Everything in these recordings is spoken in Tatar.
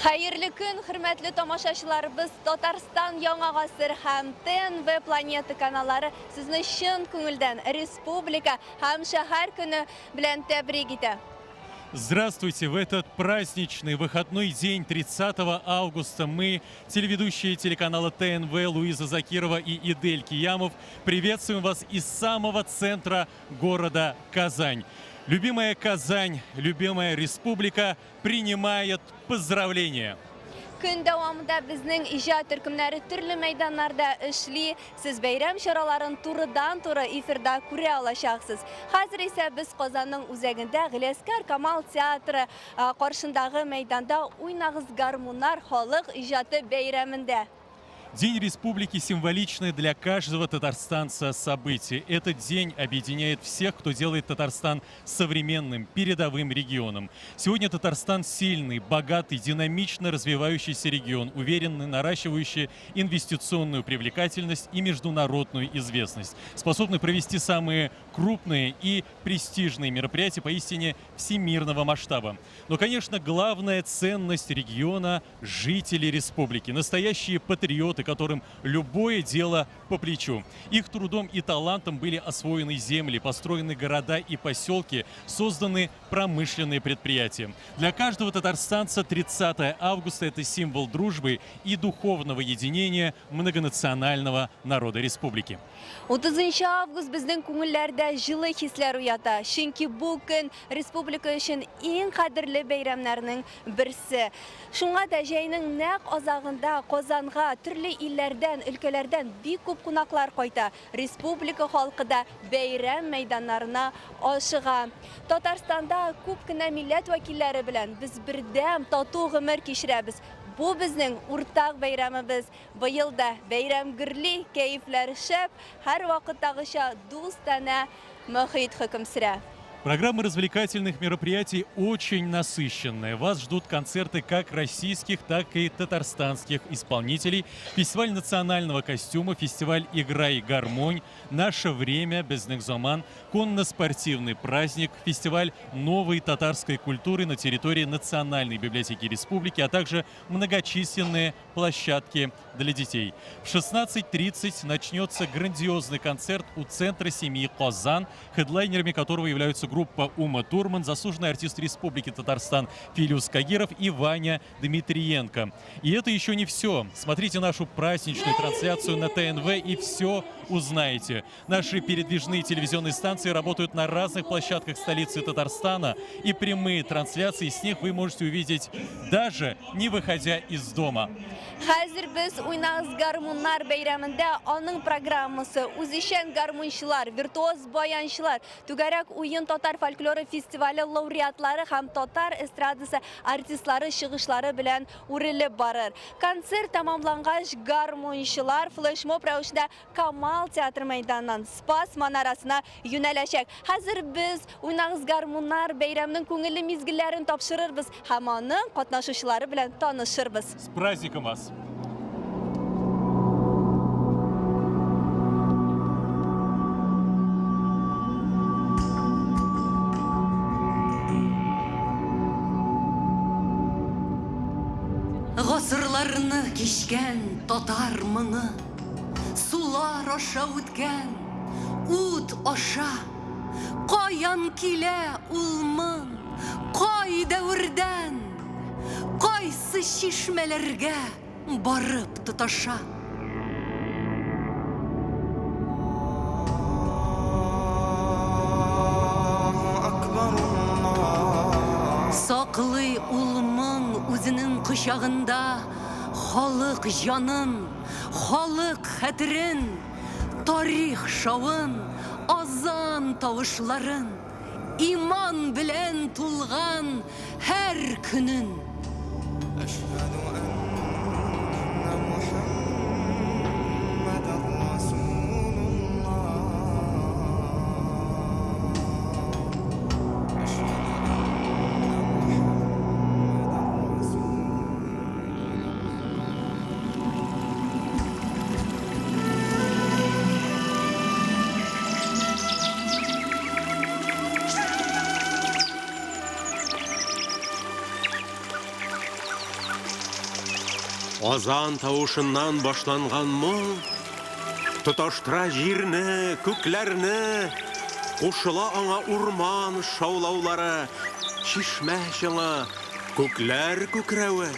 Хәерле көн, хөрмәтле тамашачыларыбыз! Татарстан Яңа гасыр һәм ТНВ Планета каналлары сезне чын күңелдән Республика һәм шәһәр көне белән тәбрик итә. Здравствуйте! В этот праздничный выходной день 30 августа мы, телеведущие телеканала ТНВ Луиза Закирова и Идель Киямов, приветствуем вас из самого центра города Казань. Любимая Казань, любимая республика принимает поздравления. Көн дәвамында безнең иҗат төркемнәре төрле мәйданнарда эшли. Сез бәйрәм чараларын турыдан-туры эфирда күрә алачаксыз. Хәзер исә без Казанның үзәгендә Галиәсгар Камал театры каршындагы мәйданда Уйнагыз гармуннар халык иҗаты бәйрәмендә. День республики символичный для каждого татарстанца событие. Этот день объединяет всех, кто делает Татарстан современным, передовым регионом. Сегодня Татарстан сильный, богатый, динамично развивающийся регион, уверенный, наращивающий инвестиционную привлекательность и международную известность, способный провести самые крупные и престижные мероприятия поистине всемирного масштаба. Но, конечно, главная ценность региона – жители республики, настоящие патриоты, которым любое дело по плечу. Их трудом и талантом были освоены земли, построены города и поселки, созданы промышленные предприятия. Для каждого татарстанца 30 августа – это символ дружбы и духовного единения многонационального народа республики. 30 август безнең күңелләрдә җылы хисләр уята. Чөнки бу көн республика өчен иң кадерле бәйрәмнәрнең берсе. Шуңа да җәйнең нәкъ азагында Казанга төрле илләрдән, өлкәләрдән бик күп кунаклар кайта. Республика халкы да бәйрәм мәйданнарына ашыга. Татарстанда күп кенә милләт вәкилләре белән без бердәм, тату гомер кичерәбез. Бу безнең уртак бәйрәмебез. Быел да бәйрәм гөрли, кәефләр шәп, һәрвакыттагыча дустанә мохит хөкем сөрә. Программа развлекательных мероприятий очень насыщенная. Вас ждут концерты как российских, так и татарстанских исполнителей, фестиваль национального костюма, фестиваль «Играй гармонь», «Наше время», «Безнең заман», конно-спортивный праздник, фестиваль новой татарской культуры на территории Национальной библиотеки республики, а также многочисленные площадки для детей. В 16:30 начнется грандиозный концерт у Центра семьи «Казан», хедлайнерами которого являются группа «Ума Турман», заслуженный артист Республики Татарстан Филюс Кагиров и Ваня Дмитриенко. И это еще не все. Смотрите нашу праздничную трансляцию на ТНВ и все узнаете. Наши передвижные телевизионные станции работают на разных площадках столицы Татарстана, и прямые трансляции с них вы можете увидеть, даже не выходя из дома. Хәзер без Уйнагыз гармуннар бәйрәмендә. Аның программасы үзешчән гармунчылар, виртуоз баянчылар, Түгәрәк уен татар фольклоры фестивале лауреатлары һәм татар эстрадасы артистлары чыгышлары белән үрелеп барыр. Концерт тәмамлангач, гармунчылар флешмоб рәвешендә Камал театры мәйданыннан Спас манарасына юнәләчәк. Хәзер без Уйнагыз гармуннар бәйрәмнең күңелле мизгелләрен тапшырырбыз һәм аның катнашучылары белән танышырбыз. С праздником вас! Гасырларны кичкән татар моңы, Сулар аша үткән, ут аша. Каян килә ул моң, кай дәвердән, Кайсы чишмәләргә барып тоташа? Саклый ул моң үзенең кочагында Халык җанын, халык хәтерен, Тарих шавын, азан тавышларын, Иман белән тулган һәр көнен. Әшһәду әннә Мухәммәдәр Расулуллаһ. Әшһәду әннә Мухәммәдәр Расулуллаһ. Азан тавышыннан башланган моң тоташтыра җирне, күкләрне, кушыла аңа урман шаулаулары, чишмә чыңы, күкләр күкрәве.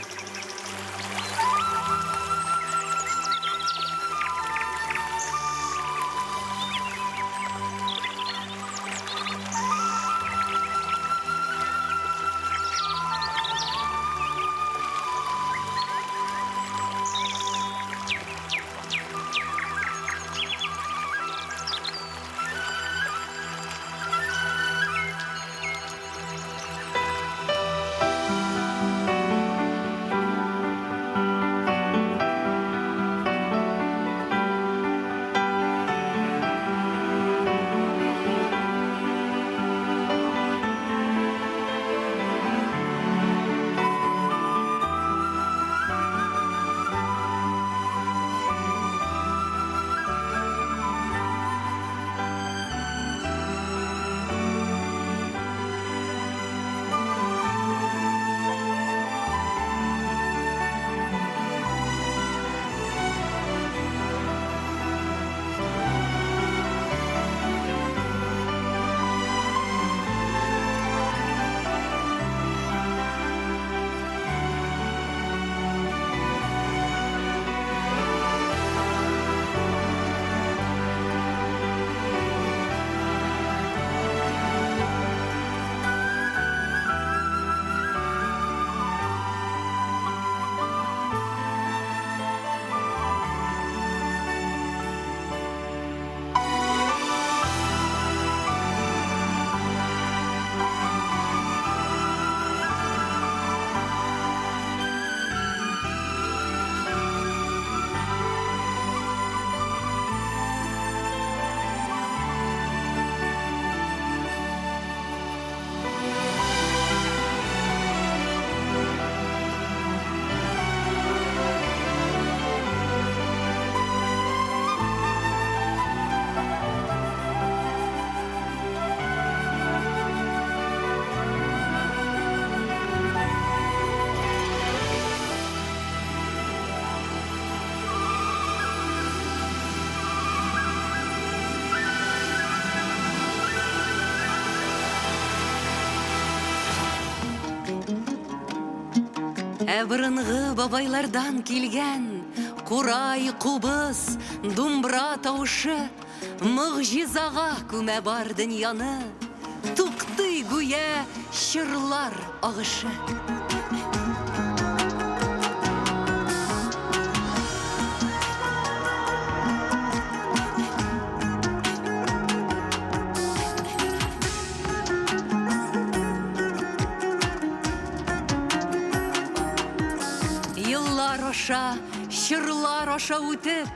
Ә борынгы бабайлардан килгән курай, кубыз, думбра тавышы могҗизага күмә бар дөньяны, туктый гүя чорлар агышы. Еллар аша, чорлар аша үтеп,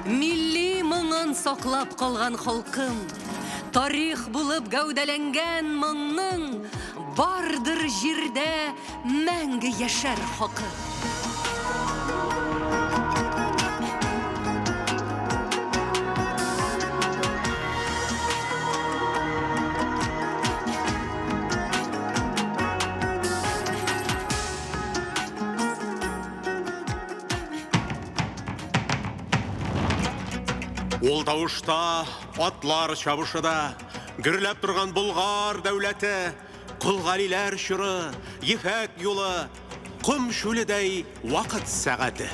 милли моңын саклап калган халкым, тарих булып гәүдәләнгән моңның бардыр җирдә мәңге яшәр хакы. Ул тавышта атлар чабышы да, гөрләп торган Болгар дәүләте, Колгалиләр чоры, Ефәк юлы, ком чүледәй вакыт сәгате.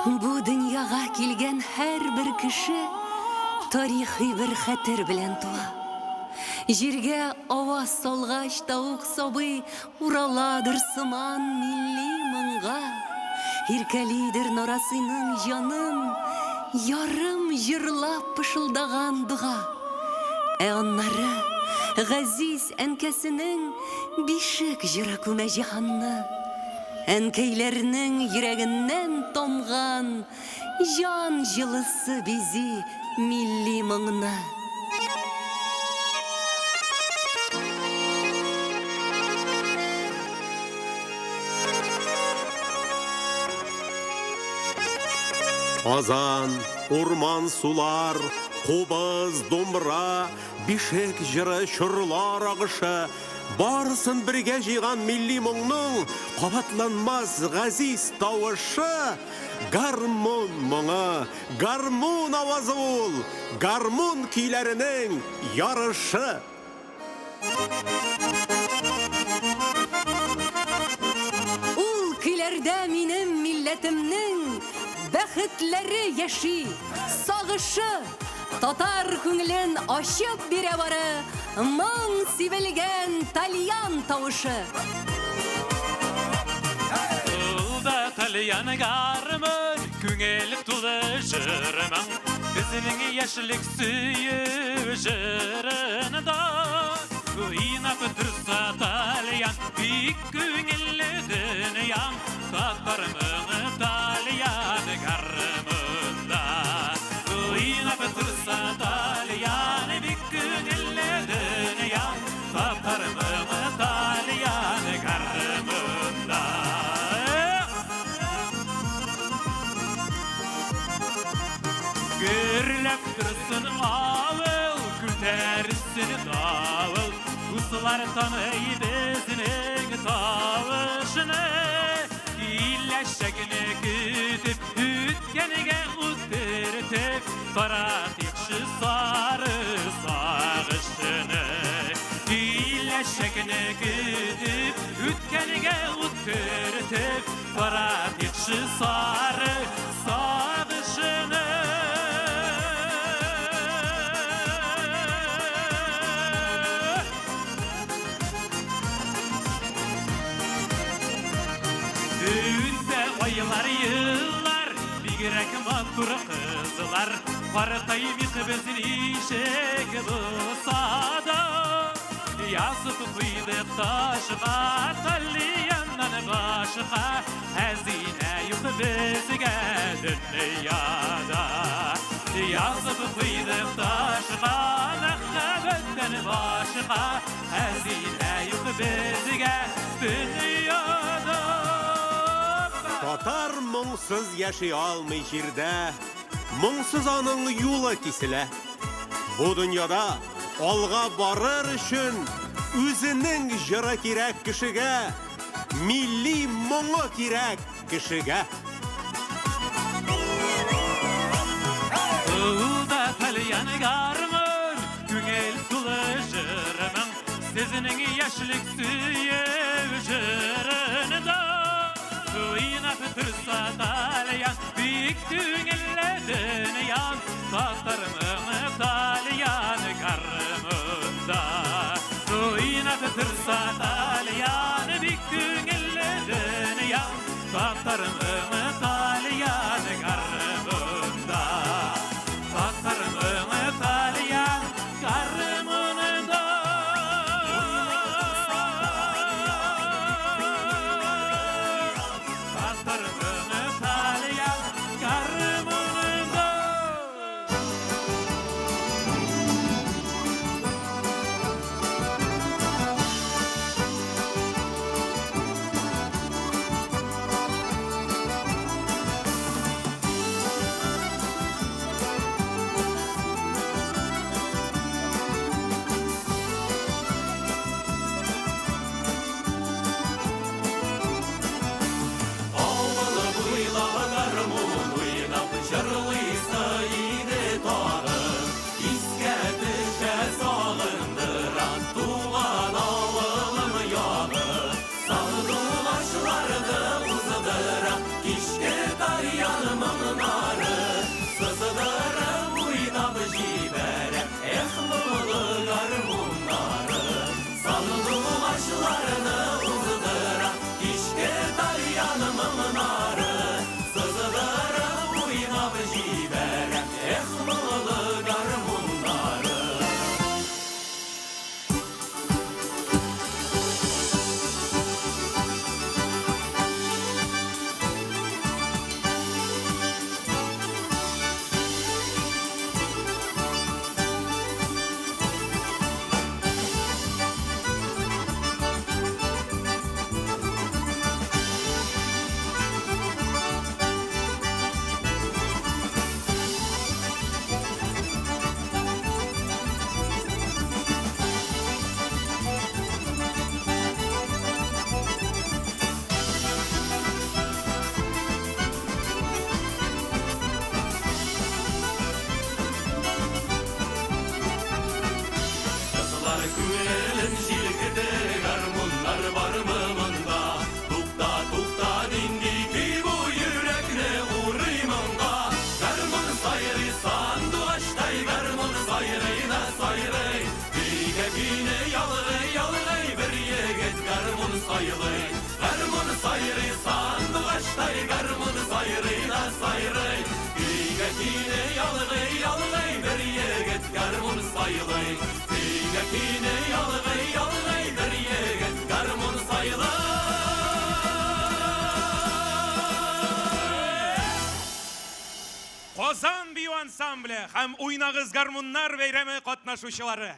Бу дөньяга килгән һәрбер кеше тарихи бер хәтер белән туа. Җиргә аваз салгач та ук сабый Ураладыр сыман милли моңга, Иркәлидер нарасыйның җанын Ярым җырлап пышылдаган дога. Ә аннары газиз әнкәсенең Бишек җыры күмә җиһанны. Әнкәйләрнең йөрәгеннән тамган Җан җылысы бизи милли моңны. Казан, урман, сулар, кубыз, думбра, бишек җыры, чорлар агышы, барысын бергә җыйган милли моңның кабатланмас газиз тавышы Гармун моңы, гармун авазы ул, гармун көйләренең ярышы. Ул көйләрдә минем милләтемнең бәхетләре яши, сагышы. Татар күңелен ачып бирә бары моң сибелгән тальян тавышы. Ул да тальян гармун, күңел тулы җыр-моң. Безнең яшьлек сөю җырында уйнап торса тальян, бик күңелле дөнья. Татар моңы тальян гармунда. Уйнап торса тальян, бик күңелле дөнья. Татар моңы тальян гармунда. Гөрләп торсын авыл, күтәрсен давыл. Дуслар таный безнең тавышны. Киләчәкне көтеп, үткәнгә ут төртеп, таратыйкчы сары сагышны. Киләчәкне көтеп, үткәнгә ут төртеп, таратыйкчы сары сагышны. Үтә айлар, еллар, бигрәк матур кызлар. Картаймыйк без ничек булса да. Язып куйдык ташка, тальяннан башка хәзинә юк безгә дөньяда. Язып куйдык ташка, мәхәббәттән башка хәзинә юк безгә дөньяда. Татар моңсыз яши алмый җирдә, моңсыз аның юлы киселә. Бу дөньяда алга барыр өчен үзенең җыры кирәк кешегә, милли моңы кирәк кешегә. Ул да тальян гармун, күңел тулы җыр-моң. Сезнең яшьлек сөю җырында уйнап торса тальян, бик күңелле дөнья. Татар моңы тальян гармунда. Уйнап торса тальян, бик күңелле дөнья. Татар моңы тальян гармунда. Татар моңы тальян гармунда. Татар моңы тальян гармунда. гармун сайрый да сайрый. Көйгә көйне ялгый, ялгый, бер егет гармун сайлый. Көйгә көйне ялгый, ялгый, бер егет гармун сайлый. Казан бию ансамбле һәм Уйнагыз гармуннар бәйрәме катнашучылары.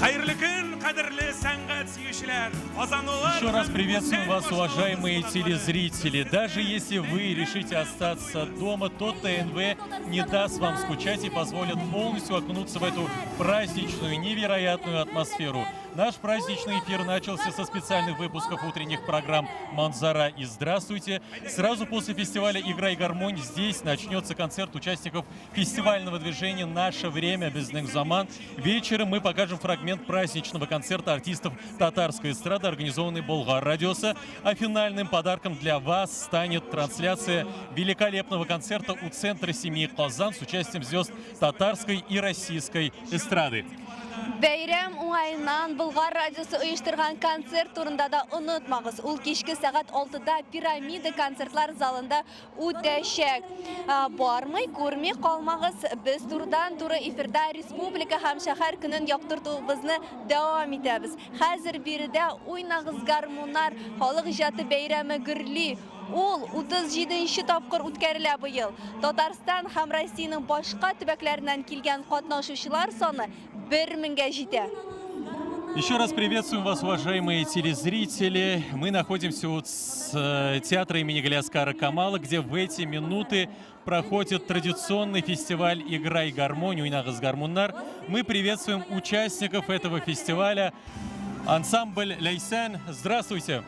Хәерле көн, кадерле сәнгать сөючеләр! Казанлылар Еще раз һәм приветствуем гүзәл вас, уважаемые башкалабыз телезрители. Даже если вы решите остаться дома, то ТНВ не даст вам скучать и позволит полностью окунуться в эту праздничную, невероятную атмосферу. Наш праздничный эфир начался со специальных выпусков утренних программ «Манзара» и «Здравствуйте». Сразу после фестиваля «Играй гармонь» здесь начнется концерт участников фестивального движения «Наше время» Безнең Заман. Вечером мы покажем фрагмент праздничного концерта артистов татарской эстрады, организованный Болгар Радиоса. А финальным подарком для вас станет трансляция великолепного концерта у Центра семьи Казан с участием звезд татарской и российской эстрады. Бәйрәм уңаеннан Болгар радиосы оештырган концерт турында да онытмагыз. Ул кичке сәгать 6-да Пирамида концертлар залында үтәчәк. Бармый, күрми калмагыз. Без турыдан-туры эфирда республика һәм шәһәр көнен яктыртуыбызны дәвам итәбез. Хәзер биредә Уйнагыз гармуннар халык иҗаты бәйрәме гөрли. Ул 37 тапкыр үткәрелә быел. Татарстан һәм Россиянең башка төбәкләреннән килгән катнашучылар саны 1000гә җитә. Еще раз приветствуем вас, уважаемые телезрители. Мы находимся у театра имени Галиаскара Камала, где в эти минуты проходит традиционный фестиваль «Играй гармонь» Уйнагыз гармуннар. Мы приветствуем участников этого фестиваля. Ансамбль «Ляйсян». Здравствуйте!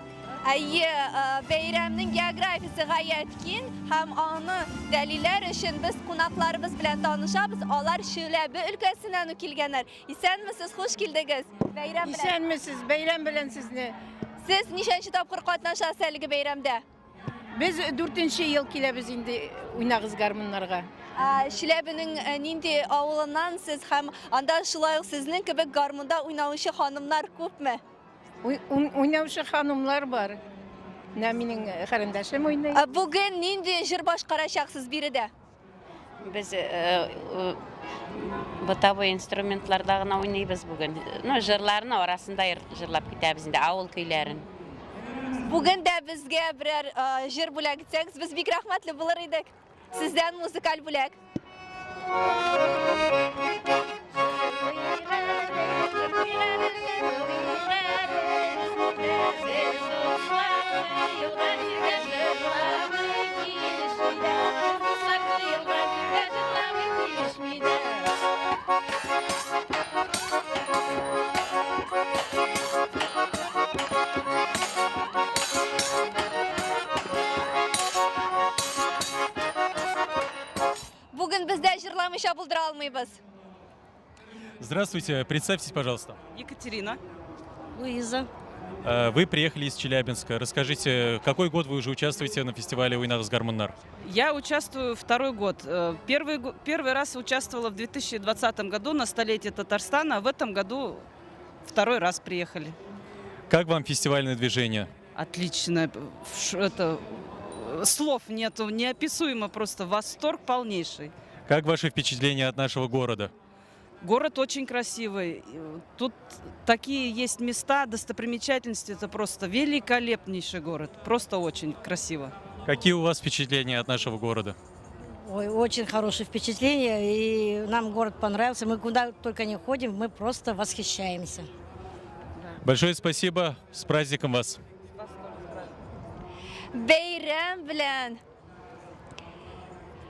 Әйе, бәйрәмнең географиясе гаять киң һәм аны дәлилләр өчен без кунакларыбыз белән танышабыз. Алар Чиләбе өлкәсеннән үк килгәннәр. Исәнмесез, хуш килдегез. Бәйрәм белән. Исәнмесез, бәйрәм белән сезне. Сез ничәнче тапкыр катнашасыз әлеге бәйрәмдә? Без 4нче ел киләбез инде Уйнагыз гармуннарга. Чиләбенең нинди авылыннан сез һәм анда шулай ук сезнең кебек гармунда уйнаучы ханымнар күпме? Уйнаучы ханымнар бар. Менә минем карындашым уйный. Бүген нинди җыр башкарачаксыз биредә? Без бытовой инструментларда гына уйныйбыз бүген. Ну, җырларны арасында җырлап китәбез инде, авыл көйләрен. Бүген дә безгә берәр җыр бүләк итсәгез, без бик рәхмәтле булыр идек. Сездән музыкаль бүләк. Бүген без дә җырламыйча булдыра алмыйбыз. Здравствуйте, представьтесь, пожалуйста. Екатерина. Луиза. Вы приехали из Челябинска. Расскажите, какой год вы уже участвуете на фестивале «Уйнагыз гармуннар»? Я участвую второй год. Первый раз участвовала в 2020 году на столетие Татарстана, а в этом году второй раз приехали. Как вам фестивальное движение? Отлично. Слов нету, неописуемо просто. Восторг полнейший. Как ваши впечатления от нашего города? Город очень красивый. Тут такие есть места, достопримечательности. Это просто великолепнейший город. Просто очень красиво. Какие у вас впечатления от нашего города? Ой, очень хорошее впечатление. И нам город понравился. Мы куда только не ходим, мы просто восхищаемся. Большое спасибо. С праздником вас. Бәйрәм белән!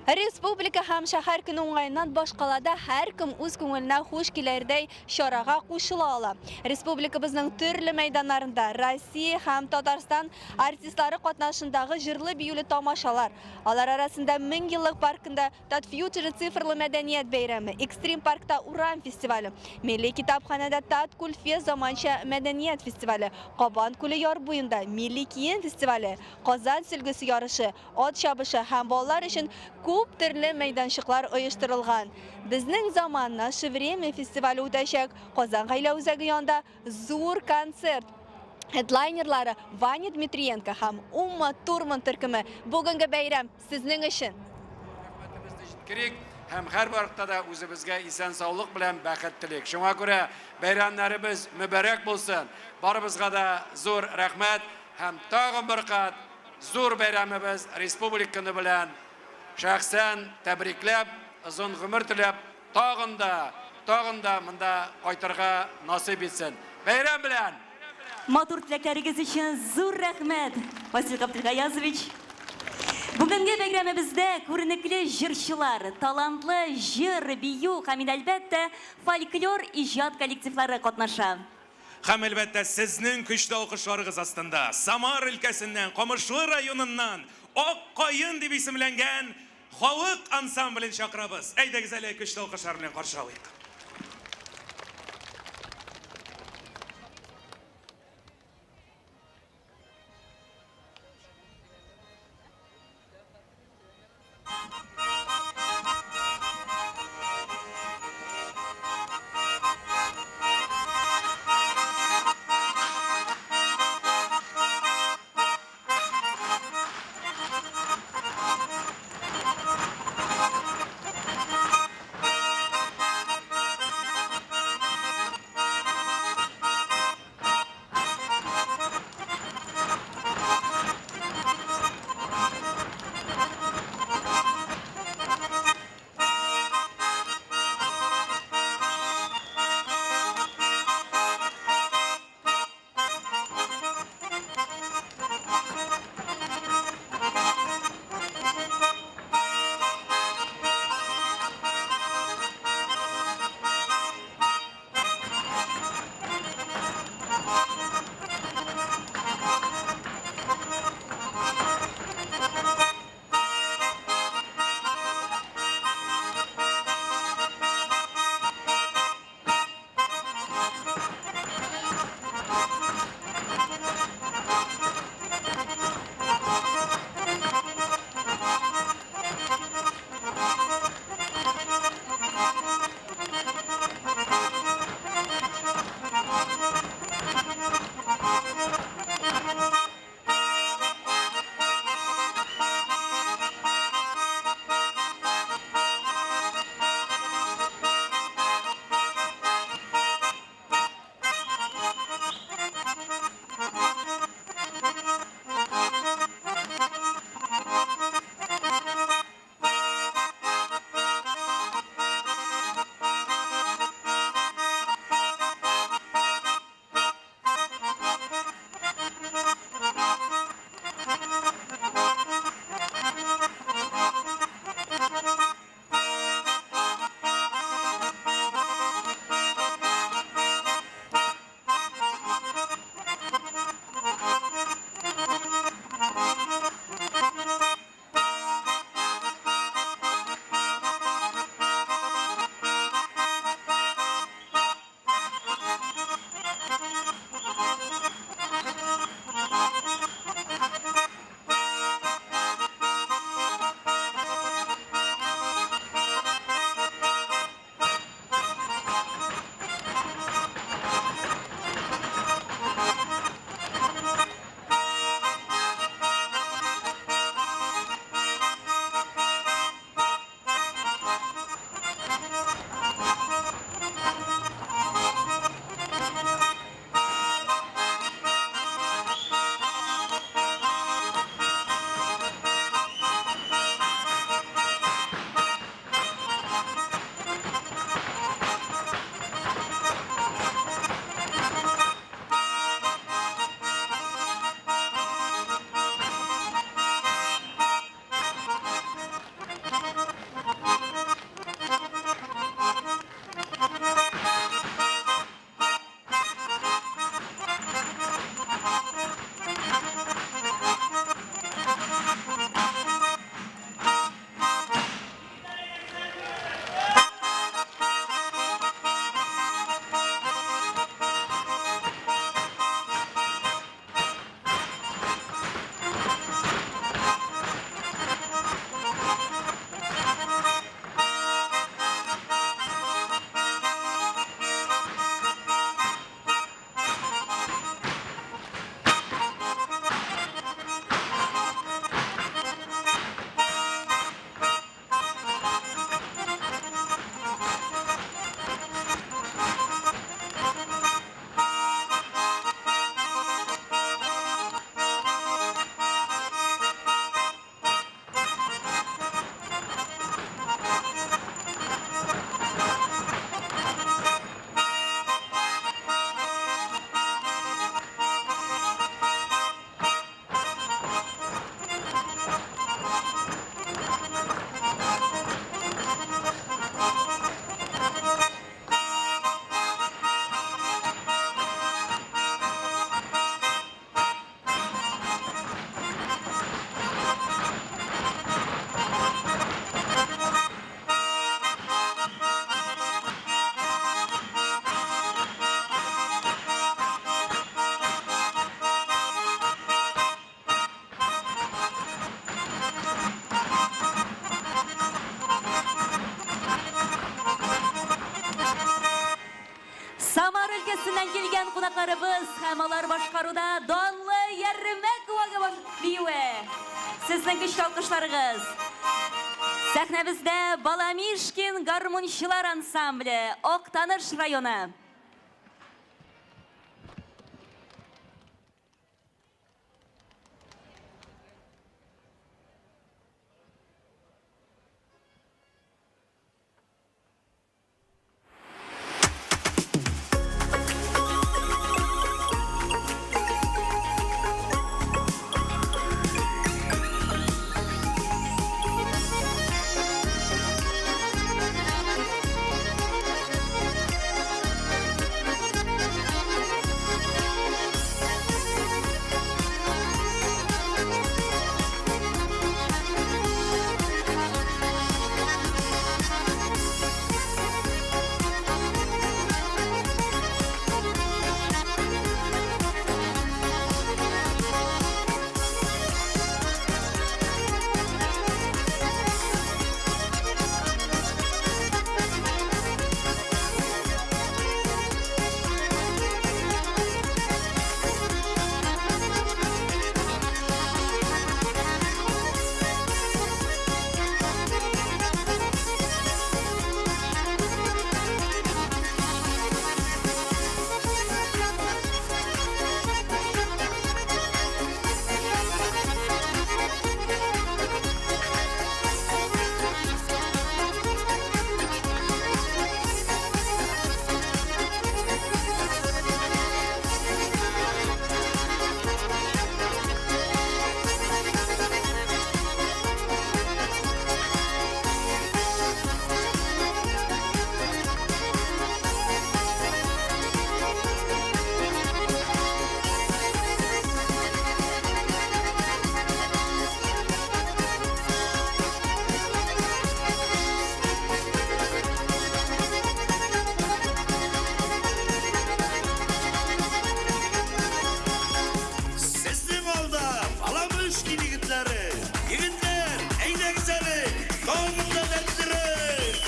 Республика һәм шәһәр көне уңаеннан башкалада һәркем үз күңеленә хуш килердәй чарага кушыла ала. Республикабызның төрле мәйданнарында Россия һәм Татарстан артистлары катнашындагы җырлы-биюле тамашалар. Алар арасында Мең еллык паркында Татфьючер цифрлы мәдәният бәйрәме, Экстрим паркта Урам фестивале, Милли китапханәдә Таткульфест заманча мәдәният фестивале, Кабан күле яр буенда Милли кием фестивале, Казан сөлгесе ярышы, ат чабышы һәм балалар өчен күп күп төрле мәйданчыклар оештырылган. Безнең заман, Наше время фестивале үтәчәк. Казан гаилә үзәге янында зур концерт. Хедлайнерлары Ваня Дмитриенко һәм Умма Турман төркеме. Бүгенге бәйрәм сезнең өчен. Җиткерик һәм һәрвакытта да үзебезгә исән-саулык белән бәхет телик. Шуңа күрә бәйрәмнәребез мөбарәк булсын. Барыбызга да зур рәхмәт һәм тагын бер кат зур бәйрәмебез Республика көне белән шәхсән тәбрикләп, озын гомер теләп, тагын да, тагын да монда кайтырга насыйп итсен. Бәйрәм белән! Матур теләкләрегез өчен зур рәхмәт, Васил Габделгаязович. Бүгенге бәйрәмебездә күренекле җырчылар, талантлы җыр, бию һәм инде, әлбәттә, фольклор иҗат коллективлары катнаша. Һәм, әлбәттә, сезнең көчле алкышларыгыз астында Самар өлкәсеннән, Камышлы районыннан Ак каен дип исемләнгән халык ансамблен чакырабыз. Әйдәгез әле көчле алкышлар белән каршы алыйк. Самар өлкәсеннән килгән кунакларыбыз һәм алар башкаруда данлы Ярмәк вагы биюе. Сезнең көчле алкышларыгыз. Сәхнәбездә Баламишкин гармунчылар ансамбле, Актаныш районы. Сезнең алда Баламышкин егетләре. Егетләр, әйдәгез әле, тагын да дәртлерәк!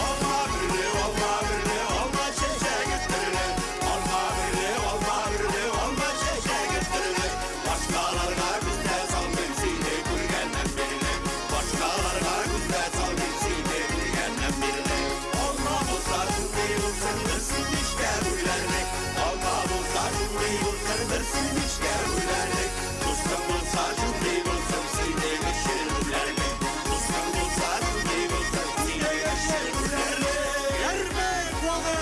Алма бирле, алма бирле, алма чәчәге төрле. Алма бирле, алма бирле, алма чәчәге төрле. Башкаларга күз дә салмыйм сине күргәннән бирле. Башкаларга күз дә салмыйм сине күргәннән бирле. Алма булса шундый булсын, берсен нечкә бүләрлек. Алма булса шундый булсын, берсен нечкә бүләрлек. Дустың булса шундый булсын, синең өчен үләрлек. Дустың булса шундый булсын, синең өчен үләрлек. Ярмәк вагы!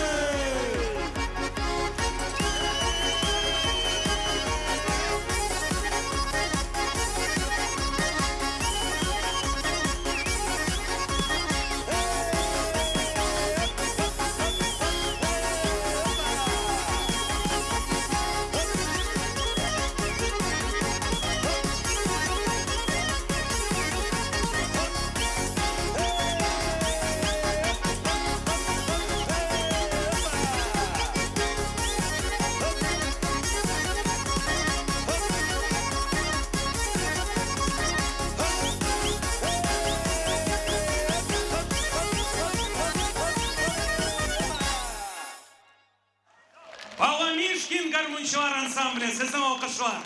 Баламишкин гармунчылар ансамбле, сезнең алкышлар.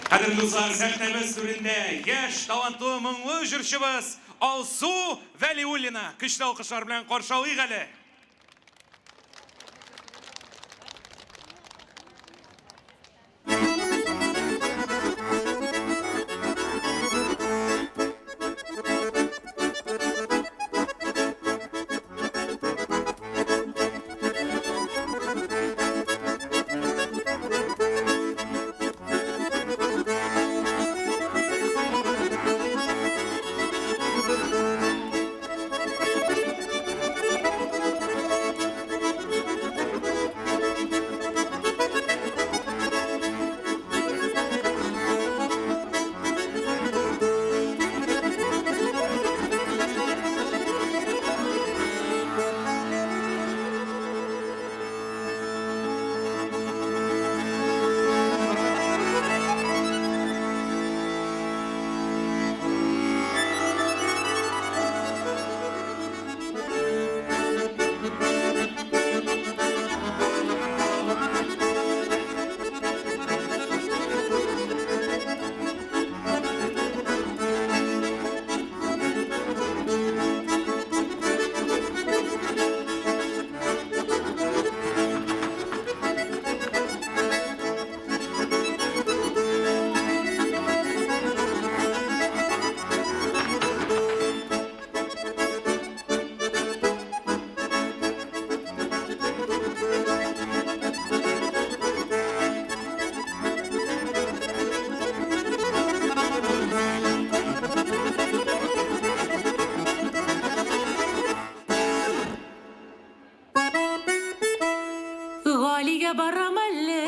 Кадерле дуслар, сәхнәбез түрендә яшь, талантлы, моңлы җырчыбыз Алсу Вәлиуллина. Көчле алкышлар белән каршы алыйк әле. Thank you. Галигә барам әле,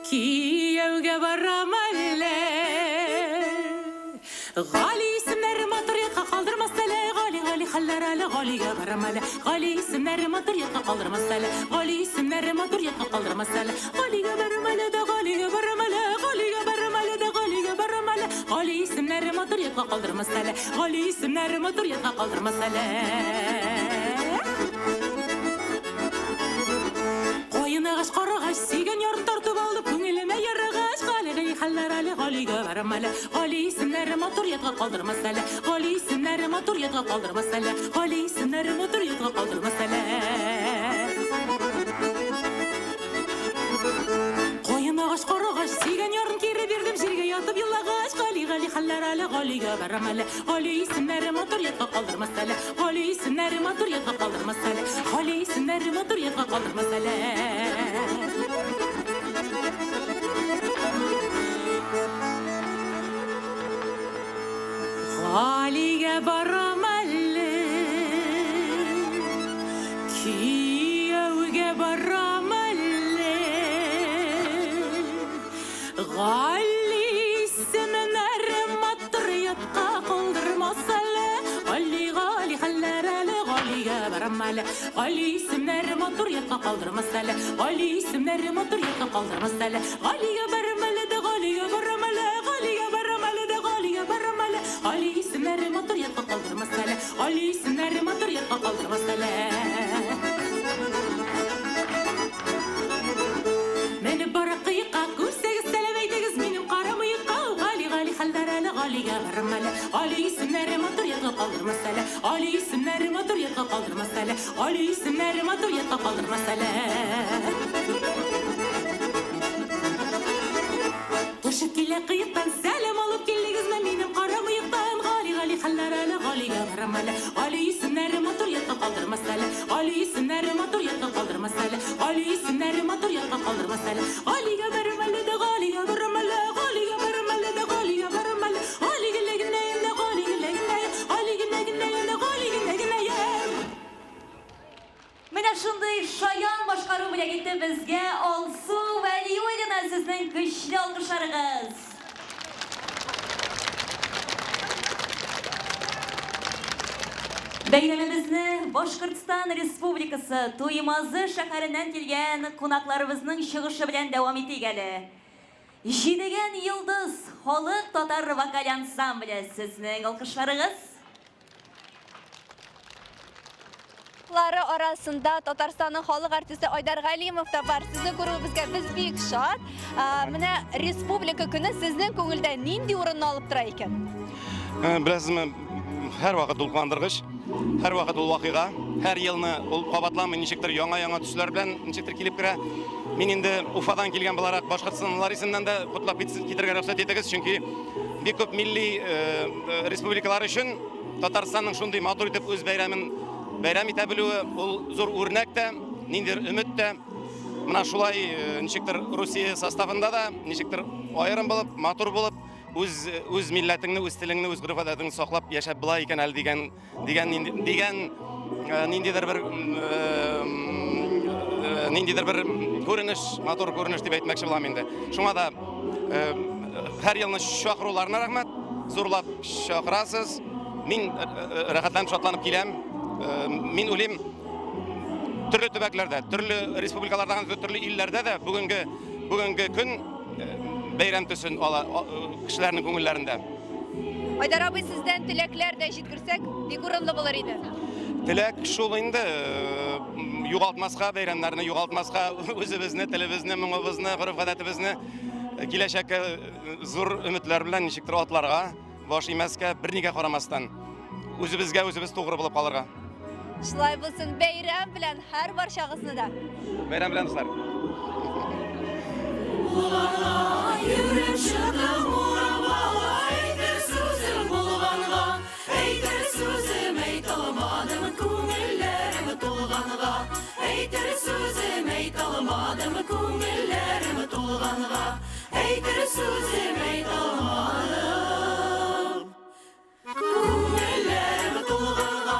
кияүгә барам әле. Гали исемнәре матур якка калдырмас әле, Гали, Гали хәлләр әле, Галигә барам әле. Гали исемнәре матур якка калдырмас әле, Гали исемнәре матур якка калдырмас әле. Галигә барам әле дә, Галигә барам әле, Галигә барам әле дә, Галигә барам әле. Гали исемнәре матур якка калдырмас әле, Гали исемнәре матур якка калдырмас әле. Каен агач, карагач, сөйгән ярын тартып алды, күңелемә ярагач, Гали, Гали хәлләр әле, Галигә барам әле. Гали исемнәре матур ятка калдырмас әле. Гали исемнәре матур ятка калдырмас әле. Гали исемнәре матур ятка калдырмас әле. Каен агач, карагач, сөйгән ярын кире бирдем, җиргә ятып елагач, Гали, Гали хәлләр әле, Галигә барам әле. Гали исемнәре матур ятка калдырмас әле. Гали исемнәре матур ятка калдырмас әле. Гали исемнәре матур ятка калдырмас әле. Галигә барам әле, кияүгә барам әле. Гали исемнәре матур ятка калдырмас әле. Гали, Гали хәлләр әле, Галигә барам әле. Гали исемнәре матур ятка калдырмас әле. Гали исемнәре матур ятка калдырмас әле. Галигә барам әле дә, Галигә барам әле, Галигә барам әле дә, Галигә барам әле. Гали исемнәре матур ятка калдырмас әле. Гали исемнәре матур ятка калдырмас әле. Менеп бара кыекка, күрсәгез сәлам әйтегез минем кара мыекка. Гали, Гали хәлләр әле, Галигә барам әле. Гали исемнәре матур ятка калдырмас әле. Гали исемнәре матур ятка калдырмас әле. Гали исемнәре матур ятка калдырмас әле. Төшеп килә кыектан, сәлам алып килдегезме минем кара мыектан? Гали, Гали хәлләр әле, Галигә барам әле. Гали исемнәре матур ятка калдырмас әле. Гали исемнәре матур ятка калдырмас әле. Гали исемнәре матур ятка калдырмас әле. Галигә барам әле дә, Галигә барам әле, Галигә барам әле дә, Галигә барам әле. Гали генә генә, Гали генә генә, Гали генә генә, Гали генә генә. Менә шундый шаян башкару бүләк итте безгә Алсу Вәлиуллина, сезнең көчле алкышларыгыз. Бәйрәмебезне Башкортстан Республикасы Туймазы шәһәреннән килгән кунакларыбызның чыгышы белән дәвам итик әле. Җидегән йолдыз халык татар вокаль ансамбле, сезнең алкышларыгыз. Лары арасында Татарстанның халык артисты Айдар Галимов та бар. Сезне күрүебезгә без бик шат. Менә Республика көне сезнең күңелдә нинди урынны алып тора икән? Беләсезме, һәрвакыт дулкынландыргыч, һәрвакыт ул вакыйга, һәр елны ул кабатламый, ничектер яңа-яңа төсләр белән ничектер килеп керә. Мин инде Уфадан килгән буларак башкортстанлылар исеменнән дә котлап китергә рөхсәт итегез, чөнки бик күп милли республикалар өчен Татарстанның шундый матур итеп үз бәйрәмен бәйрәм итә белүе ул зур үрнәк тә, ниндидер өмет тә. Менә шулай ничектер Русия составында да ничектер аерым булып, матур булып, үз үз милләтеңне, үз телеңне, үз гореф-гадәтеңне саклап яшәп була икән әле дигән дигән дигән ниндидер бер ниндидер бер күренеш, матур күренеш дип әйтмәкче булам инде. Шуңа да һәр елны чакыруларына рәхмәт, зурлап чакырасыз. Мин рәхәтләнеп, шатланып киләм. Мин уйлыйм, төрле төбәкләрдә, төрле республикаларда, төрле илләрдә дә бүгенге бүгенге көн бәйрәм төсен ала кешеләрнең күңелләрендә. Айдар абый, сездән теләкләр дә җиткерсәк, бик урынлы булыр иде. Теләк шул инде, югалтмаска, бәйрәмнәрне югалтмаска, үзебезне, телебезне, моңыбызны, гореф-гадәтебезне киләчәккә зур өметләр белән ничектер атларга, баш имәскә, бернигә карамастан, үзебезгә үзебез тугры булып калырга. Шулай булсын, бәйрәм белән һәр барчагызны да. Бәйрәм белән, дуслар. Йөреп чыктым урамга, әйтер сүзем булганга, әйтер сүзем әйтә алмадым, күңелләрем тулганга, әйтер сүзем әйтә алмадым, күңелләрем тулганга, әйтер сүзем әйтә алмадым. Күңелләрем тулганга,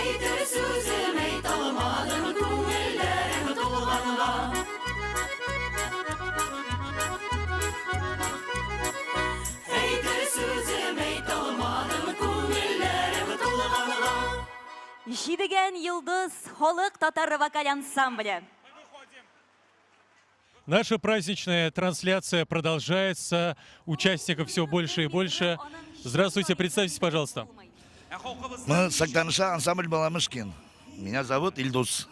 әйтер сүзем әйтә алмадым, күңелләрем тулганга. Җидегән йолдыз халык татар вокаль ансамбле. Наша праздничная трансляция продолжается. Участников все больше и больше. Здравствуйте, представьтесь, пожалуйста. Мы с Актаныша, ансамбль «Баламышкин». Меня зовут Ильдус.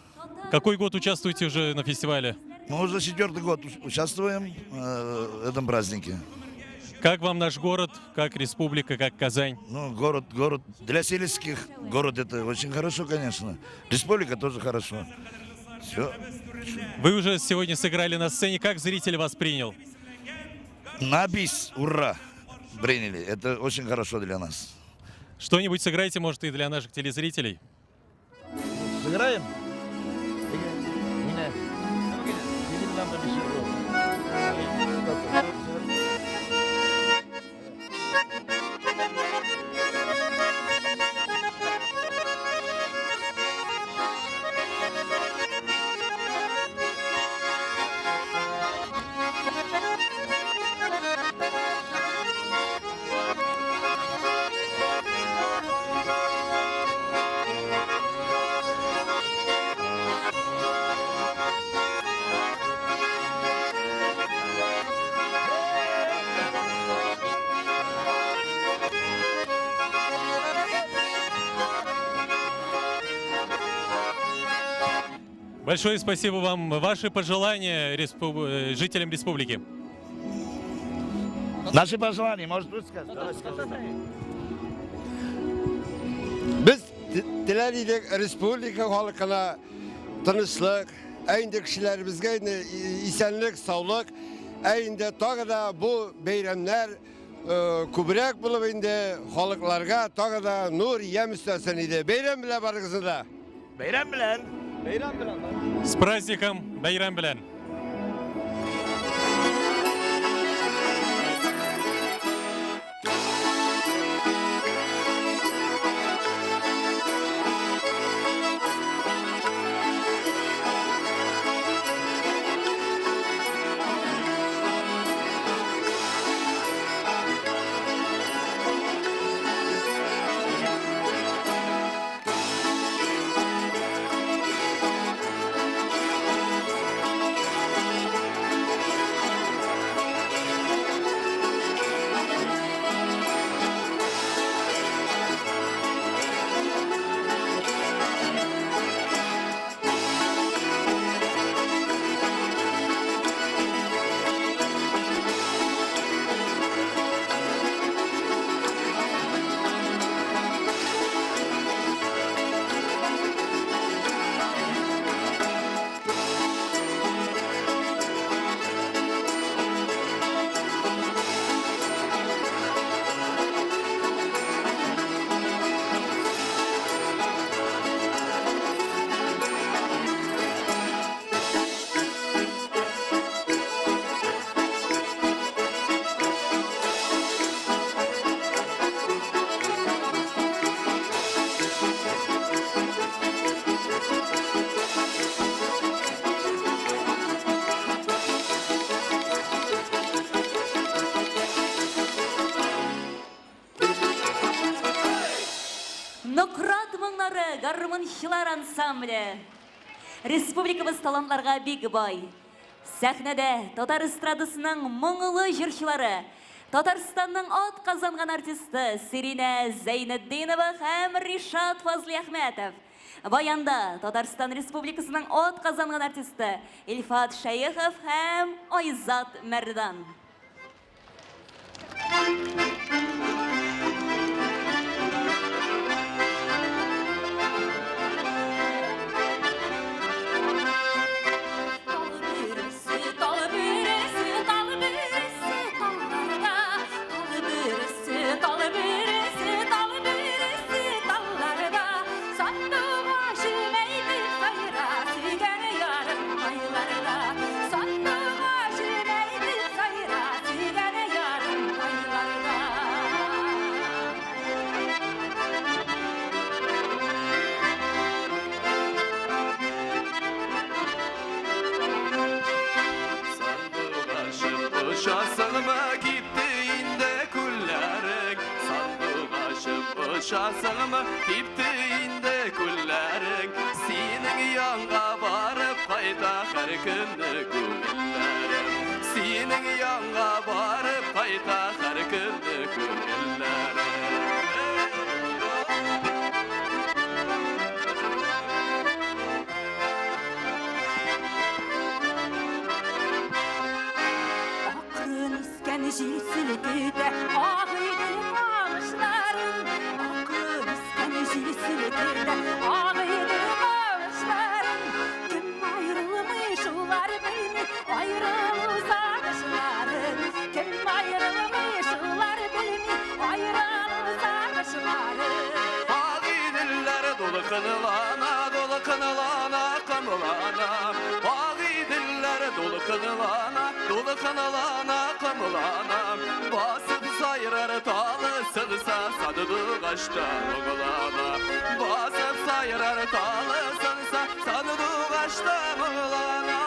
Какой год участвуете уже на фестивале? Мы уже 4-й год участвуем в этом празднике. Как вам наш город, как республика, как Казань? Ну, город для сельских, город это очень хорошо, конечно. Республика тоже хорошо. Все. Вы уже сегодня сыграли на сцене. Как зритель вас принял? На бис, ура, приняли. Это очень хорошо для нас. Что-нибудь сыграйте, может, и для наших телезрителей? Сыграем? Большое спасибо вам. Ваши пожелания жителям республики. Наши пожелания, может, вы скажете? Давай скажем. Без теләр идек республика халкына тынычлык, ә инде кешеләребезгә инде исәнлек, саулык, ә инде тагы да бу бәйрәмнәр күбрәк булып инде халыкларга тагы да нур, ямь өстәсен иде. Бәйрәм белән барыгызны да. Бәйрәм белән. Бәйрәм белән. С праздником, бәйрәм белән. Нократ моңнары гармунчылар ансамбле. Республикабыз талантларга бик бай. Сәхнәдә татар эстрадасының моңлы җырчылары, Татарстанның ат казанган артисты Сиринә Зәйнетдинова һәм Ришат Фазлиәхмәтов. Баянда Татарстан Республикасының ат казанган артисты Илфат Шәехов һәм Айзат Мәрдан. Очасыңмы, кипте инде күлләрең. селкетә Агыйдел камышларын. Акрын искән җил селкетә Агыйдел камышларын. Кем аерылмый, шулар белми аерылу сагышларын. Кем аерылмый, шулар белми аерылу сагышларын. Агыйделләр дулкынлана, дулкынлана, кымлана. Агыйделләр дулкынлана, дулкынлана, кымлана. Басып сайрар талы сынса, сандугачта моңлана. Басып сайрар талы сынса, сандугачта моңлана.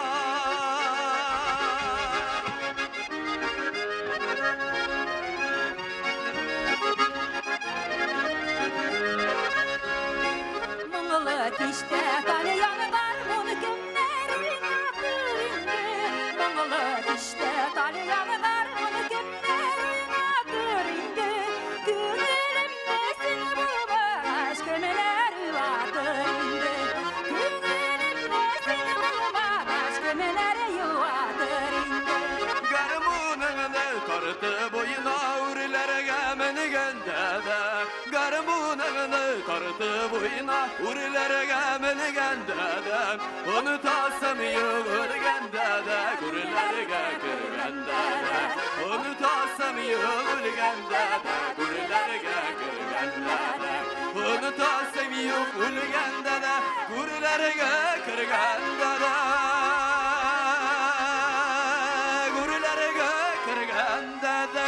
Моңлы кичтә тальян гармун кемнәр уйнатыр инде? Моңлы кичтә тальян гармун кемнәр уйнатыр инде? Күңелемдә син булмагач, кемнәр юатыр инде? Күңелемдә син булмагач, кемнәр юатыр инде? Гармуныңны тартып уйна үрләргә менгәндә дә. Гармуныңны тартып уйна үрләргә менгәндә дә. Онытасым юк үлгәндә дә, гүрләргә кергәндә дә. Онытасым юк үлгәндә дә, гүрләргә кергәндә дә. Онытасым юк үлгәндә дә, гүрләргә кергәндә дә. Гүрләргә кергәндә дә.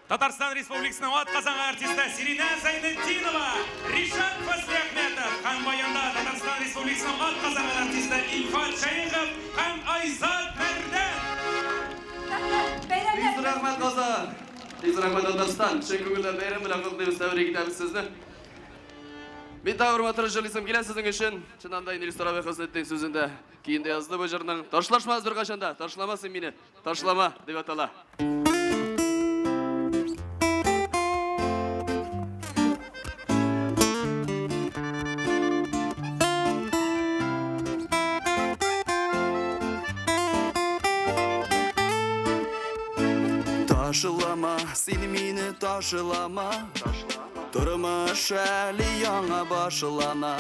Татарстан Республикасының атказанган артисты Сиринә Зайнетдинова, Ришат Фазлиахметов һәм баянда Татарстан Республикасының атказанган артисты Илфат Шәехов һәм Айзат Мәрдән. Бик зур рәхмәт, Казан! Бик зур рәхмәт, Татарстан! Чын күңелдән бәйрәм белән котлыйбыз, тәбрик итәбез сезне. Мин тагы бер матур җырлыйсым килә сезнең өчен. Чыннан да инде Илсур абый Хөснетдин сүзендә көендә язды бу җырның. Ташлашмас беркайчан да, ташлама син мине, ташлама дип атала. Ташлама, син мине ташлама. Тормыш әле яңа башлана.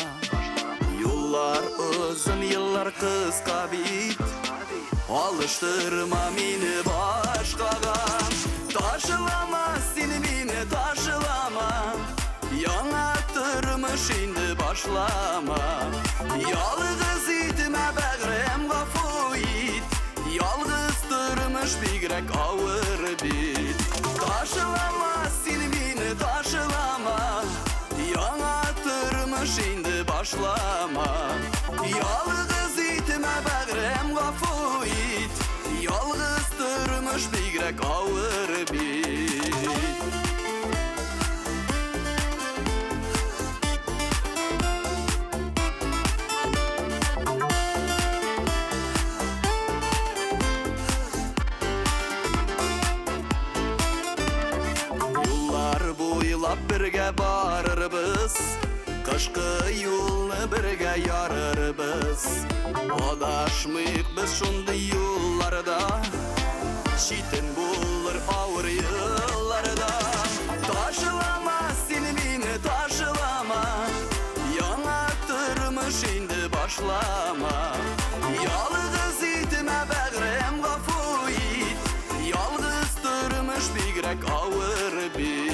Юллар озын, еллар кыска бит. Алыштырма мине башкага. Ташлама, син мине ташлама. Яңа тормыш инде башлама. Ялгыз итмә, бәгърем, гафу ит. Ялгыз тормыш бигрәк авыр бит. Ташлама, син мине ташлама. Яңа тормыш инде башлама. Ялгыз итмә, бәгърем, гафу ит. Ялгыз тормыш бигрәк авыр бит. Юллар буйлап бергә барырбыз, Кышкы юлны бергә ярырбыз. Адашмыйк без шундый юлларда, Читен булыр авыр елларда. Ташлама син мине, ташлама. Яңа тормыш инде башлама. Ялгыз итмә, бәгърем, гафу ит. Ялгыз тормыш бигрәк авыр бит.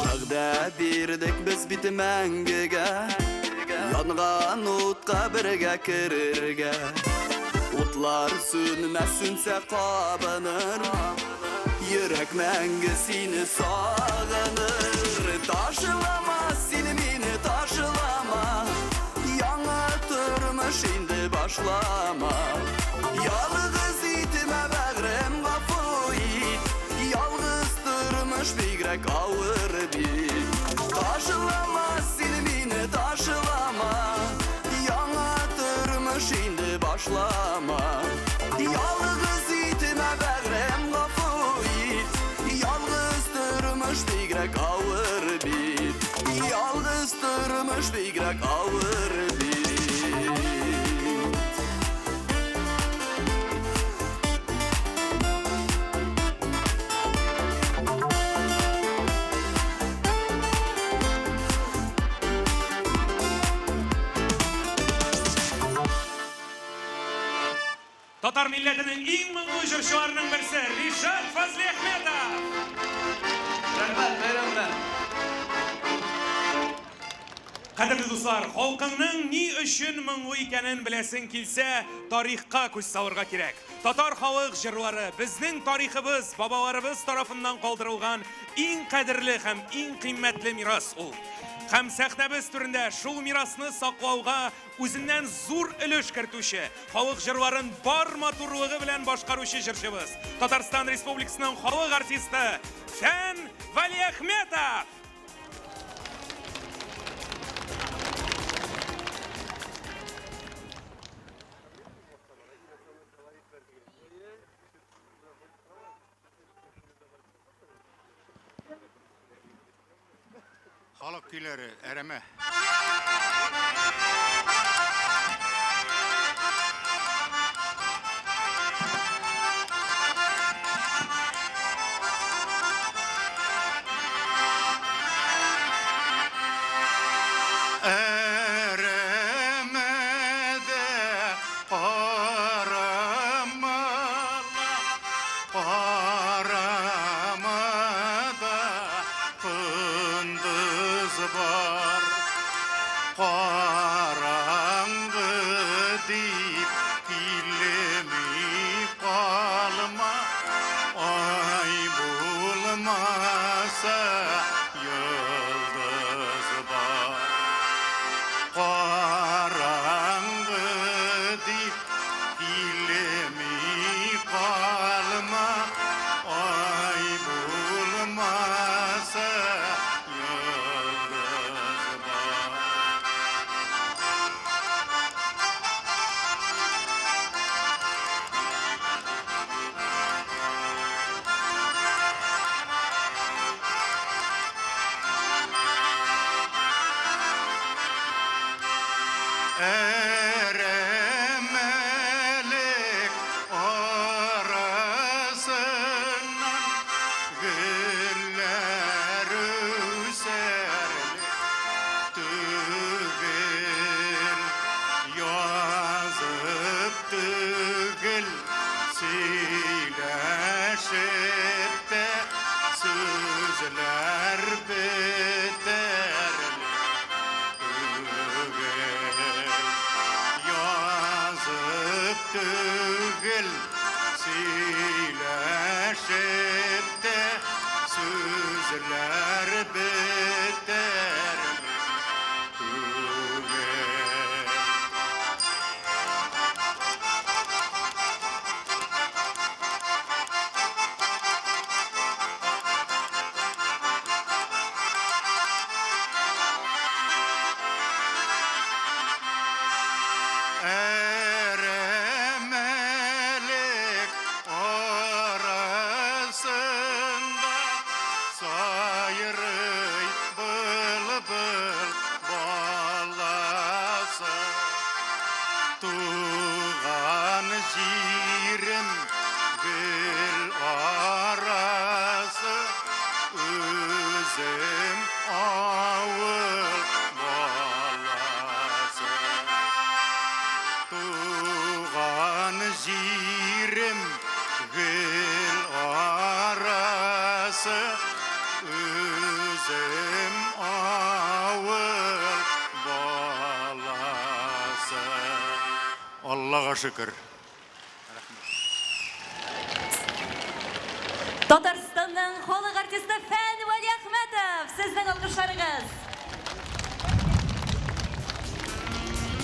Вәгъдә бирдек без бит мәңгегә, Янган утка бергә керергә. Утлар сүнмәс, сүнсә кабыныр, Йөрәк мәңге сине сагыныр. Ташлама син мине, ташлама. Яңа тормыш инде башлама. Ялгыз итмә, бәгърем, гафу ит. Ялгыз тормыш бигрәк авыр бит. Ташлама син мине, ташлама. Яңа тормыш инде башлама. Ялгыз итмә, бәгърем, гафу Тормыш бигрәк авыр бит. Татар милләтенең иң моңлы җырчыларының берсе Ришат Фазлиәхмәтов. Рәхмәт, бәйрәм белән. Кадерле дуслар, халкыңның ни өчен моңлы икәнен беләсең килсә, тарихка күз салырга кирәк. Татар халык җырлары безнең тарихыбыз, бабаларыбыз тарафыннан калдырылган иң кадерле һәм иң кыйммәтле мирас ул. Һәм сәхнәбез түрендә шул мирасны саклауга үзеннән зур өлеш кертүче, халык җырларын бар матурлыгы белән башкаручы җырчыбыз, Татарстан Республикасының халык артисты Фән Валиәхметов! Халык көйләре, әрәмә. Әрәмәдә карамала, карамада кондыз бар. Караңгы дип килми калма, ай булмаса йолдыз бар. Караңгы дип килми калма, ай булмаса йолдыз бар. Әрәмәлек арасыннан гөлләр үсәрлек түгел, язып түгел, сөйләшеп тә сүзләр бетәрлек түгел. Язып түгел, сөйләшеп тә сүзләр бетәрлек түгел. Әрәмәлек арасында сайрый былбыл баласы. Туган җирем гөл арасы, үзем авыл баласы. Туган җирем гөл арасы, үзем авыл баласы. Аллага шөкер. Татарстанның халык артисты Фән Вәлиәхмәтов, сезнең алкышларыгыз.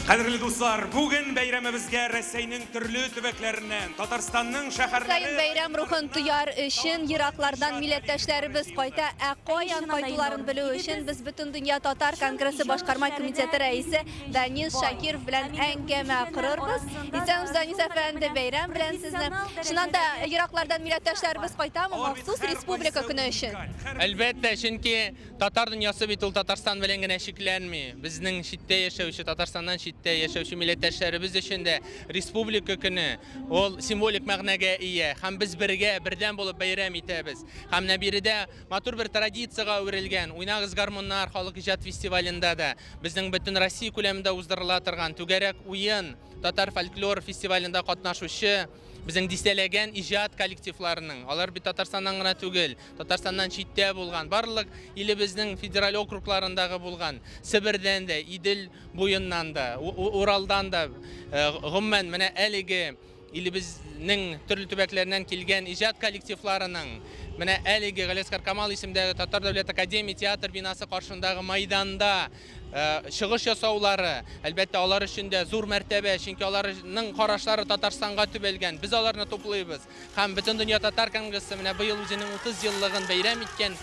Кадерле дуслар, бүген бәйрәмебезгә Рәсәйнең төрле төбәкләреннән, Татарстанның шәһәрләре Саен бәйрәм рухын тояр өчен ераклардан милләттәшләребез кайта, ә каян кайтуларын белү өчен без Бөтендөнья татар конгрессы башкарма комитеты рәисе Данис Шакиров белән әңгәмә корырбыз. Исәнмесез, Данис әфәнде, бәйрәм белән сезне. Чыннан да, ераклардан милләттәшләребез кайтамы махсус Республика көне өчен? Әлбәттә, чөнки Татар дөньясы бит ул Татарстан белән генә чикләнми. Безнең читтә яшәүче, Татарстаннан читтә яшәүче милләттәшләребез өчен дә Республика көне ул символик мәгънәгә ия һәм без бергә, бердәм булып бәйрәм итәбез. Һәм менә биредә матур бер традициягә әверелгән Уйнагыз гармуннар халык иҗат фестивалендә дә, безнең бөтен Россия күләмендә уздырыла торган Түгәрәк уен татар фольклор фестивалендә катнашучы безнең дистәләгән иҗат коллективларының, алар бит Татарстаннан гына түгел, Татарстаннан читтә булган, барлык илебезнең федераль округларындагы булган, Себердән дә, Идел буеннан да, Уралдан да, гомумән, менә әлеге илебезнең төрле төбәкләреннән килгән иҗат коллективларының менә әлеге Галиәсгар Камал исемендәге Татар дәүләт академия театр бинасы каршындагы майданда Чыгыш ясаулары, әлбәттә, алар өчен дә зур мәртәбә, чөнки аларның карашлары Татарстанга төбәлгән. Без аларны туплыйбыз. Һәм Бөтендөнья татар конгрессы менә быел үзенең 30 еллыгын бәйрәм иткән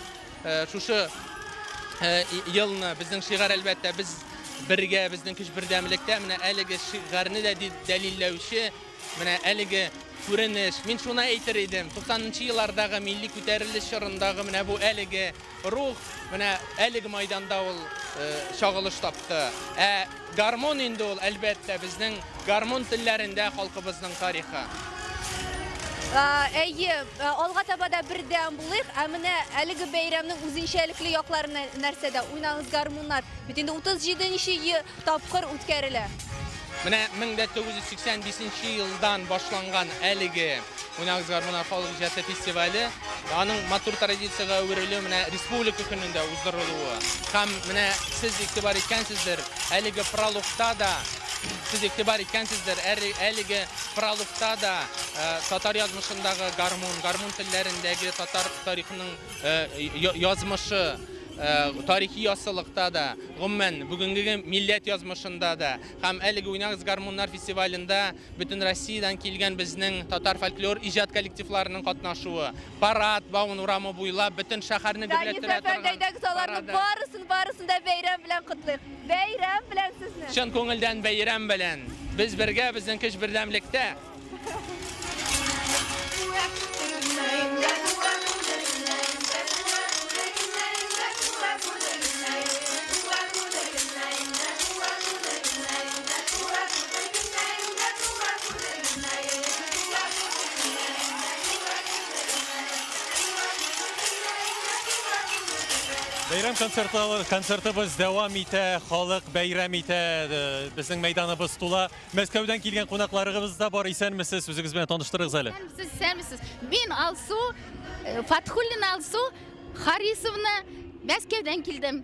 шушы елны безнең шигарь, әлбәттә, без бергә, безнең көч бердәмлектә. Менә әлеге шигарьне дә дәлилләүче менә әлеге күренеш. Мин шуны әйтер идем, 90 нчы еллардагы милли күтәрелеш чорындагы менә бу әлеге Рух менә әлеге майданда ул чагылыш тапты. Ә гармун инде ул, әлбәттә, безнең гармун телләрендә халкыбызның тарихы. Әйе, алга таба да бердәм булыйк. Ә менә әлеге бәйрәмнең үзенчәлекле яклары нәрсәдә? Уйнагыз гармуннар. Бит инде 37 нче тапкыр үткәрелә. Менә 1985 елдан башланган әлеге Уйнагыз гармуннар халык иҗаты фестивале, аның матур традициягә әверелүе менә Республика көнендә уздырылуы. Һәм менә сез игътибар иткәнсездер, әлеге прологта да, сез игътибар иткәнсездер, әлеге прологта да татар язмышындагы гармун, гармун телләрендәге татар тарихының язмышы, тарихи яссылыкта да, гомумән, бүгенгеге милләт язмышында да һәм әлеге Уйнагыз гармуннар фестивалендә бөтен Россиядән килгән безнең татар фольклор иҗат коллективларының катнашуы, парад, Бауман урамы буйлап бөтен шәһәрне Данис гөрләттерә әфәнде, торган әйдәгез аларны парады. барысын, барысын да бәйрәм белән котлыйк. Бәйрәм белән сезне! Чын күңелдән бәйрәм белән! Без бергә, безнең көч бердәмлектә! Бәйрәм концерты, концертыбыз дәвам итә, халык бәйрәм итә, э, безнең мәйданыбыз тула. Мәскәүдән килгән кунакларыгыз да бар. Исәнмесез, үзегез белән таныштырыгыз әле. Исәнмесез, исәнмесез. Мин Алсу, э, Фатхуллина Алсу Харисовна, Мәскәүдән килдем.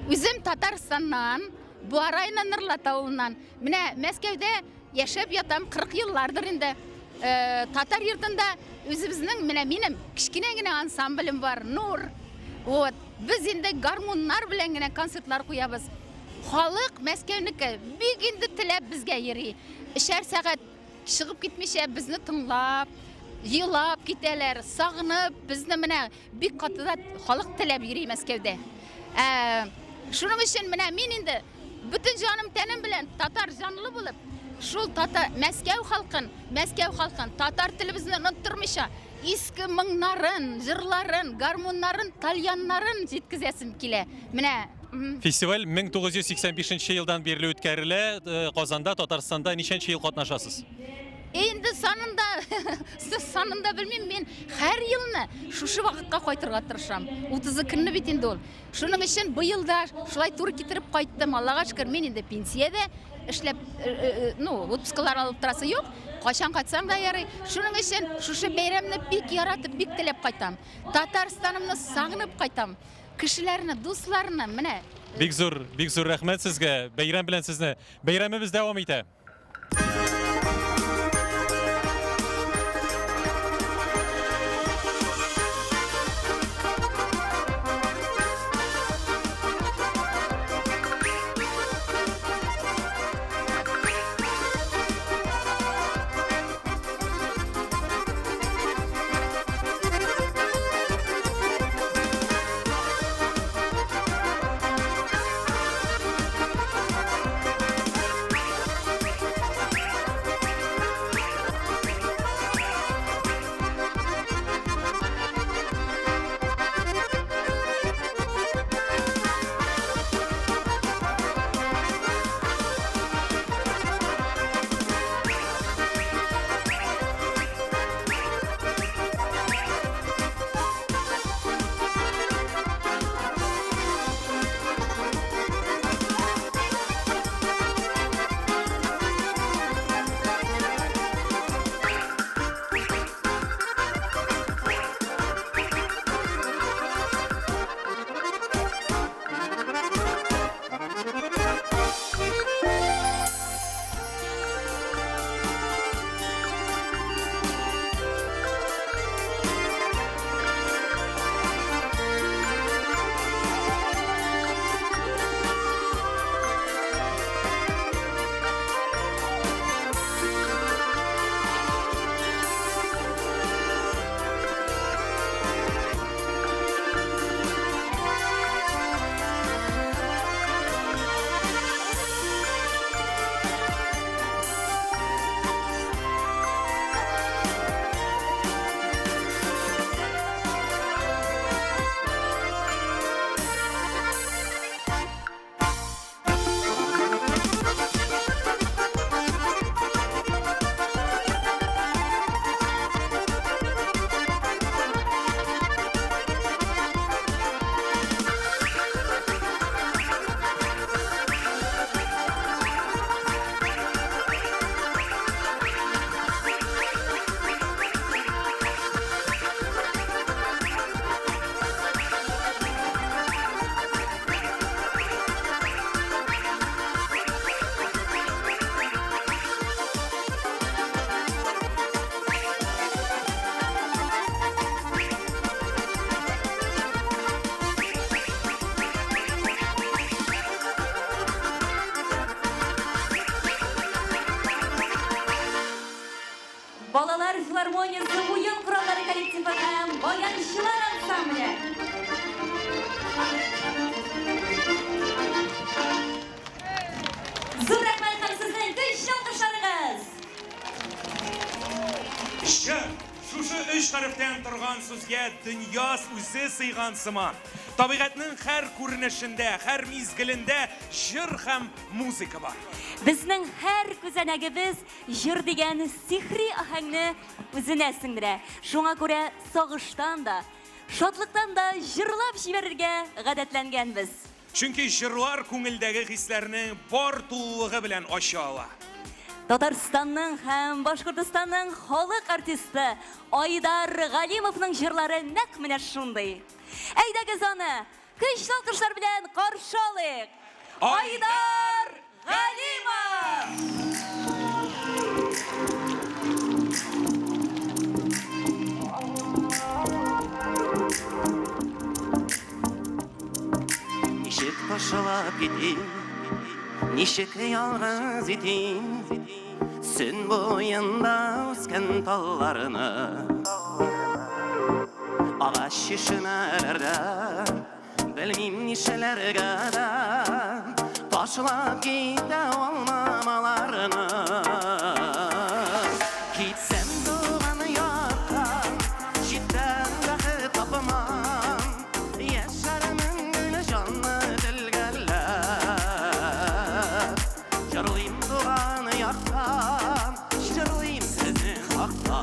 Үзем Татарстаннан, Буа районы Нырлат авылыннан. Менә Мәскәүдә яшәп ятам 40 еллардыр инде. Э, татар йортында үзебезнең менә минем кечкенә генә ансамблем бар, Нур. Вот. Без инде гармуннар белән генә концертлар куябыз. Халык Мәскәүнеке бик инде теләп безгә йөри. Өчәр сәгать чыгып китмичә безне тыңлап, елап китәләр, сагынып безне менә бик каты да халык теләп йөри Мәскәүдә. Ә, шуның өчен менә мин инде бөтен җаным тәнем белән татар җанлы булып, шул татар Мәскәү халкын, Мәскәү халкын татар телебезне оныттырмыйча, иске моңнарын, җырларын, гармуннарын, тальяннарын җиткезәсем килә. Менә Фестиваль 1985 елдан бирле үткәрелә. Э, Казанда, Татарстанда ничәнче ел катнашасыз? Инде санында, санында белмим, мин һәр елны шушы вакытка кайтырга тырышам. 30 көнне бит инде ул. Шуның өчен быел да шулай туры китереп кайттым. Аллага шөкер, мин инде пенсиядә эшләп, э, э, ну, отпускалар алып торасы юк. Кайчан кайтсам да ярый. Шуның өчен шушы бәйрәмне бик яратып, бик теләп кайтам. Татарстанымны сагынып кайтам. Кешеләрне, дусларны, менә. Бик зур, бик зур рәхмәт сезгә. Бәйрәм белән сезне. Бәйрәмебез дәвам итә. филармониясе уен кораллары коллективы һәм баянчылар ансамбле. Зур рәхмәт һәм сезнең көчле алкышларыгыз! Җыр. Шушы өч хәрефтән торган сүзгә дөнья үзе сыйган сыман. Табигатьнең һәр күренешендә, һәр мизгелендә җыр һәм музыка бар. Безнең һәр күзәнәгебез җыр дигән сихри аһәңне үзенә сеңдерә. Шуңа күрә сагыштан да, шатлыктан да җырлап җибәрергә гадәтләнгәнбез. Чөнки җырлар күңелдәге хисләрне бар тулылыгы белән ача ала. Татарстанның һәм Башкортостанның халык артисты Айдар Галимовның җырлары нәкъ менә шундый. Әйдәгез аны көчле алкышлар белән каршы алыйк. Айдар Галимов! Ничек ташлап китим, ничек ялгыз итим Сөн буенда үскән талларны. Агач чишмәләрдә белмим нишләргә дә, Ташлап китә алмам аларны. Китсәм туган яктан, читтән бәхет тапмам, Яшәрмен гел җанны телгәләп. Җырлыйм туган яктан, җырлыйм сезнең хакта,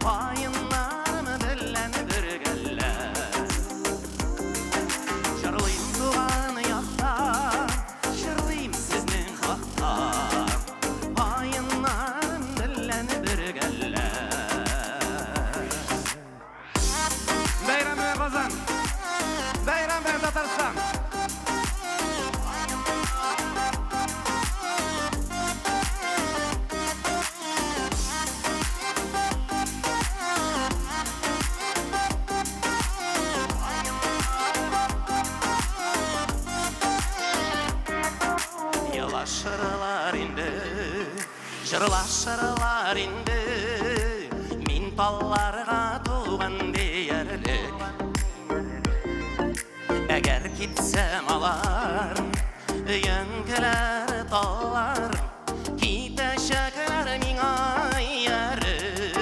Каеннарым белән бергәләп. Җырлыйм туган яктан, җырлыйм сезнең хакта, Каеннарым белән бергәләп. Бәйрәм белән Казан! Бәйрәм белән Татарстан! Елашырлар инде, җырлашырлар инде, Мин талларга туган диярлек. Әгәр китсәм алар, өянкеләр таллар, Китәчәкләр миңа ияреп.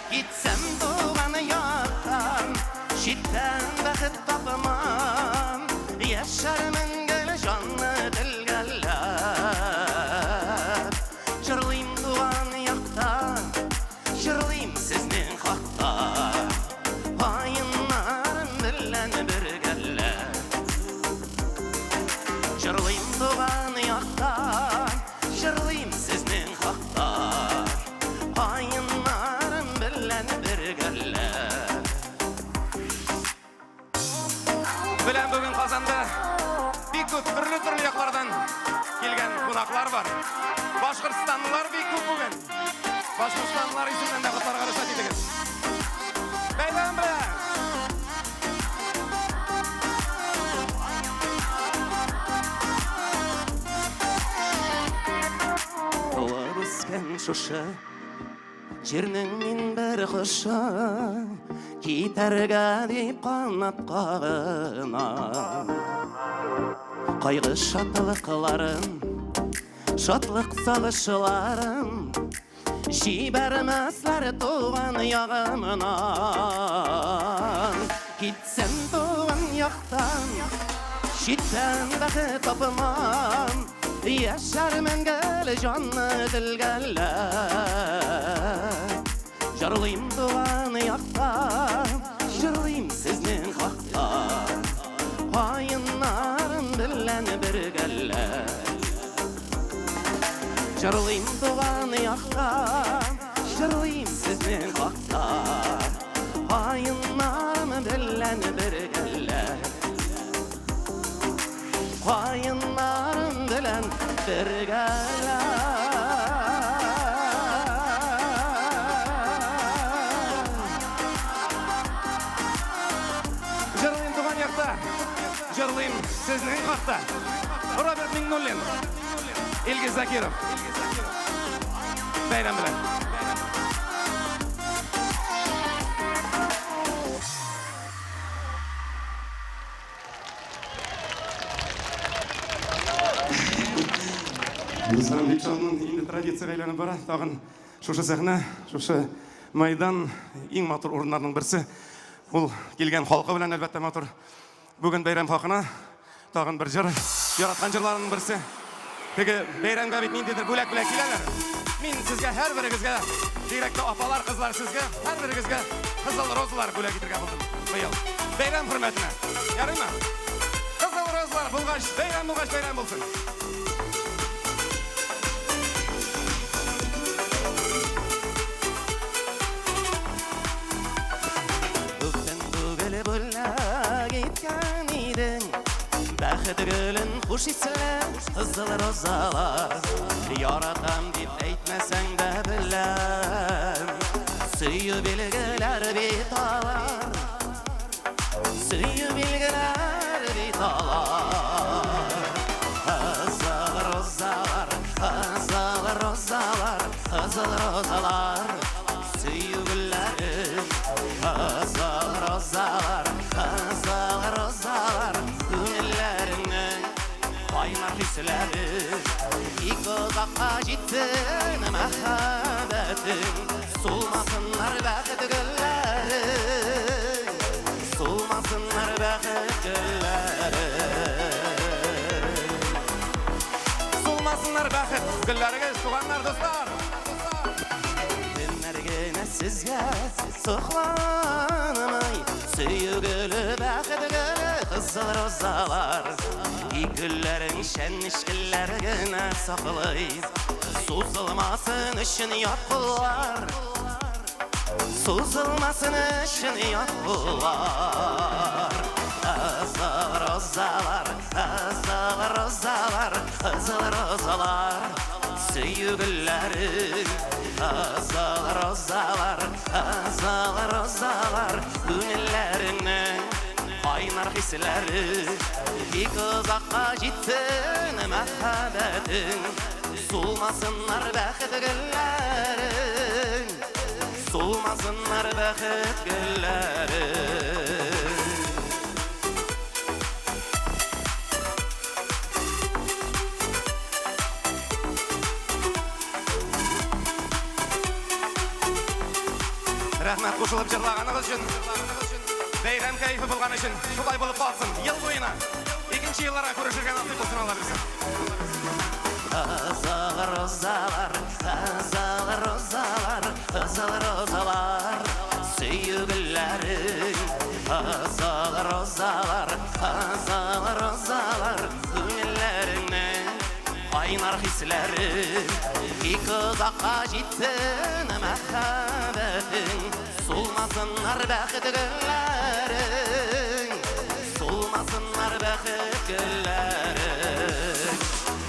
Китсәм туган яктан, читтән бәхет тапмам, Яшәрмен гел җанны телгәләп. Җырлыйм туган яктан, җырлыйм сезнең хакта, Каеннарым белән бергәләп. Җырлыйм туган яктан, җырлыйм сезнең хакта, Каеннарым белән бергәләп. Беләм, бүген Казанда бик күп төрле-төрле яклардан килгән кунаклар бар. Башкортстанлылар бик күп бүген. Башкортстанлылар исеменнән дә котларга рөхсәт итегез. Бәйрәм белән! Туып үскән шушы җирнең мин бер кошы, Китәргә дип канат кагына. Кайгы шатлыкларым, шатлык сагышларым, Җибәрмәсләр туган ягымнан. Китсәм туган яктан, читтән бәхет тапмам, Яшәрмен гел җанны телгәләп. Җырлыйм туган яктан, җырлыйм сезнең хакта, Каеннарым белән бергәләп. Җырлыйм туган яктан, җырлыйм сезнең хакта, Каеннарым белән бергәләп. Каеннарым белән бергәләп. Җырлыйм туган якта, җырлыйм сезнең хакта. Роберт Миңнуллин, Илгиз Закиров. Бәйрәм белән! Дусларым, бик шатмын, инде традициягә әйләнеп бара. Тагын шушы сәхнә, шушы мәйдан иң матур урыннарның берсе. Ул килгән халкы белән әлбәттә матур. Бүген бәйрәм хакына тагын бер җыр, яраткан җырларымның берсе. Теге бәйрәмгә бит ниндидер бүләк белән киләләр. Мин сезгә һәрберегезгә, бигрәк тә апалар, кызлар сезгә, һәрберегезгә кызыл розалар бүләк итергә булдым быел. Бәйрәм хөрмәтенә. Ярыймы? Кызыл розалар булгач, бәйрәм булгач, бәйрәм булсын. Күптән түгел бүләк иткән идең Бәхет гөлен хуш исле кызыл розалар Яратам дип әйтмәсәң дә беләм Сөю билгеләр бит алар Сөю билгеләр бит алар Кызыл розалар, кызыл розалар, кызыл розалар Сөю гөлләре Кызыл розалар, кызыл розалар Күңелләреңнең кайнар хисләре Бик озакка җитсен мәхәббәтең Сулмасыннар бәхет гөлләре Сулмасыннар бәхет гөлләре Сулмасыннар бәхет гөлләрегез, туганнар, дуслар! Кемнәр генә сезгә сокланмый Сөю гөле, бәхет гөле, кызыл розалар Тик гөлләрең чәнечкеләр генә саклый Сузылмасын өчен ят куллар Сузылмасын өчен ят куллар Кызыл розалар, кызыл розалар, кызыл розалар Сөю гөлләре Кызыл розалар, кызыл розалар Күңелләреңнең кайнар хисләре Бик озакка җитсен мәхәббәтең Сулмасыннар бәхет гөлләрең Сулмасыннар бәхет гөлләрең Рәхмәт кушылып җырлаганыгыз өчен. Бәйрәм кәефе булган өчен. Шулай булып калсын ел буена. Икенче елларга күрешергә насыйп булсын Алла бирсә. Кызыл розалар, кызыл розалар, кызыл розалар Сөю гөлләрең Кызыл розалар, кызыл розалар Күңелләреңнең кайнар хисләре Бик озакка җитсен мәхәббәтең Сулмасыннар бәхет гөлләрең Сулмасыннар бәхет гөлләрең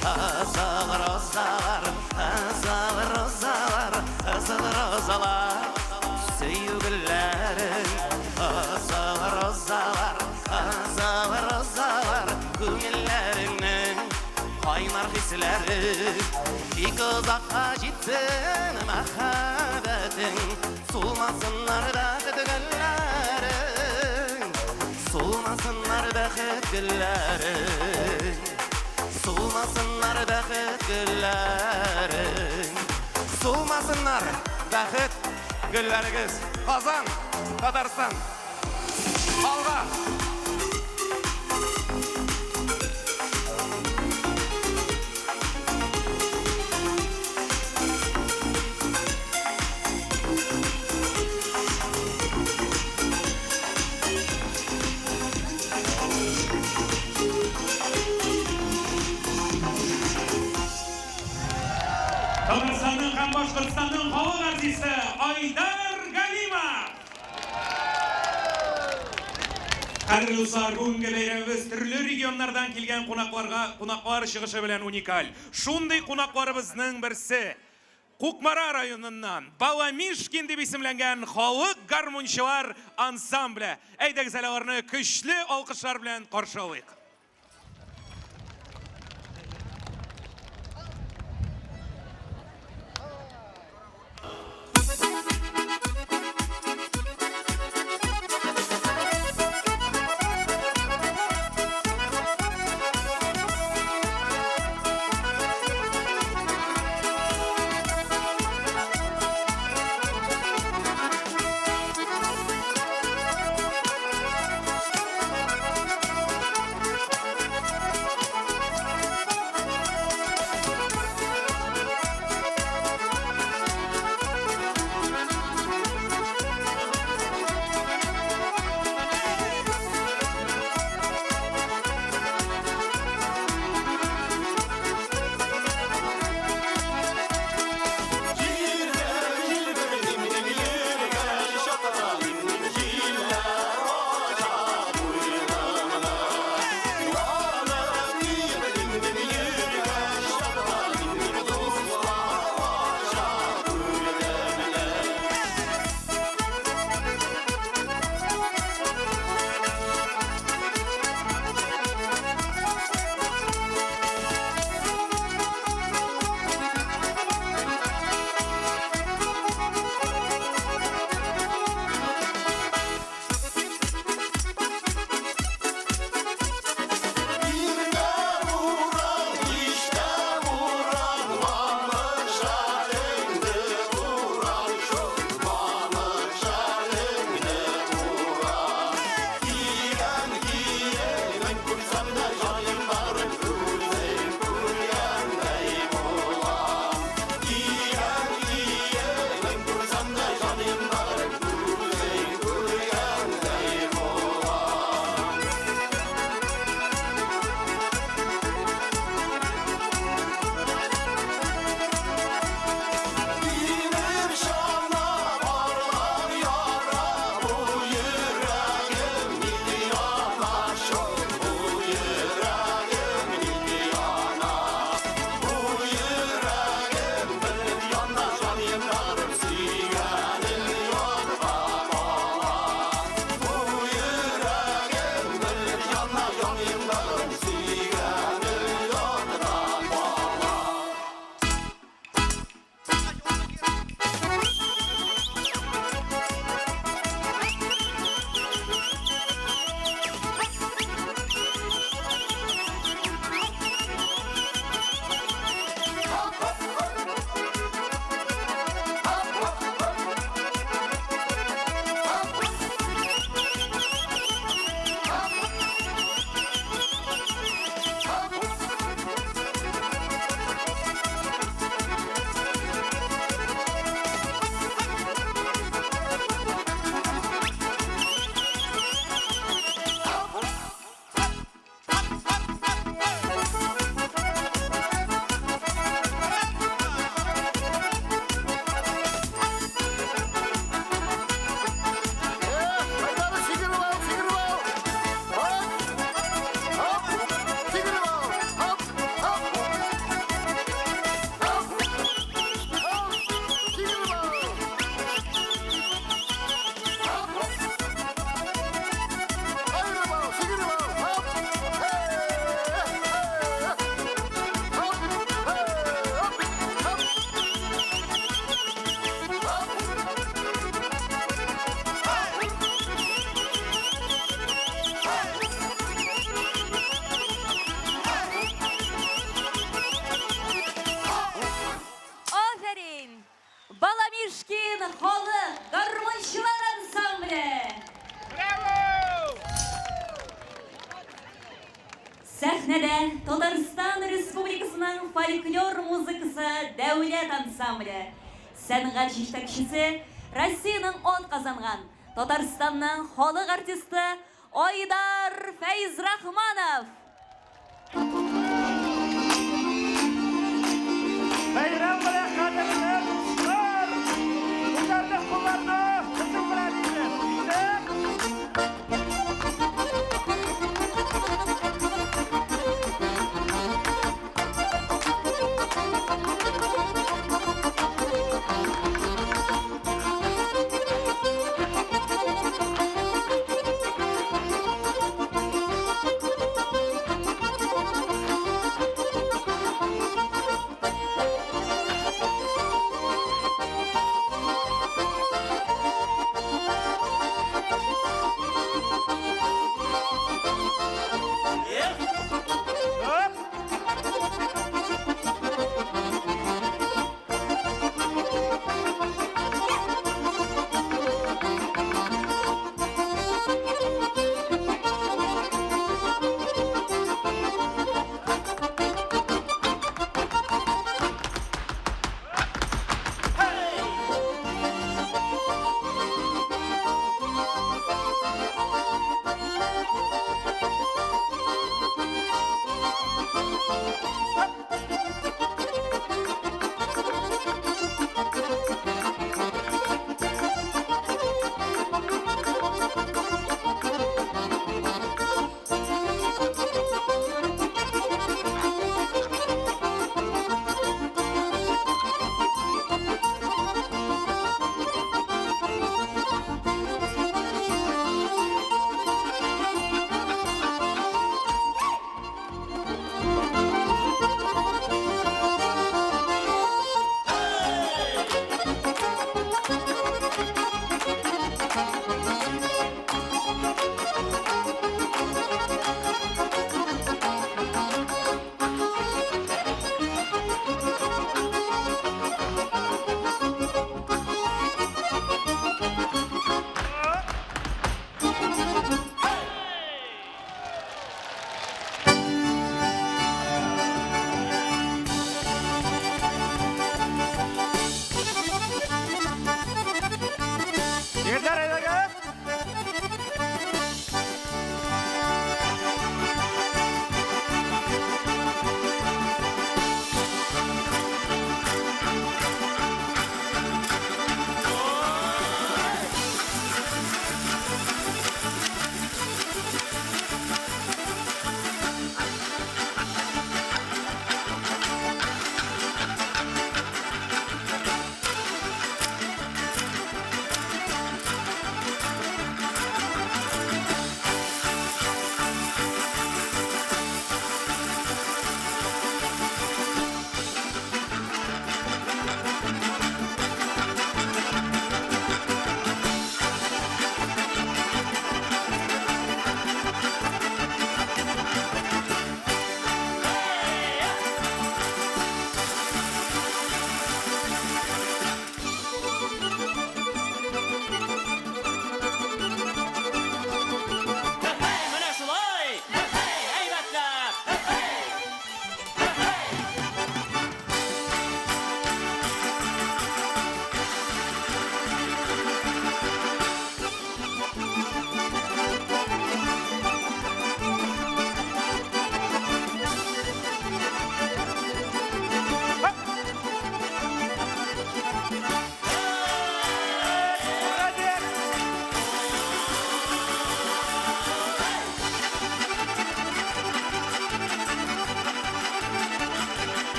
Кызыл розалар, кызыл розалар, кызыл розалар Сөю гөлләрең Кызыл розалар, кызыл розалар Күңелләреңнең кайнар хисләре Бик озакка җитсен мәхәббәтең Сулмасыннар бәхет гөлләрең Сулмасыннар бәхет гөлләрең Сулмасыннар бәхет гөлләрең Сулмасыннар бәхет гөлләрегез. Казан, Татарстан. Алга! Татарстанның һәм Башкортстанның халык артисты Айдар Галимов. Кадерле дуслар, бүгенге бәйрәмебез төрле регионнардан килгән кунакларга кунаклар чыгышы белән уникаль. Шундый кунакларыбызның берсе Кукмара районыннан Баламишкин дип исемләнгән халык гармунчылар ансамбле. Әйдәгез әле аларны көчле алкышлар белән каршы алыйк. Татарстан Республикасының фольклор музыкасы дәүләт ансамбле. Сәнгать җитәкчесе Россиянең атказанган Татарстанның халык артисты Айдар Фәйзрахманов. Бәйрәм белән, кадерле дуслар! Күтәрдек кулларны, безнең белән инде.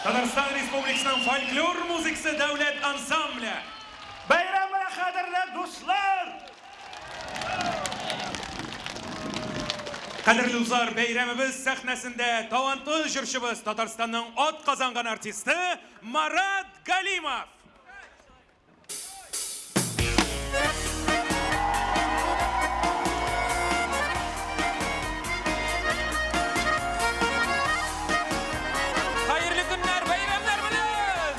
Татарстан Республикасының фольклор музыкасы дәүләт ансамбле. Бәйрәм белән, кадерле дуслар! Кадерле дуслар, бәйрәмебез сәхнәсендә талантлы җырчыбыз, Татарстанның атказанган артисты Марат Галимов. Хәерле көннәр, бәйрәмнәр белән!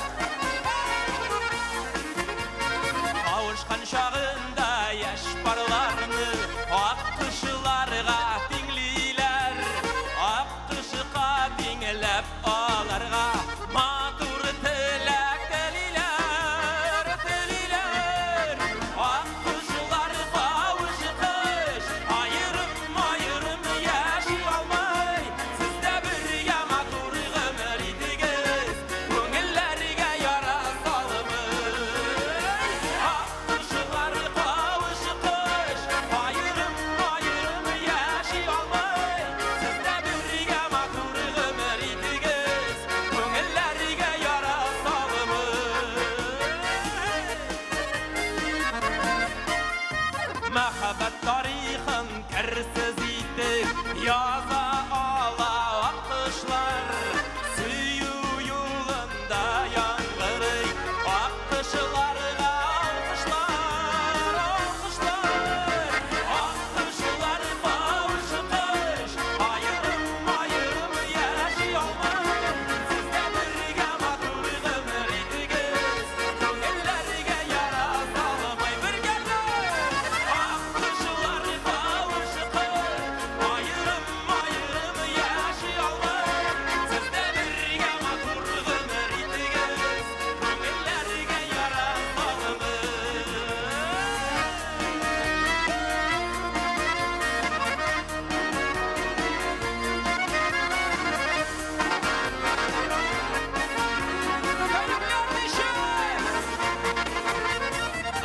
Кавышкан чагында яшь парларны ак кышларга тиңлиләр. Ак кышка тиңләп аларга матур теләк телиләр, телиләр. Ак кышлар кавышкач, аерым-аерым яши алмый. Сез дә бергә матур гомер итегез, күңелләргә яра салмый. Ак кышлар кавышкач, аерым-аерым яши алмый. Сез дә бергә матур гомер итегез, күңелләргә яра салмый. Мәхәббәт тарихын керсез итеп яза ала аккошлар. Сөю юлында яңгырый аккошларга алкышлар, алкышлар. Аккошлар кавышкач, аерым-аерым яши алмый. Сез дә бергә матур гомер итегез, күңелләргә яра салмый. Бергәләп! Аккошлар кавышкач, аерым-аерым яши алмый. Сез дә бергә матур гомер итегез, күңелләргә яра салмый.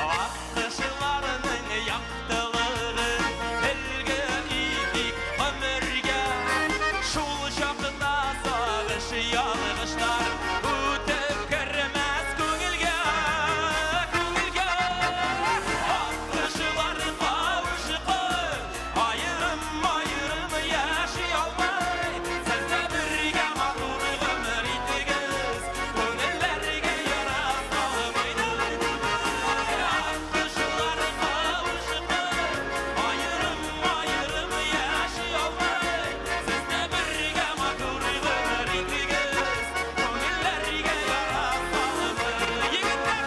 Аккошларның яктылыгын өлге итик гомергә. Шул чакта сагыш ялгышлар үтеп кермәс күңелгә, күңелгә. Аккошлар кавышкач, аерым-аерым яши алмый. Сез дә бергә матур гомер итегез, күңелләргә яра салмый. Аккошлар кавышкач, аерым-аерым яши алмый. Сез дә бергә матур гомер итегез, күңелләргә яра салмый. Егетләр!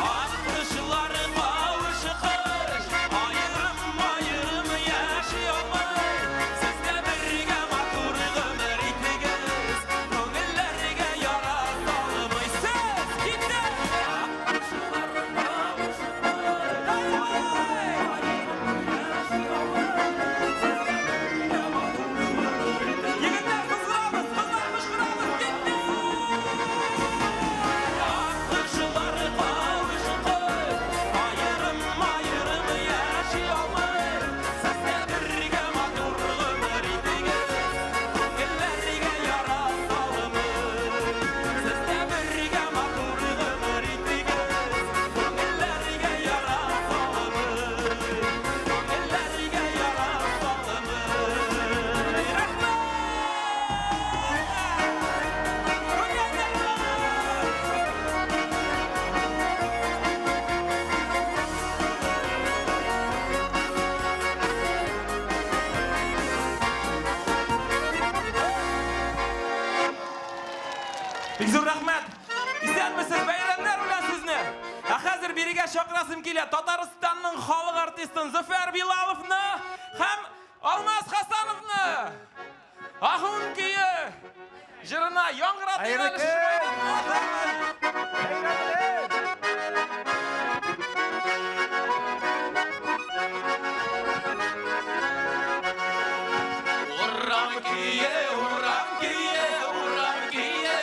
Аккошлар кавышкач, аерым-аерым яши алмый. Сез дә бергә матур гомер итегез, күңелләргә яра салмый. Сез китте! Аккошлар кавышкач, Егетләр, кызларыбыз, кызлар, кычкырабыз, китте! Аккошлар кавышкач, аерым-аерым яши алмый. Сез дә бергә матур гомер итегез, күңелләргә яра салмый. Сез дә бергә матур гомер итегез, күңелләргә яра салмый. Күңелләргә яра салмый. Рәхмәт! Бик зур рәхмәт. Исәнмесез, бәйрәмнәр белән сезне. Ә хәзер бирегә чакырасым килә Татарстанның халык артистын Зөфәр Билаловны һәм Алмаз Хасановны. Ахун көе җырына яңгыратыйк әле шушы мәйданны. Урам көе, урам көе, урам көе.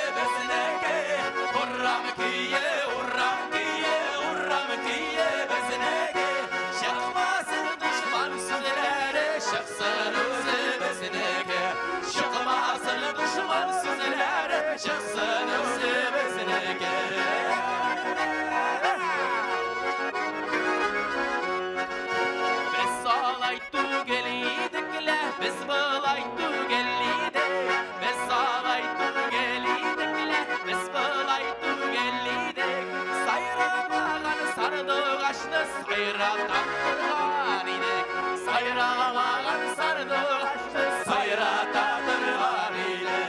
Сайрамаган сандугачны сайрата торган иде.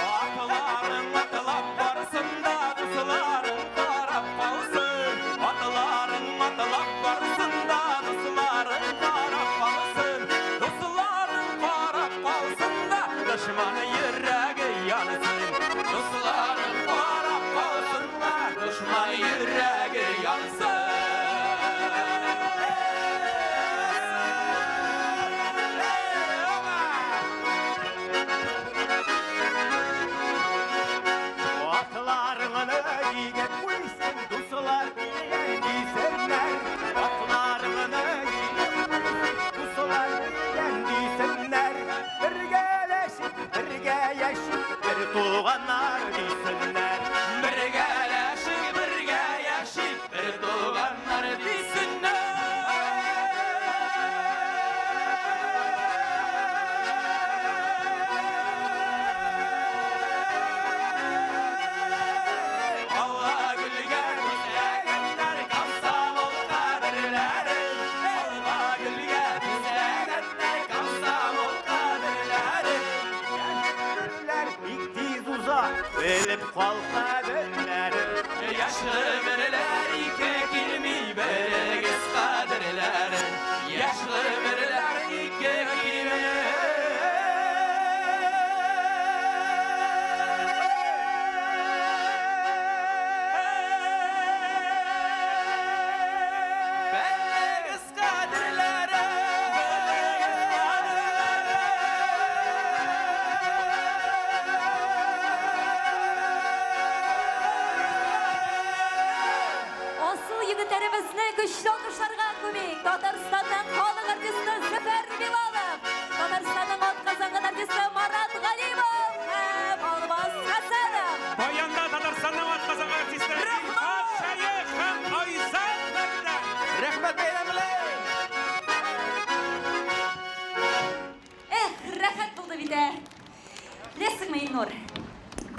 Атларың атлап барсын да, дусларың карап калсын. Атларың атлап барсын да, дусларың карап калсын. Дусларың карап калсын да, дошман йөрәге янсын. Дусларың карап калсын да, дошман йөрәге янсын. Атларыңны җигеп куйсын, дуслар килгән дисеннәр. Атларыңны җигеп куйсын, дуслар килгән дисеннәр. Бергәләшеп, бергә яшик, бер туганнар дисеннәр. Бергәләшик, бергә яшик, бер туганнар дисеннәр. Алла гөлгә бизәгәннәр комсомол каберләрен. Алла гөлгә бизәгәннәр комсомол каберләрен. Гомерләр бик тиз уза, белеп кал кадерләрен. Яшь гомерләр ике килми, белегез кадерләрен. Яшь гомерләр ике килми. Белегез кадерләрен. Асыл егетләребезне көчле алкышларга күмик. Татарстанның халык артисты Зөфәр Билалов, Татарстанның атказанган артисты Марат Галимов һәм Алмаз Хәсәнов. Баянда Татарстанның атказанган артисты Рифат Шәех һәм Айзат Мәрдән. Рәхмәт бәйрәм белән! Эх, рәхәт булды бит ә. Беләсеңме, Илнур?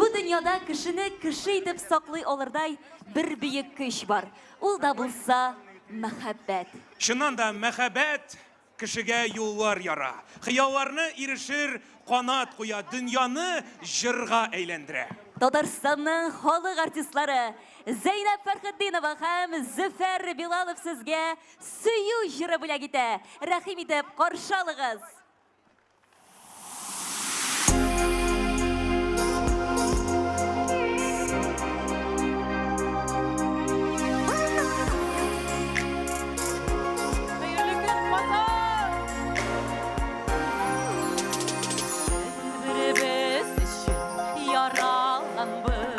Бу дөньяда кешене кеше итеп саклый алырдай бер бөек көч бар. Ул да булса мәхәббәт. Чыннан да мәхәббәт кешегә юллар яра. Хыялларны ирешер канат куя, дөньяны җырга әйләндерә. Татарстанның халык артистлары Зәйнәб Фәрхетдинова һәм Зөфәр Билалов сезгә сөю җыры бүләк итә. Рәхим итеп каршы алыгыз. Хәерле көн, Казан! Бер-беребез өчен яралганбыз,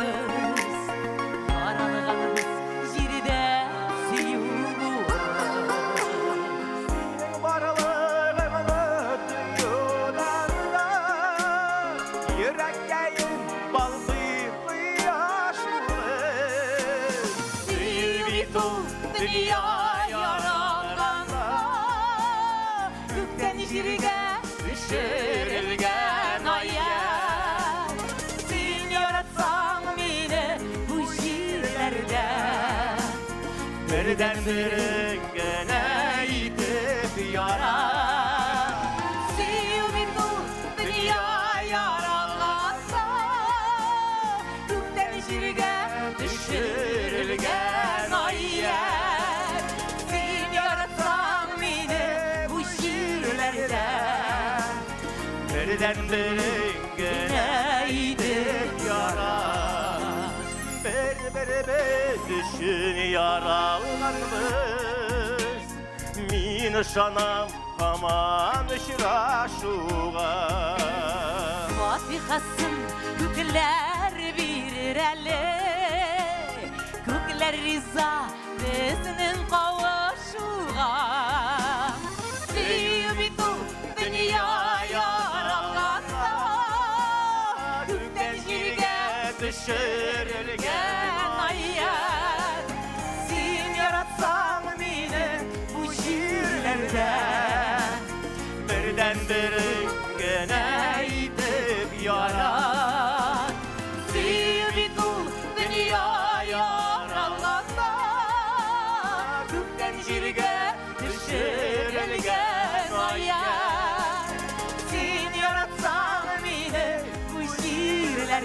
яралганбыз җирдә сөю булып. Синең барлыгыңны тоюдан да йөрәккәем балкый кояш булып. Сөю бит ул дөнья яралганда, күктән җиргә төшерелгән аят. Син яратсаң мине бу җирләрдә, Бердән-берең генә итеп ярат. Сөю бит ул дөнья яралганда, күктән җиргә төшерелгән аят. Син яратсаң мине бу җирләрдә, Бердән-берең генә итеп ярат. Бер-беребез өчен яралганбыз. Мин ышанам һаман очрашуга. Фатихасын күкләр бирер әле, күкләр риза безнең кавышуга. Сөю бит ул дөнья яралганда, күктән җиргә төшерелгән аят. Син яратсаң мине бу җирләрдә, Бердән-берең генә итеп ярат.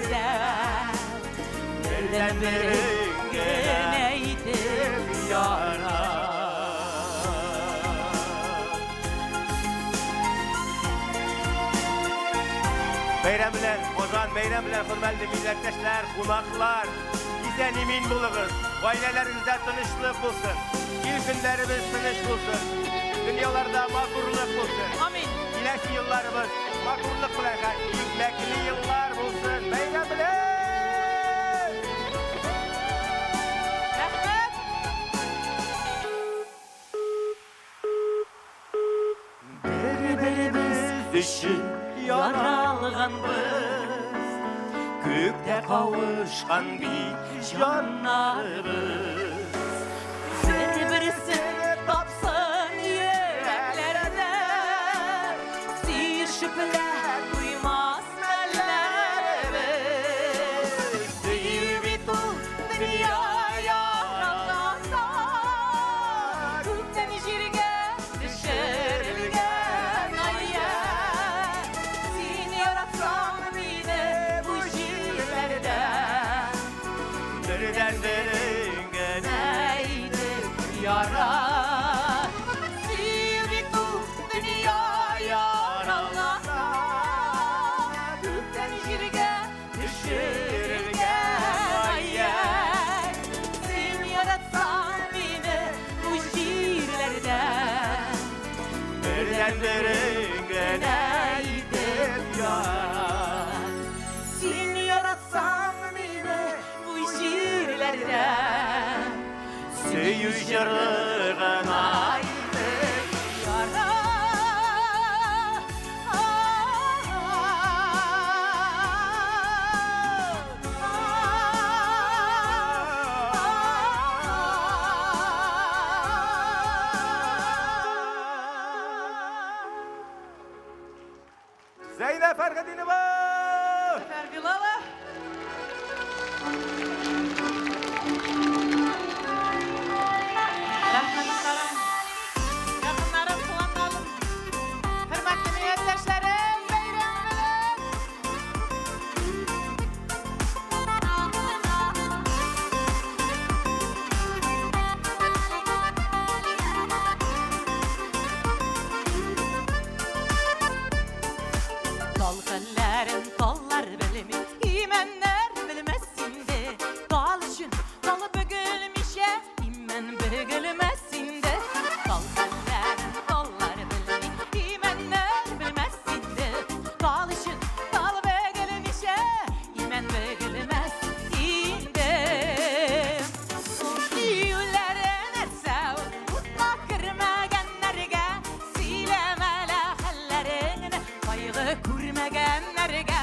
җирләрдә Бердәнберең генә итеп ярат. Бәйрәм белән, Казан, бәйрәм белән, хөрмәтле милләттәшләр, кунаклар! Исән-имин булыгыз, гаиләләрегездә тынычлык булсын, ил-көннәребез тыныч булсын, дөньяларда матурлык булсын. Амин. Киләсе елларыбыз матурлык белән һәм икмәкле еллар булсын. Бәйрәм белән! Рәхмәт! Бер-беребез өчен яралганбыз, Күктә кавышкан бит җаннарыбыз. Бер-берсен тапсын йөрәкләрдә, Сөешеп лә туймас мәлләребез. Сөю бит ул дөнья яралганда, Күктән җиргә төшерелгән аять. Син яратсаң мине бу җирләрдә, Бердәнберең генә итеп ярат. Сөю бит ул дөнья яралганда, Күктән җиргә төшерелгән аять. Син яратсаң мине бу җирләрдә, Бердәнберең генә итеп ярат. Син яратсаң мине бу җирләрдә, Сөю җыры гына итеп ярат. Зәйнәп Фәрхетдинова! Зөфәр Билалов. Рәхмәт, дусларым. Якыннарым, туганнарым. Хөрмәтле милләттәшләрем, бәйрәм белән! Тал хәлләрен таллар белми, имәннәр белмәс инде. Тал өчен тал бөгелмичә, имән бөгелмәс инде. Тал хәлләрен таллар белми, имәннәр белмәс инде. Тал өчен тал бөгелмичә, имән бөгелмәс инде. Диюләре нәрсә ул? Утка кермәгәннәргә сөйләмә лә хәлләреңне, кайгы күрмәгәннәргә.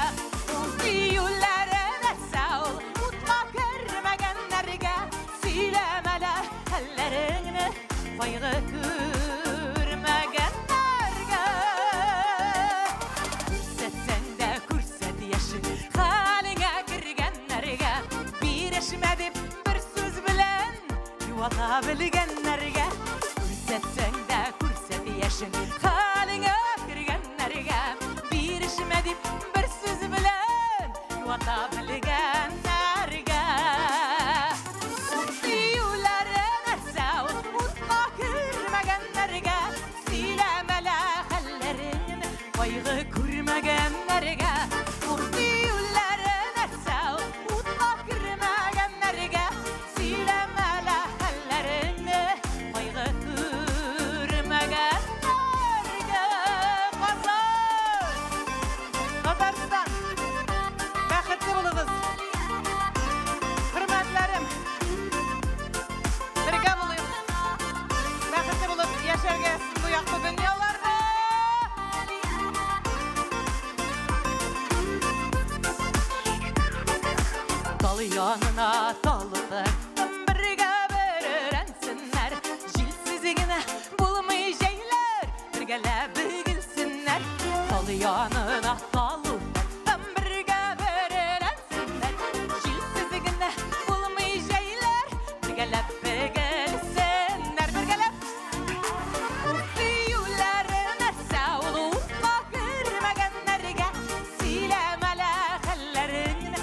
Ул диюләре нәрсә ул? Утка кермәгәннәргә сөйләмә лә хәлләреңне, кайгы күрмәгәннәргә. Күрсәтсәң дә күрсәт яшен хәлеңә кергәннәргә, бирешмә дип бер сүз белән юата белгәннәргә. Күрсәтсәң дә күрсәт яшен хәлеңә кергәннәргә, бирешмә дип бер сүз белән юата белгәннәргә. Ут диюләре нәрсә ул? Утка кермәгәннәргә сөйләмә лә хәлләреңне, кайгы күрмәгәннәргә. Ут диюләре нәрсә ул? Утка кермәгәннәргә сөйләмә лә хәлләреңне, кайгы күрмәгәннәргә. Казан! Татарстан! Бәхетле булыгыз! Хөрмәтләрем! Бергә булыйк! Бәхетле булып яшәргә бу якты дөньяларда! Тал янына тал утыр, бергә бер Җилсез генә булмый җәйләр, бергәләп бөгелсеннәр. Тал янына тал утыр, бергә бер Җилсез генә булмый җәйләр, бергәләп бөгелсеннәр, бергәләп. Ут диюләре нәрсә ул? Утка кермәгәннәргә сөйләмә лә хәлләреңне,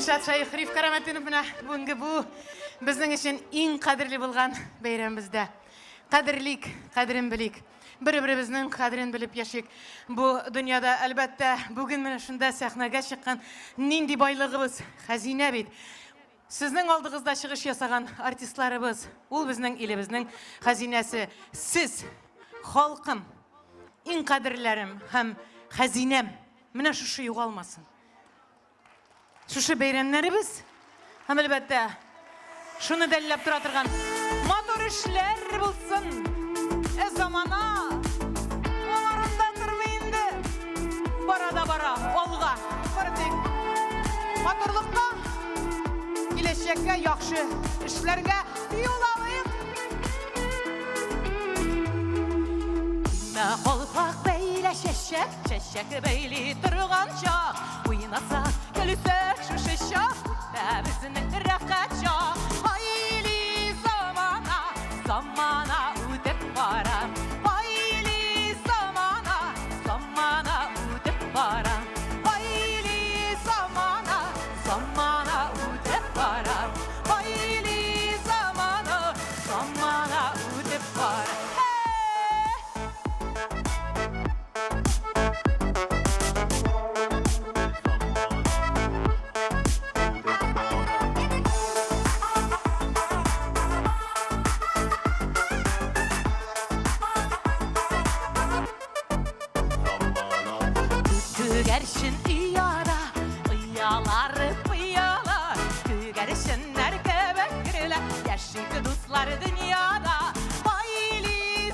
Илшат Шәйхриев Карамәтдинов менә бүгенге бу безнең өчен иң кадерле булган бәйрәм бездә. Кадерлик, кадерен белик. Бер-беребезнең кадерен белеп яшик. Бу дөньяда, әлбәттә, бүген менә шунда сәхнәгә чыккан нинди байлыгыбыз, хәзинә бит. Сезнең алдыгызда чыгыш ясаган артистларыбыз, ул безнең илебезнең хәзинәсе. Сез, халкым, иң кадерләрем һәм хәзинәм. Менә шушы югалмасын. Шушы бәйрәмнәребез һәм, әлбәттә, шуны дәлилләп тора торган матур эшләр булсын. Ә замана ул урында тормый инде. Бара да бара, алга. Бары тик матурлыкка, киләчәккә яхшы эшләргә юл алыйк. Кимә калфак бәйлә чәчәк, чәчәк бәйли торган чак. Уйнасак, көлсәк шушы чак, үтә безнең рәхәт чак. Ай, замана, замана үтеп бара. Ай, замана, замана үтеп бара. Ай, замана, замана үтеп бара. Ай, замана, замана үтеп бара. Күгәрчен ояда, оялары пыяла, күгәрченнәр кебек көлә, яшик дуслар дөньяда. Ай,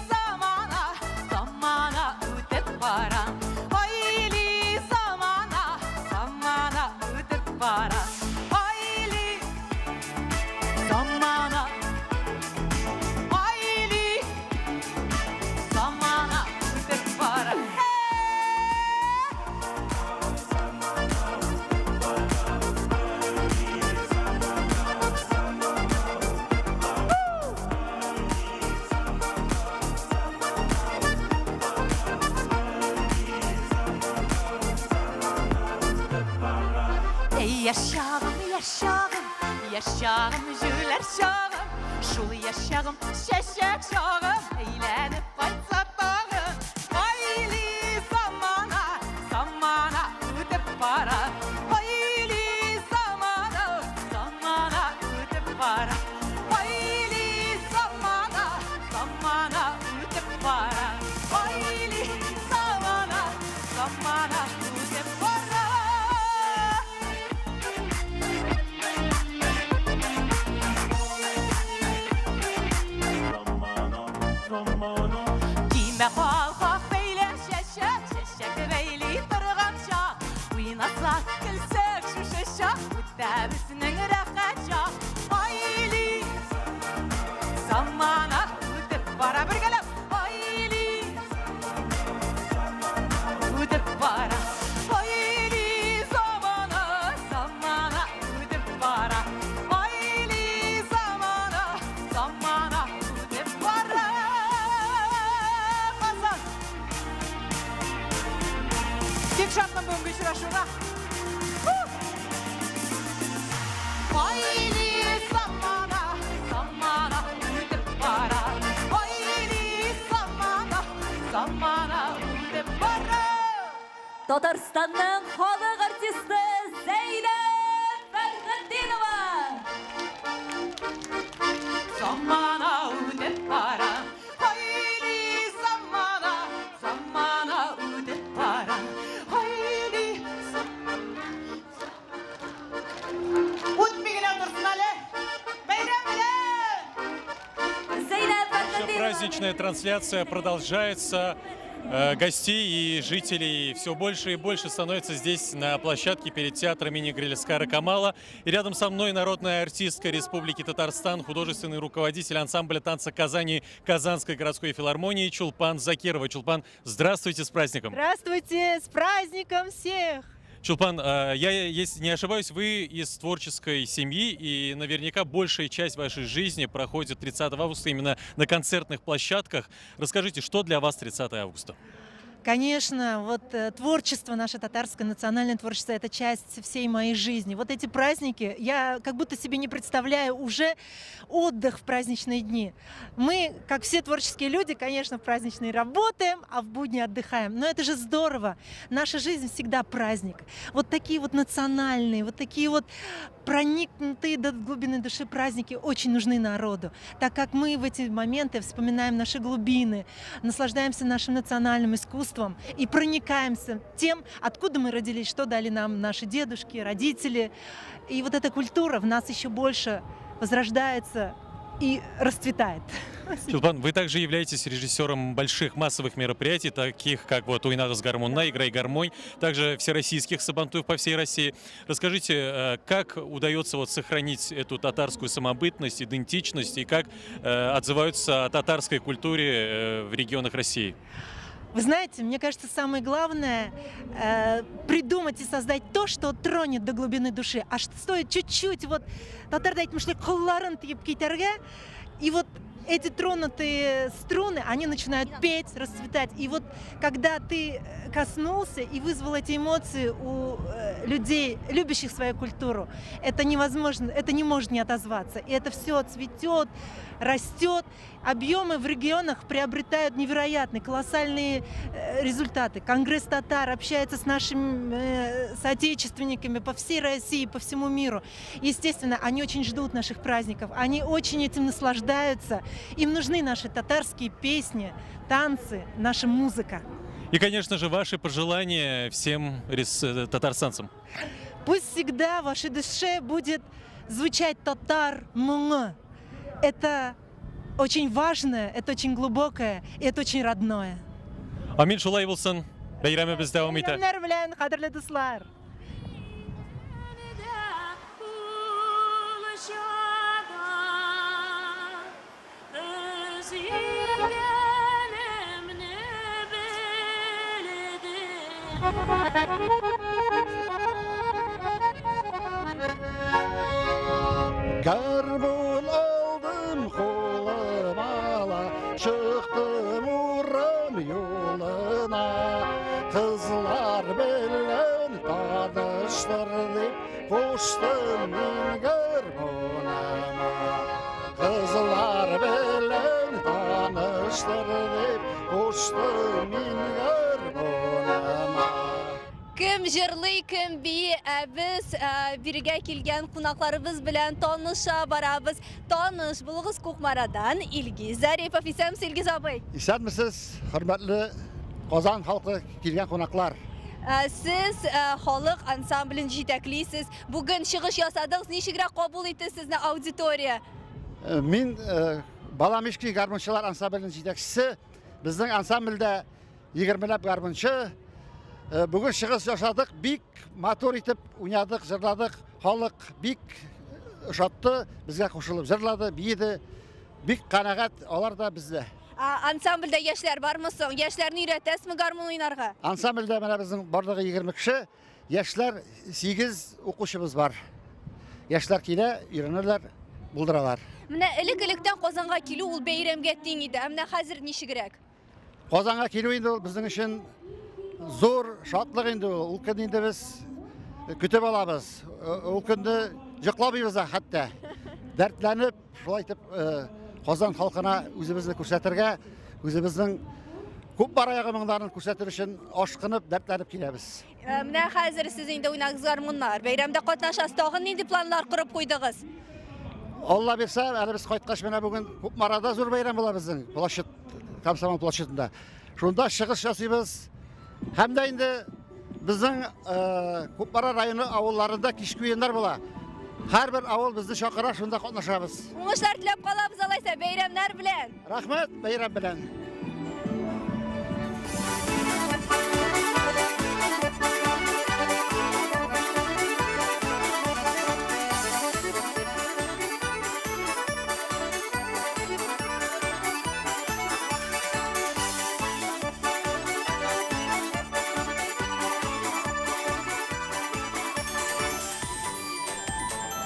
замана, замана үтеп бара. Ай, замана, замана үтеп бара. Ай, замана, ай, замана үтеп бара. Ey яшь чагым, яшь чагым, яшь чагым, җүләр чагым, шул яшь чагым, чәчәк чагым, әйләнеп кайтса тагын. Ай, замана, замана үтеп бара. Ай, замана, замана үтеп бара. Ай, замана, замана үтеп бара. Ай, замана, замана үтеп бара. Кимә калфак бәйлә чәчәк, чәчәк бәйли торган чак. Уйнасак, көлсәк шушы чак, үтә безнең рәхәт чак. Ай, замана үтеп бара бергәләп. Ай, үтеп бара. Ай, замана, замана үтеп бара. Ай, замана, замана үтеп бара. Казан. Бик шатмын бүгенге очрашуга. Ай, замана, замана үтеп бара. Ай, замана, замана үтеп бара. Татарстанның халык артисты Зәйнәб Фәрхетдинова. Замана үтеп бара. Ай, замана, замана үтеп бара. Ай, Үтми генә торсын әле. Бәйрәм белән! Зәйнәб Наша Фәрхетдинова. праздничная трансляция продолжается. Гостей и жителей все больше и больше становится здесь на площадке перед театром имени Галиаскара Камала. И рядом со мной народная артистка Республики Татарстан, художественный руководитель ансамбля танца Казани Казанской городской филармонии Чулпан Закирова. Чулпан, здравствуйте, с праздником! Здравствуйте, с праздником всех! Чулпан, я, если не ошибаюсь, вы из творческой семьи, и наверняка большая часть вашей жизни проходит 30 августа именно на концертных площадках. Расскажите, что для вас 30 августа? Конечно, вот э, творчество наше татарское, национальное творчество, это часть всей моей жизни. Вот эти праздники, я как будто себе не представляю уже отдых в праздничные дни. Мы, как все творческие люди, конечно, в праздничные работаем, а в будни отдыхаем. Но это же здорово. Наша жизнь всегда праздник. Вот такие вот национальные, вот такие вот проникнутые до глубины души праздники очень нужны народу, так как мы в эти моменты вспоминаем наши глубины, наслаждаемся нашим национальным искусством и проникаемся тем, откуда мы родились, что дали нам наши дедушки, родители. И вот эта культура в нас еще больше возрождается и расцветает. Чулпан, вы также являетесь режиссером больших массовых мероприятий, таких как вот «Уйнагыз гармунда», «Играй гармонь», также всероссийских сабантуев по всей России. Расскажите, э, как удается вот сохранить эту татарскую самобытность, идентичность и как э, отзываются о татарской культуре э, в регионах России? Вы знаете, мне кажется, самое главное э, придумать и создать то, что тронет до глубины души. А что стоит чуть-чуть, вот татарда әйтмешли кылларын тиеп китәргә, и вот эти тронутые струны, они начинают петь, расцветать. И вот когда ты э, коснулся и вызвал эти эмоции у э, людей, любящих свою культуру, это невозможно, это не может не отозваться. И это все цветет, растет. Объемы в регионах приобретают невероятные, колоссальные э, результаты. Конгресс татар общается с нашими соотечественниками по всей России, по всему миру. Естественно, они очень ждут наших праздников, они очень этим наслаждаются. Им нужны наши татарские песни, танцы, наша музыка. И, конечно же, ваши пожелания всем э, татарстанцам. Пусть всегда в вашей душе будет звучать татар моңы. Это очень важное, это очень глубокое, и это очень родное. Амин шулай булсын. Бәйрәмебез дәвам итә. Бәйрәмнәр белән, кадерле дуслар! Гармун алдым кулыма ла, чыктым урам юлына. Кызлар белән таныштыр дип, куштым мин гармуныма. Кызлар белән таныштыр дип, куштым мин гармуныма. Кем җырлый, кем бии, ә без ә, бирегә килгән кунакларыбыз белән таныша барабыз. Таныш булыгыз Кукмарадан Илгиз Зарипов. Исәнмесез, Илгиз абый. Исәнмесез, хөрмәтле Казан халкы, килгән кунаклар. Ә, Сез ә, халык ансамблен җитәклисез. Бүген чыгыш ясадыгыз, ничегрәк кабул итте сезне аудитория? Э, Мин э, Баламишки гармунчылар ансамбленең җитәкчесе. Безнең ансамбльдә егермеләп гармунчы. Э, Бүген чыгыш ясадык, бик матур итеп уйнадык, җырладык. Халык бик ошатты, безгә кушылып җырлады, биеде. Бик канәгать алар да бездә. Ә, Ансамбльдә яшьләр бармы соң? Яшьләрне өйрәтәсезме гармун уйнарга? Ансамбльдә менә безнең барлыгы 20 кеше, яшьләр 8 укучыбыз бар. Яшьләр килә, өйрәнәләр, булдыралар. Менә элек-электән Казанга килү ул бәйрәмгә тиң иде. Ә менә хәзер ничегрәк? Казанга килү инде ул безнең өчен зур шатлык инде ул. Ул көнне инде без көтеп алабыз. Ул көнне йокламыйбыз да хәтта. Дәртләнеп, шулай итеп э, Казан халкына үзебезне күрсәтергә, үзебезнең күп бараягы моңнарын күрсәтер өчен ашкынып, дәртләнеп киләбез. Э, Менә хәзер сез инде уйнагыз гармуннар. Бәйрәмдә катнашасыз. Тагын нинди планнар корып куйдыгыз? Алла бирсә, әле без кайткач менә бүген Кукмарада зур бәйрәм була безнең площадь, Комсомол площадында. Шунда чыгыш ясыйбыз. Һәм дә инде безнең э, Кукмара районы авылларында кичке уеннар була. Һәрбер авыл безне чакыра, шунда катнашабыз. Уңышлар теләп калабыз алайса, бәйрәмнәр белән. Рәхмәт, бәйрәм белән.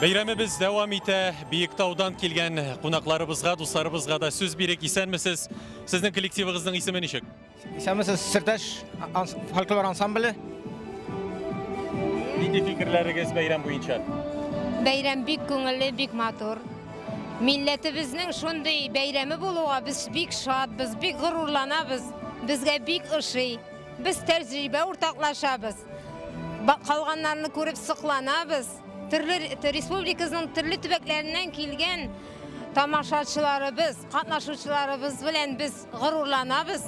Бәйрәмебез дәвам итә. Биектаудан килгән кунакларыбызга, дусларыбызга да сүз бирик. Исәнмесез. Сезнең коллективыгызның исеме ничек? Исәнмесез, Сердәш фольклор ансамбле. Нинди фикерләрегез бәйрәм буенча? Бәйрәм бик күңелле, бик матур. Милләтебезнең шундый бәйрәме булуга без бик шатбыз, бик горурланабыз. Безгә бик ошый. Без тәҗрибә уртаклашабыз. Калганнарны күреп сокланабыз. Төрле республикабызның төрле төбәкләреннән килгән тамашачыларыбыз, катнашучыларыбыз белән без горурланабыз.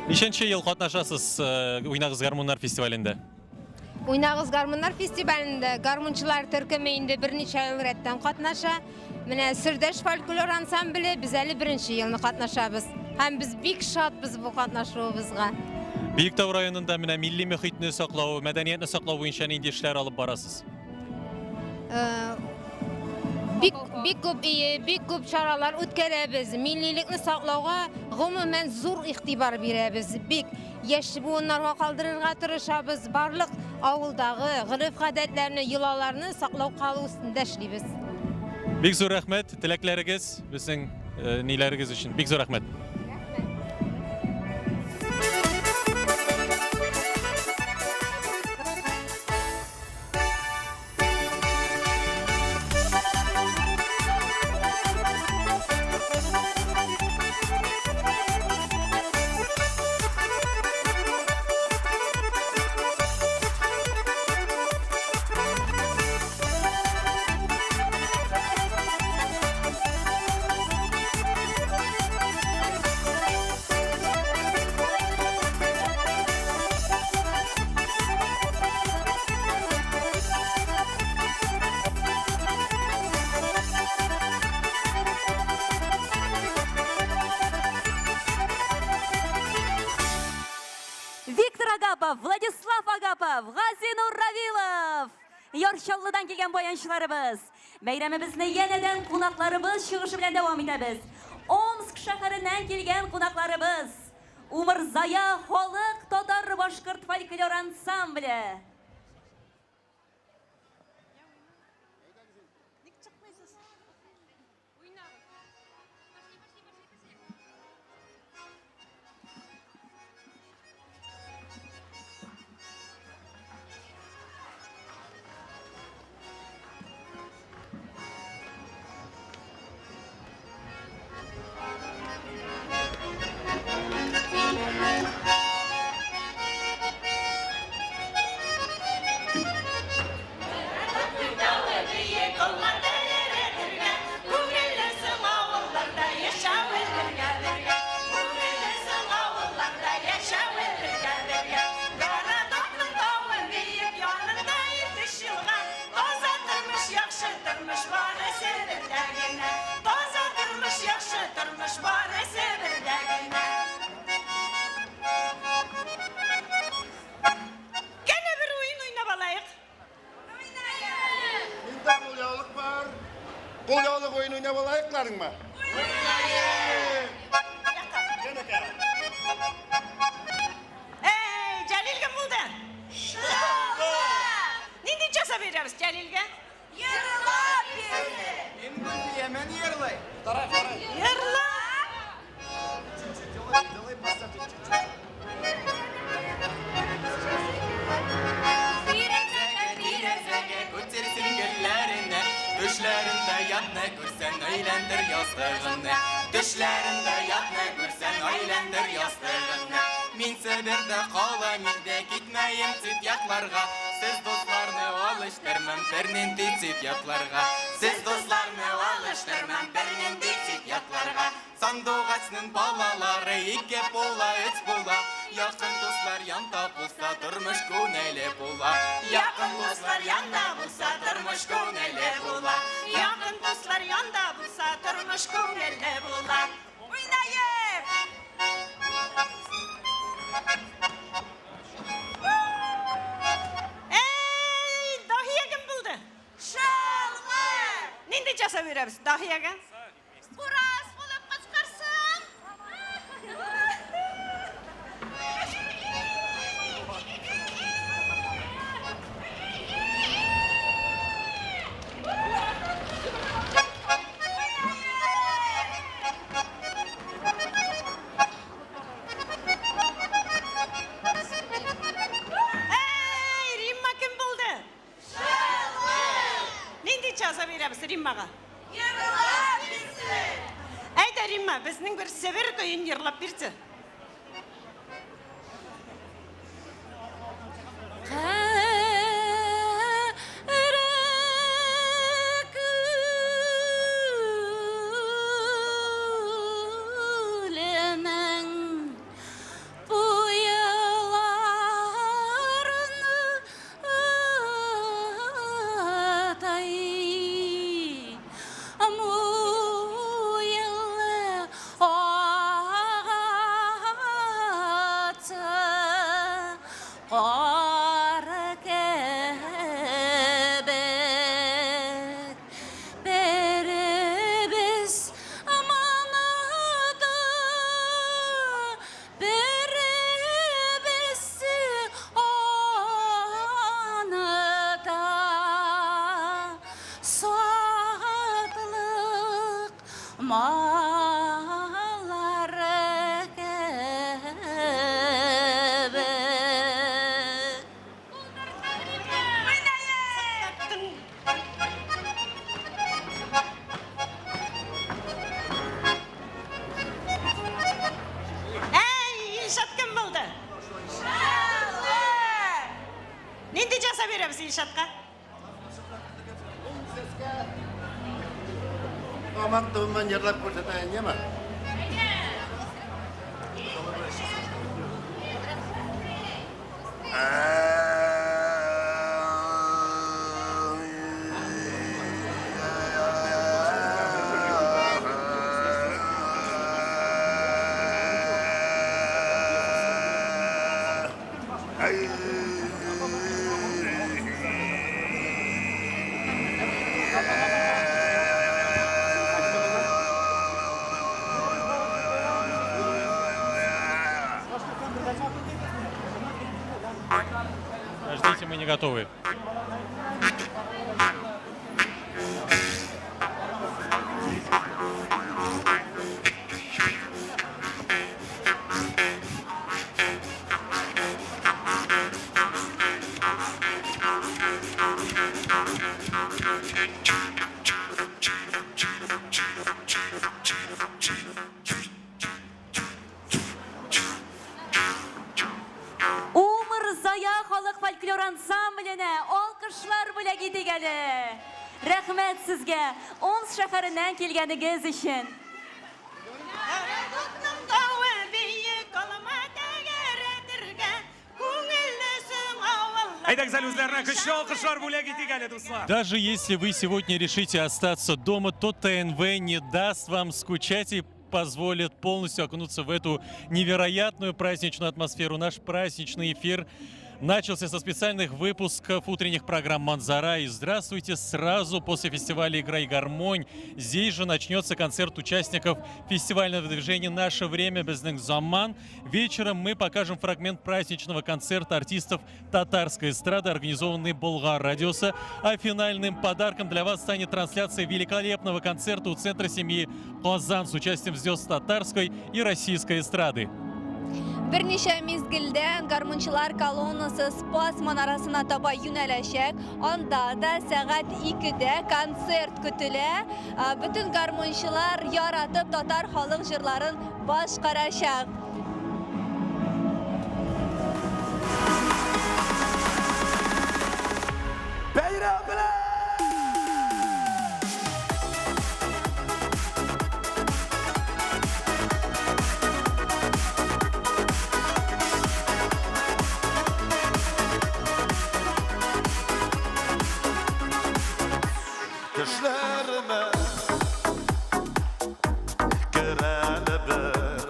Ничәнче ел катнашасыз Уйнагыз гармуннар фестивалендә? Уйнагыз гармуннар фестивалендә гармунчылар төркеме инде берничә ел рәттән катнаша. Менә Сердәш фольклор ансамбле без әле беренче елны катнашабыз. Һәм без бик шатбыз бу катнашуыбызга. Биектау районында менә милли мөхитне саклау, мәдәниятне саклау буенча нинди эшләр алып барасыз? Бик бик күп бик күп чаралар үткәрәбез. Миллилекне саклауга гомумән зур игътибар бирәбез. Бик яшь буыннарга калдырырга тырышабыз. Барлык авылдагы гореф-гадәтләрне, йолаларны саклау калу өстендә эшлибез. Бик зур рәхмәт, теләкләрегез безнең ниләрегез өчен. Бик зур рәхмәт. Виктор Агапов, Владислав Агапов, Газинур Равилов. Яр Чаллыдан килгән баянчыларыбыз. Бәйрәмебезне янәдән кунакларыбыз чыгышы белән дәвам итәбез. Омск шәһәреннән килгән кунакларыбыз. Умырзая халык татар башкорт фольклор ансамбле. Риммага? Җырлап бирсен! Әйдә, Римма, безнең бер Себер көен җырлап бирче. Күленең буйларын муеллы агасы кар кебек. Беребез моныда, беребез аныда. Сатлык маллар кебек. Әй, Илшат кем булды? Нинди җәза бирәбез Илшатка? Тамак төбеннән җырлап күрсәтәен, яме? Подождите, мы не готовы. Умырзая халык фольклор ансамбленә алкышлар бүләк итик әле. Рәхмәт сезгә Омск шәһәреннән килгәнегез өчен. Тавы биек алма тәгәрәтергә, күңелле соң авыллар. Әйдәгез әле үзләренә көчле алкышлар бүләк итик әле, дуслар. Даже если вы сегодня решите остаться дома, то ТНВ не даст вам скучать и позволит полностью окунуться в эту невероятную праздничную атмосферу. Наш праздничный эфир начался со специальных выпусков утренних программ «Манзара» и «Здравствуйте» сразу после фестиваля «Игра и гармонь». Здесь же начнется концерт участников фестивального движения «Наше время» Безнең Заман. Вечером мы покажем фрагмент праздничного концерта артистов татарской эстрады, организованный Болгар Радиоса. А финальным подарком для вас станет трансляция великолепного концерта у Центра семьи «Казан» с участием звезд татарской и российской эстрады. Берничә мизгелдән гармунчылар колоннасы Спас манарасына таба юнәләчәк. Анда да сәгать 2дә концерт көтелә. Бөтен гармунчылар яратып татар халык җырларын башкарачак. Бәйрәм белән! Төшләремә керәле бер.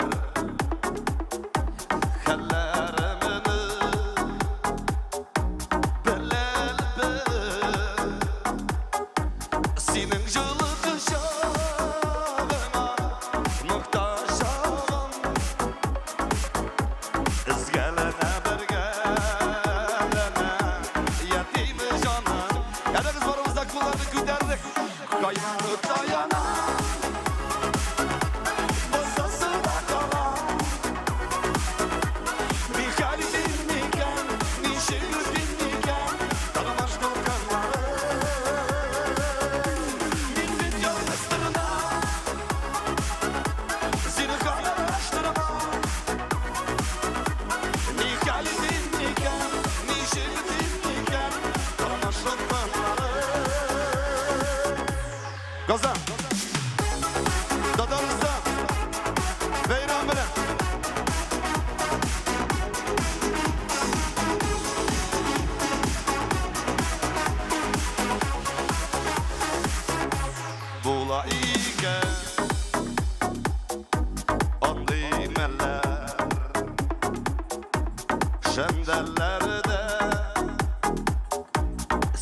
Шәмдәлләрдә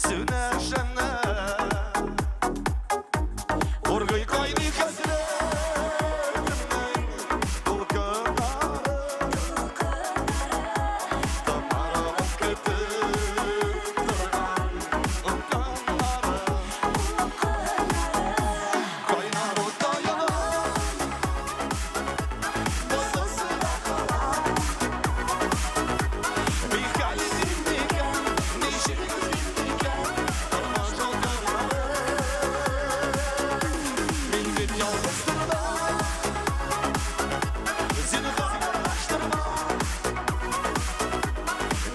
сүнә шәмнәр. Ургый кайный хәсрәтемнең дулкыннары. Тамарып көтеп торган упкыннары. Кайнар утта яна, бозылса кала. Михалитим микән, ничек микән, тормыш дулкыннары. Мин бит ялгыз торнам, зинһар араштырма.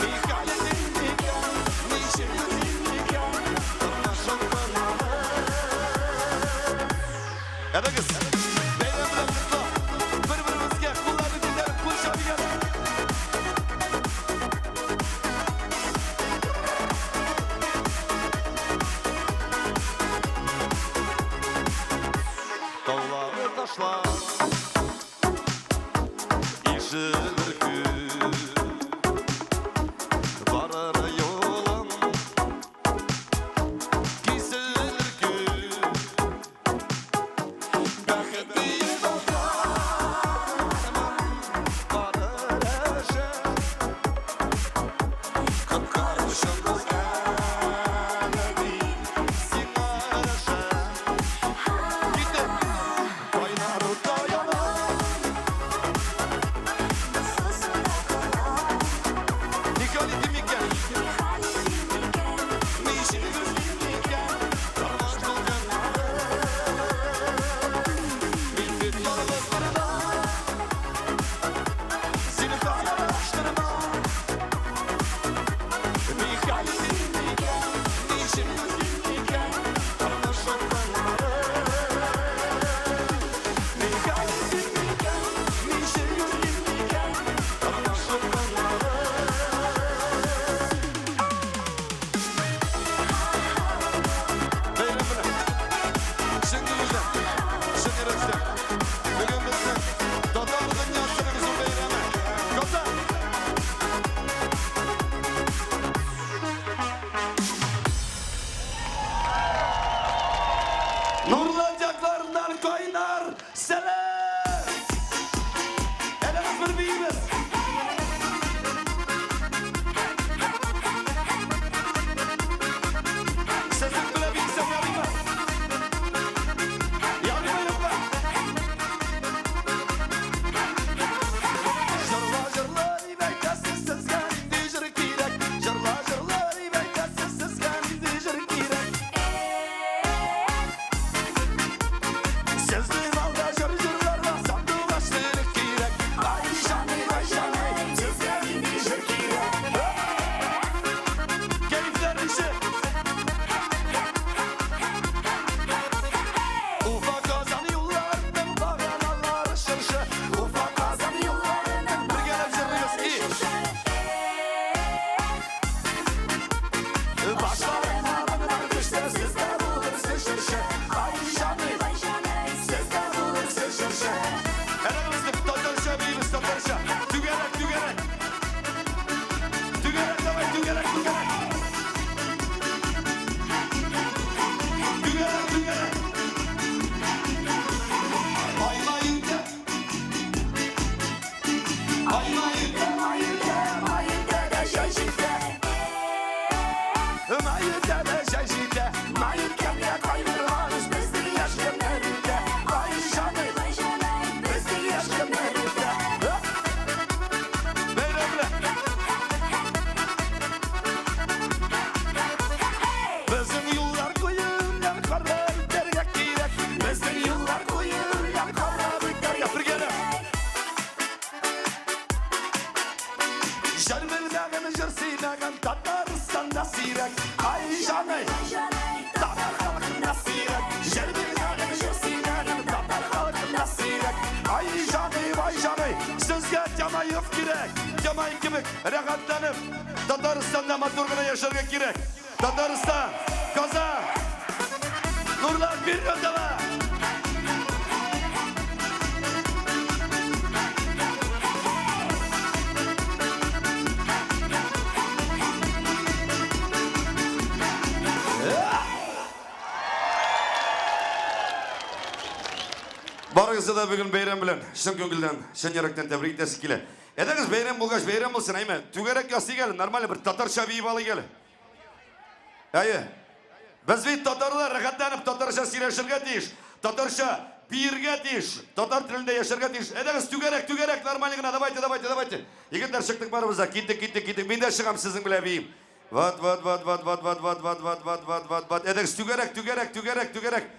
Михалитим микән, ничек микән, тормыш дулкыннары. Әйдәгез, бәйрәм белән котлап, бер-беребезгә кулларны күтәреп кул чабыйк әле. Таулары ташлар, ишелер күк. Барыр юлым, киселер күк. Бәхет диеп атармын, барыр эшем. Коткаручым бул әле мин, сиңа рәшәм. Китте. Кайнар утта яна, Михалитим микән, ничек микән, тормыш дулкыннары. Мин бит ялгыз торнам, зинһар араштырма. Михалитим микән, ничек микән, тормыш дулкыннары. Михалитим микән, ничек микән, тормыш дулкыннары. Бәйрәм белән, чын күңелдән, чын йөрәктән. Бүген безнең татар дөньясының зур бәйрәме. Казан! Нурлат якларыннан кайнар сәлам! Әйдәгез бер биибез. Сезнең белән биесәм ярыймы? Ярыймы, юкмы? Җырла, җырла дип әйтәсез, сезгә нинди җыр кирәк? Җырла, җырла дип әйтәсез, сезгә нинди җыр кирәк? Сезнең алда җыр җырларга сандугач теле кирәк. Ай, җаный, ай, җаный, сезгә нинди җыр кирәк? Кәефләр ничек? Уфа Казан юлларының баганалары чыршы. Уфа Казан юлларының бергәләп җырлыйбыз. И. Башларына моңнар төшсә, сездә булырсыз җырчы. Ай, җаный, сездә булырсыз җырчы. Әйдәгез татарча биибез, татарча. Түгәрәк, түгәрәк. Түгәрәк, давай, түгәрәк, түгәрәк. Түгәрәк, түгәрәк. Ай, маете. Ай, маете, маете, маете дә җәй җитә. Маете дә җәй җитә. Маеткәнгә кайгырмагыз, безнең яшь көннәр үтә. Ай, җаный, безнең яшь көннәр үтә. Бәйрәм белән. Безнең юллар куелган карап үтәргә кирәк. Безнең юллар куелган карап үтәргә бергәләп. Җыр белмәгән, җыр сөймәгән Татарстанда сирәк. Ай, җаный, татар халкында сирәк. Җыр белмәгән, җыр сөймәгән татар халкында сирәк. Ай, җаный, ай, җаный, сезгә Тямаев кирәк. Тямаев кебек рәхәтләнеп Татарстанда матур гына яшәргә кирәк. Татарстан, Казан, Нурлат вперед давай! Барыгызны да бүген бәйрәм белән чын күңелдән, чын йөрәктән тәбрик итәсе килә. Әйдәгез, бәйрәм булгач, бәйрәм булсын, әйме? Түгәрәк ясыйк әле, нормально бер татарча биеп алыйк әле. Әйе. Без бит татарлар рәхәтләнеп татарча сөйләшергә тиеш, татарча биергә тиеш, татар телендә яшәргә тиеш. Әйдәгез, түгәрәк, түгәрәк, нормально гына, давайте, давайте, давайте. Егетләр, чыктык барыбыз да, киттек, киттек, киттек. Мин дә чыгам сезнең белән биим. Вот, вот, вот, вот, вот, вот, вот, вот, вот, вот, вот, вот, вот. Әйдәгез, түгәрәк, түгәрәк, түгәрәк, түгәрәк.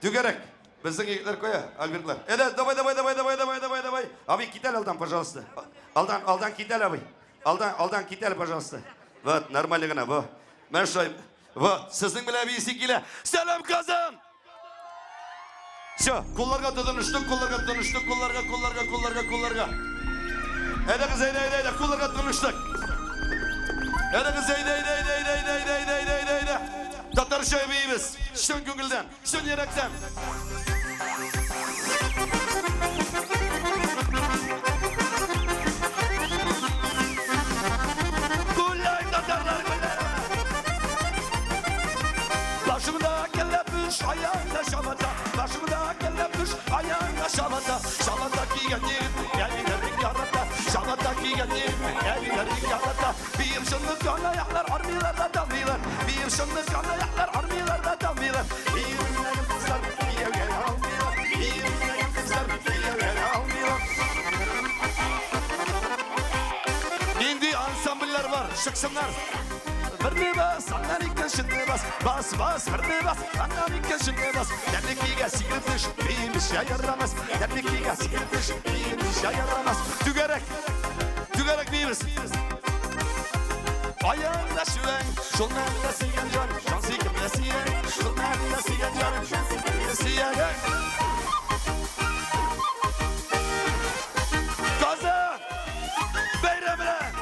Түгәрәк. Безнең егетләр кая, Альбертлар? Әйдә, давай, давай, давай, давай, давай, давай, давай. Абый, кит әле алдан, пожалуйста. Алдан, алдан кит әле, абый. Алдан, алдан кит әле, пожалуйста. Вот, нормально гына, во. Менә шулай. Вот, сезнең белән биисе килә. Сәлам, Казан! Все, кулларга тотыныштык, кулларга тотыныштык, кулларга, кулларга, кулларга, кулларга. Әйдәгез, әйдә, әйдә, әйдә, кулларга тотыныштык. Әйдәгез, әйдә, әйдә, әйдә, әйдә, әйдә, әйдә, әйдә, әйдә, әйдә, әйдә. Татарча биибез, чын күңелдән, чын йөрәктән. Гуләй, татарлар, гуләй! Башымда кәләпүш, аягымда чабата. Башымда кәләпүш, аягымда чабата. Чабата кигән егетне әбиләр бик ярата. Чабата кигән егетне әбиләр бик ярата. Биеп чынлыккан аяклар армияләрдә дамыйлар. Биеп чынлыккан аяклар армияләрдә дамыйлар. Биеп белмәгән кызлар кияүгә алмыйлар. Биеп белмәгән кызлар кияүгә алмыйлар. Нинди ансамбльләр бар, чыксыннар. Берне бас, аннан икенчене бас, бас, бас, берне бас, аннан икенчене бас. Тәнекигә сикереп төш, биемичә ярамас. Тәнекигә сикереп төш, биемичә ярамас. Түгәрәк, түгәрәк биибез. Аягыңда чүәң, шул мәлдә сөйгән җан, җан сөйкемле сөяң, шул мәлдә сөйгән җан, җан сөйкемле сөяң. Казан! Бәйрәм белән!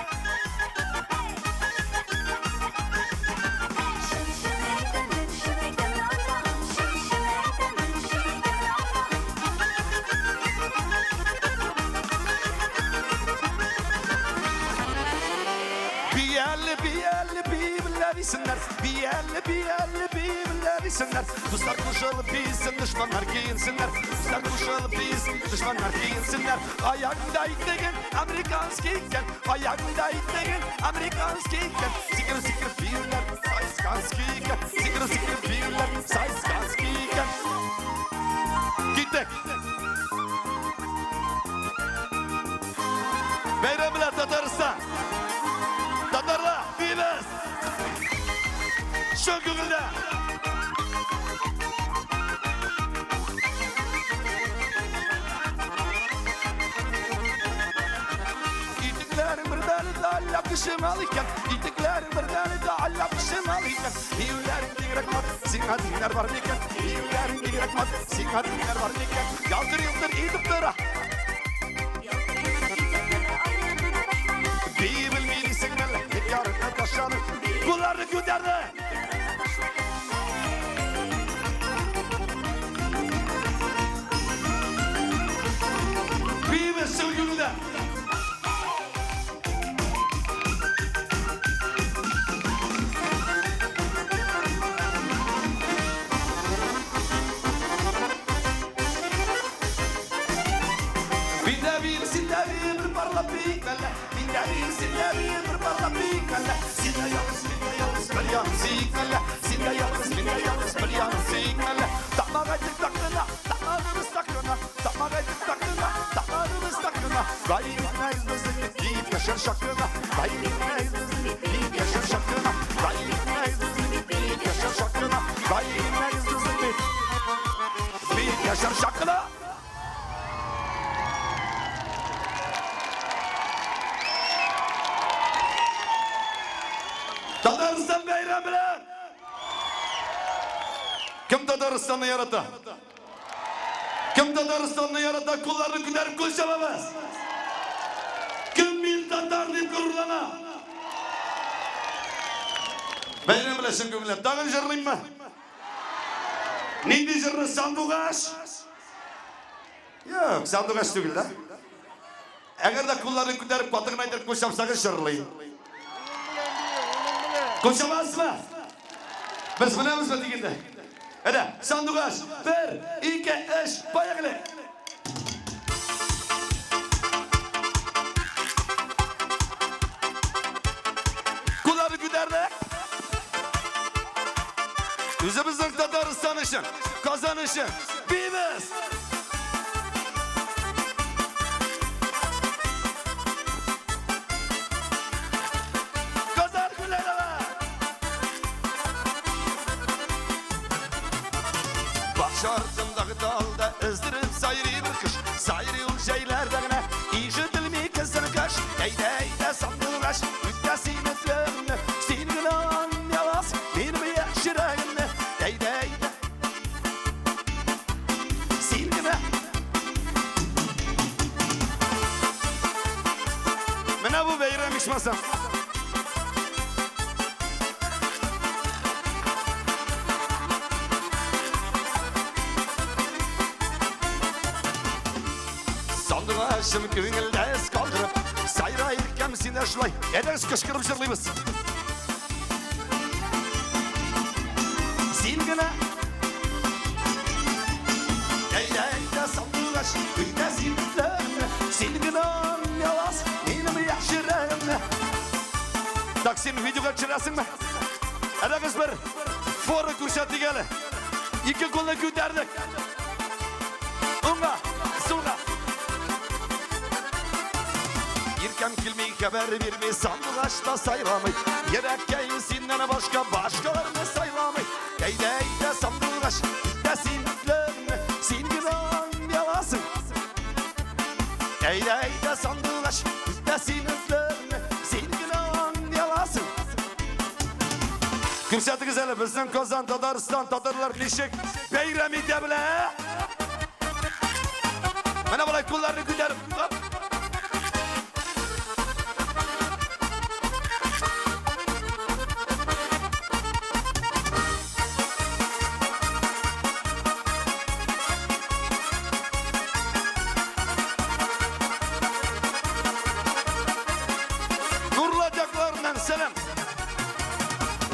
Бияле, бияле, би бисеннәр. Бияле, бияле, би бисеннәр. Дуслар кушылып бисен, дошманнар киенсеннәр. Дуслар кушылып бисен, дошманнар киенсеннәр. Аягыңда итеген американский икән. Аягыңда итеген американский икән. Сикереп, сикереп биюләр, сайсканский икән. Сикереп, сикереп биюләр, сайсканский икән. Киттек. Бәйрәм белән, Татарстан! Татарлар, биибез! Чын күңелдән! Итекләрең бер дә әллә кешем ал икән. Итекләрең бер дә әллә кешем ал икән. Биюләрең бигрәк матур, сиңа тиңнәр бар микән? Биюләрең бигрәк матур, сиңа тиңнәр бар микән? Ялтыр-йолтыр итеп тора. Бии белми дисең мәллә, ник ярыңа ташланып, кулларны күтәрде. Биибез чын күңелдән. Мин дә биим, син дә бии, бер парлап биик мәллә. Мин дә биим, син дә бии, бер парлап биик мәллә. Син дә ялгыз, мин дә ялгыз, бер ян сөйик мәллә. Син дә ялгыз, мин дә ялгыз, бер ян сөйик мәллә. Тамак әйтеп такына, тамагыбыз такына, тамак әйтеп такына, тамагыбыз такына. Гаиләмез безнең дип яшәр чакына, гаиләмез безнең дип яшәр чакына, гаиләмез безнең дип яшәр чакына, гаиләмез безнең дип яшәр чакына. Татарстан бәйрәм белән! Кем Татарстанны ярата? Кем Татарстанны ярата, кулларны күтәреп кул чабабыз! Кем мин татар дип горурлана? Бәйрәм белән чын күңелдән. Тагын җырлыйммы? Нинди җырны? Сандугач? Юк, сандугач түгел дә. Әгәр дә кулларны күтәреп каты гына итеп кул чапсагыз, җырлыйм. Кул чабасызмы? Без беләбезме дигәндә? Әйдә, сандугач, 1, 2, 3, поехали! Үзебезнең Татарстан өчен, Казан өчен биибез! Казан күлләре! Бакча артындагы талда өздереп сайрый бер кош. Сайрый ул җәйләрдә генә, ишетелми көзен кыш. Әйдә, әйдә, сандугач, үтә сине теләгемне. Син генә аңлый аласың минем яшь йөрәгемне. Әйдә, әйдә. Син генә. Менә бу бәйрәм ичмасам. Сандугачым күңелдә эз калдырып, сайра иркәм син дә шулай. Әйдәгез кычкырып җырлыйбыз. Син генә. Әйдә, әйдә, сандугач, үтә син теләгемне. Син генә аңлый аласың минем яшь йөрәгемне. Так, син видеога төшерәсеңме? Әйдәгез бер фора күрсәтик әле. Ике кулны күтәрдек. Уңга, сулга. Иркәм килми, хәбәр бирми, сандугач та сайрамый. Йөрәккәем синнән башка башкаларны сайламый. Әйдә, әйдә, сандугач, үтә син теләгемне, син генә аңлый аласың. Әйдә, әйдә, сандугач, үтә син теләгемне, син генә аңлый аласың. Күрсәтегез әле, безнең Казан, Татарстан, татарлар ничек бәйрәм итә белә, ә? Менә болай кулларны күтәреп, оп. Нурлат якларыннан сәлам.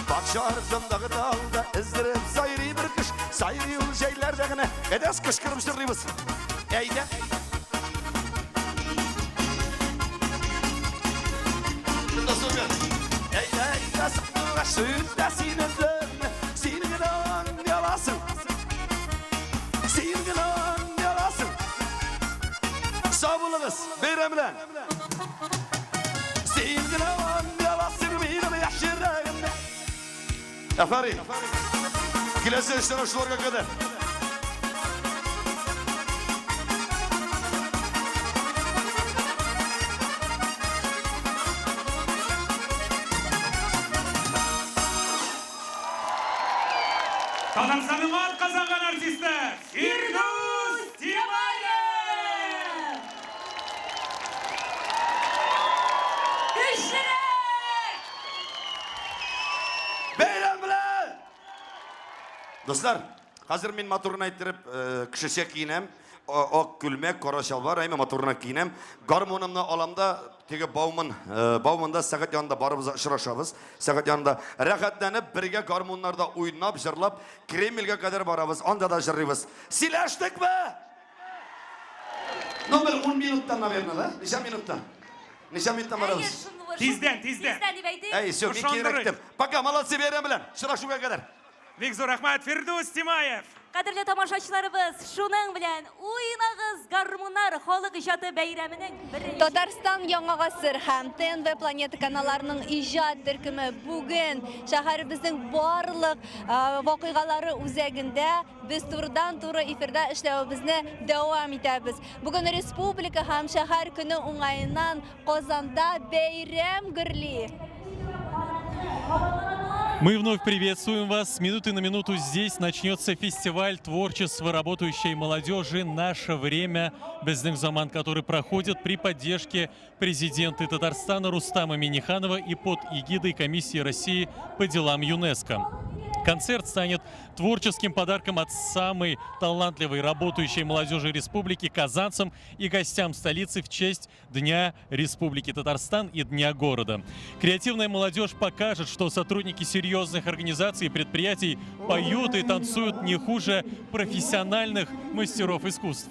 Бакча артындагы талда өздереп сайрый бер кош, сайрый ул җәйләрдә генә. Әйдәгез кычкырып җырлыйбыз. Әйдә. Шунда супер. Әйдә, әйдә, сандугач, үтә син эзләрне, син генә аңлый аласың. Син генә аңлый аласың. Сау булыгыз, бәйрәм белән. Син генә аңлый аласың минем яшь йөрәгемне. Афәрин. Киләсе очрашуларга кадәр. Татарстанның атказанган артисты Фирдүс Тимаев! Көчлерәк! Бәйрәм белән! Дуслар, хәзер мин матурына иттереп кешечә киенәм. Ак күлмәк, кара чалбар, әйме матурына киенәм. Гармунымны алам да, теге Бауман, Бауманда сәгать янында барыбыз да очрашабыз. Сәгать янында рәхәтләнеп, бергә гармуннарда уйнап, җырлап, Кремльгә кадәр барабыз, анда да җырлыйбыз. Сөйләштекме? Ну, бер 10 минуттан, наверное, да? Ничә минуттан? Ничә минуттан барабыз? Тиздән, тиздән. Тиздән дип әйтик. Әй, все, мин киерәк киттем. Пока, молодцы, бәйрәм белән. Очрашуга кадәр. Бик зур рәхмәт, Фирдүс Тимаев. Кадерле тамашачыларыбыз, шуның белән Уйнагыз гармуннар халык иҗаты бәйрәменең беренче Татарстан Яңа гасыр һәм ТНВ Планета каналларының иҗат төркеме бүген шәһәребезнең барлык вакыйгалары үзәгендә без турыдан-туры эфирда эшләвебезне дәвам итәбез. Бүген республика һәм шәһәр көне уңаеннан Казанда бәйрәм гөрли. Мы вновь приветствуем вас. С минуты на минуту здесь начнется фестиваль творчества работающей молодежи «Наше время. Безнең заман», который проходит при поддержке президента Татарстана Рустама Минниханова и под эгидой Комиссии России по делам ЮНЕСКО. Концерт станет творческим подарком от самой талантливой работающей молодежи республики казанцам и гостям столицы в честь Дня Республики Татарстан и Дня города. Креативная молодежь покажет, что сотрудники серьезных организаций и предприятий поют и танцуют не хуже профессиональных мастеров искусств.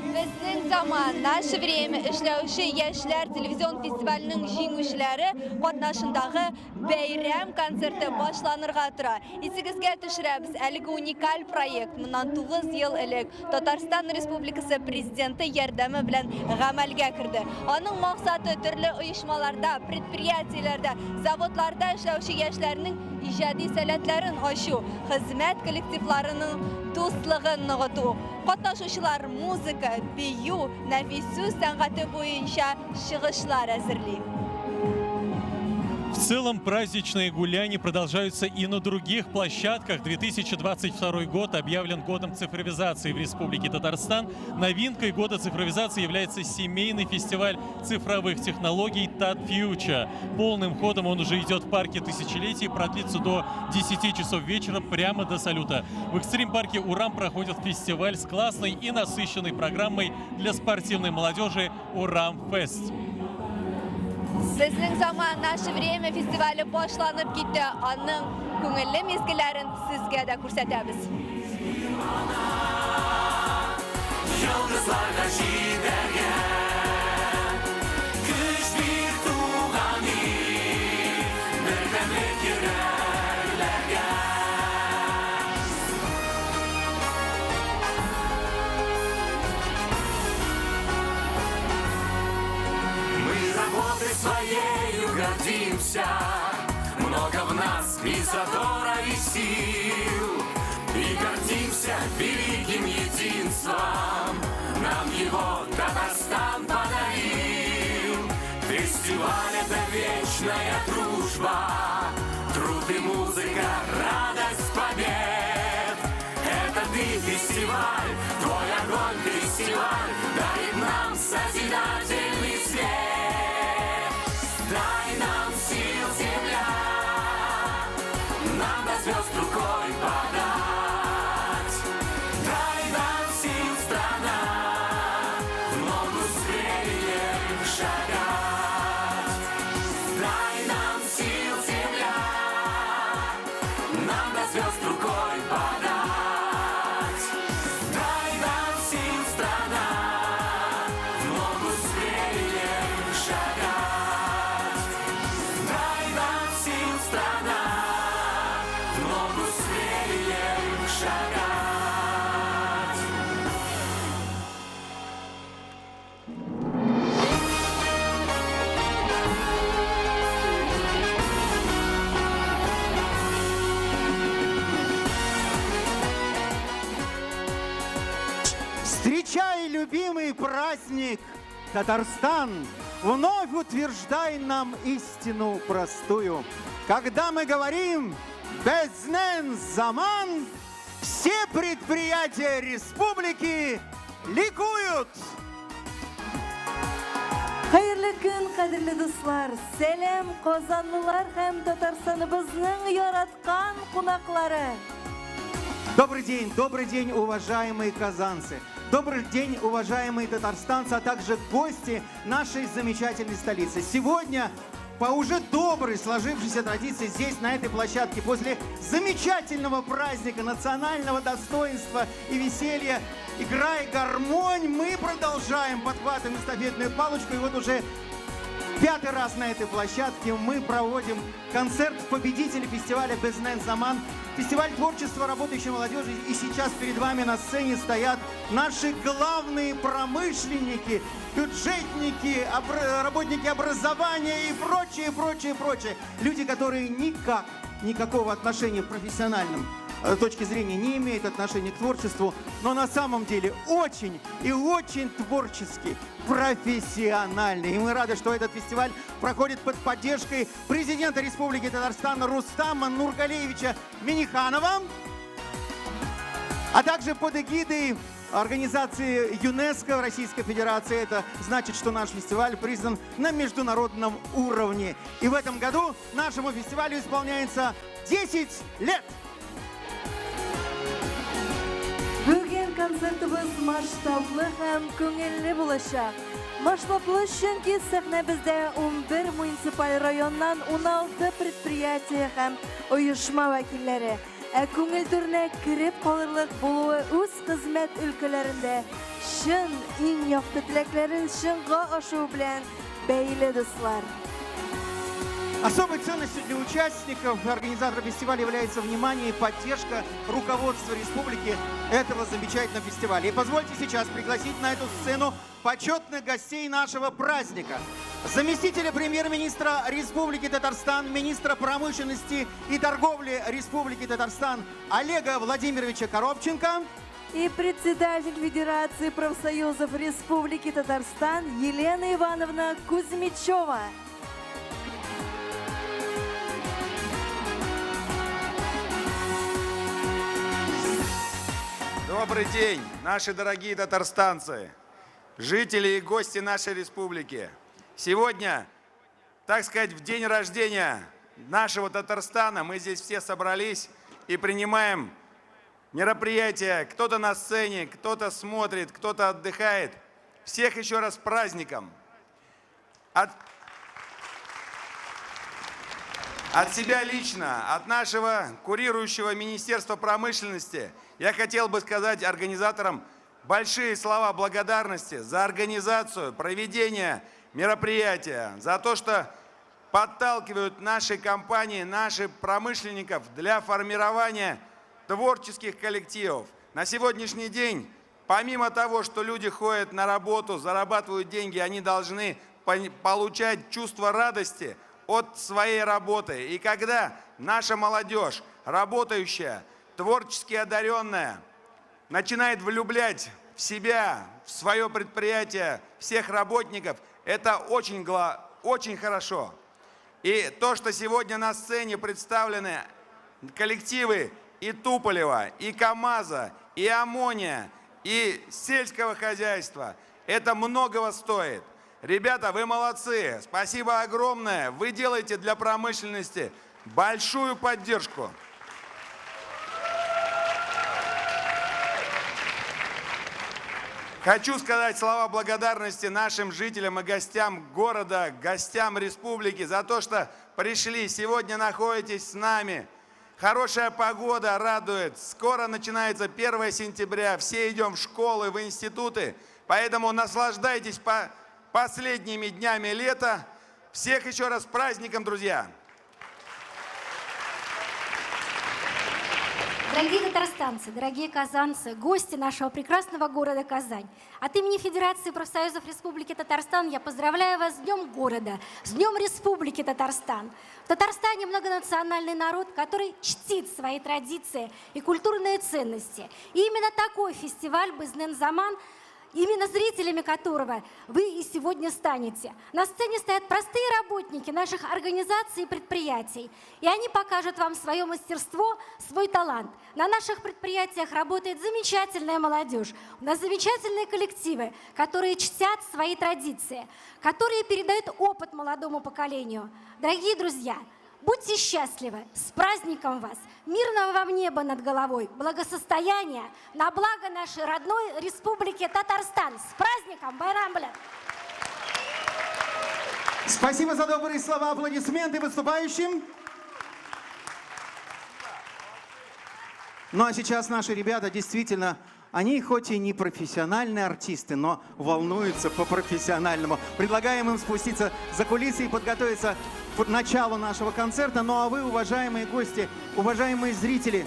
Безнең заман, наше время эшләүче яшьләр телевизион фестиваленең җиңүчеләре катнашындагы бәйрәм концерты башланырга тора. Исегезгә төшерәбез, әлеге уникаль проект моннан 9 ел элек Татарстан Республикасы Президенты ярдәме белән гамәлгә керде. Аның максаты төрле оешмаларда, предприятиеләрдә, заводларда эшләүче яшьләрнең иҗади сәләтләрен ачу, хезмәт коллективларының дуслыгын ныгыту. Катнашучылар музыка, бию, нәфис сүз сәнгате буенча чыгышлар әзерли. В целом праздничные гуляния продолжаются и на других площадках. 2022 год объявлен годом цифровизации в Республике Татарстан. Новинкой года цифровизации является семейный фестиваль цифровых технологий «Татфьюча». Полным ходом он уже идет в парке Тысячелетий и продлится до 10 часов вечера прямо до салюта. В экстрим-парке «Урам» проходит фестиваль с классной и насыщенной программой для спортивной молодежи «Урам Фест». Безнең заман, наше время фестивале башланып китте. Аның күңелле мизгелләрен сезгә дә күрсәтәбез. Йолдызларга җитәргә Көч бир туган ил, Бердәмлек йөрәкләргә. Мы работой своею гордимся, Много в нас и задора, и сил, И гордимся великим единством, Нам его Татарстан подарил. Фестиваль — это вечная дружба, Труд и музыка, радость побед. Это ты, фестиваль, твой огонь, фестиваль, Дарит нам созидательный свет. Дай нам сил, земля, нам до звезд рукой подать. Дай нам сил, страна, в ногу с временем шагать. Дай нам сил, земля, нам до звезд рукой подать. Дай нам сил, страна, в ногу с временем шагать. Дай нам сил, страна, в ногу с временем шагать. Встречай, любимый праздник, Татарстан, вновь утверждай нам истину простую. Когда мы говорим «Безнен заман», все предприятия республики ликуют! Хәерле көн, кадерле дуслар! Сәлам, казанлылар һәм Татарстаныбызның яраткан кунаклары! Добрый день, уважаемые казанцы! Добрый день, уважаемые татарстанцы, а также гости нашей замечательной столицы. Сегодня, по уже доброй сложившейся традиции, здесь, на этой площадке, после замечательного праздника национального достоинства и веселья, играя гармонь, мы продолжаем, подхватываем эстафетную палочку. И вот уже пятый раз на этой площадке мы проводим концерт победителей фестиваля «Безнен Заман», фестиваль творчества работающей молодежи. И сейчас перед вами на сцене стоят наши главные промышленники, бюджетники, работники образования и прочее, прочее, прочее. Люди, которые никак, никакого отношения в профессиональном точки зрения не имеют отношения к творчеству, но на самом деле очень и очень творчески, профессиональный. И мы рады, что этот фестиваль проходит под поддержкой президента Республики Татарстан Рустама Нургалиевича Минниханова, а также под эгидой организации ЮНЕСКО в Российской Федерации. Это значит, что наш фестиваль признан на международном уровне. И в этом году нашему фестивалю исполняется 10 лет. Бүген концертыбыз масштаблы һәм күңелле булачак. Масштаблы, чөнки сәхнәбездә 11 муниципаль районнан 16 предприятие һәм оешма вәкилләре. Ә күңел түренә кереп калырлык булуы үз хезмәт өлкәләрендә чын иң якты теләкләрен чынга ашыру белән бәйле, дуслар. Особой ценностью для участников и организаторов фестиваля является внимание и поддержка руководства республики этого замечательного фестиваля. И позвольте сейчас пригласить на эту сцену почетных гостей нашего праздника. Заместителя премьер-министра Республики Татарстан, министра промышленности и торговли Республики Татарстан Олега Владимировича Коробченко. И председатель Федерации профсоюзов Республики Татарстан Елена Ивановна Кузьмичева. Добрый день, наши дорогие татарстанцы, жители и гости нашей республики. Сегодня, так сказать, в день рождения нашего Татарстана мы здесь все собрались и принимаем мероприятия. Кто-то на сцене, кто-то смотрит, кто-то отдыхает. Всех еще раз с праздником. От себя лично, от нашего курирующего Министерства промышленности, я хотел бы сказать организаторам большие слова благодарности за организацию, проведение мероприятия, за то, что подталкивают наши компании, наших промышленников для формирования творческих коллективов. На сегодняшний день, помимо того, что люди ходят на работу, зарабатывают деньги, они должны получать чувство радости от своей работы. И когда наша молодежь, работающая, творчески одаренная, начинает влюблять в себя, в свое предприятие, всех работников, это очень, очень хорошо. И то, что сегодня на сцене представлены коллективы и Туполева, и КАМАЗа, и Аммония, и сельского хозяйства, это многого стоит. Ребята, вы молодцы, спасибо огромное. Вы делаете для промышленности большую поддержку. Хочу сказать слова благодарности нашим жителям и гостям города, гостям республики за то, что пришли, сегодня находитесь с нами. Хорошая погода радует. Скоро начинается 1 сентября. Все идем в школы, в институты. Поэтому наслаждайтесь последними днями лета. Всех еще раз с праздником, друзья! Дорогие татарстанцы, дорогие казанцы, гости нашего прекрасного города Казань. От имени Федерации профсоюзов Республики Татарстан я поздравляю вас с Днем города, с Днем Республики Татарстан. В Татарстане многонациональный народ, который чтит свои традиции и культурные ценности. И именно такой фестиваль «Безнең заман», именно зрителями которого вы и сегодня станете. На сцене стоят простые работники наших организаций и предприятий, и они покажут вам свое мастерство, свой талант. На наших предприятиях работает замечательная молодежь, у нас замечательные коллективы, которые чтят свои традиции, которые передают опыт молодому поколению. Дорогие друзья, будьте счастливы, с праздником вас, мирного вам неба над головой, благосостояния, на благо нашей родной республики Татарстан. С праздником, Байрам белән! Спасибо за добрые слова, аплодисменты выступающим. Ну а сейчас наши ребята действительно, они хоть и не профессиональные артисты, но волнуются по-профессиональному. Предлагаем им спуститься за кулисы и подготовиться к началу нашего концерта. Ну а вы, уважаемые гости, уважаемые зрители,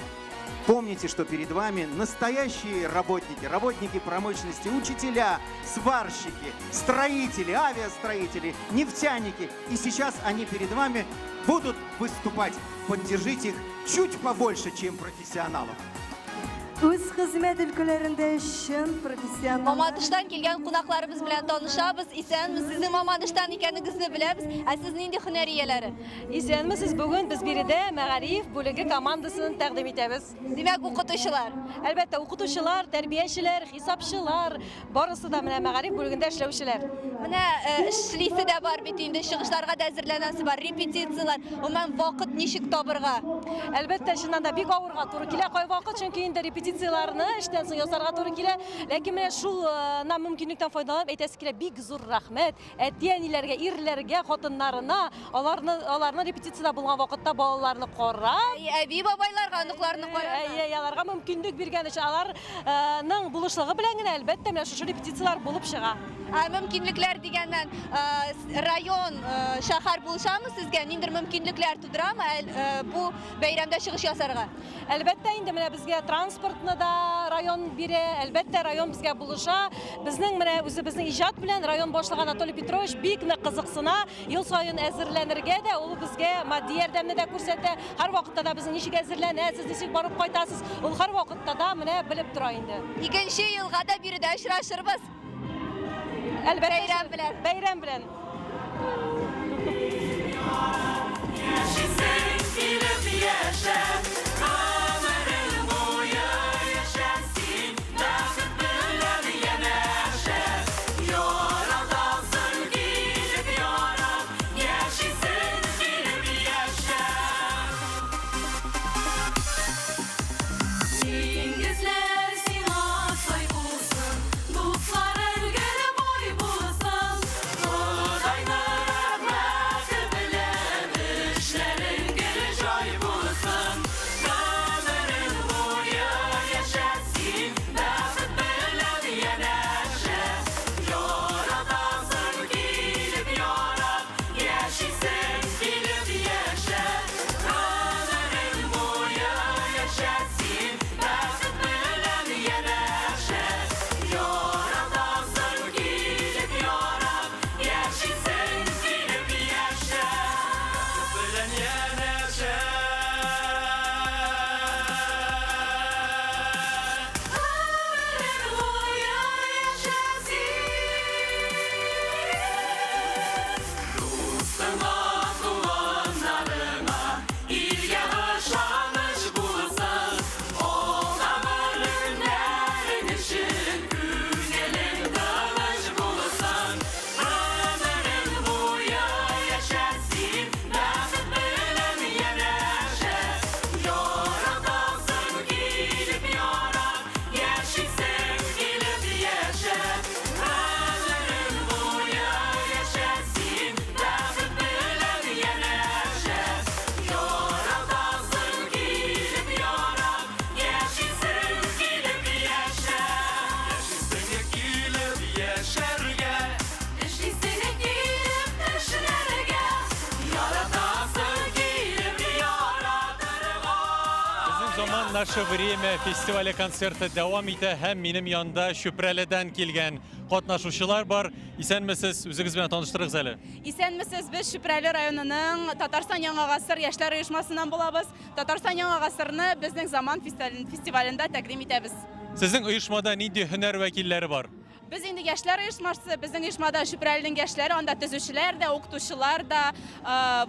помните, что перед вами настоящие работники, работники промышленности, учителя, сварщики, строители, авиастроители, нефтяники. И сейчас они перед вами будут выступать. Поддержите их чуть побольше, чем профессионалов. Үз хезмәт өлкәләрендә чын профессионал. Мамадыштан килгән кунакларыбыз белән танышабыз. Исәнмесез, сезнең Мамадыштан икәнегезне беләбез. Ә сез нинди һөнәр ияләре? Исәнмесез, бүген без биредә мәгариф бүлеге командасын тәкъдим итәбез. Димәк, укытучылар. Әлбәттә, укытучылар, тәрбиячеләр, хисапчылар, барысы да менә мәгариф бүлегендә эшләүчеләр. Менә эшлисе дә бар бит инде, чыгышларга да әзерләнәсе бар, репетицияләр. Гомумән, вакыт ничек табырга? Әлбәттә, чыннан да бик авырга туры килә кайвакыт, чөнки инде репетиция репетицияләрне эштән соң ясарга туры килә. Ләкин менә шул на мөмкинлектән файдаланып әйтәсе килә, бик зур рәхмәт әти-әниләргә, ирләргә, хатыннарына, аларны аларны репетициядә булган вакытта балаларны карап, Әби бабайларга оныкларны карарга. Әйе, аларга мөмкинлек биргән өчен, аларның булышлыгы белән генә, әлбәттә, менә шушы репетицияләр булып чыга. Ә мөмкинлекләр дигәннән, район, шәһәр булышамы сезгә? Ниндидер мөмкинлекләр тудырамы бу бәйрәмдә чыгыш ясарга? Әлбәттә инде, менә безгә транспортны да район бирә, әлбәттә, район безгә булыша. Безнең менә үзебезнең иҗат белән район башлыгы Анатолий Петрович бик нык кызыксына. Ел саен әзерләнергә дә, ул безгә матди ярдәмне дә күрсәтә. Һәрвакытта да безнең ничек әзерләнәсез, ничек барып кайтасыз, ул һәрвакытта да менә белеп тора инде. Икенче елга да биредә очрашырбыз. Әлбәттә. Бәйрәм белән. Бәйрәм белән. Яшисең килеп яшә, гомерең буе яшә син, бәхет белән янәшә. Яратасың килеп ярат, яшисең килеп яшә. Диңгезләр сиңа сай булсын, дусларың гел бай булсын. Ходайның рәхмәте белән эшләрең гел җай булсын. Гомерең буе яшә син, бәхет белән янәшә. Яратасың килеп ярат, яшисең килеп яшә. Гомерең буе яшә син, бәхет белән янәшә. Яратасың килеп ярат, яшисең килеп яшә. Белән янәшә. Гомерең буе яшә син. Дустыңа, туганнарыңа, илгә ышаныч булсын. Алдагы көннәрең өчен күңелең тыныч булсын. Гомерең буе яшә син, бәхет белән янәшә. Яратасың килеп ярат, яшисең килеп яшә. Гомерең буе яшә син, бәхет белән янәшә. Яратасың килеп ярат, яшисең килеп яшә. Яшисең килеп яшәргә, эшлисең килеп эшләргә, яратасың килеп яратырга. Безнең заман, наше время фестивале концерты дәвам итә һәм минем янда Чүпрәледән килгән катнашучылар бар. Исәнмесез, үзегез белән таныштырыгыз әле. Исәнмесез, без Чүпрәле районының Татарстан Яңа гасыр яшьләр оешмасыннан булабыз. Татарстан Яңа гасырны безнең заман фестивалендә тәкъдим итәбез. Сезнең оешмада нинди һөнәр вәкилләре бар? Без инде яшьләр оешмасы, безнең оешмада Чүпрәленең яшьләре, анда төзүчеләр дә, укытучылар да,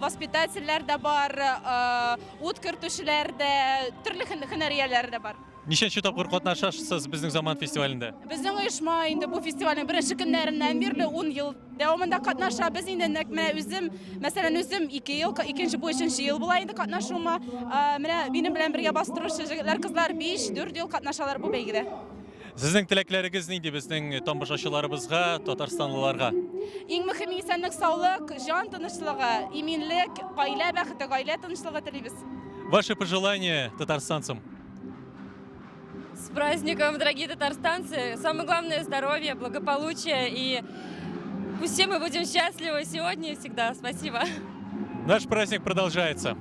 воспитательләр дә бар, ут кертүчеләр дә, төрле һөнәр ияләре дә бар. Ничәнче тапкыр катнашасыз безнең заман фестивалендә? Безнең оешма инде бу фестивальнең беренче көннәреннән бирле 10 ел дәвамында катнаша. Без инде нәкъ менә үзем, мәсәлән, үзем 2 ел, икенче бу өченче ел була инде катнашуыма. Менә минем белән бергә бастыручы җегетләр, кызлар 5-4 ел катнашалар бу бәйгедә. Сезнең теләкләрегез нинди безнең тамашачыларыбызга, татарстанлыларга? Иң мөһиме исәнлек, саулык, җан тынычлыгы, иминлек, гаилә бәхете, гаилә тынычлыгы телибез. Ваши пожелания татарстанцам? С праздником, дорогие татарстанцы! Самое главное — здоровье, благополучие, и пусть все мы будем счастливы сегодня и всегда. Спасибо. Наш праздник продолжается.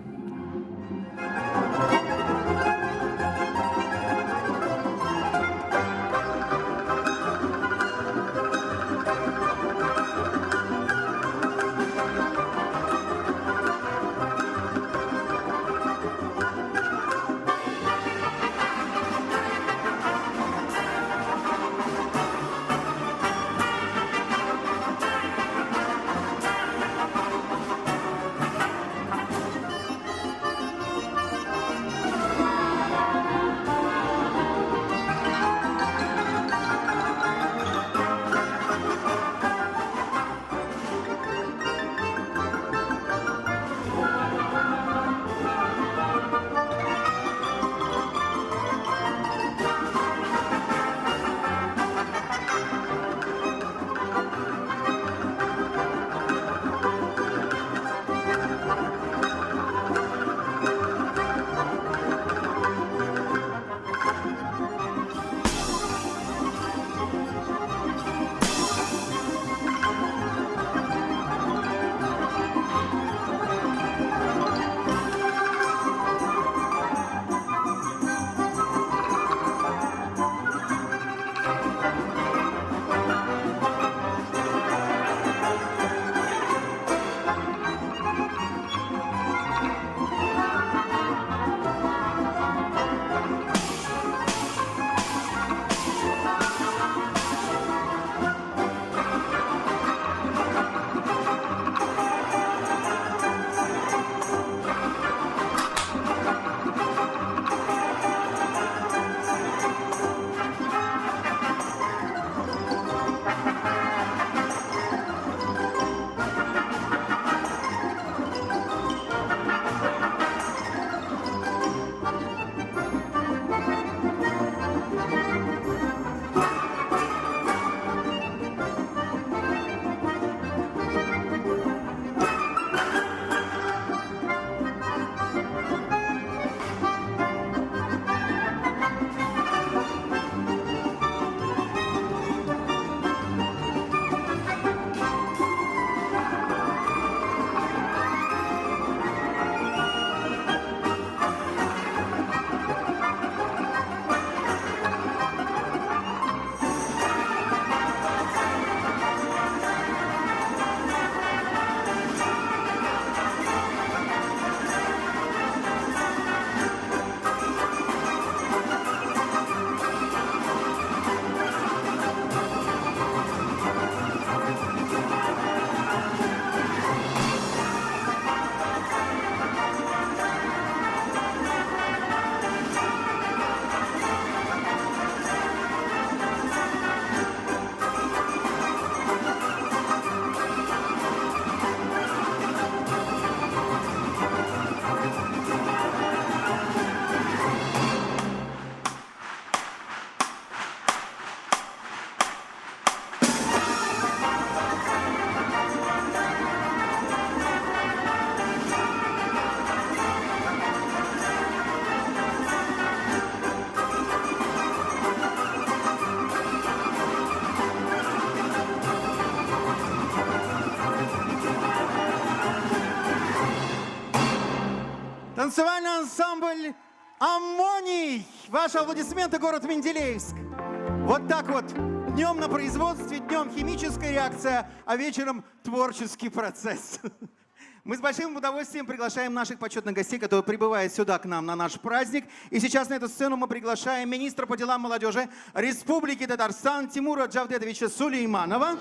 Танцевальный ансамбль «Аммоний». Ваши аплодисменты, город Менделеевск. Вот так вот. Днем на производстве, днем химическая реакция, а вечером творческий процесс. Мы с большим удовольствием приглашаем наших почетных гостей, которые прибывают сюда к нам на наш праздник. И сейчас на эту сцену мы приглашаем министра по делам молодежи Республики Татарстан Тимура Джавдетовича Сулейманова.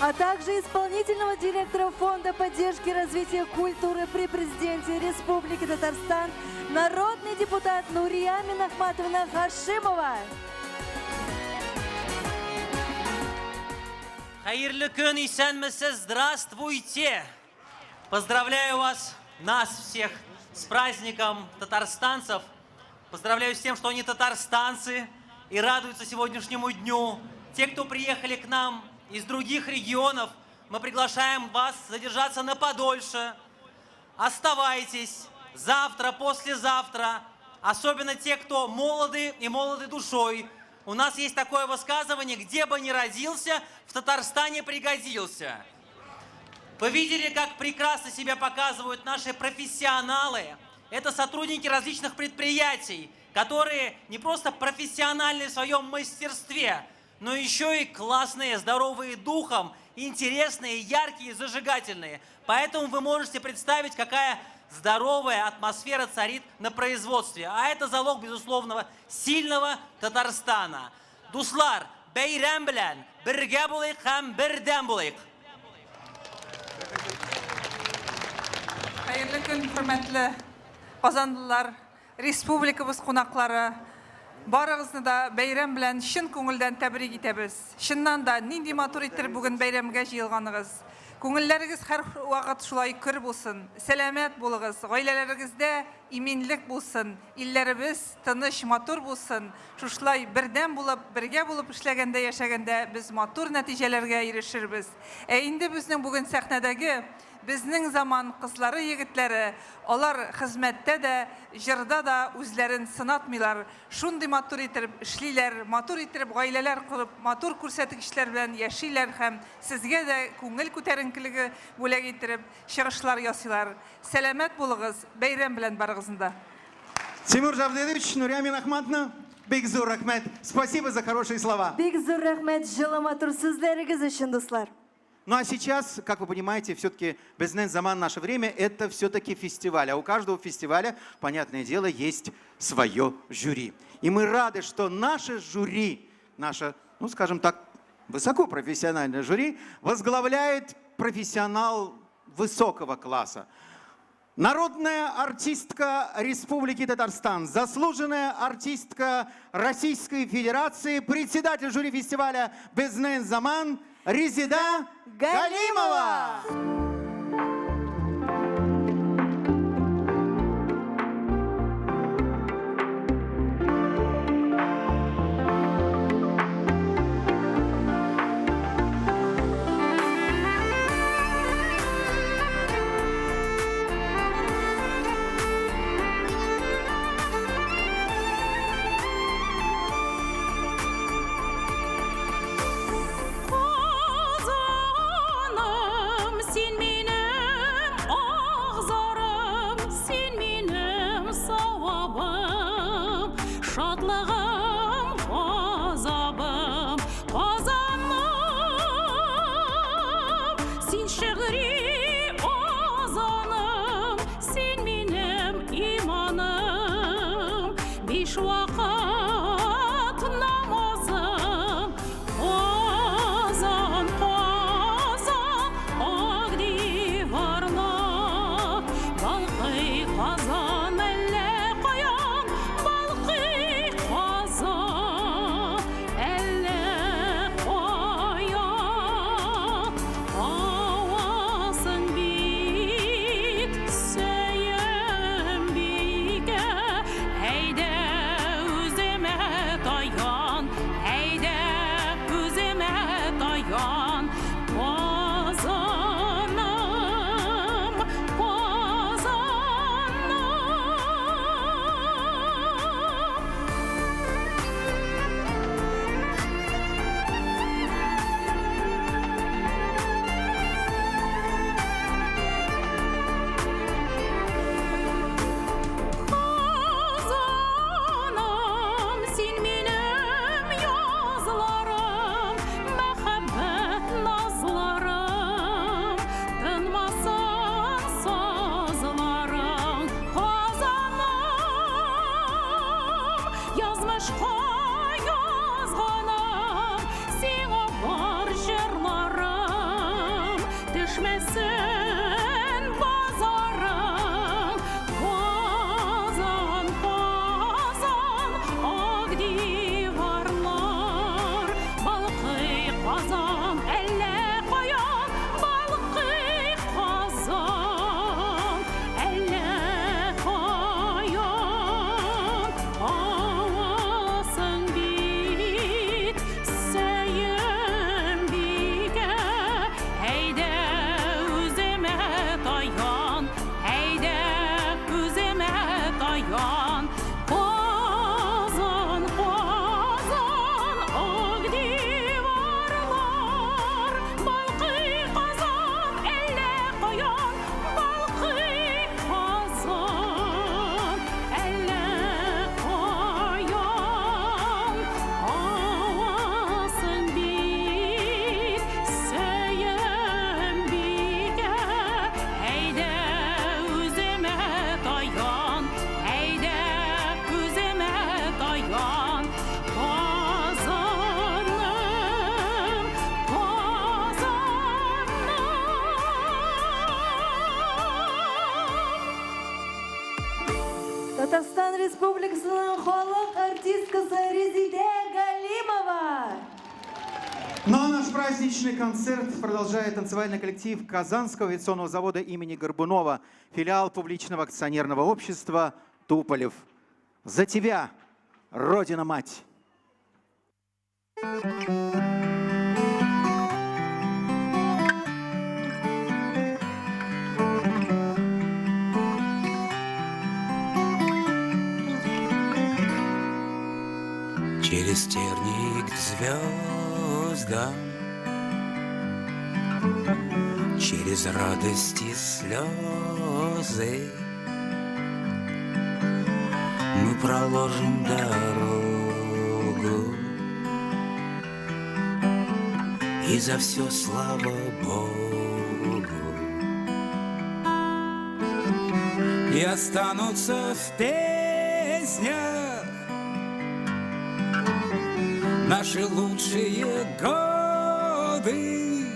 А также исполнительного директора Фонда поддержки и развития культуры при президенте Республики Татарстан, народный депутат Нурия Минахматовна Хашимова. Хәерле көн, исәнмесез, здравствуйте! Поздравляю вас, нас всех, с праздником татарстанцев. Поздравляю с тем, что они татарстанцы и радуются сегодняшнему дню. Те, кто приехали к нам из других регионов, мы приглашаем вас задержаться на подольше. Оставайтесь завтра, послезавтра. Особенно те, кто молоды и молоды душой. У нас есть такое высказывание: где бы ни родился, в Татарстане пригодился. Вы видели, как прекрасно себя показывают наши профессионалы. Это сотрудники различных предприятий, которые не просто профессиональны в своем мастерстве, но еще и классные, здоровые духом, интересные, яркие, зажигательные. Поэтому вы можете представить, какая здоровая атмосфера царит на производстве. А это залог, безусловного, сильного Татарстана. Дуслар, бәйрәм белән, бергә булыйк һәм бердәм булыйк. Хәерле көн, хөрмәтле казанлылар, республикабыз кунаклары. Барыгызны да бәйрәм белән чын күңелдән тәбрик итәбез. Чыннан да нинди матур итеп бүген бәйрәмгә җыелганыгыз. Күңелләрегез һәр вакыт шулай көр булсын, сәламәт булыгыз, гаиләләрегездә иминлек булсын, илләребез тыныч, матур булсын. Шушылай бердәм булып, бергә булып эшләгәндә, яшәгәндә без матур нәтиҗәләргә ирешербез. Ә инде безнең бүген сәхнәдәге безнең заман кызлары, егетләре, алар хезмәттә дә, җырда да үзләрен сынатмыйлар. Шундый матур итеп эшлиләр, матур итеп гаиләләр корып, матур күрсәткечләр белән яшиләр һәм сезгә дә күңел күтәренкелеге бүләк итеп чыгышлар ясыйлар. Сәламәт булыгыз, бәйрәм белән барыгызны да. Тимур Джавдетович, Нурия Минахматовна, бик зур рәхмәт. Спасибо за хорошие слова. Бик зур рәхмәт җылы матур сүзләрегез өчен, дуслар. Ну а сейчас, как вы понимаете, все-таки Безнең заман, наше время — это все-таки фестиваль. А у каждого фестиваля, понятное дело, есть свое жюри. И мы рады, что наше жюри, наше, ну скажем так, высокопрофессиональное жюри возглавляет профессионал высокого класса. Народная артистка Республики Татарстан, заслуженная артистка Российской Федерации, председатель жюри фестиваля Безнең заман Резеда Галимова. Казаным, син минем ак-зарым, син минем савабым, шатлыгым, газабым. Казаным, син шигъри азаным, син минем иманым, биш вакыт намазым. Казан, Казан, ак диварлар, балкый Казан, әллә каян, балкый Казан, әллә каян. Авасың бит, Сөембикә, әйдә үземә таян, әйдә үземә таян. Казаным, Казаным. каян. Казан, Казан, ак диварлар, балкый Казан, әллә каян, балкый Казан, әллә каян. Авасын бит, Сөембикә, әйдә үземә таян, әйдә үземә таян. Казаным, Казаным. Татарстан Республикасының халык артисткасы Резидә Галимова. Ну а наш праздничный концерт продолжает танцевальный коллектив Казанского авиационного завода имени Горбунова, филиал публичного акционерного общества «Туполев». За тебя, Родина-мать! Через тернии к звездам, через радости слезы мы проложим дорогу, и за все слава Богу. И останутся в песнях наши лучшие годы,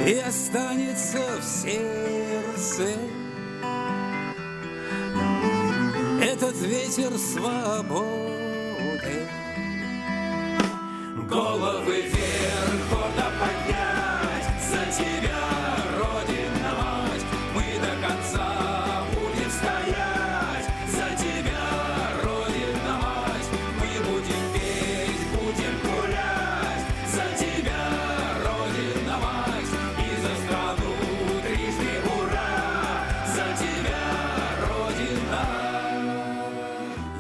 и останется в сердце этот ветер свободы. Головы вверх, гордо поднять, за тебя, Родина мать, мы до конца будем стоять. За тебя, Родина мать, мы будем петь, будем гулять. За тебя, Родина мать, и за страну трижды ура. За тебя, Родина.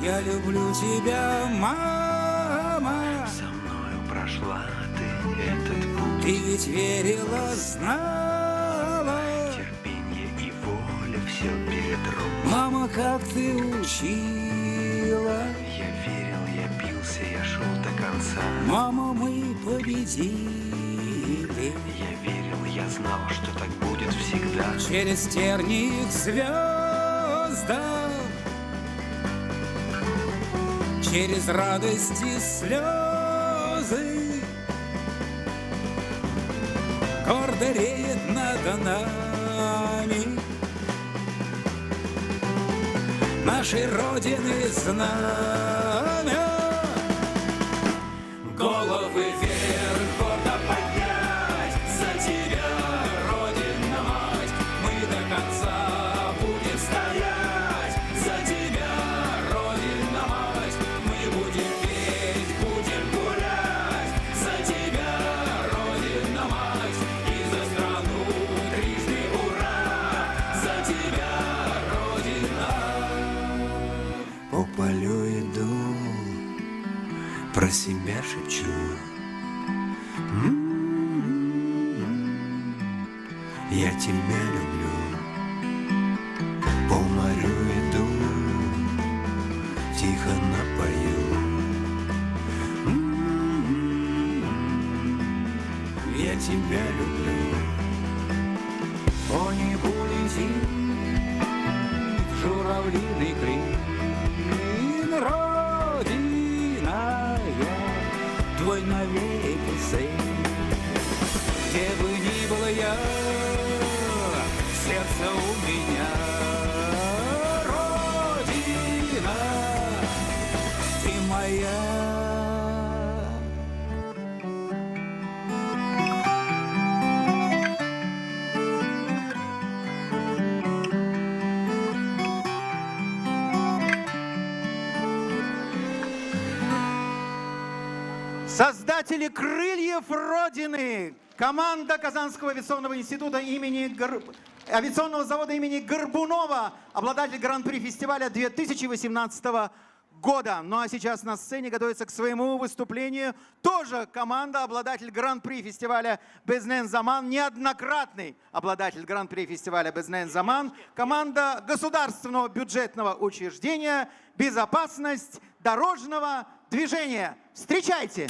Я люблю тебя, мама. Со мною прошла ты этот путь. Ты ведь верила, знала. Терпенье и воля все перетрут. Мама, как ты учила. Я верил, я бился, я шел до конца. Мама, мы победили. Я верил, я знал, что так будет всегда. Через тернии к звездам, через радости слезы, гордо реет над нами нашей Родины знамя. Головы вверх, гордо поднять, за тебя, Родина мать, мы до конца будем стоять. За тебя, Родина мать, мы будем петь, будем гулять. За тебя, Родина мать, и за страну трижды ура. За тебя, Родина. По полю иду, про себя шепчу. Я тебя люблю. По морю иду, тихо напою. Я тебя люблю. По небу летит журавлиный клин. Родина, я твой навеки сын. Где бы ни был я, сердце у меня. Родина, ты моя. Создатели «Крыльев Родины», команда Казанского авиационного института имени авиационного завода имени Горбунова, обладатель Гран-при фестиваля 2018 года. Ну а сейчас на сцене готовится к своему выступлению тоже команда, обладатель Гран-при фестиваля «Безнен Заман», неоднократный обладатель Гран-при фестиваля «Безнен Заман», команда государственного бюджетного учреждения «Безопасность дорожного движения». Встречайте!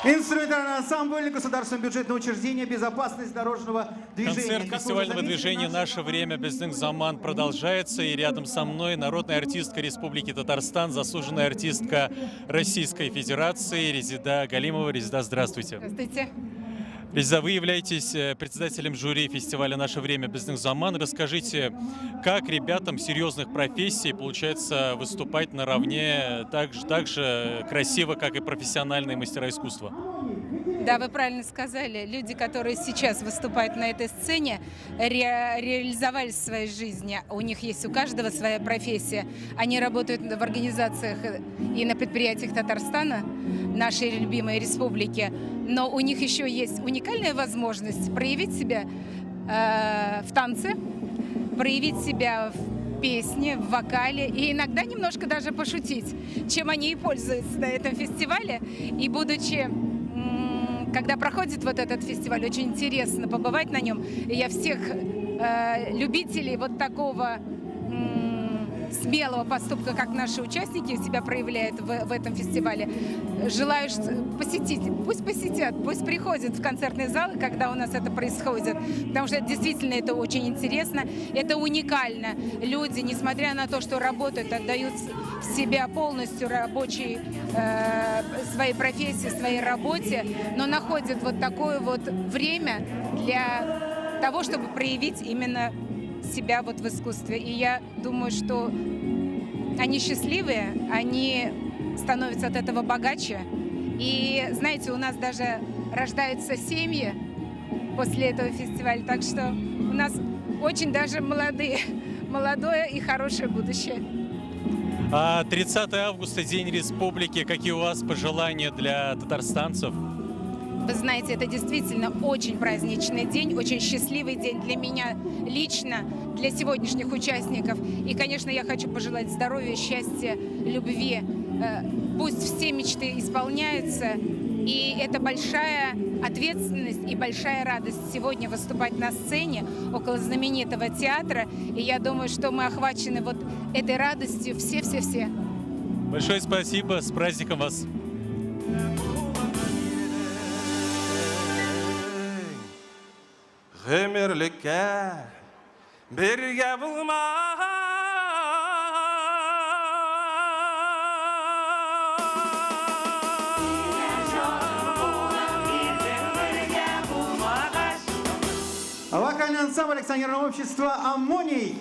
Инструментальный ансамбль Государственного бюджетного учреждения «Безопасность дорожного движения». Концерт фестивального движения «Наше время. Безнең Заман» продолжается. И рядом со мной народная артистка Республики Татарстан, заслуженная артистка Российской Федерации Резида Галимова. Резида, здравствуйте. Здравствуйте. Резида, вы являетесь председателем жюри фестиваля «Наше время. Безнең Заман». Расскажите, как ребятам серьезных профессий получается выступать наравне так же красиво, как и профессиональные мастера искусства? Да, вы правильно сказали. Люди, которые сейчас выступают на этой сцене, реализовались в своей жизни. У них есть у каждого своя профессия. Они работают в организациях и на предприятиях Татарстана, нашей любимой республики. Но у них еще есть уникальная возможность проявить себя в танце, проявить себя в песне, в вокале и иногда немножко даже пошутить, чем они и пользуются на этом фестивале. И будучи... Когда проходит вот этот фестиваль, очень интересно побывать на нем. И я всех любителей вот такого смелого поступка, как наши участники себя проявляют в этом фестивале, желаю посетить. Пусть посетят, пусть приходят в концертные залы, когда у нас это происходит, потому что действительно это очень интересно, это уникально. Люди, несмотря на то, что работают, отдают себя полностью рабочей, своей профессии, своей работе, но находят вот такое вот время для того, чтобы проявить именно себя вот в искусстве. И я думаю, что они счастливые, они становятся от этого богаче. И, знаете, у нас даже рождаются семьи после этого фестиваля, так что у нас очень даже молодое и хорошее будущее. 30 августа, День Республики. Какие у вас пожелания для татарстанцев? Вы знаете, это действительно очень праздничный день, очень счастливый день для меня лично, для сегодняшних участников. И, конечно, я хочу пожелать здоровья, счастья, любви. Пусть все мечты исполняются. И это большая ответственность и большая радость сегодня выступать на сцене около знаменитого театра. И я думаю, что мы охвачены вот этой радостью все-все-все. Большое спасибо. С праздником вас! Гомерлеккә бергә булмагач. Вокальный ансамбль акционерного общества «Аммоний».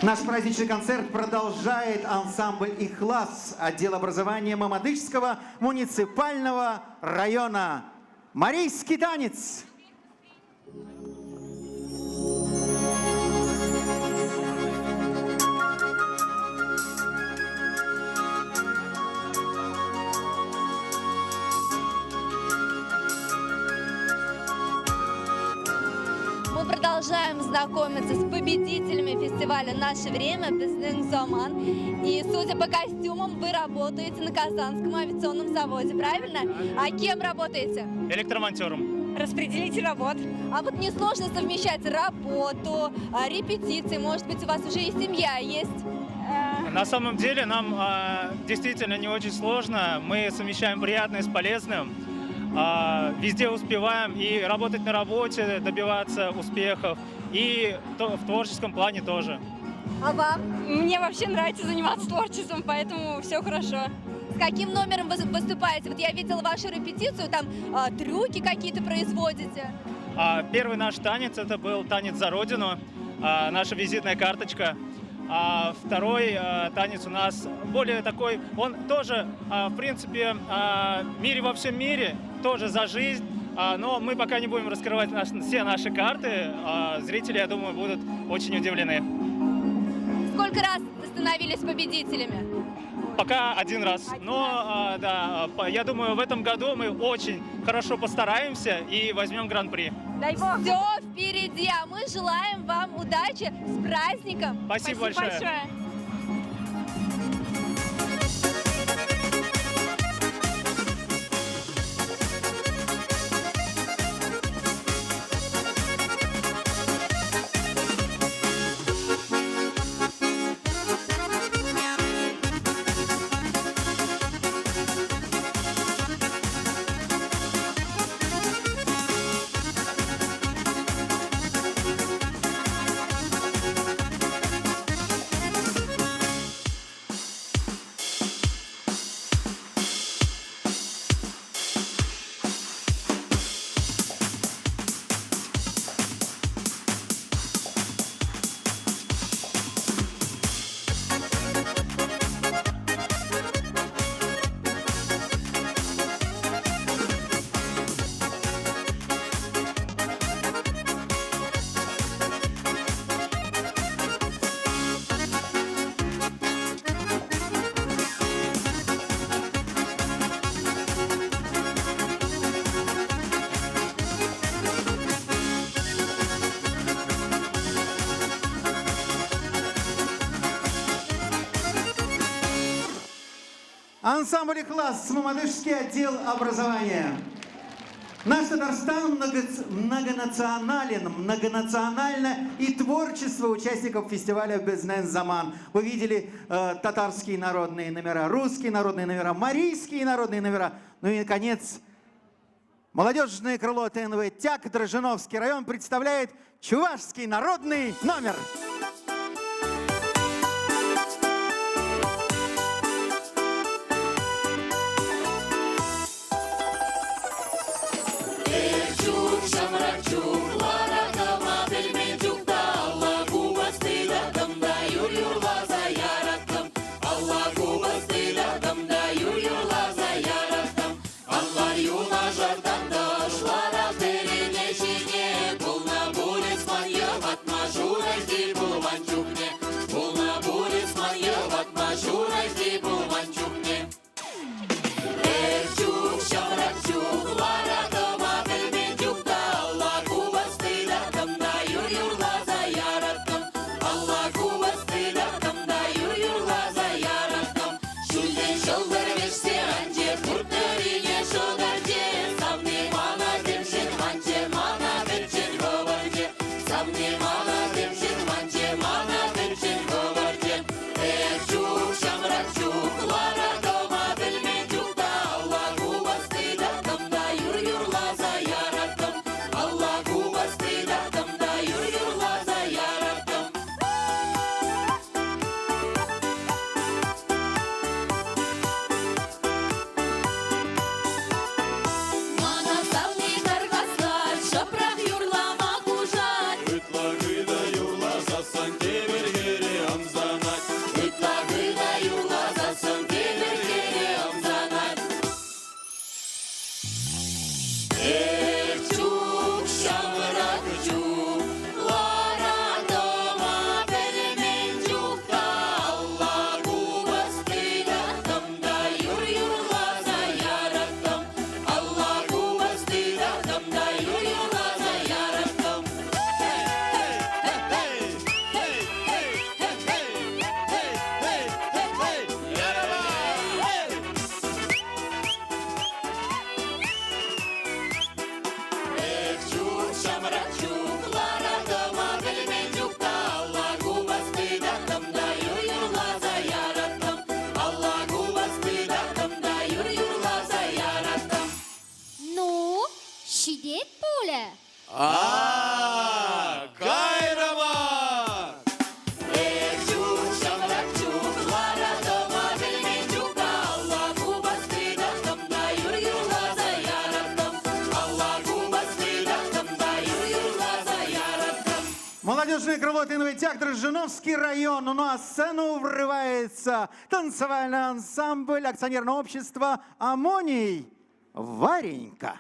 Наш праздничный концерт продолжает ансамбль «Ихлас», отдел образования Мамадышского муниципального района. Марийский танец. Мы продолжаем знакомиться с победителями фестиваля «Наше время» Безнең Заман. И, судя по костюмам, вы работаете на Казанском авиационном заводе, правильно? А кем работаете? Электромонтером. Распределитель работ. А вот несложно совмещать работу, репетиции, может быть, у вас уже и семья есть? На самом деле нам действительно не очень сложно. Мы совмещаем приятное с полезным. Везде успеваем и работать на работе, добиваться успехов, и в творческом плане тоже. А вам? Мне вообще нравится заниматься творчеством, поэтому все хорошо. С каким номером вы выступаете? Вот я видела вашу репетицию, там трюки какие-то производите. Первый наш танец — это был танец за родину, наша визитная карточка. А второй танец у нас более такой, он тоже, в принципе, в мире во всем мире, тоже за жизнь, но мы пока не будем раскрывать все наши карты, зрители, я думаю, будут очень удивлены. Сколько раз становились победителями? Пока один раз, но да, я думаю, в этом году мы очень хорошо постараемся и возьмем гран-при. Дай бог. Все впереди, а мы желаем вам удачи, с праздником. Спасибо большое. Ансамбль «Ихлас», Мамадышский отдел образования. Наш Татарстан многонационален, многонационально и творчество участников фестиваля «Безнен Заман». Вы видели татарские народные номера, русские народные номера, марийские народные номера. Ну и, наконец, молодежное крыло ТНВ «Тяк» Дрожжиновский район представляет чувашский народный номер. Дрожжиновский район. На сцену врывается танцевальный ансамбль акционерного общества «Аммоний». Варенька.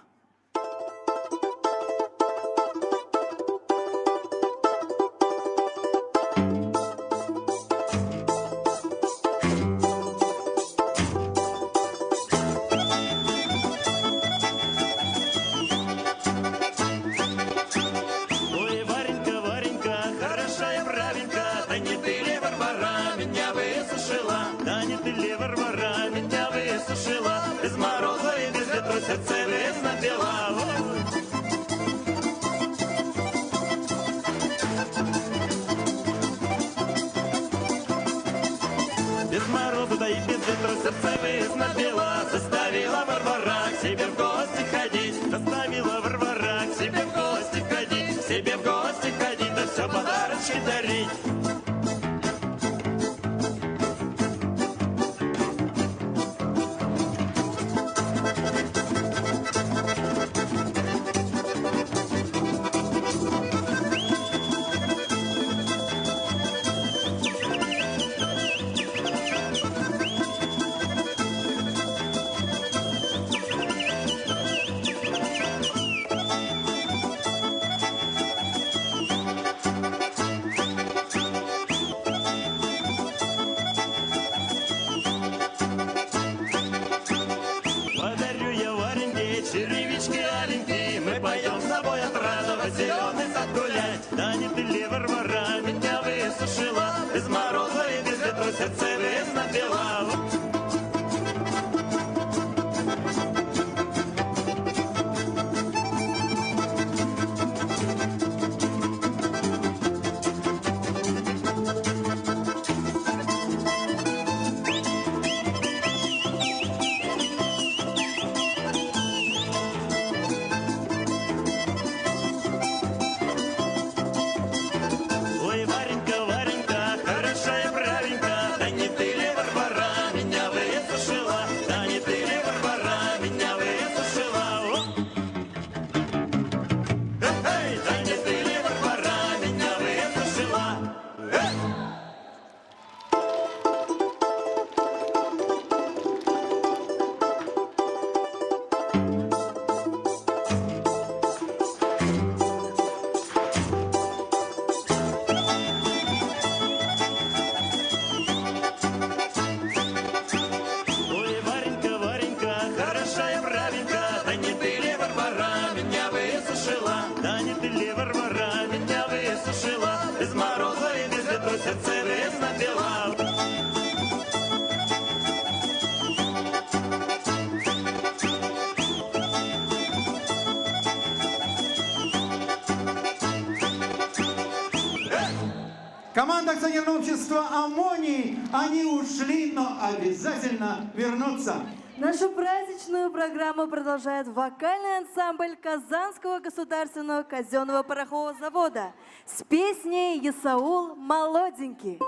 Команда акционерного общества «Аммоний». Они ушли, но обязательно вернутся. Нашу праздничную программу продолжает вокальный ансамбль Казанского государственного казенного порохового завода с песней «Есаул молоденький».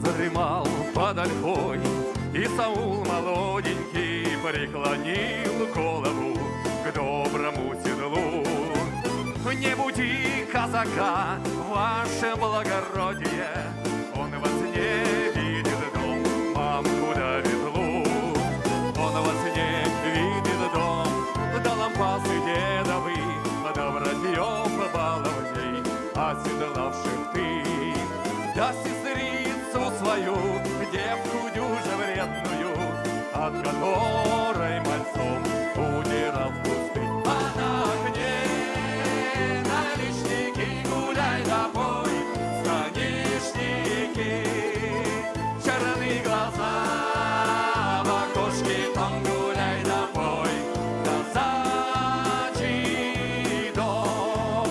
Задремал под ольхой Есаул молоденький, преклонил голову к доброму седлу. Не буди казака, ваше благородие, он во сне видит дом, мамку да ветлу. Он во сне видит дом, да лампасы дедовы, да братьев баловней, оседлавших ты, да сестрицу свою, девку дюже вредную, от которой мальцом удирал в кусты. А на окне наличники, гуляй да пой, станишники, черные глаза в окошке там гуляй да пой, казачий дом.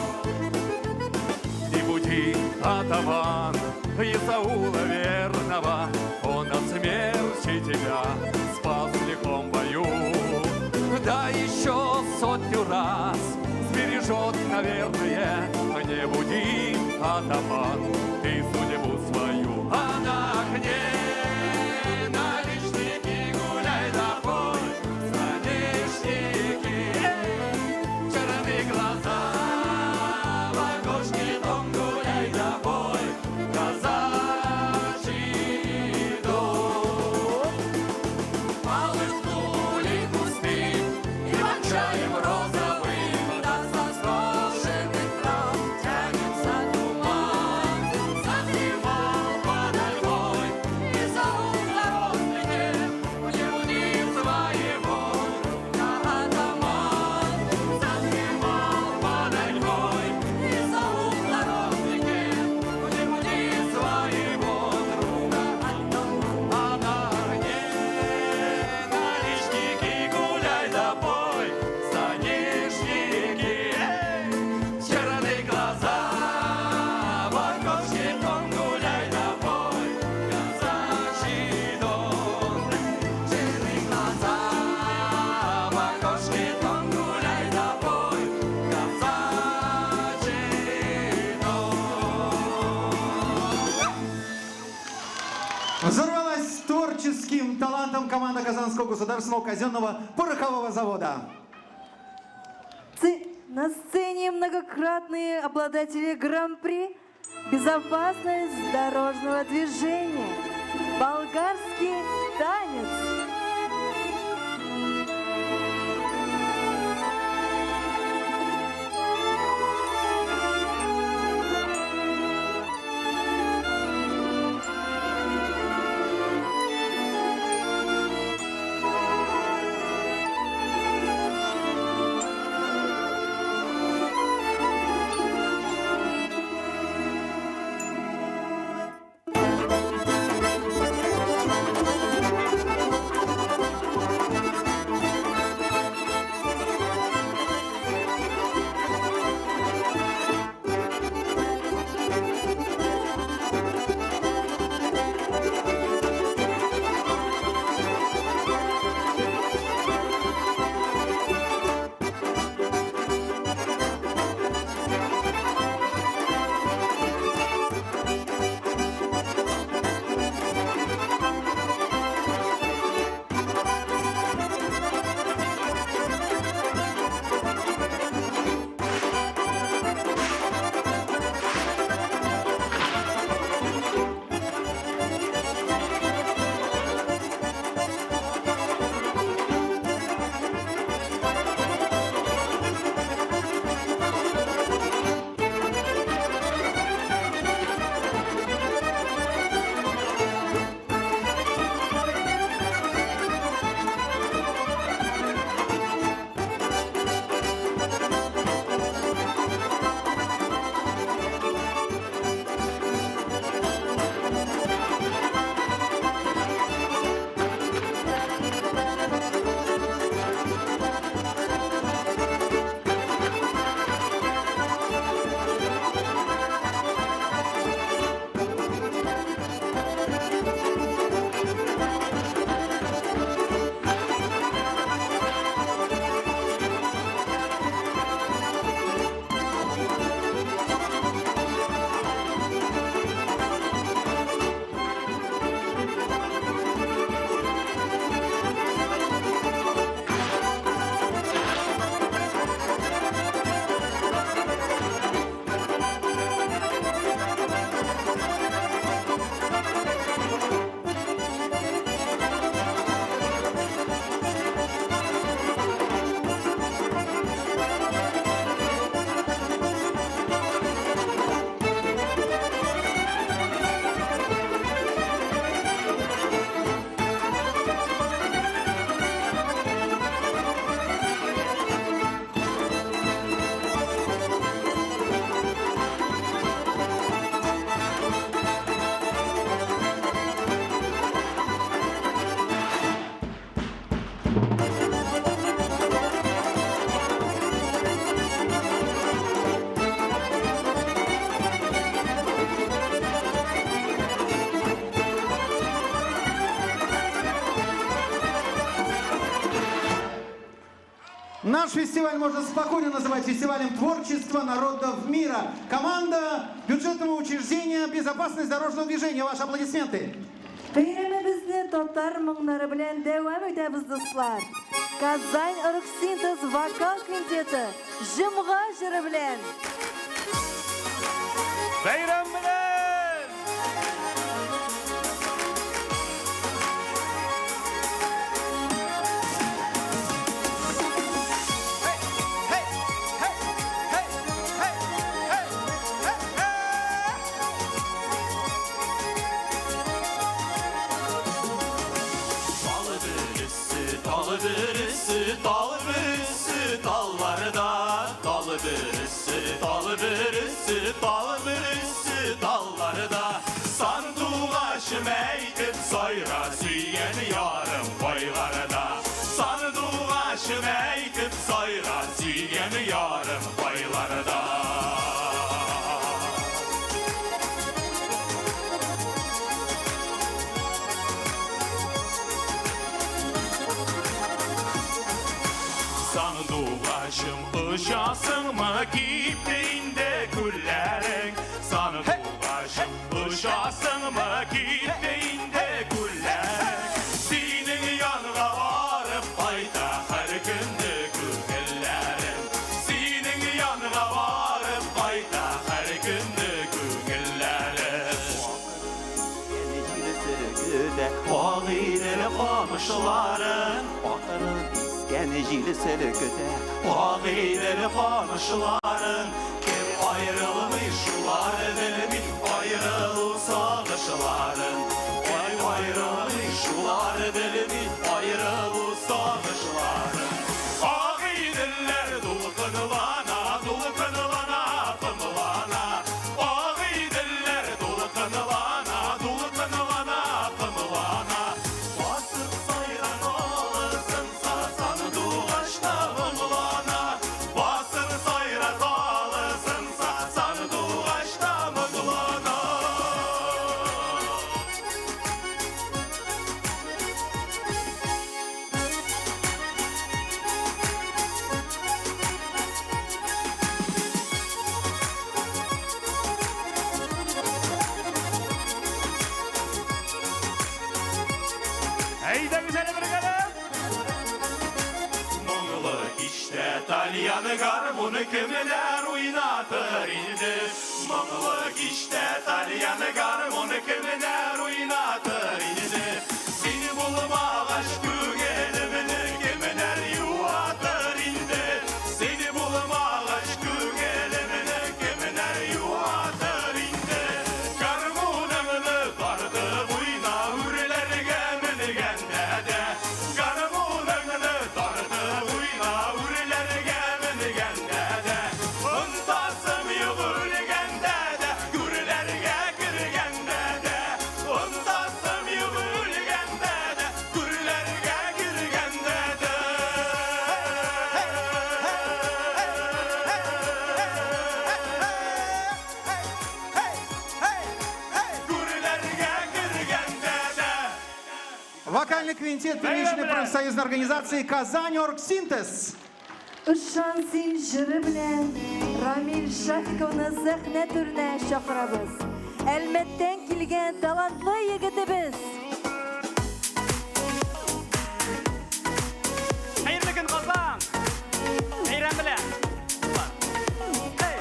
Не буди атаман Есаула верного, он от смерти тебя спас в лихом бою. Да еще сотню раз сбережет, наверное, не буди, атаман, ты судьбу свою. А на окне наличники, гуляй да пой, станишники, черные глаза в окошке дом, гуляй да пой, казачий дом. Полыхнули кусты иван-чаем розовым, да со скошенных трав тянется туман. Задремал под ольхой Есаул на родине, не буди своего друга атаман. Задремал под ольхой Есаул на родине, не буди своего друга атаман. А на огне наличники, гуляй да пой, станишники, черные глаза в окошке дом, гуляй да пой, казачий дом. Черные глаза в окошке дом, гуляй да пой, казачий дом. Взорвалась творческим талантом команда Казанского государственного казенного порохового завода. На сцене многократные обладатели Гран-при «Безопасность дорожного движения», «Болгарский танец». Наш фестиваль можно спокойно называть фестивалем творчества народов мира. Команда бюджетного учреждения «Безопасность дорожного движения». Ваши аплодисменты. Бәйрәмебезне татар моңнары белән дәвам итәбез, дуслар. Казань Оргсинтез вокал квинтеты Җомга җыры белән. Бәйрәм белән! Тал бөресе, тал бөресе, тал бөресе, талларда. Тал бөресе, тал бөресе, тал бөресе, талларда. Сандугачым әйтеп сайра, сөйгән ярым кайларда. Сандугачым әйтеп сайра, сөйгән ярым кайларда. Сандугачым, очасыңмы, кипте инде күлләрең. Сандугачым, очасыңмы, кипте инде күлләрең. Синең янга барып кайта һәр көнне күңелләрем. Синең янга барып кайта һәр көнне күңелләрем. Агыйдел камышларын, акрын искән җил селкетә. Агыйдел камышларын, кем аерылмый шулар белми аерылу сагышларын. Кем аерылмый шулар белми аерылу сагышларын. Агыйделләр дулкынлана, дулкынлана, дымлана. Агыйделләр дулкынлана, дулкынлана, дымлана. Басып сайран алысынса, сандугачта моңлана. Басып сайран алысынса, сандугачта моңлана. Әйдәгез әле бергәләп! Моңлы кичтә тальян гармуны кемнәр уйнатыр инде? Моңлы кичтә тальян гармуны кемнәр уйнатыр инде? Син булмагач күңелемне кемнәр юатыр инде? Син булмагач күңелемне кемнәр юатыр инде? Гармуныңны тартып уйна үрләргә менгәндә дә. Гармуныңны тартып уйна үрләргә менгәндә дә. Онтасым юк үлгәндә дә, гүрләргә кергәндә дә. Онтасым юк үлгәндә дә, гүрләргә кергәндә дә. Гүрләргә кергәндә дә. Вокальный квинтет первичной профсоюзной организации «Казань Оргсинтез». Ышан син җыры белән Рамил Шафиковны сәхнә түренә чакырабыз. Әлмәттән килгән талантлы егетебез. Хәерле көн, Казан! Бәйрәм белән! Hey!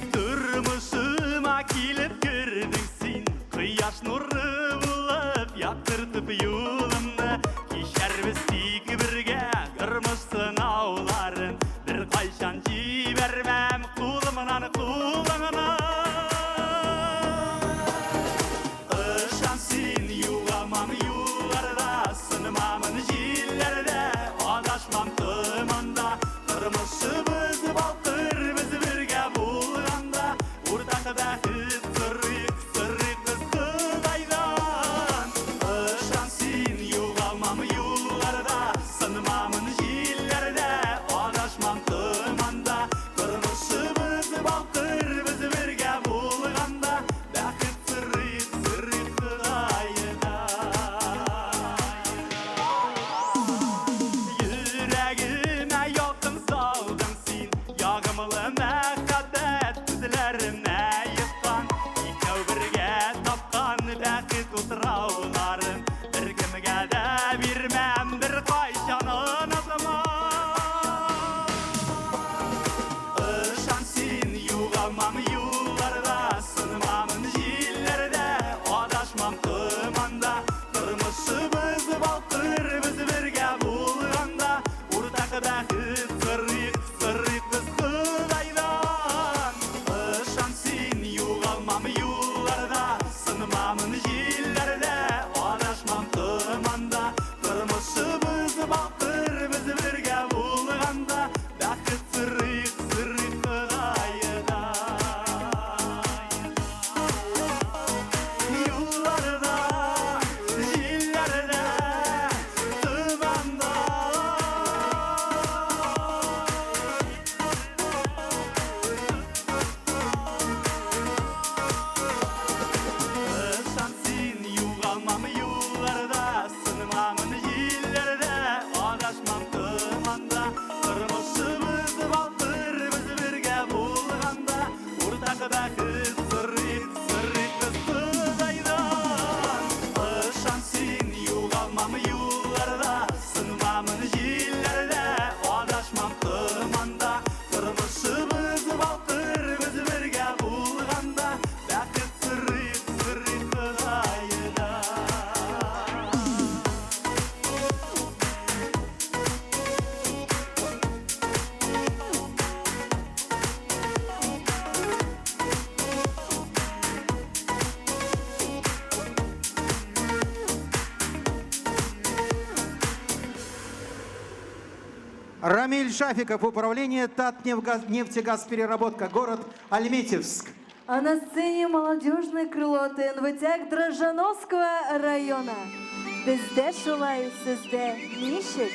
Тормышыма килеп кердең син, кояш нуры булып яктыртып юлымны. Кичәрбез тик бергә тормыш сынауларын, беркайчан җибәрмәм кулымнан кулыңны. Ышан син, югалмам юлларда, сынмамын җилләрдә, адашмам томанда. Тормышыбыз балкыр без бергә булганда, уртак бәхет сорыйк, сорыйк без Ходайдан. Ышан син, югалмам юлларда, сынмамын җилләрдә, адашмам томанда. Тормыш томанда. Тормышыбыз балкыр, без бергә булганда. Уртак бәхет сорыйк, сорыйк без Ходайдан. Ышан син, югалмам юлларда, сынмамын җилләрдә, адашмам томанда. Тормышыбыз балкыр, без бергә булганда. Бәхет сорыйк, сорыйк Ходайдан. Юлларда, җилләрдә, томанда. Ышан син, югалмам юлларда, сынмамын җилләрдә, адашмам томанда. Тормышыбыз балкыр, без бергә булганда. Уртак бәхет сорыйк, сорыйк без Ходайдан. Ышан син, югалмам юлларда, сынмамын җилләрдә, адашмам томанда. Тормышыбыз балкыр, без бергә булганда. Бәхет сорыйк, сорыйк Ходайдан. Рамиль Шафиков, управление Татнефтегазпереработка, город Альметьевск. А на сцене молодежное крыло ТНВ ТЯК Дрожжановского района. Бездә шулай, сездә ничек?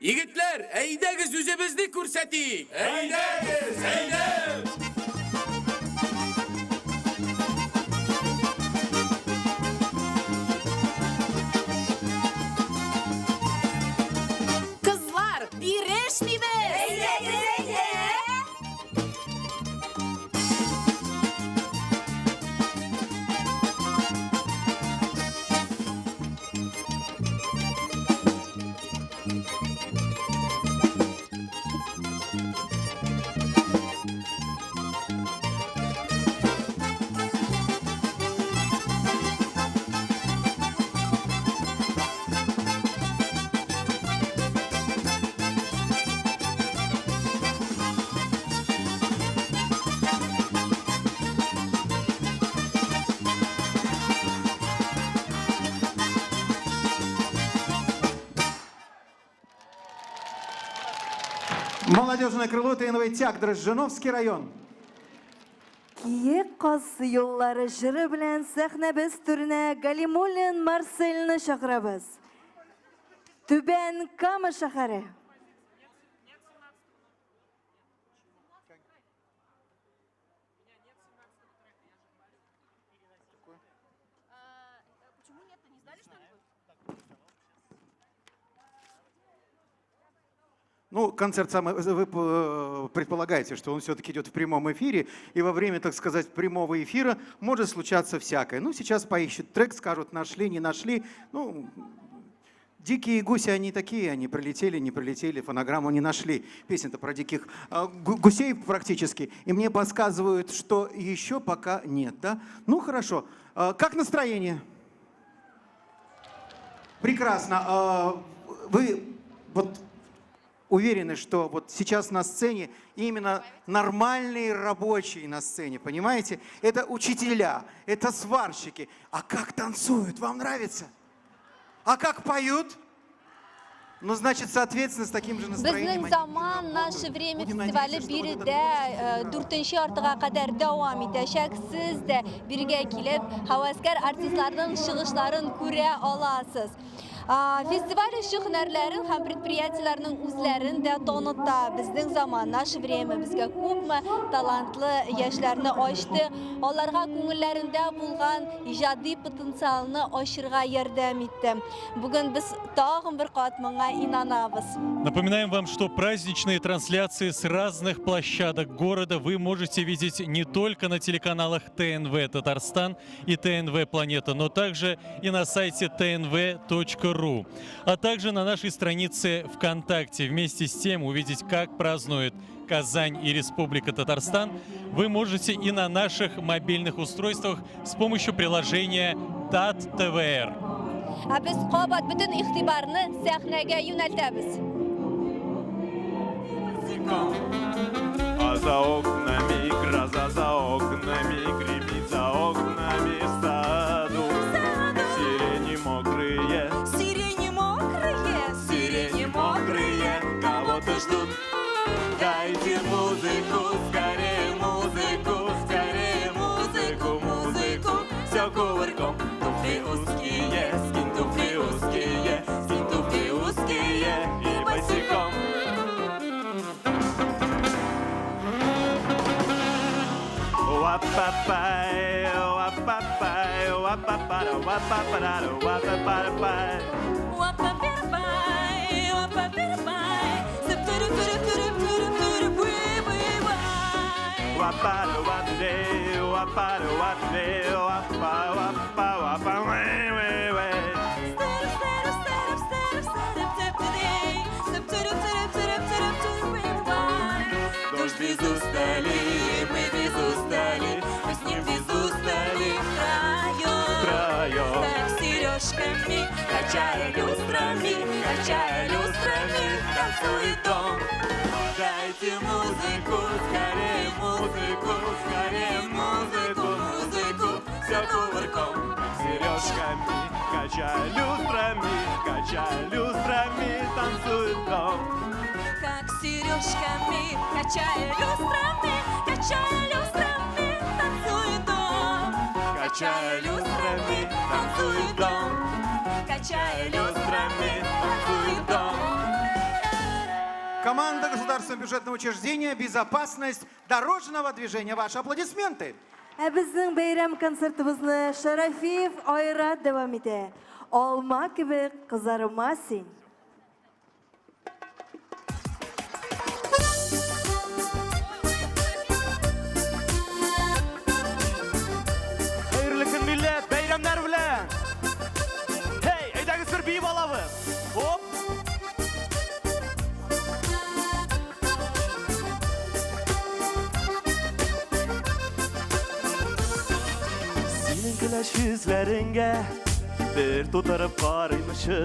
Егетләр, әйдәгез үзебезне күрсәтик. Әйдәгез, әйдә! Кызлар, бирешмибез! Әйдәгез, әйдә! Молодежное крыло ТНВ ТЯК, Дрожжиновский район. Киек каз юллары җыры белән сәхнәбез түренә Галимуллин Марсельне чакырабыз. Түбән Кама шәһәре. Ну, концерт самый, вы предполагаете, что он все-таки идет в прямом эфире, и во время, так сказать, прямого эфира может случаться всякое. Ну, сейчас поищут трек, скажут, нашли, не нашли. Ну, дикие гуси, они такие, они прилетели, не прилетели, фонограмму не нашли. Песня-то про диких гусей практически. И мне подсказывают, что еще пока нет, да? Ну, хорошо. Как настроение? Прекрасно. Вы вот уверены, что вот сейчас на сцене именно нормальные рабочие на сцене, понимаете? Это учителя, это сварщики. А как танцуют, вам нравится? А как поют? Ну, значит, соответственно, с таким же настроением. Безнең заман, наше время фестивале биредә дүртенче яртыга кадәр дәвам итәчәк. Сез дә бирегә килеп, һәвәскәр артистларның чыгышларын күрә аласыз. Фестиваль эшче һөнәрләрен һәм предприятиеләрнең үзләрен дә таныта. Безнең заман, наше время безгә күпме талантлы яшьләрне ачты. Аларга күңелләрендә булган иҗади потенциалны ачырга ярдәм итте. Бүген без тагын бер кат моңа инанабыз. Напоминаем вам, что праздничные трансляции с разных площадок города вы можете видеть не только на телеканалах ТНВ Татарстан и ТНВ Планета, но также и на сайте tnv.ru, а также на нашей странице ВКонтакте. Вместе с тем увидеть, как празднует Казань и Республика Татарстан, вы можете и на наших мобильных устройствах с помощью приложения ТАТ-ТВР. Ә без кабат бөтен игътибарны сәхнәгә юнәлтәбез. А за окнами гроза, за окнами гремит, за окнами саду. Сирени мокрые, сирени мокрые, сирени мокрые, кого-то ждут. Дайте музыку, скорее музыку, скорее музыку, музыку. Все кувырком, туфли узкие, скинь туфли узкие, скинь туфли узкие и босиком. Уа-па-пай, уа-па-пай, уа-па-пара, уа-па-парара, уа-па-пара-пай. Уа-па-пара-пай, уа-па-пара-пай, сып-туру-туру-туру-туру-туру-буй-буй-бай. Уа-пара, уа-пе, уа-пара, уа-пе, уа-па, уа-па, уа-па, уэ-уэ-уэ. Дождь без устали, мы без устали, мы с ним без устали втроем. Втроем. Как сережками, качая люстрами, качая люстрами, танцует дом. Дайте музыку, скорее музыку, скорее музыку, музыку, все кувырком. Сережками, качая люстрами, качая люстрами, танцует дом. Как сережками, качая люстрами, качая люстрами, танцует дом. Качая люстрами, танцует дом. Качая люстрами, танцует дом. Команда Государственного бюджетного учреждения «Безопасность дорожного движения». Ваши аплодисменты. Ә безнең бәйрәм концертыбызны Шарафиев Айрат дәвам итә. Алма кебек кызарма син. Хәерле көн, милләт, бәйрәмнәр белән! Һей, әйдәгез бер биеп алабыз. Оп! Синең көләч йөзләреңгә бер тутырып карыймчы.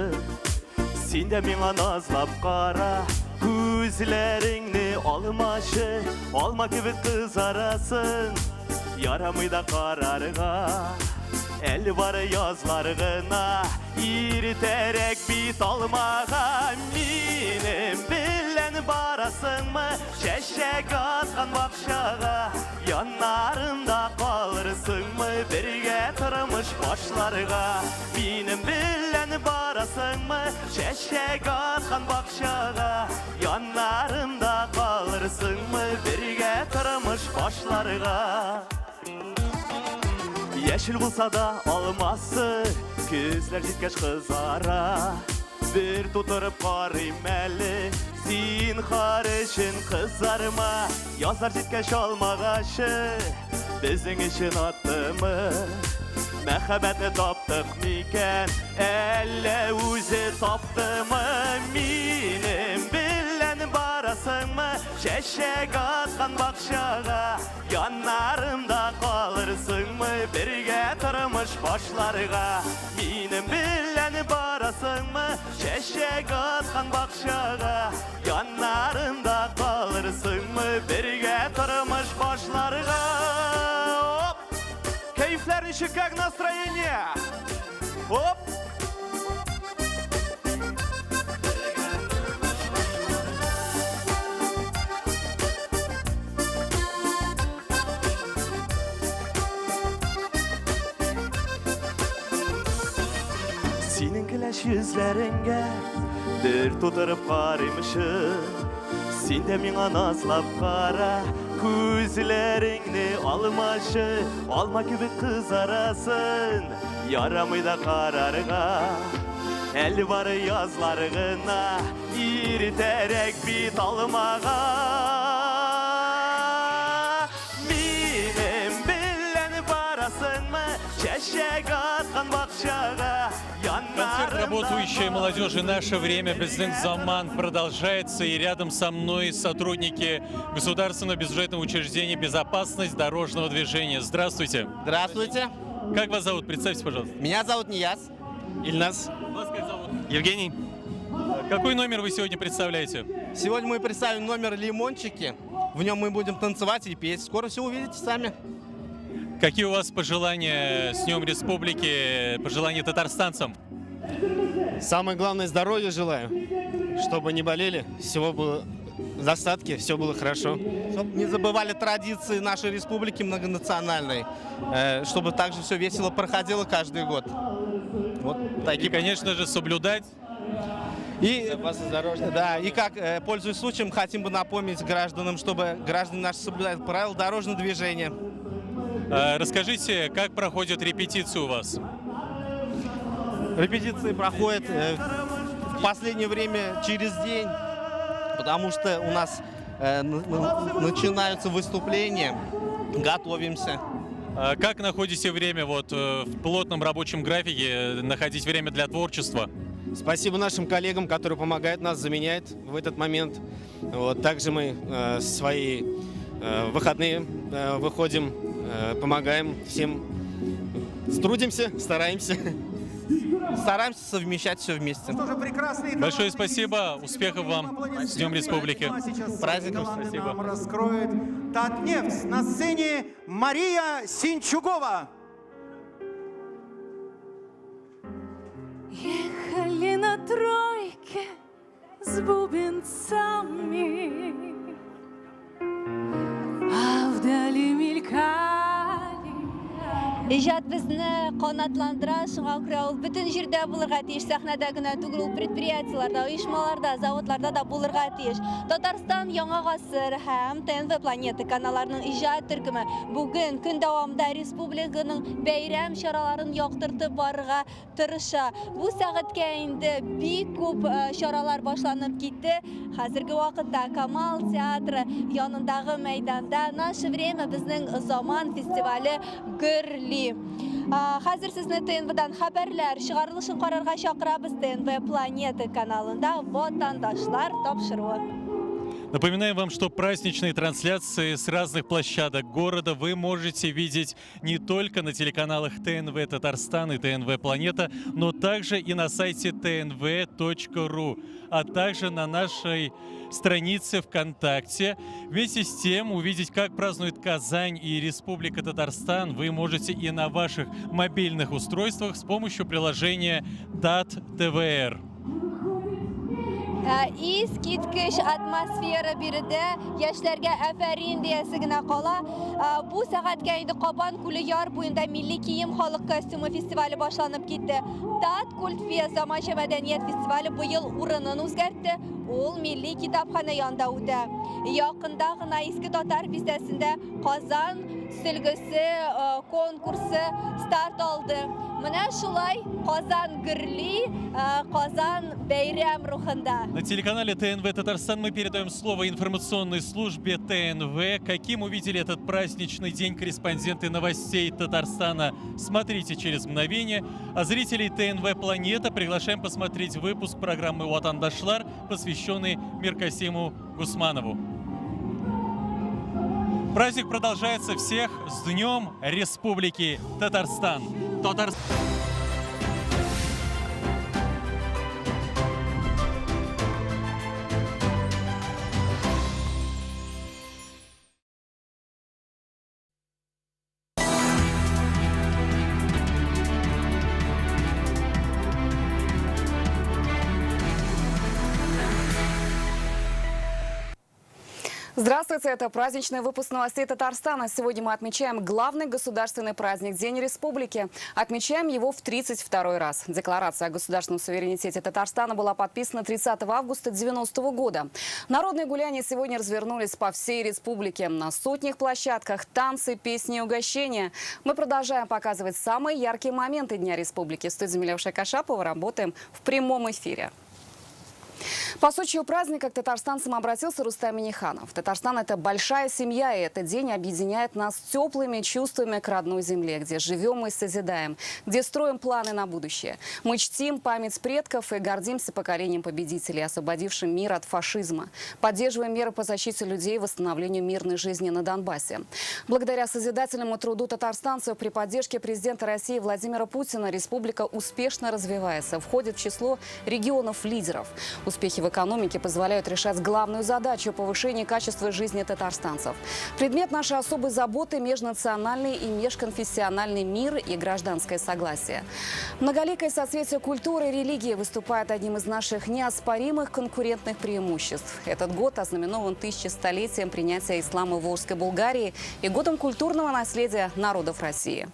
Син дә миңа назлап кара, күзләреңне алмашы, алма кебек кызарасың, ярамый да карарга. Әле бары язлар гына, иртәрәк бит алмага. Минем белән барасыңмы, чәчәк аткан бакчага? Яннарымда калырсыңмы, бергә тормыш башларга? Минем белән барасыңмы, чәчәк аткан бакчага? Яннарымда калырсыңмы, бергә тормыш башларга? Яшел булса да алмасы, көзләр җиткәч кызара. Бер тутырып карыйм әле. Зинһар өчен кызарма, язлар җиткәч алмагачы, безнең өчен аттымы? Мәхәббәтне таптык микән, әллә үзе таптымы? Минем белән барасыңмы, чәчәк аткан бакчага? Яннарымда калырсыңмы, бергә тормыш башларга? Минем белән барасыңмы, чәчәк аткан бакчага? Яннарымда калырсыңмы, бергә тормыш башларга? Оп! Кәефләр ничек, как настроение? Оп! Синең көләч йөзләреңгә бер тутырып карыймчы. Син дә миңа назлап кара, күзләреңне алмашы, алма кебек кызарасың, ярамый да карарга. Әле бары язлар гына, иртәрәк бит алмага. Минем белән барасыңмы, чәчәк аткан бакчага? Концерт работающей молодежи «Наше время», Безнең заман продолжается. И рядом со мной сотрудники Государственного бюджетного учреждения «Безопасность дорожного движения». Здравствуйте. Здравствуйте. Как вас зовут? Представьте, пожалуйста. Меня зовут Нияз. Ильназ. Вас как зовут? Евгений. Какой номер вы сегодня представляете? Сегодня мы представим номер «Лимончики». В нем мы будем танцевать и петь. Скоро все увидите сами. Какие у вас пожелания с Днем Республики, пожелания татарстанцам? Самое главное, здоровья желаю, чтобы не болели, всего было в достатке, все было хорошо. Чтобы не забывали традиции нашей республики многонациональной, чтобы также все весело проходило каждый год. Вот такие. И, конечно же, соблюдать. И, да, и как, пользуясь случаем, хотим бы напомнить гражданам, чтобы граждане наши соблюдали правила дорожного движения. Расскажите, как проходят репетиции у вас? Репетиции проходят в последнее время через день, потому что у нас начинаются выступления, готовимся. Как находите время вот, в плотном рабочем графике, находить время для творчества? Спасибо нашим коллегам, которые помогают нас, заменяют в этот момент. Вот, также мы свои выходные выходим, помогаем всем, трудимся, стараемся. Стараемся совмещать все вместе. Большое спасибо, успехов вам с Днем Республики. Праздником. Спасибо. Нам раскроет Татнефть. На сцене Мария Синчугова. Ехали на тройке с бубенцами, а вдали мелькали. Иҗат безне канатландыра, шуңа күрә ул бөтен җирдә булырга тиеш, сәхнәдә генә түгел, ул предприятиеләрдә, оешмаларда, заводларда да булырга тиеш. Татарстан Яңа гасыр һәм ТНВ Планета каналларының иҗат төркеме бүген көн дәвамында республиканың бәйрәм чараларын яктыртып барырга тырыша. Бу сәгатькә инде бик күп чаралар башланып китте. Хәзерге вакытта Камал театры янындагы мәйданда «Наше время» безнең заман фестивале гөрли. Хәзер сезне ТНВдан хәбәрләр чыгарылышын карарга чакырабыз. ТНВ Планета каналында Ватандашлар тапшыруы. Напоминаем вам, что праздничные трансляции с разных площадок города вы можете видеть не только на телеканалах ТНВ Татарстан и ТНВ Планета, но также и на сайте tnv.ru, а также на нашей странице ВКонтакте. Вместе с тем, увидеть, как празднует Казань и Республика Татарстан, вы можете и на ваших мобильных устройствах с помощью приложения ТАТ-ТВР. Искиткеч атмосфера биредә, яшьләргә афәрин диясе генә кала. Бу сәгатькә инде Кабан күле яр буенда милли кием халык костюмы фестивале башланып китте. Тат культфест заманча мәдәният фестивале быел урынын үзгәртте. Ул милли китапхана янында үтә. Якында гына Иске Татар бистәсендә Казан сөлгесе конкурсы старт алды. Менә шулай Казан гөрли, Казан бәйрәм рухында. На телеканале ТНВ Татарстан мы передаем слово информационной службе ТНВ. Каким увидели этот праздничный день корреспонденты новостей Татарстана, смотрите через мгновение. А зрителей ТНВ Планета приглашаем посмотреть выпуск программы «Ватандашлар», посвященный Миркасиму Гусманову. Праздник продолжается. Всех с Днем Республики Татарстан. Здравствуйте, это праздничный выпуск новостей Татарстана. Сегодня мы отмечаем главный государственный праздник – День Республики. Отмечаем его в 32-й раз. Декларация о государственном суверенитете Татарстана была подписана 30 августа 1990 года. Народные гуляния сегодня развернулись по всей республике. На сотнях площадках танцы, песни и угощения. Мы продолжаем показывать самые яркие моменты Дня Республики. В студии Милевша Кашапова работаем в прямом эфире. По случаю праздника к татарстанцам обратился Рустам Минниханов. Татарстан – это большая семья, и этот день объединяет нас теплыми чувствами к родной земле, где живем и созидаем, где строим планы на будущее. Мы чтим память предков и гордимся поколением победителей, освободившим мир от фашизма. Поддерживаем меры по защите людей и восстановлению мирной жизни на Донбассе. Благодаря созидательному труду татарстанцев при поддержке президента России Владимира Путина республика успешно развивается, входит в число регионов-лидеров. Успехи в экономике позволяют решать главную задачу – повышение качества жизни татарстанцев. Предмет нашей особой заботы – межнациональный и межконфессиональный мир и гражданское согласие. Многоликое соцветие культуры и религии выступает одним из наших неоспоримых конкурентных преимуществ. Этот год ознаменован 1100-летием принятия ислама в Волжской Булгарии и годом культурного наследия народов России.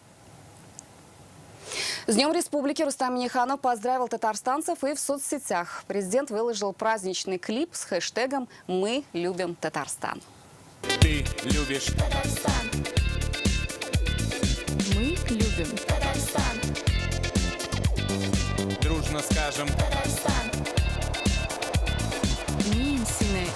С Днем Республики Рустам Минниханов поздравил татарстанцев и в соцсетях. Президент выложил праздничный клип с хэштегом «Мы любим Татарстан». Ты любишь Татарстан. Мы любим Татарстан. Дружно скажем Татарстан. Минсины.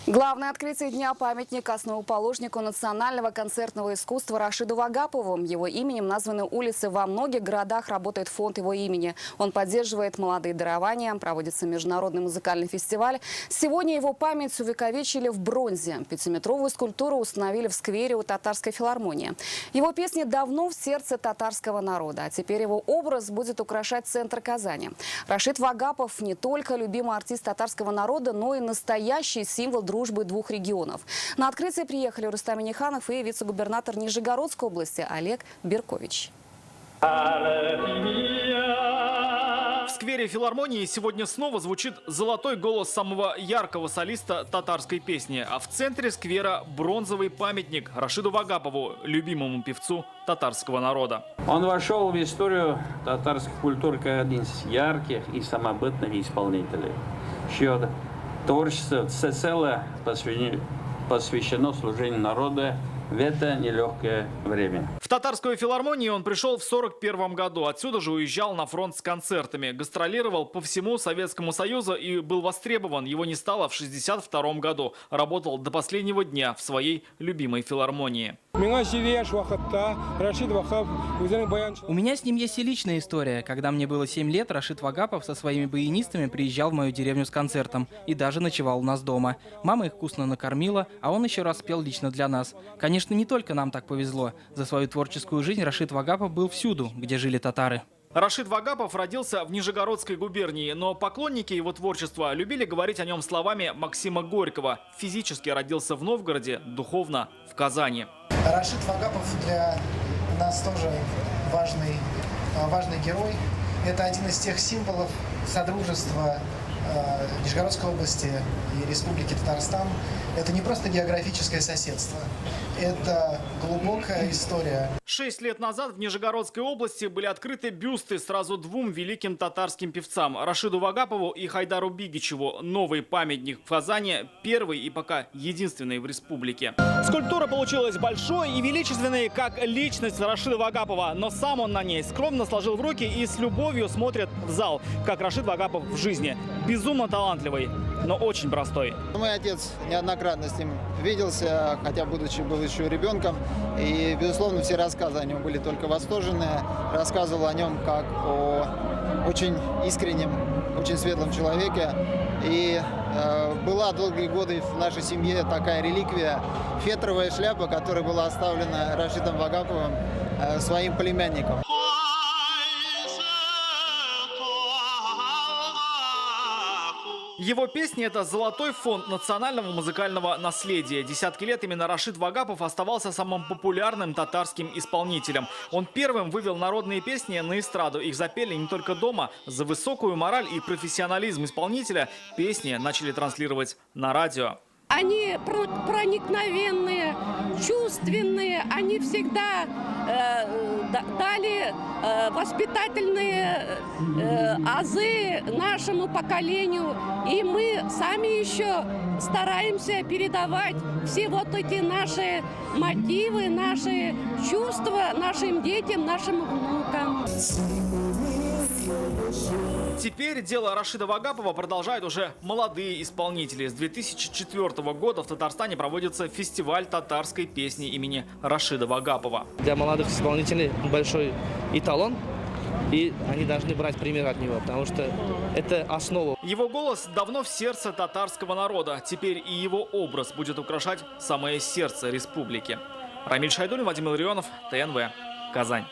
Главное открытие дня – памятник основоположнику национального концертного искусства Рашиду Вагапову. Его именем названы улицы во многих городах, работает фонд его имени. Он поддерживает молодые дарования, проводится международный музыкальный фестиваль. Сегодня его память увековечили в бронзе. 5-метровую скульптуру установили в сквере у Татарской филармонии. Его песни давно в сердце татарского народа, а теперь его образ будет украшать центр Казани. Рашид Вагапов не только любимый артист татарского народа, но и настоящий символ дружбы двух регионов. На открытие приехали Рустам Минниханов и вице-губернатор Нижегородской области Олег Беркович. В сквере филармонии сегодня снова звучит золотой голос самого яркого солиста татарской песни. А в центре сквера бронзовый памятник Рашиду Вагапову, любимому певцу татарского народа. Он вошел в историю татарской культуры как один из ярких и самобытных исполнителей. Чье творчество всецело посвящено служению народа в это нелегкое время. В татарскую филармонию он пришел в 1941 году. Отсюда же уезжал на фронт с концертами. Гастролировал по всему Советскому Союзу и был востребован. Его не стало в 1962 году. Работал до последнего дня в своей любимой филармонии. У меня с ним есть и личная история. Когда мне было 7 лет, Рашид Вагапов со своими баянистами приезжал в мою деревню с концертом и даже ночевал у нас дома. Мама их вкусно накормила, а он еще раз пел лично для нас. Конечно, не только нам так повезло. За свою творческую жизнь Рашид Вагапов был всюду, где жили татары. Рашид Вагапов родился в Нижегородской губернии, но поклонники его творчества любили говорить о нем словами Максима Горького. Физически родился в Новгороде, духовно в Казани. Рашид Вагапов для нас тоже важный герой. Это один из тех символов содружества Нижегородской области и Республики Татарстан. Это не просто географическое соседство, это глубокая история. 6 лет назад в Нижегородской области были открыты бюсты сразу двум великим татарским певцам – Рашиду Вагапову и Хайдару Бигичеву. Новый памятник в Казани – первый и пока единственный в республике. Скульптура получилась большой и величественной, как личность Рашида Вагапова. Но сам он на ней скромно сложил в руки и с любовью смотрит в зал, как Рашид Вагапов в жизни. Безумно талантливый, но очень простой. Мой отец неоднократно с ним виделся, хотя будучи был еще ребенком. И, безусловно, все рассказы о нем были только восторженные. Рассказывал о нем как о очень искреннем, очень светлом человеке. И была долгие годы в нашей семье такая реликвия – фетровая шляпа, которая была оставлена Рашидом Вагаповым своим племянником. Его песни – это золотой фонд национального музыкального наследия. Десятки лет именно Рашид Вагапов оставался самым популярным татарским исполнителем. Он первым вывел народные песни на эстраду. Их запели не только дома. За высокую мораль и профессионализм исполнителя песни начали транслировать на радио. Они проникновенные, чувственные, они всегда дали воспитательные азы нашему поколению. И мы сами еще стараемся передавать все вот эти наши мотивы, наши чувства нашим детям, нашим внукам. Теперь дело Рашида Вагапова продолжают уже молодые исполнители. С 2004 года в Татарстане проводится фестиваль татарской песни имени Рашида Вагапова. Для молодых исполнителей большой эталон, и они должны брать пример от него, потому что это основа. Его голос давно в сердце татарского народа. Теперь и его образ будет украшать самое сердце республики. Рамиль Шайдуллин, Вадим Илларионов, ТНВ, Казань.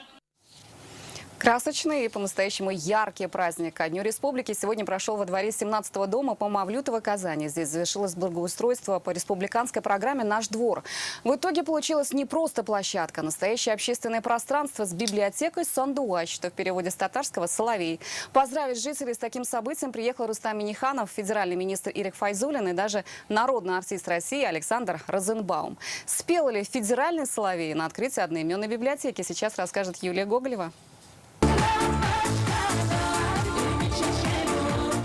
Красочный и по-настоящему яркий праздник ко Дню Республики сегодня прошел во дворе 17-го дома по Мавлютово, Казани. Здесь завершилось благоустройство по республиканской программе «Наш двор». В итоге получилась не просто площадка, а настоящее общественное пространство с библиотекой «Сандуач», что в переводе с татарского «соловей». Поздравить жителей с таким событием приехал Рустам Минниханов, федеральный министр Ирек Файзуллин и даже народный артист России Александр Розенбаум. Спел ли федеральный соловей на открытии одноименной библиотеки, сейчас расскажет Юлия Гоголева.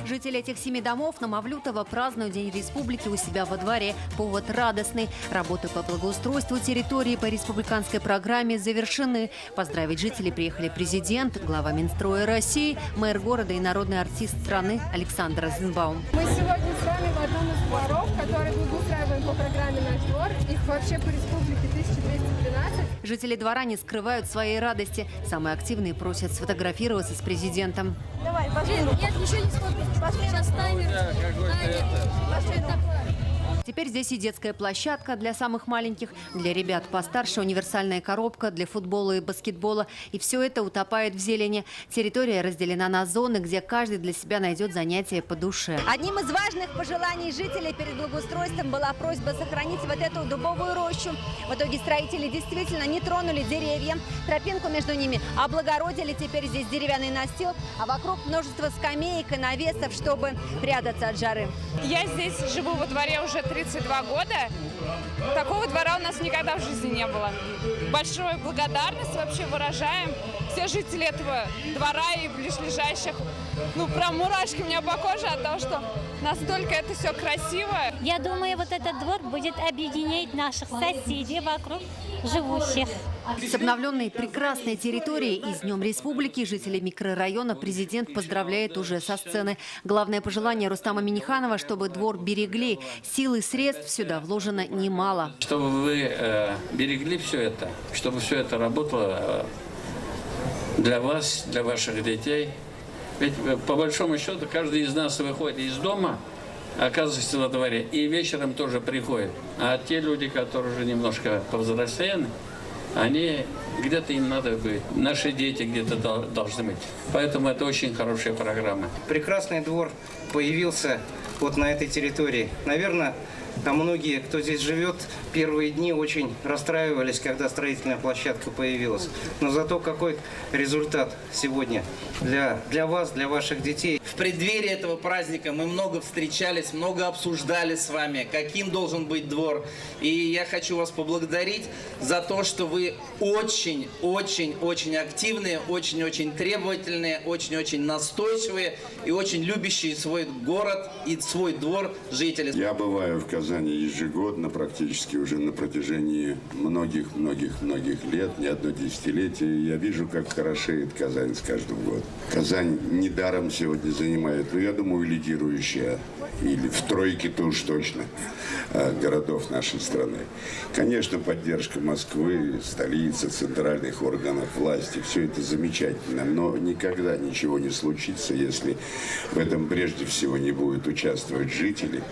Жители этих 7 домов на Мавлютово празднуют День Республики у себя во дворе. Повод радостный. Работы по благоустройству территории по республиканской программе завершены. Поздравить жителей приехали президент, глава Минстроя России, мэр города и народный артист страны Александр Розенбаум. Мы сегодня с вами в одном из дворов, который благоустраиваем по программе «Наш двор». Их вообще по республике 1213. Жители двора не скрывают своей радости. Самые активные просят сфотографироваться с президентом. Давай, пошли. Нет, ничего не смотрим. Пошли, сейчас таймер. Теперь здесь и детская площадка для самых маленьких, для ребят постарше универсальная коробка для футбола и баскетбола. И все это утопает в зелени. Территория разделена на зоны, где каждый для себя найдет занятие по душе. Одним из важных пожеланий жителей перед благоустройством была просьба сохранить вот эту дубовую рощу. В итоге строители действительно не тронули деревья, тропинку между ними облагородили. Теперь здесь деревянный настил, а вокруг множество скамеек и навесов, чтобы прятаться от жары. Я здесь живу во дворе уже 32 года. Такого двора у нас никогда в жизни не было. Большую благодарность вообще выражаем. Все жители этого двора и ближайших, ну, прям мурашки у меня по коже от того, что настолько это все красиво. Я думаю, вот этот двор будет объединять наших соседей вокруг живущих. С обновленной прекрасной территорией и с Днем Республики жители микрорайона президент поздравляет уже со сцены. Главное пожелание Рустама Минниханова, чтобы двор берегли. Сил и средств сюда вложено немало. Чтобы вы берегли все это, чтобы все это работало для вас, для ваших детей. Ведь по большому счету каждый из нас выходит из дома, оказывается во дворе, и вечером тоже приходит. А те люди, которые уже немножко повзрослели, они где-то им надо быть, наши дети где-то должны быть. Поэтому это очень хорошая программа. Прекрасный двор появился вот на этой территории. Наверное, там многие, кто здесь живет, первые дни очень расстраивались, когда строительная площадка появилась. Но зато какой результат сегодня для вас, для ваших детей. В преддверии этого праздника мы много встречались, много обсуждали с вами, каким должен быть двор. И я хочу вас поблагодарить за то, что вы очень-очень-очень активные, очень-очень требовательные, очень-очень настойчивые и очень любящие свой город и свой двор жители. Я бываю в Казани ежегодно, практически уже на протяжении многих-многих-многих лет, не одно десятилетие. Я вижу, как хорошеет Казань с каждым годом. Казань недаром сегодня занимает, ну, я думаю, лидирующая или в тройке-то уж точно городов нашей страны. Конечно, поддержка Москвы, столицы, центральных органов власти, все это замечательно, но никогда ничего не случится, если в этом прежде всего не будут участвовать жители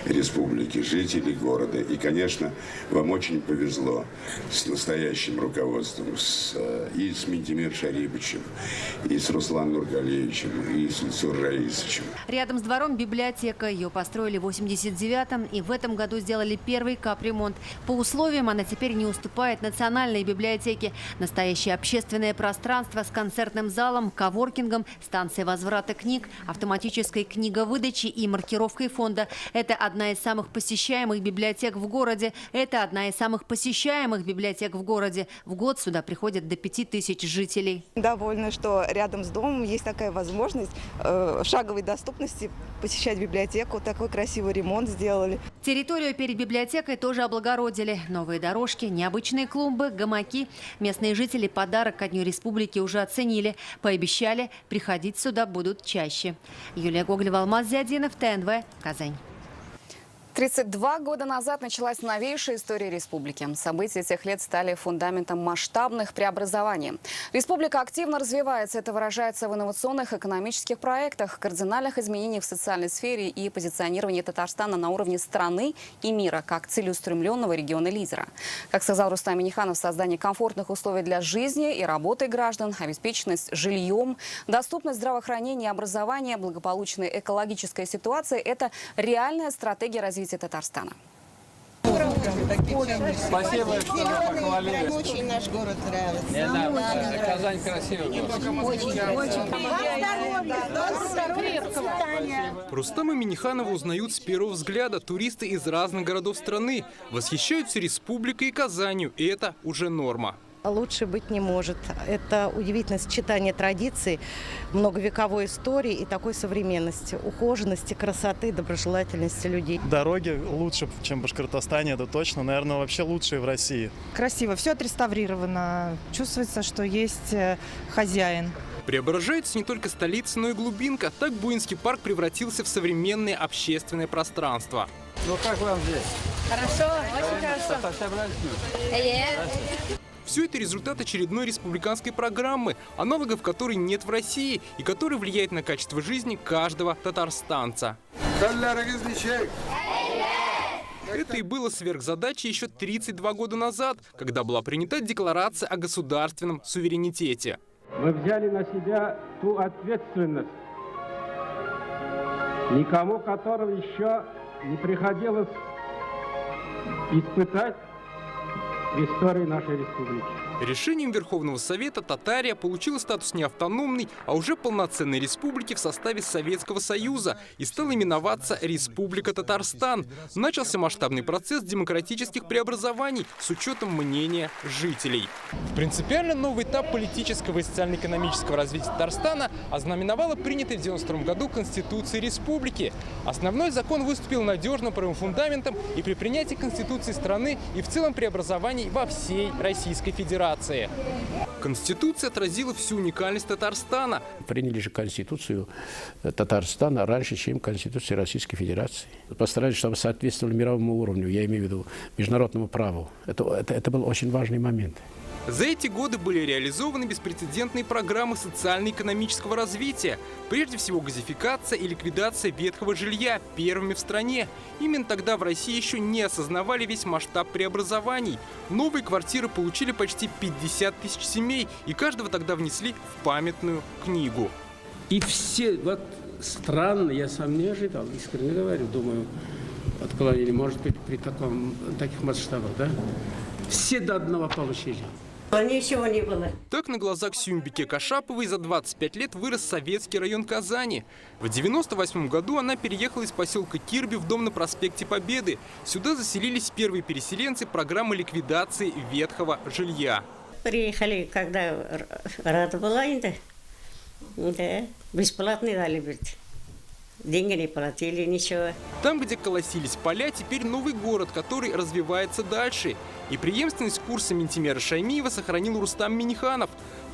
республики, жители города. И, конечно, вам очень повезло с настоящим руководством, и с Минтимер Шариповичем, и с Русланом Нургалиевичем, и с Ильсуром Раисовичем. Рядом с двором библиотека. Ее построили в 89-м и в этом году сделали первый капремонт. По условиям она теперь не уступает национальной библиотеке. Настоящее общественное пространство с концертным залом, коворкингом, станцией возврата книг, автоматической книговыдачей и маркировкой фонда. Это одна из самых посещаемых библиотек в городе. Это одна из самых посещаемых библиотек в городе. В год сюда приходят до 5000 жителей. Довольна, что рядом с домом есть такая возможность в шаговой доступности посещать библиотеку. Такой красивый ремонт сделали. Территорию перед библиотекой тоже облагородили. Новые дорожки, необычные клумбы, гамаки. Местные жители подарок ко Дню Республики уже оценили. Пообещали, приходить сюда будут чаще. Юлия Гоголева, Алмаз Зиадинов, ТНВ, Казань. 32 года назад началась новейшая история республики. События тех лет стали фундаментом масштабных преобразований. Республика активно развивается. Это выражается в инновационных экономических проектах, кардинальных изменениях в социальной сфере и позиционировании Татарстана на уровне страны и мира как целеустремленного региона-лидера. Как сказал Рустам Минниханов, создание комфортных условий для жизни и работы граждан, обеспеченность жильем, доступность здравоохранения и образования, благополучная экологическая ситуация – это реальная стратегия развития Татарстана. Спасибо, что похвалили. Очень наш город нравится. Не, да, Казань красивый город. Очень, очень. Вам здоровья, процветания. Рустама Минниханова узнают с первого взгляда туристы из разных городов страны. Восхищаются республикой и Казанью, и это уже норма. Лучше быть не может. Это удивительное сочетание традиций, многовековой истории и такой современности, ухоженности, красоты, доброжелательности людей. Дороги лучше, чем в Башкортостане, это точно. Наверное, вообще лучшие в России. Красиво, все отреставрировано. Чувствуется, что есть хозяин. Преображается не только столица, но и глубинка. Так Буинский парк превратился в современное общественное пространство. Ну как вам здесь? Хорошо, очень хорошо. Все это результат очередной республиканской программы, аналогов которой нет в России и которая влияет на качество жизни каждого татарстанца. Это и было сверхзадачей еще 32 года назад, когда была принята декларация о государственном суверенитете. Мы взяли на себя ту ответственность, никому которого еще не приходилось испытать в истории нашей республики. Решением Верховного Совета Татария получила статус не автономной, а уже полноценной республики в составе Советского Союза и стала именоваться Республика Татарстан. Начался масштабный процесс демократических преобразований с учетом мнения жителей. Принципиально новый этап политического и социально-экономического развития Татарстана ознаменовала принятая в 1992 году Конституция Республики. Основной закон выступил надежным правовым фундаментом и при принятии Конституции страны, и в целом преобразований во всей Российской Федерации. Конституция отразила всю уникальность Татарстана. Приняли же Конституцию Татарстана раньше, чем Конституцию Российской Федерации. Постарались, чтобы соответствовали мировому уровню, я имею в виду международному праву. Это был очень важный момент. За эти годы были реализованы беспрецедентные программы социально-экономического развития. Прежде всего, газификация и ликвидация ветхого жилья первыми в стране. Именно тогда в России еще не осознавали весь масштаб преобразований. Новые квартиры получили почти 50 тысяч семей, и каждого тогда внесли в памятную книгу. И все вот Странно, я сам не ожидал, искренне говорю, думаю, отклонение может быть при таких масштабах, да? Все до одного получили. Ничего не было. Так на глазах Сюмбике Кашаповой за 25 лет вырос советский район Казани. В 1998 году она переехала из поселка Кирби в дом на проспекте Победы. Сюда заселились первые переселенцы программы ликвидации ветхого жилья. Приехали, когда рада была, да, бесплатно дали, деньги не платили, ничего. Там, где колосились поля, теперь новый город, который развивается дальше. И преемственность курса Минтимера Шаймиева сохранил Рустам Минниханов.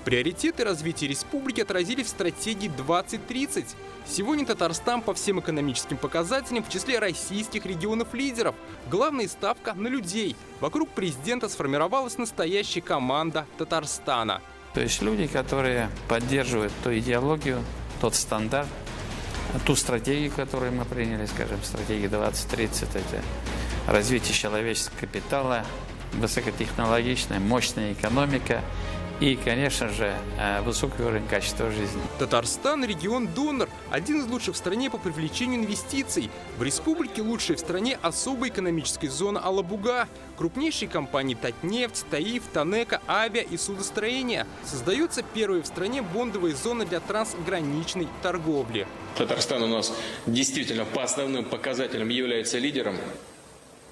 Приоритеты развития республики отразили в стратегии 2030. Сегодня Татарстан по всем экономическим показателям в числе российских регионов-лидеров. Главная ставка на людей. Вокруг президента сформировалась настоящая команда Татарстана. То есть люди, которые поддерживают ту идеологию, тот стандарт, ту стратегию, которую мы приняли, скажем, стратегию 2030, это развитие человеческого капитала, высокотехнологичная, мощная экономика и, конечно же, высокий уровень качества жизни. Татарстан – регион-донор, один из лучших в стране по привлечению инвестиций. В республике лучшая в стране особая экономическая зона Алабуга. Крупнейшие компании «Татнефть», «Таиф», «Танека», «Авиа» и судостроение. Создается первая в стране бондовая зона для трансграничной торговли. Татарстан у нас действительно по основным показателям является лидером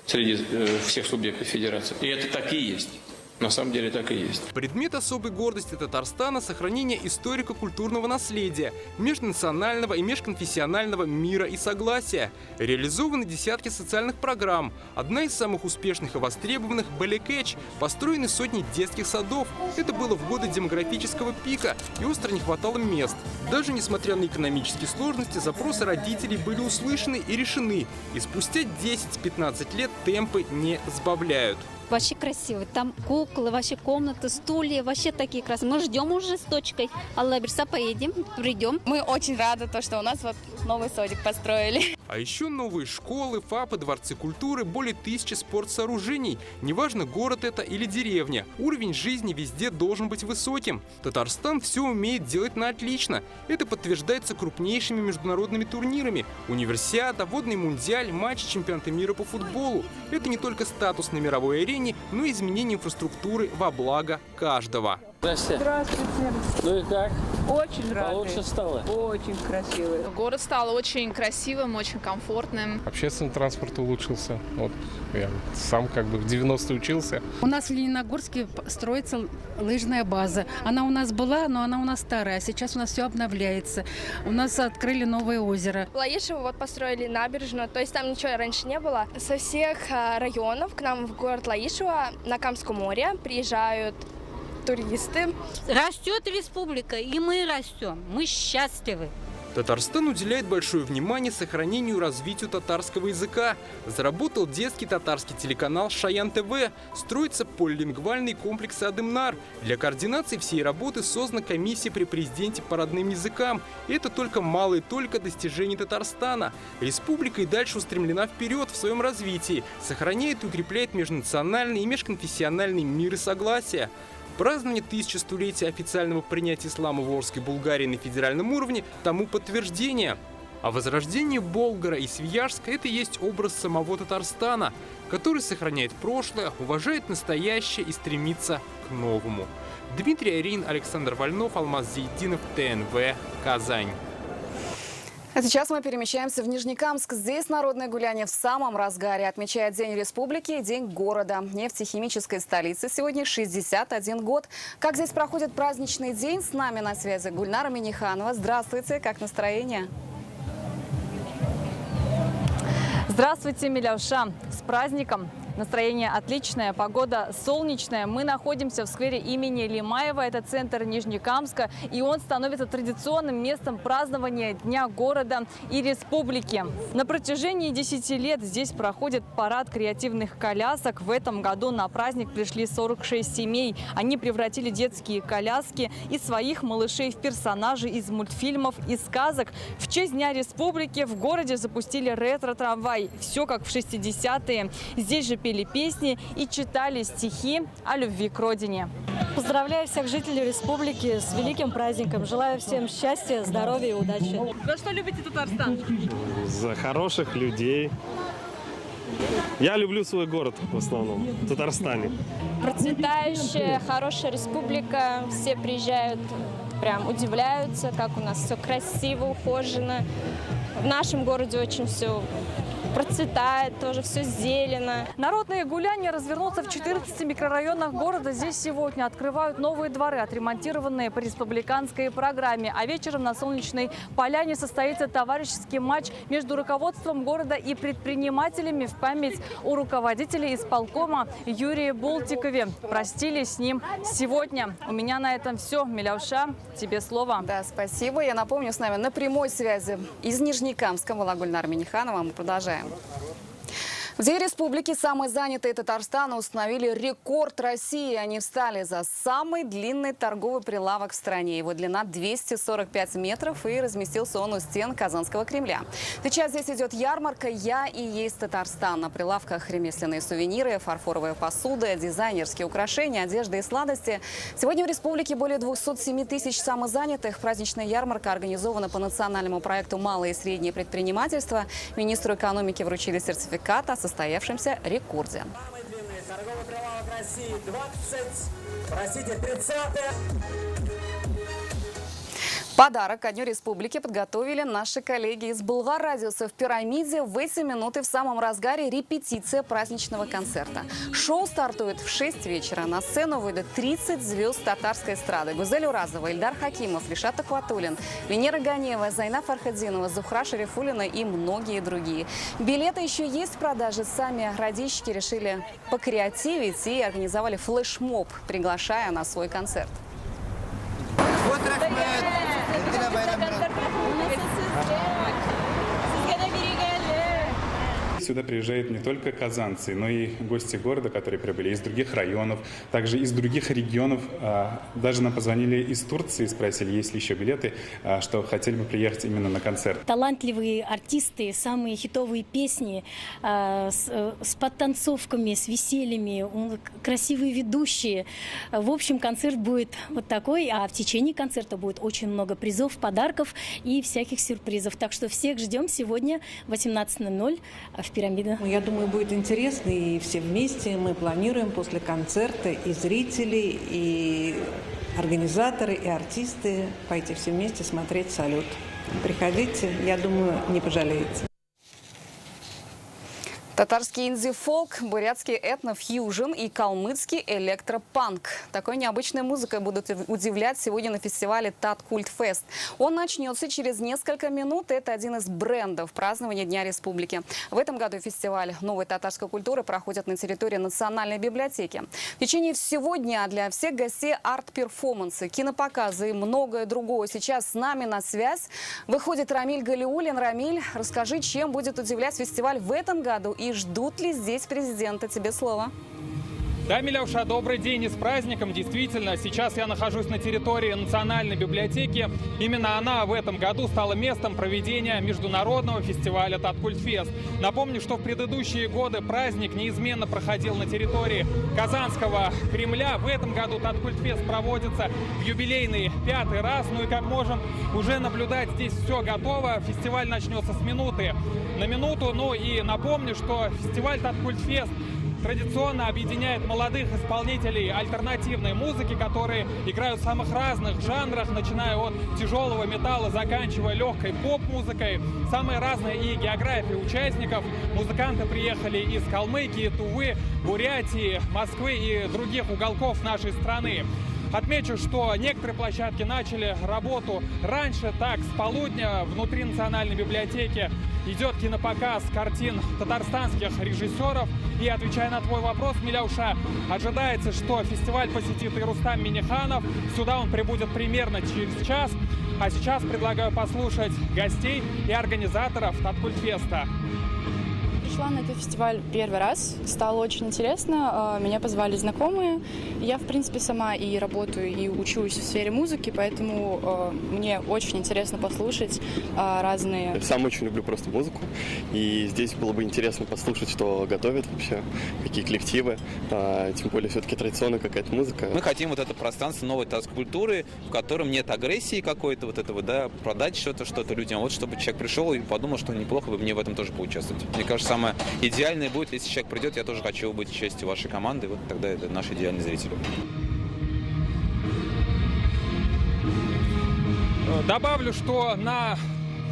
среди всех субъектов федерации. И это так и есть. На самом деле так и есть. Предмет особой гордости Татарстана – сохранение историко-культурного наследия, межнационального и межконфессионального мира и согласия. Реализованы десятки социальных программ. Одна из самых успешных и востребованных – Балекэч. Построены сотни детских садов. Это было в годы демографического пика, и остро не хватало мест. Даже несмотря на экономические сложности, запросы родителей были услышаны и решены. И спустя 10-15 лет темпы не сбавляют. Вообще красиво. Там куклы, вообще комнаты, стулья, вообще такие красивые. Мы ждем уже с дочкой. Алла бирса, поедем, придем. Мы очень рады, то, что у нас вот новый садик построили. А еще новые школы, ФАПы, дворцы культуры, более 1000 спортсооружений. Неважно, город это или деревня. Уровень жизни везде должен быть высоким. Татарстан все умеет делать на отлично. Это подтверждается крупнейшими международными турнирами. Универсиада, водный мундиаль, матч чемпионата мира по футболу. Это не только статус на мировой арене, но и изменение инфраструктуры во благо каждого. Здравствуйте. Здравствуйте. Ну и как? Очень рада. Получше стало? Очень красивый. Город стал очень красивым, очень комфортным. Общественный транспорт улучшился. Вот я сам как бы в 90-е учился. У нас в Лениногорске строится лыжная база. Она у нас была, но она у нас старая. А сейчас у нас все обновляется. У нас открыли новое озеро. В Лаишево вот построили набережную, то есть там ничего раньше не было. Со всех районов к нам в город Лаишево на Камском море приезжают туристы. Растет республика, и мы растем. Мы счастливы. Татарстан уделяет большое внимание сохранению и развитию татарского языка. Заработал детский татарский телеканал «Шаян ТВ». Строится полилингвальный комплекс «Адымнар». Для координации всей работы создана комиссия при президенте по родным языкам. Это только малое только достижение Татарстана. Республика и дальше устремлена вперед в своем развитии, сохраняет и укрепляет межнациональный и межконфессиональный мир и согласие. Празднование 1100-летия официального принятия ислама в Волжской Булгарии на федеральном уровне тому подтверждение. А возрождение Болгара и Свияжска – это и есть образ самого Татарстана, который сохраняет прошлое, уважает настоящее и стремится к новому. Дмитрий Арин, Александр Вольнов, Алмаз Зиединов, ТНВ, Казань. А сейчас мы перемещаемся в Нижнекамск. Здесь народное гуляние в самом разгаре. Отмечает День республики и День города. Нефтехимической столице сегодня 61 год. Как здесь проходит праздничный день? С нами на связи Гульнара Миниханова. Здравствуйте, как настроение? Здравствуйте, Миляуша. С праздником! Настроение отличное, погода солнечная. Мы находимся в сквере имени Лимаева, это центр Нижнекамска, и он становится традиционным местом празднования Дня города и республики. На протяжении 10 лет здесь проходит парад креативных колясок. В этом году на праздник пришли 46 семей. Они превратили детские коляски и своих малышей в персонажей из мультфильмов и сказок. В честь Дня республики в городе запустили ретро-трамвай. Все как в 60-е. Здесь же пели песни и читали стихи о любви к родине. Поздравляю всех жителей республики с великим праздником. Желаю всем счастья, здоровья и удачи. За что любите Татарстан? За хороших людей. Я люблю свой город в основном, в Татарстане. Процветающая, хорошая республика. Все приезжают, прям удивляются, как у нас все красиво, ухожено. В нашем городе очень все процветает, тоже все зелено. Народные гуляния развернутся в 14 микрорайонах города. Здесь сегодня открывают новые дворы, отремонтированные по республиканской программе. А вечером на Солнечной поляне состоится товарищеский матч между руководством города и предпринимателями в память о руководителе исполкома Юрии Болтикове. Простились с ним сегодня. У меня на этом все. Миляуша, тебе слово. Да, спасибо. Я напомню, с нами на прямой связи из Нижнекамска была Гульнара Миниханова. Мы продолжаем. В День республики самые занятые Татарстана установили рекорд России. Они встали за самый длинный торговый прилавок в стране. Его длина 245 метров, и разместился он у стен Казанского Кремля. Сейчас здесь идет ярмарка «Я и есть Татарстан». На прилавках ремесленные сувениры, фарфоровая посуда, дизайнерские украшения, одежда и сладости. Сегодня в республике более 207 тысяч самозанятых. Праздничная ярмарка организована по национальному проекту «Малое и среднее предпринимательство». Министру экономики вручили сертификат о состоявшемся рекорде. Самый длинный торговый прилавок России 30. Подарок ко Дню Республики подготовили наши коллеги из Болгар-Радиуса в «Пирамиде». В эти минуты в самом разгаре репетиция праздничного концерта. Шоу стартует в 6 вечера. На сцену выйдут 30 звезд татарской эстрады. Гузель Уразова, Ильдар Хакимов, Ришат Ахватуллин, Венера Ганеева, Зайна Фархадинова, Зухра Шарифуллина и многие другие. Билеты еще есть в продаже. Сами радищики решили покреативить и организовали флешмоб, приглашая на свой концерт. Сюда приезжают не только казанцы, но и гости города, которые прибыли из других районов, также из других регионов. Даже нам позвонили из Турции, спросили, есть ли еще билеты, что хотели бы приехать именно на концерт. Талантливые артисты, самые хитовые песни с подтанцовками, с весельями, красивые ведущие. В общем, концерт будет вот такой, а в течение концерта будет очень много призов, подарков и всяких сюрпризов. Так что всех ждем сегодня в 18:00 в «Пирамида». Я думаю, будет интересно, и все вместе мы планируем после концерта и зрители, и организаторы, и артисты пойти все вместе смотреть салют. Приходите, я думаю, не пожалеете. Татарский инди-фолк, бурятский этно-фьюжн и калмыцкий электропанк. Такой необычной музыкой будут удивлять сегодня на фестивале «Таткультфест». Он начнется через несколько минут. Это один из брендов празднования Дня Республики. В этом году фестиваль новой татарской культуры проходит на территории Национальной библиотеки. В течение всего дня для всех гостей арт-перформансы, кинопоказы и многое другое. Сейчас с нами на связь выходит Рамиль Галиуллин. Рамиль, расскажи, чем будет удивлять фестиваль в этом году и ждут ли здесь президента? Тебе слово. Да, Миляуша, добрый день и с праздником. Действительно, сейчас я нахожусь на территории Национальной библиотеки. Именно она в этом году стала местом проведения международного фестиваля «Таткультфест». Напомню, что в предыдущие годы праздник неизменно проходил на территории Казанского Кремля. В этом году «Таткультфест» проводится в юбилейный 5-й раз. Ну и, как можем уже наблюдать, здесь все готово. Фестиваль начнется с минуты на минуту. Ну и напомню, что фестиваль «Таткультфест» традиционно объединяет молодых исполнителей альтернативной музыки, которые играют в самых разных жанрах, начиная от тяжелого металла, заканчивая легкой поп-музыкой. Самые разные и географии участников. Музыканты приехали из Калмыкии, Тувы, Бурятии, Москвы и других уголков нашей страны. Отмечу, что некоторые площадки начали работу раньше, так, с полудня внутри Национальной библиотеки идет кинопоказ картин татарстанских режиссеров. И, отвечая на твой вопрос, Миляуша, ожидается, что фестиваль посетит и Рустам Минниханов. Сюда он прибудет примерно через час. А сейчас предлагаю послушать гостей и организаторов Таткультфеста. пришла на этот фестиваль первый раз. Стало очень интересно. Меня позвали знакомые. Я, в принципе, сама и работаю, и учусь в сфере музыки, поэтому мне очень интересно послушать разные... Я сам очень люблю просто музыку, и здесь было бы интересно послушать, что готовят вообще, какие коллективы, тем более все-таки традиционная какая-то музыка. Мы хотим вот это пространство новой татарской культуры, в котором нет агрессии какой-то, вот этого, да, продать что-то людям, вот чтобы человек пришел и подумал, что неплохо бы мне в этом тоже поучаствовать. Мне кажется, самое идеальное будет, если человек придет, я тоже хочу быть частью вашей команды, вот тогда это наш идеальный зритель. Добавлю, что на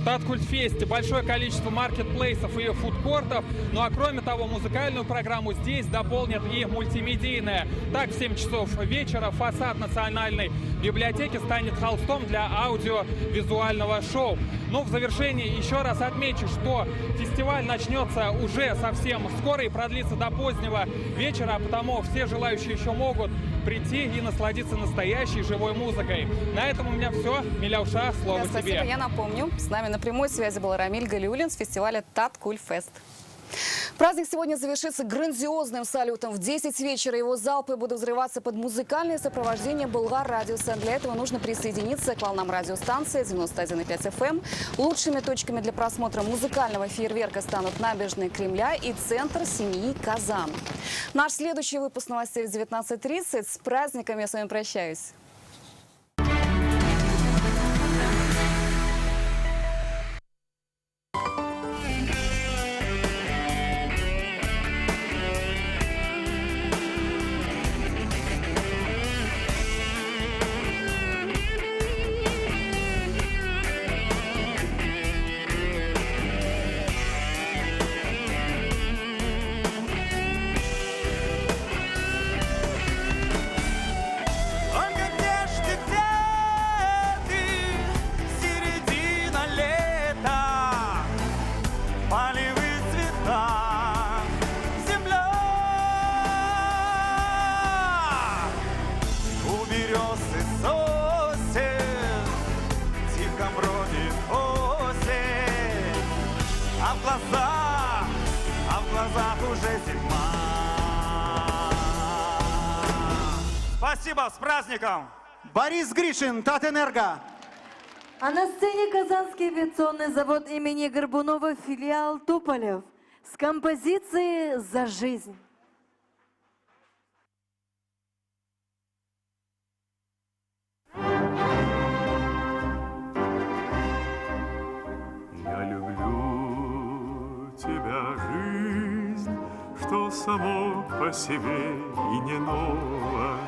Таткультфесте большое количество маркетплейсов и фудкортов. Ну а кроме того, музыкальную программу здесь дополнят и мультимедийная. Так, в 7 часов вечера фасад Национальной библиотеки станет холстом для аудиовизуального шоу. Ну, в завершении еще раз отмечу, что фестиваль начнется уже совсем скоро и продлится до позднего вечера, а потому все желающие еще могут прийти и насладиться настоящей живой музыкой. На этом у меня все. Миляуша, слово тебе. Спасибо. Я напомню, с нами на прямой связи был Рамиль Галиуллин с фестиваля Таткультфест. Праздник сегодня завершится грандиозным салютом. В 10 вечера его залпы будут взрываться под музыкальное сопровождение Булгар Радиуса. Для этого нужно присоединиться к волнам радиостанции 91,5 FM. Лучшими точками для просмотра музыкального фейерверка станут набережные Кремля и центр семьи Казан. Наш следующий выпуск новостей в 19:30. С праздником я с вами прощаюсь. Спасибо, с праздником! Борис Гришин, Татэнерго. А на сцене Казанский авиационный завод имени Горбунова, филиал Туполев, с композицией «За жизнь». Я люблю тебя, жизнь, что само по себе и не ново.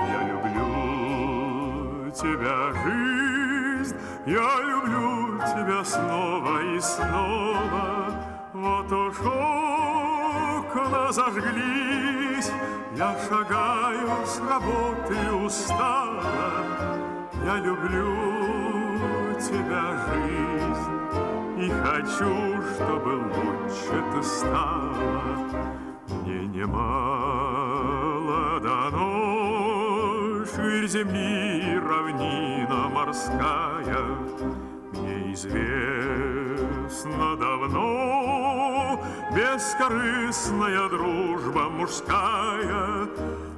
Я люблю тебя, жизнь, я люблю тебя снова и снова. Вот уж окна зажглись, я шагаю с работы устала. Я люблю тебя, жизнь, и хочу, чтобы лучше ты стала. Мне немало дано, ширь земли, равнина морская. Мне известно давно бескорыстная дружба мужская.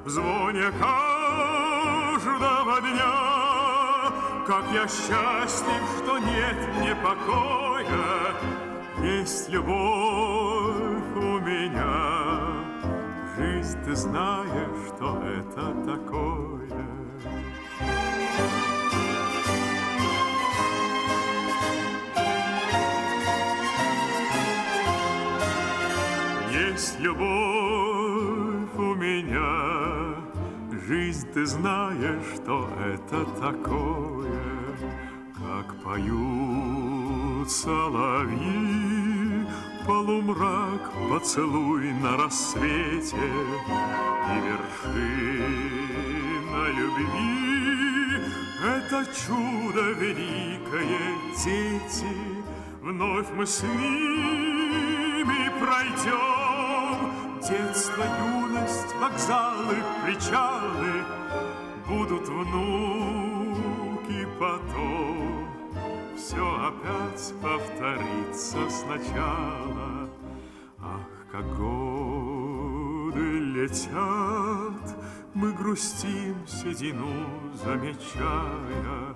В звоне каждого дня, как я счастлив, что нет мне покоя. Есть любовь у меня, жизнь, ты знаешь, что это такое. Есть любовь у меня, жизнь, ты знаешь, что это такое. Как поют соловьи, полумрак, поцелуй на рассвете и вершина любви — это чудо великое, дети. Вновь мы с ними пройдем детство, юность, вокзалы, причалы. Будут внуки потом, все опять повторится сначала. А как годы летят, мы грустим, седину замечая.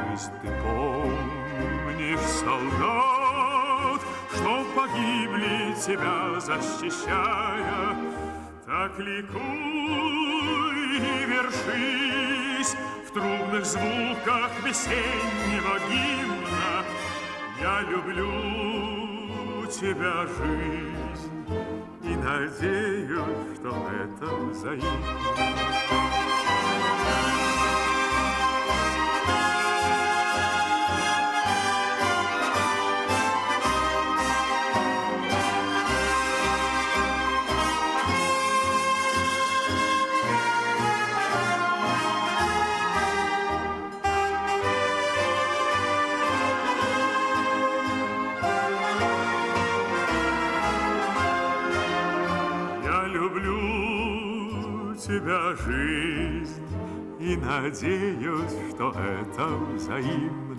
Жизнь, ты помнишь, солдат, что погибли тебя защищая. Так ликуй и вершись в трубных звуках весеннего гимна. Я люблю тебя, жизнь, и надеюсь, что это взаимно. Тебя, жизнь, и надеюсь, что это взаимно.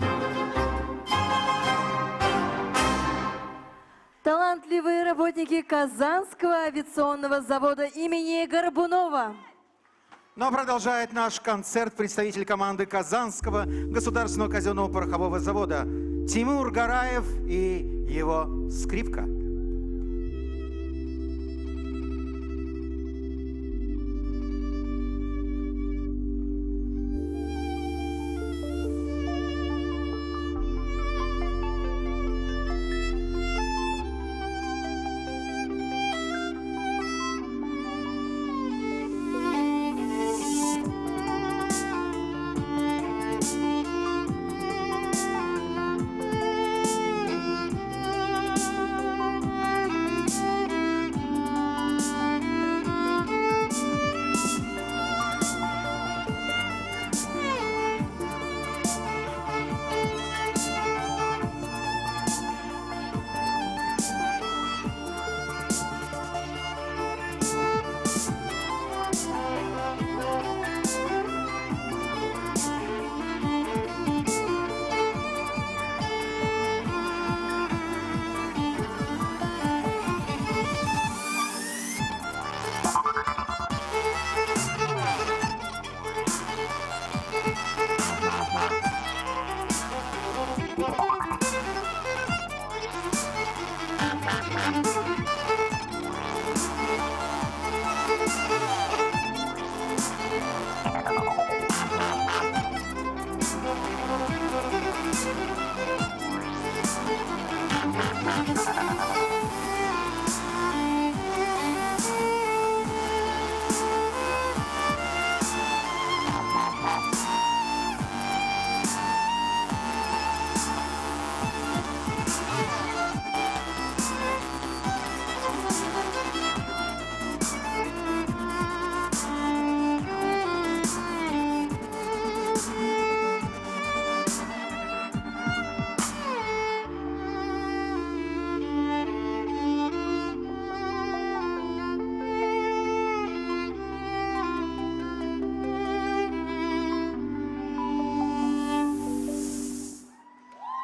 Талантливые работники Казанского авиационного завода имени Горбунова. Но продолжает наш концерт представитель команды Казанского государственного казенного порохового завода Тимур Гараев и его скрипка.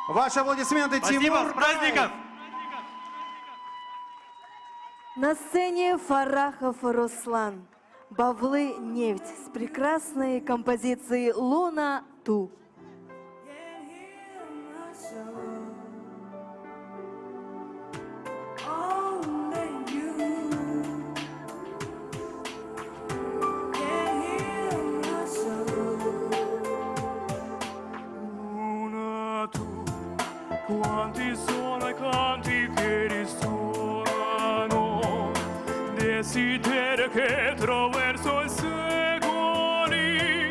Ваши аплодисменты, Спасибо, Тимур. С праздником! На сцене Фаррахов Руслан. Бавлы нефть с прекрасной композицией «Луна Ту». Quanti sono i canti che risuonano, desiderio che attraverso i secoli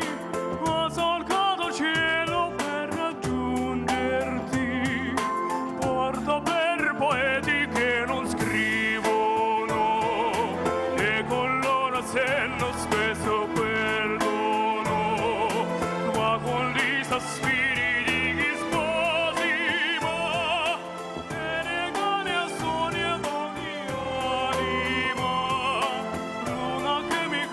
ho solcato il cielo per raggiungerti, porta per poeti che non scrivono e con loro senno spesso perdono, ma con gli sospiri. Luna che mi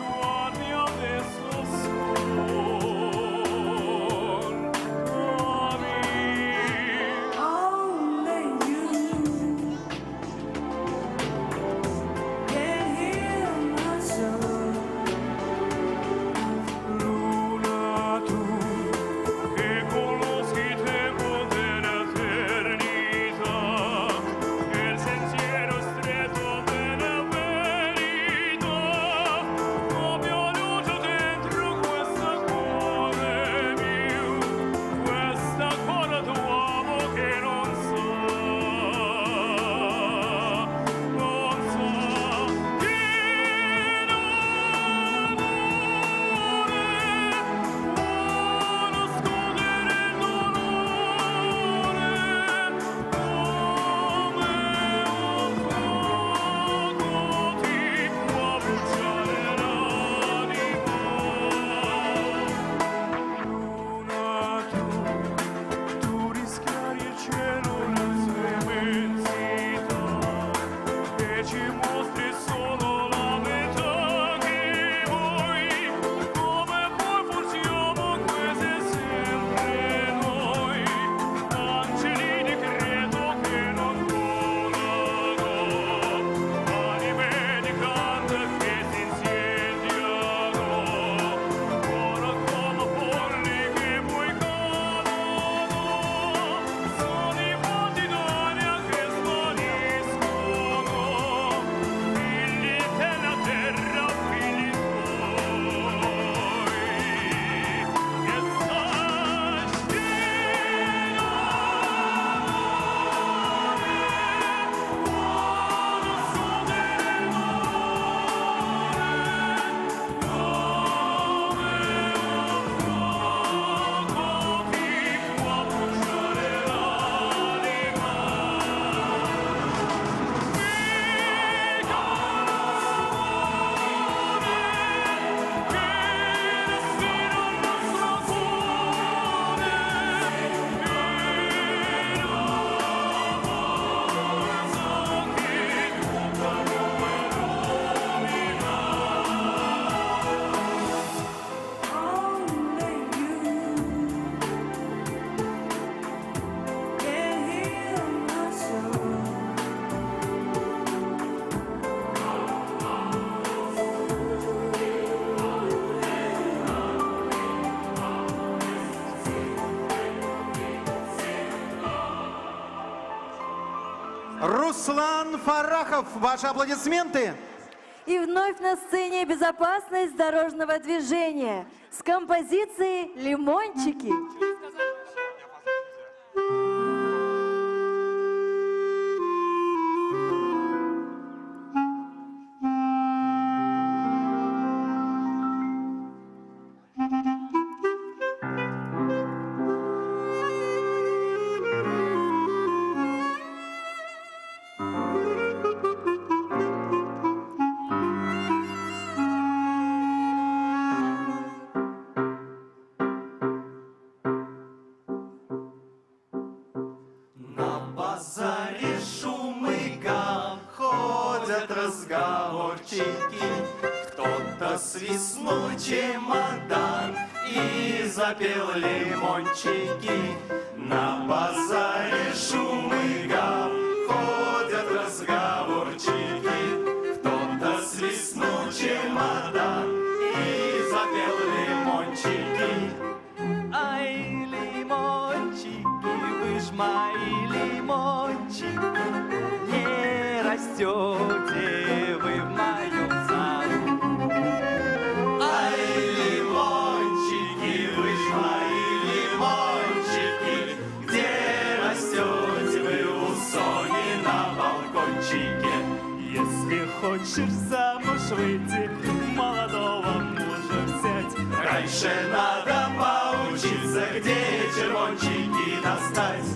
Руслан Фаррахов. Ваши аплодисменты. И вновь на сцене безопасность дорожного движения с композицией «Лимончики». Кто-то свистнул чемодан и запел лимончики. На базаре шум и гам, ходят разговорчики. Кто-то свистнул чемодан и запел лимончики. Ай, лимончики, вы ж мои лимончики, не растете вы в моем саду. Ай, лимончики, вы ж мои лимончики, где растете вы у Сони на балкончике? Если хочешь замуж выйти, молодого мужа взять, раньше надо поучиться, где червончики достать.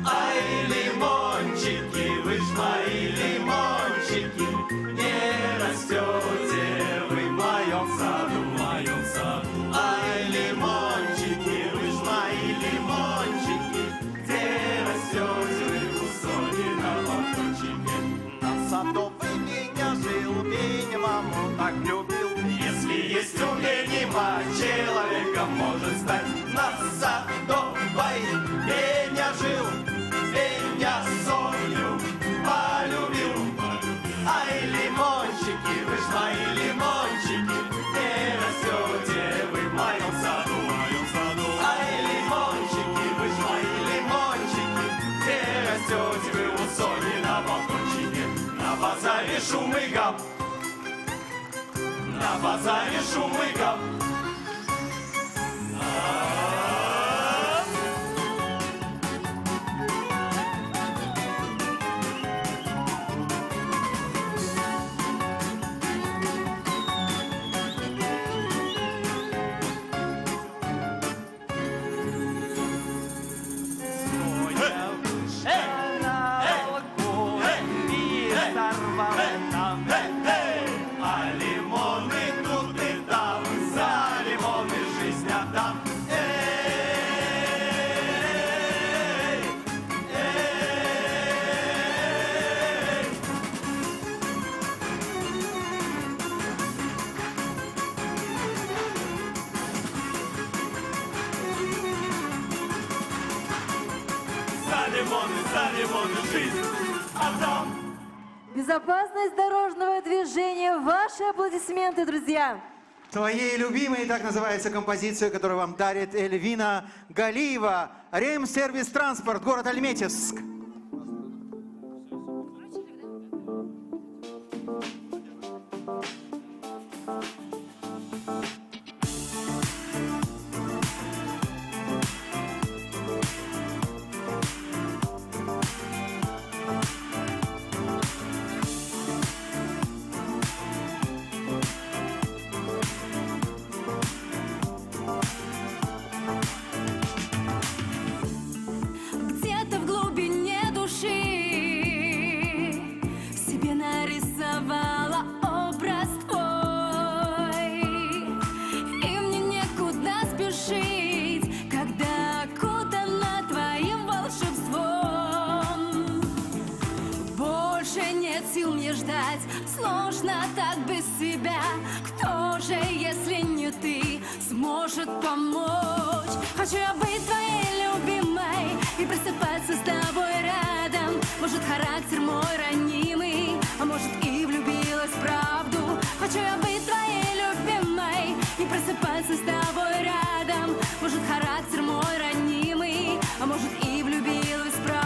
Ай, лимончики, вы ж мои лимончики, не растете вы в моем саду, в моем саду. Ай, лимончики, вы ж мои лимончики, где растете вы у Сони на балкончике? На садовой меня жил, меня маму так любил. Если есть умение, человеком может стать. На садовой меня жил, меня Соню полюбил. Ай, лимончики, вы ж мои лимончики, не растете вы в моем саду, в моем саду. Ай, лимончики, вы ж мои лимончики, где растете вы у Сони на балкончике? На базаре шум и гам, на базаре шум и гам. А лимоны тут и там, за лимоны жизнь отдам. Эй, эй. За лимоны жизнь отдам. Безопасность дорожного движения. Ваши аплодисменты, друзья. Твоей любимой, так называется композиция, которую вам дарит Эльвина Галиева. Ремсервис Транспорт, город Альметьевск. Где-то в глубине души себе нарисовала образ твой, и мне некуда спешить, когда окутана твоим волшебством. Больше нет сил мне ждать, сложно так без тебя. Кто же, если не ты, сможет помочь? Хочу я быть твоей любимой и просыпаться с тобой рядом. Может, характер мой ранимый, а может, и влюбилась в правду. Хочу я быть твоей любимой и просыпаться с тобой рядом. Может, характер мой ранимый, а может, и влюбилась в правду.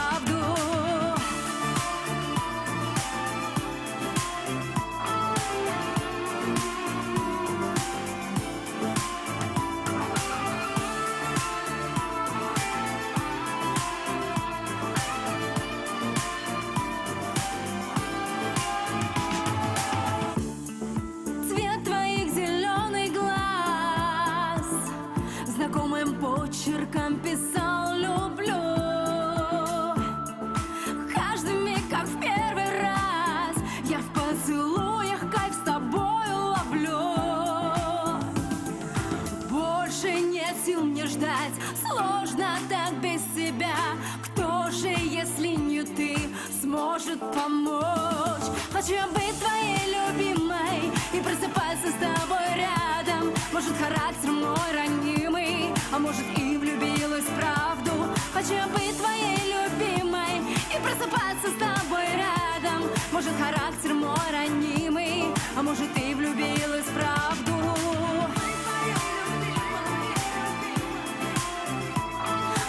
сможет помочь. Хочу я быть твоей любимой и просыпаться с тобой рядом. Может, характер мой ранимый, а может, и влюбилась в правду. Хочу я быть твоей любимой и просыпаться с тобой рядом. Может, характер мой ранимый, а может, и влюбилась в правду.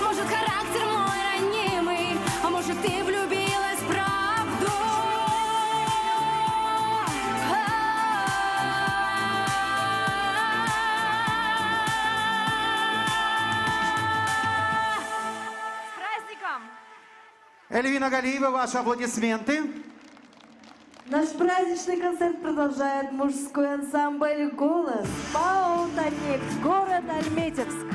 Может, характер мой ранимый, а может, ты влюбилась в правду. С праздником! Эльвина Галиева, ваши аплодисменты. Наш праздничный концерт продолжает мужской ансамбль «Голос» ПАО «Татнефть», город Альметьевск.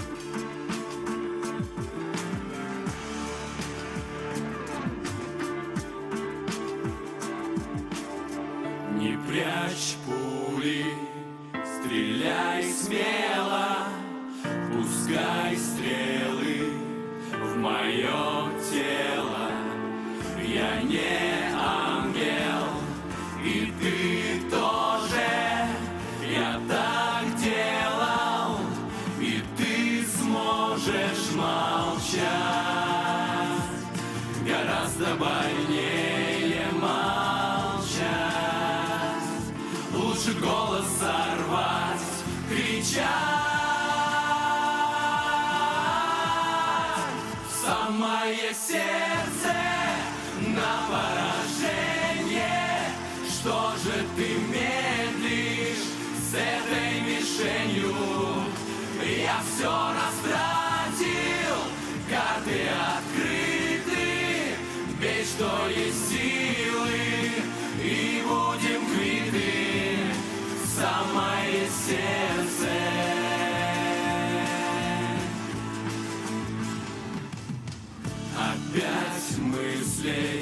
Не прячь пули, стреляй смело, пускай стрелы в мое тело. Я не ангел, и ты тоже. Я так делал, и ты сможешь молчать. Гораздо больнее молчать. Лучше голос сорвать, кричать в самое сердце на поражение. Что же ты медлишь с этой мишенью? Я все растратил, карты открыты. Бей, что есть силы, и будем квиты. Самое сердце. Опять мыслей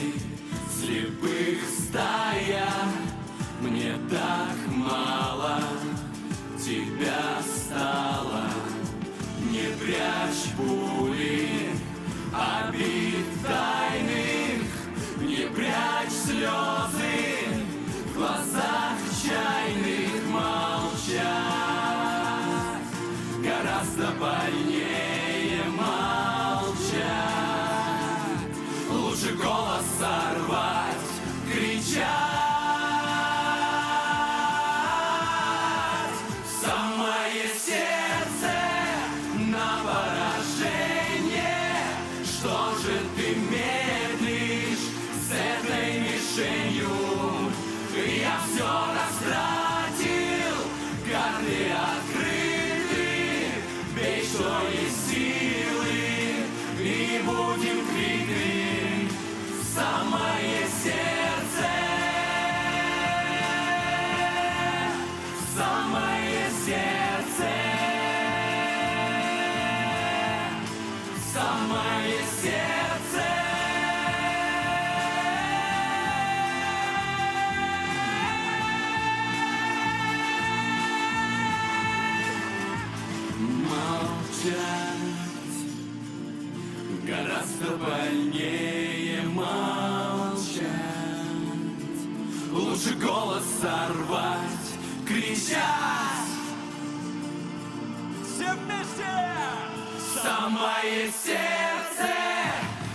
слепых стая, мне так мало тебя стало. Не прячь пули обид тайных, не прячь слезы в глазах чайных. Молчать гораздо больнее молчать. Лучше голос сорвать, кричать в самое сердце на поражение. Что же ты медлишь с этой мишенью? Я все растратил, карты открыты. Бей, что есть силы, и будем квиты. Самое сердце, самое сердце, самое сердце. Молчать гораздо больнее молчать. Лучше голос сорвать, кричать. Все вместе! Самое сердце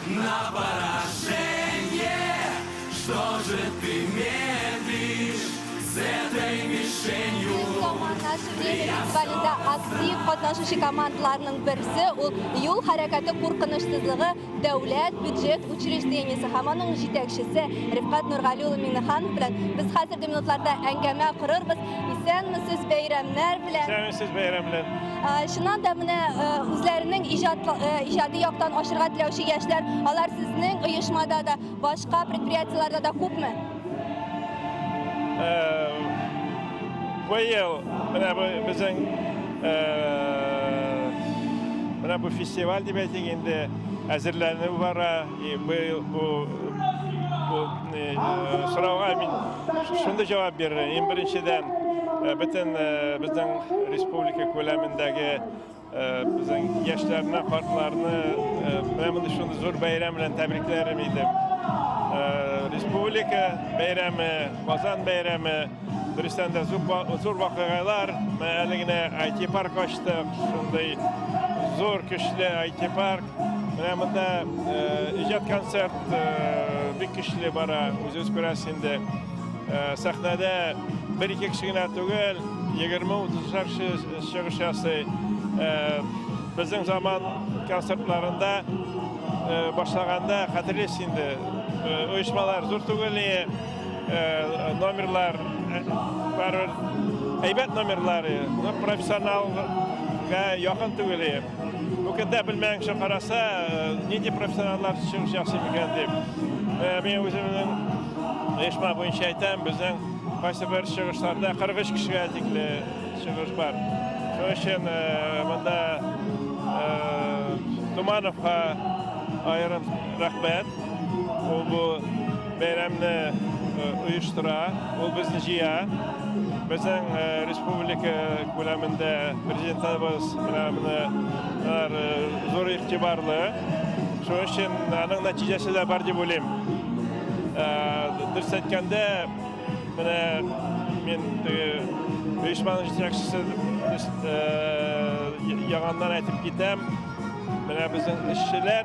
на поражение. Что же ты медлишь с этой мишенью? Наше время фестивалендә актив катнашучы командаларның берсе ул юл хәрәкәте куркынычсызлыгы дәүләт бюджет учреждениесе һәм аның җитәкчесе Рифкать Нургали улы Миңнеханов белән без хәзерге минутларда әңгәмә корырбыз. Исәнмесез, бәйрәмнәр белән. Исәнмесез, бәйрәм белән. Чыннан да менә үзләренең иҗади яктан ашырга теләүче яшьләр, алар сезнең оешмада да, башка предприятиеләрдә дә күпме? Быел менә бу безнең менә бу фестиваль дип әйтик инде әзерләнү бара. Быел бу сорауга мин шундый җавап бирер. Иң беренчедән бөтен безнең республика күләмендәге безнең яшьләрне, картларны менә мондый шундый зур бәйрәм белән тәбрикләрем идем. Республика бәйрәме, Казан бәйрәме, дөрестән дә зур вакыйгалар. Менә әле генә IT-парк ачтык, шундый зур көчле IT-парк. Менә монда иҗат концерт бик көчле бара, үзегез күрәсез инде. Сәхнәдә бер-ике кеше генә түгел, 20-30 кеше чыгыш ясый. Безнең заман концертларында башлаганда хәтерлисез инде, оешмалар зур түгел, номерлар барыбер әйбәт номерлар, но профессионалга якын түгел. Бу көндә белмәгән кеше караса, нинди профессионаллар чыгыш ясый микән дип. Мин үземнең оешма буенча әйтәм, безнең кайсы бер чыгышларда 43 кешегә тикле чыгыш бар. Шуның өчен монда Тумановка аерым рәхмәт. Ул бу бәйрәмне оештыра, ул безне җыя. Безнең республика күләмендә президентыбыз менә моны зур игътибарлы. Шуның өчен аның нәтиҗәсе дә бар дип уйлыйм. Дөрес әйткәндә, менә мин оешманың җитәкчесе ягыннан әйтеп китәм. Менә безнең эшчеләр,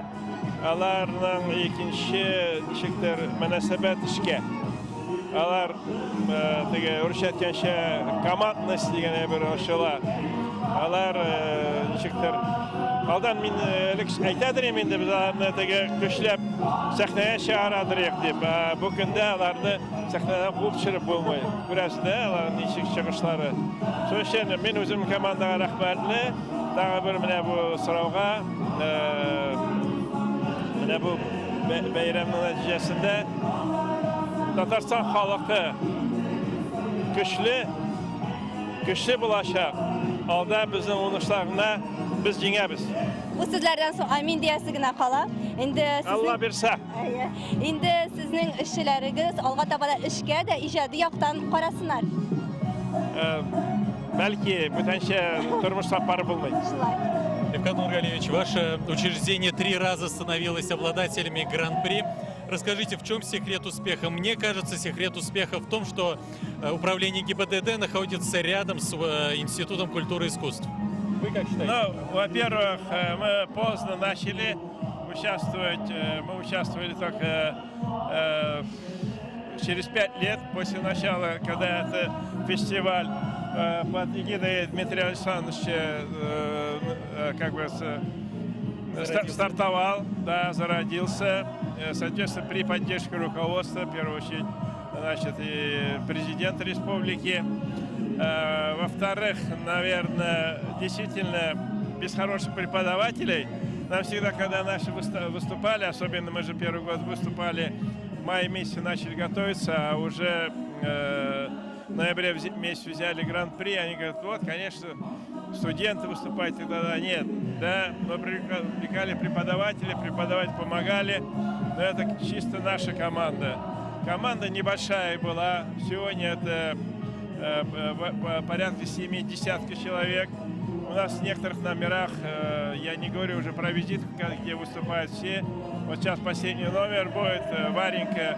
аларның икенче ничектер мөнәсәбәт эшкә. Алар теге урысча әйткәнчә командность дигән әйбер ачыла. Алар ничектер алдан мин элек әйтәдер идем инде, без аларны теге көчләп сәхнәгә чыгарадыр идек дип. Бу көндә аларны сәхнәдән куып төшереп булмый. Күрәсез дә, аларның ничек чыгышлары. Шуның өчен мин үзем командага рәхмәтле. Тагы бер менә бу сорауга, менә бу бәйрәмнең нәтиҗәсендә Татарстан халкы көчле, көчле булачак. Алда безнең уңышларына без җиңәбез. Бу сүзләрдән соң амин диясе генә кала. Инде Алла бирсә. Инде сезнең эшчеләрегез алга таба да эшкә дә иҗади яктан карасыннар. Бәлки бүтәнчә тормыш сапары булмый. Шулай. Рифкат Нургалиевич, ваше учреждение 3 раза становилось обладателями Гран-при. Расскажите, в чем секрет успеха? Мне кажется, секрет успеха в том, что управление ГИБДД находится рядом с Институтом культуры и искусств. Вы как считаете? Во-первых, мы поздно начали участвовать. Мы участвовали только через 5 лет после начала, когда это фестиваль под эгидой Дмитрия Александровича стартовал, да, зародился. Соответственно, при поддержке руководства, в первую очередь, значит, и президента республики. Во-вторых, наверное, действительно, без хороших преподавателей, нам всегда, когда наши выступали, особенно мы же первый год выступали, в мае месяце начали готовиться, а уже в ноябре месяце взяли гран-при, они говорят, вот, конечно, студенты выступают, и тогда нет, да, мы привлекали преподавателей, преподаватели помогали, но это чисто наша команда. Команда небольшая была, сегодня это порядка 7 десятков человек. У нас в некоторых номерах, я не говорю уже про визитку, где выступают все. Вот сейчас последний номер будет, Варенька.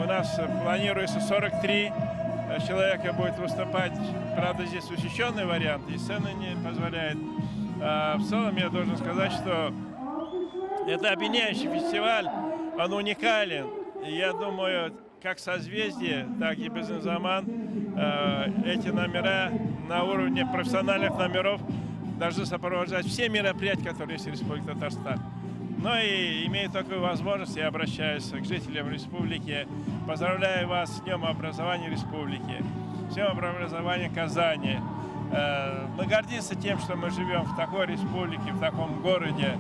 У нас планируется 43 человека будет выступать. Правда, здесь усеченный вариант, и сцена не позволяет. В целом я должен сказать, что это объединяющий фестиваль, он уникален. И я думаю, как «Созвездие», так и «Безнең заман», эти номера на уровне профессиональных номеров должны сопровождать все мероприятия, которые есть в Республике Татарстан. Ну и имея такую возможность, я обращаюсь к жителям республики. Поздравляю вас с Днем образования республики, с Днем образования Казани. Мы гордимся тем, что мы живем в такой республике, в таком городе.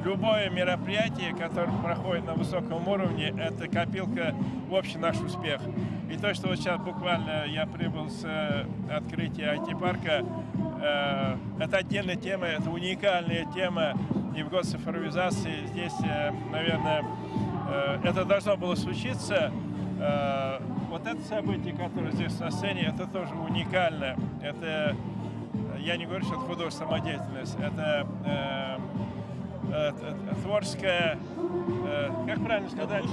Любое мероприятие, которое проходит на высоком уровне, это копилка в общий наш успех. И то, что вот сейчас буквально я прибыл с открытия IT-парка, это отдельная тема, это уникальная тема. И в год цифровизации здесь, наверное, это должно было случиться. Вот это событие, которое здесь на сцене, это тоже уникально. Это, я не говорю, что это художественная самодеятельность, это творческая Как правильно сказать?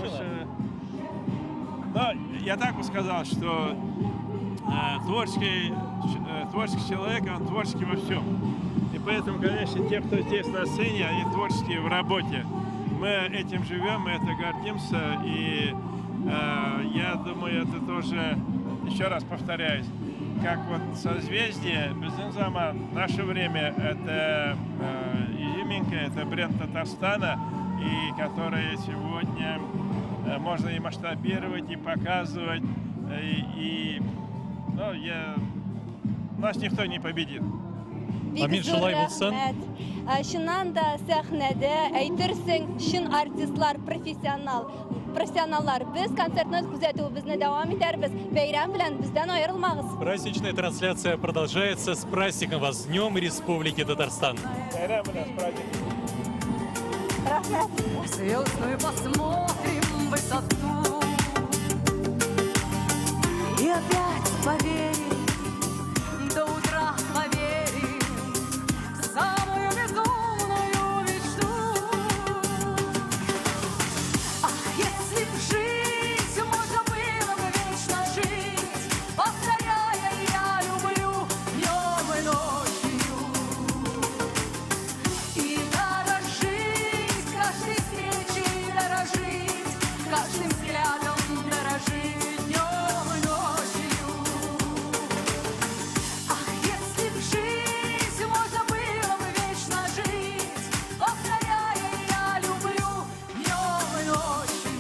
Но я так бы сказал, что творческий человек, он творческий во всем. И поэтому, конечно, те, кто здесь на сцене, они творческие в работе. Мы этим живем, мы это гордимся. И я думаю, это тоже, еще раз повторяюсь, как вот созвездие Безнең заман, наше время, это изюминка, это бренд Татарстана, и который сегодня можно и масштабировать, и показывать, и ну, нас никто не победит. Амин, шулай булсын. Чыннан да сәхнәдә әйтерсең чын артистлар, профессионаллар. Без концертны күзәтүебезне дәвам итәрбез. Бәйрәм белән бездән аерылмагыз. Праздничная трансляция продолжается. С праздником вас, с Днем Республики Татарстан. Бәйрәм белән, с праздником. Рәхмәт. Звездную посмотрим высоту. И опять поверим, до утра поверим в самую безумную мечту. Ах, если б жить, можно было бы вечно жить, повторяя я люблю днем и ночью. И дорожить каждой встречей, дорожить каждым взглядом, дорожить днем и ночью. Ах, если б жить, можно было бы вечно жить, повторяя я люблю днем и ночью.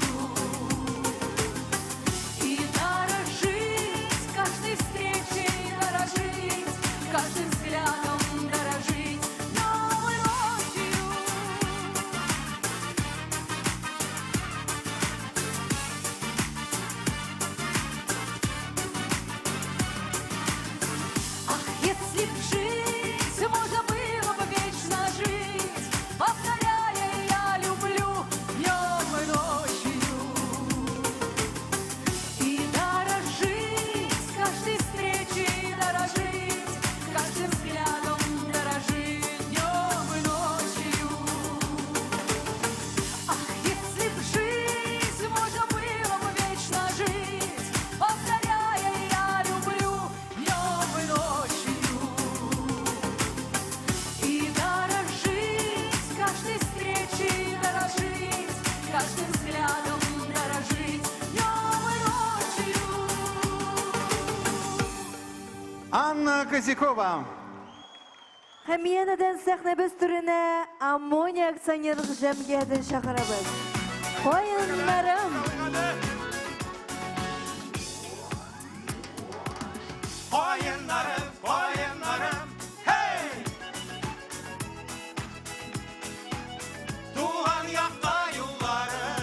И дорожить каждой встречей, дорожить каждым взглядом, дорожить днем и ночью. Ах, если б жить, можно было бы вечно жить, повторяя я люблю днем и ночью. И дорожить каждой встречей, дорожить каждым взглядом, дорожить днем и ночью. Ах, если б жить, можно было бы вечно жить, повторяя я люблю днем и ночью. И дорожить каждой встречей, дорожить каждым взглядом, дорожить днем и ночью. Анна Козякова. Һәм янәдән сәхнәбез түренә Аммония акционерлык җәмгыятен чакырабыз. Каеннарым. Каеннарым, каеннарым, һей! Туган якка юлларым.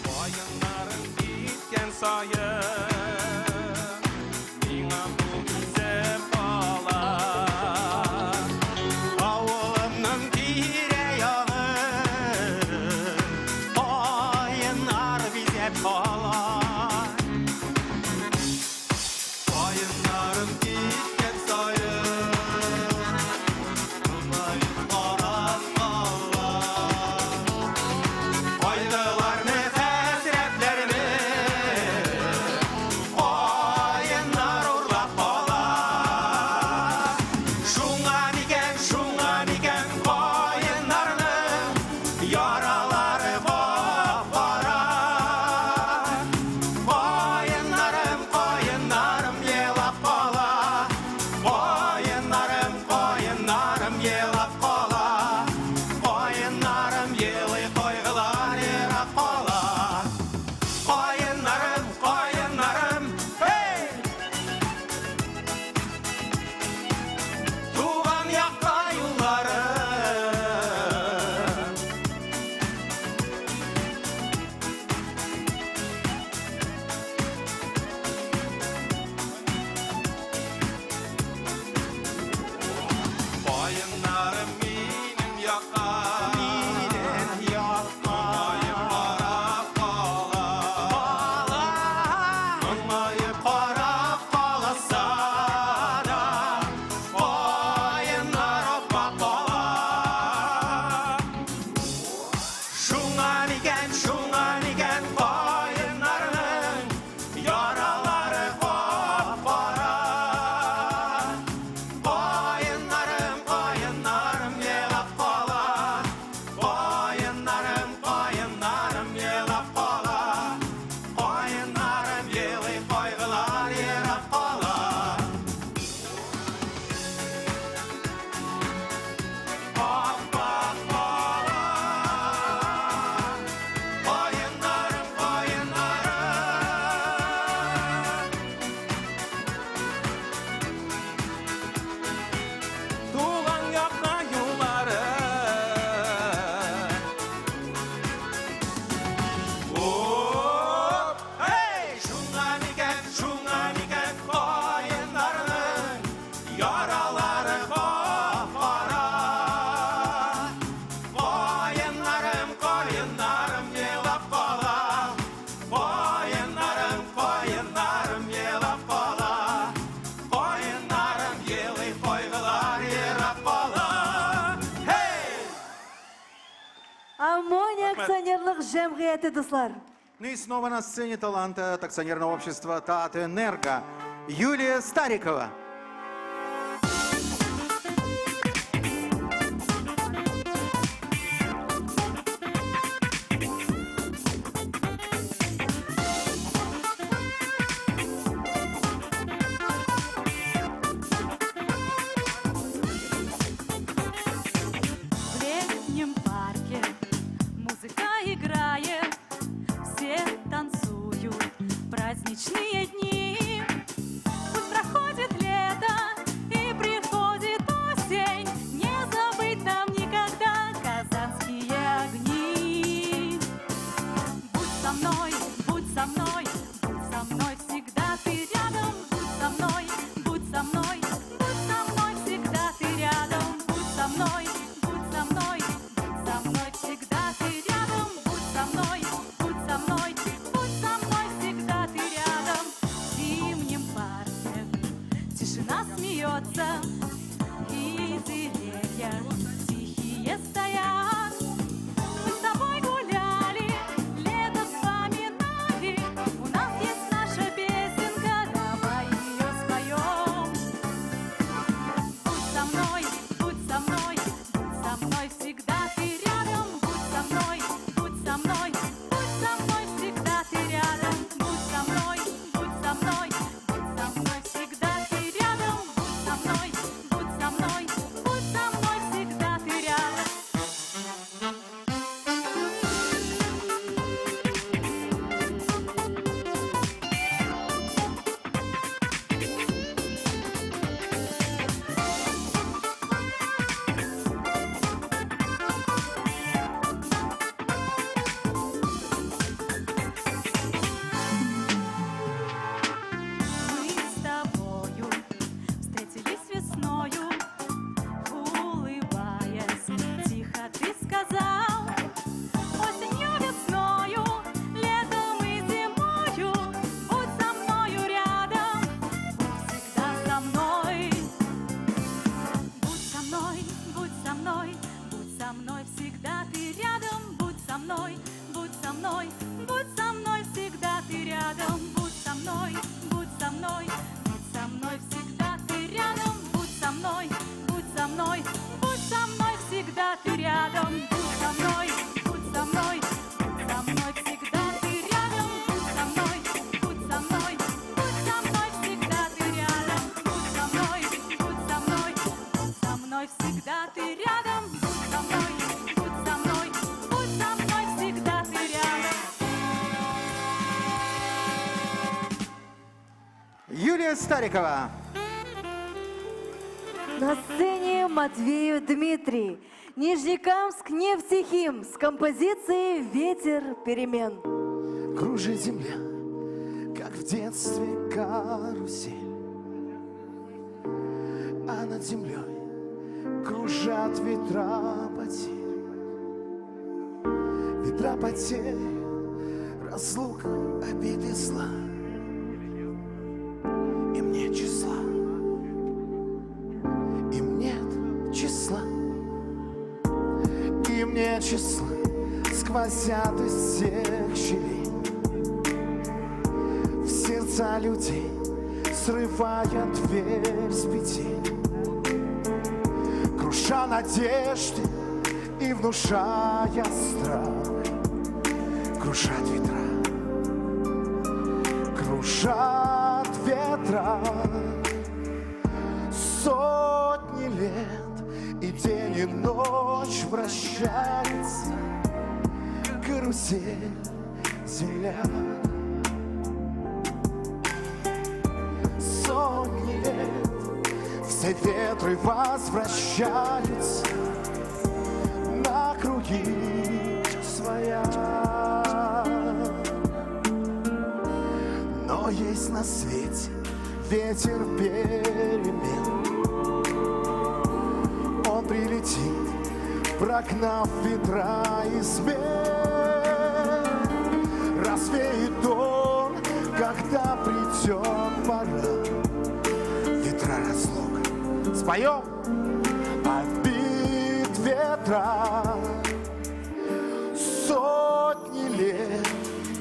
Каеннарым киткән саен, миңа бу үсеп кала. Авылымның тирә-ягы каеннар бизәп кала. Каеннарым киткән саен, моңаеп карап кала. Кайгыларны, хәсрәтләрне Шуңа микән, шуңа микән каеннарның яралары кап-кара. Каеннарым, каеннарым елап кала. Каеннарым, каеннарым елап кала. Каеннарым елый, кайгылар ерак кала. Ап-ак кала. Каеннарым, каеннарым. Туган якка юллары. Оп! Эй! Шуңа микән, шуңа микән каеннарның яралары кап-кара. Каеннарым, каеннарым елап кала. Каеннарым, каеннарым елап кала. Каеннарым елый, кайгылар ерак кала. Hey! Аммония акционерлык җәмгыяте, дуслар. Ну и снова на сцене таланта от акционерного общества «Татэнерго» Юлия Старикова. В летнем парке музыка играет, все танцуют праздничные дни. Пусть проходит лето и приходит осень, не забыть нам никогда казанские огни. Будь со мной, будь со мной, будь со мной всегда ты рядом, будь со мной, будь со мной, будь со мной всегда ты рядом, будь со мной, будь со мной, будь со мной всегда ты рядом, будь со мной, будь со мной, будь со мной всегда ты рядом. В зимнем парке тишина смеется, и деревья тихие стоят. Мы с тобой гуляли, лето вспоминали. У нас есть наша песенка, давай ее споем. Будь со мной, будь со мной, будь со мной всегда ты рядом. Будь со мной, будь со мной, будь со мной всегда ты рядом. Будь со мной, будь со мной, будь со мной всегда ты рядом. Будь со мной, будь со мной, будь со мной всегда ты рядом. Мы с тобою встретились весною, улыбаясь, тихо ты сказал. Осенью, весною, летом и зимою будь со мною рядом, будь всегда со мной. Будь со мной, будь со мной, будь со мной всегда ты рядом, будь со мной, будь со мной, будь со мной всегда ты рядом, будь со мной, будь со мной, будь со мной всегда ты рядом, будь со мной, будь со мной, будь со мной всегда ты рядом, будь со мной, будь со мной, будь со мной всегда ты рядом, будь со мной, будь со мной, будь со мной всегда ты рядом, будь со мной, будь со мной, будь со мной всегда ты рядом, будь со мной, будь со мной, будь со мной всегда ты рядом. Юлия Старикова. На сцене Матвеев Дмитрий. Нижнекамск нефтехим с композицией «Ветер перемен». Кружит земля, как в детстве карусель, а над землей кружат ветра потерь. Ветра потерь, разлук, обиды, зла. Им нет числа, им нет числа, им нет числа. Сквозь Сквозят из всех щелей в сердца людей, срывая дверь с петель, круша надежды и внушая страх. Крушат ветра, крушат ветра. Сотни лет и день, и ночь вращается карусель земля. Сотни лет все ветры возвращаются на круги своя. Но есть на свете ветер перемен. Он прилетит, прогнав ветра измен. Развеет он, когда придет пора. Ветра разлук. Споем! Обид ветра. Сотни лет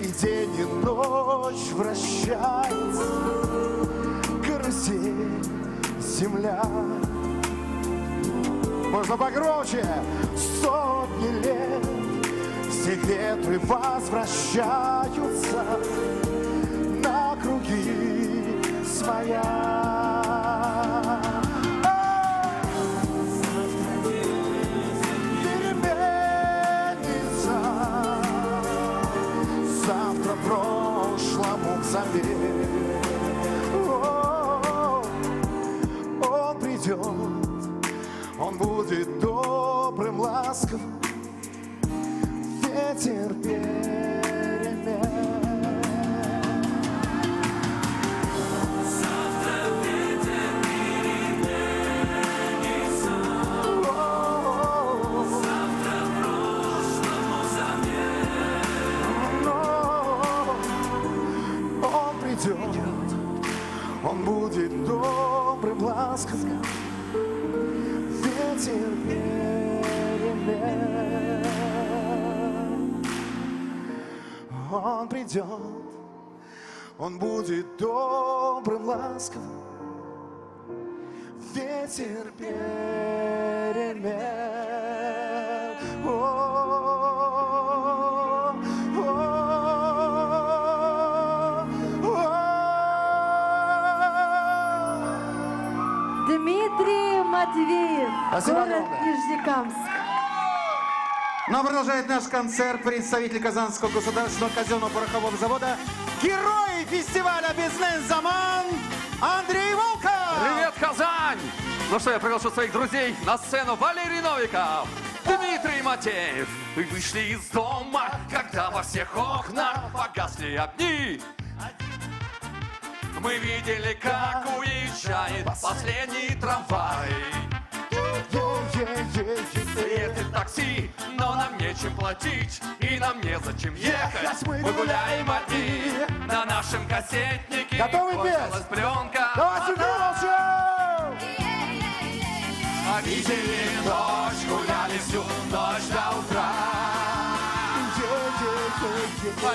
и день, и ночь вращается карусель земля. Можно погромче. Сотни лет все ветры возвращаются на круги своя. Переменится завтра прошлому взамен. Он придет, он будет добрым, ласковым, ветер перемен. Завтра ветер переменится. Завтра прошлому взамен. Он придет, он будет добрым, ласковым, ветер перемен. Он придет, он будет добрым, ласковым, ветер перемен. О, о, о. Дмитрий Матвеев, Спасибо город огромное. Нижнекамск. Ну а продолжает наш концерт представитель Казанского государственного казенного порохового завода, герой фестиваля «Бизнес Заман» Андрей Волков. Привет, Казань! Ну что, я приглашу своих друзей на сцену. Валерий Новиков, Дмитрий Матеев. И вышли из дома, когда во всех окнах погасли огни. Мы видели, как уезжает последний трамвай. Едет такси, но нам нечем платить и нам незачем ехать. Мы гуляем одни на нашем кассетнике. Готовы петь? Кончилась пленка. Давайте громче! А видели ночь, гуляли всю ночь до утра.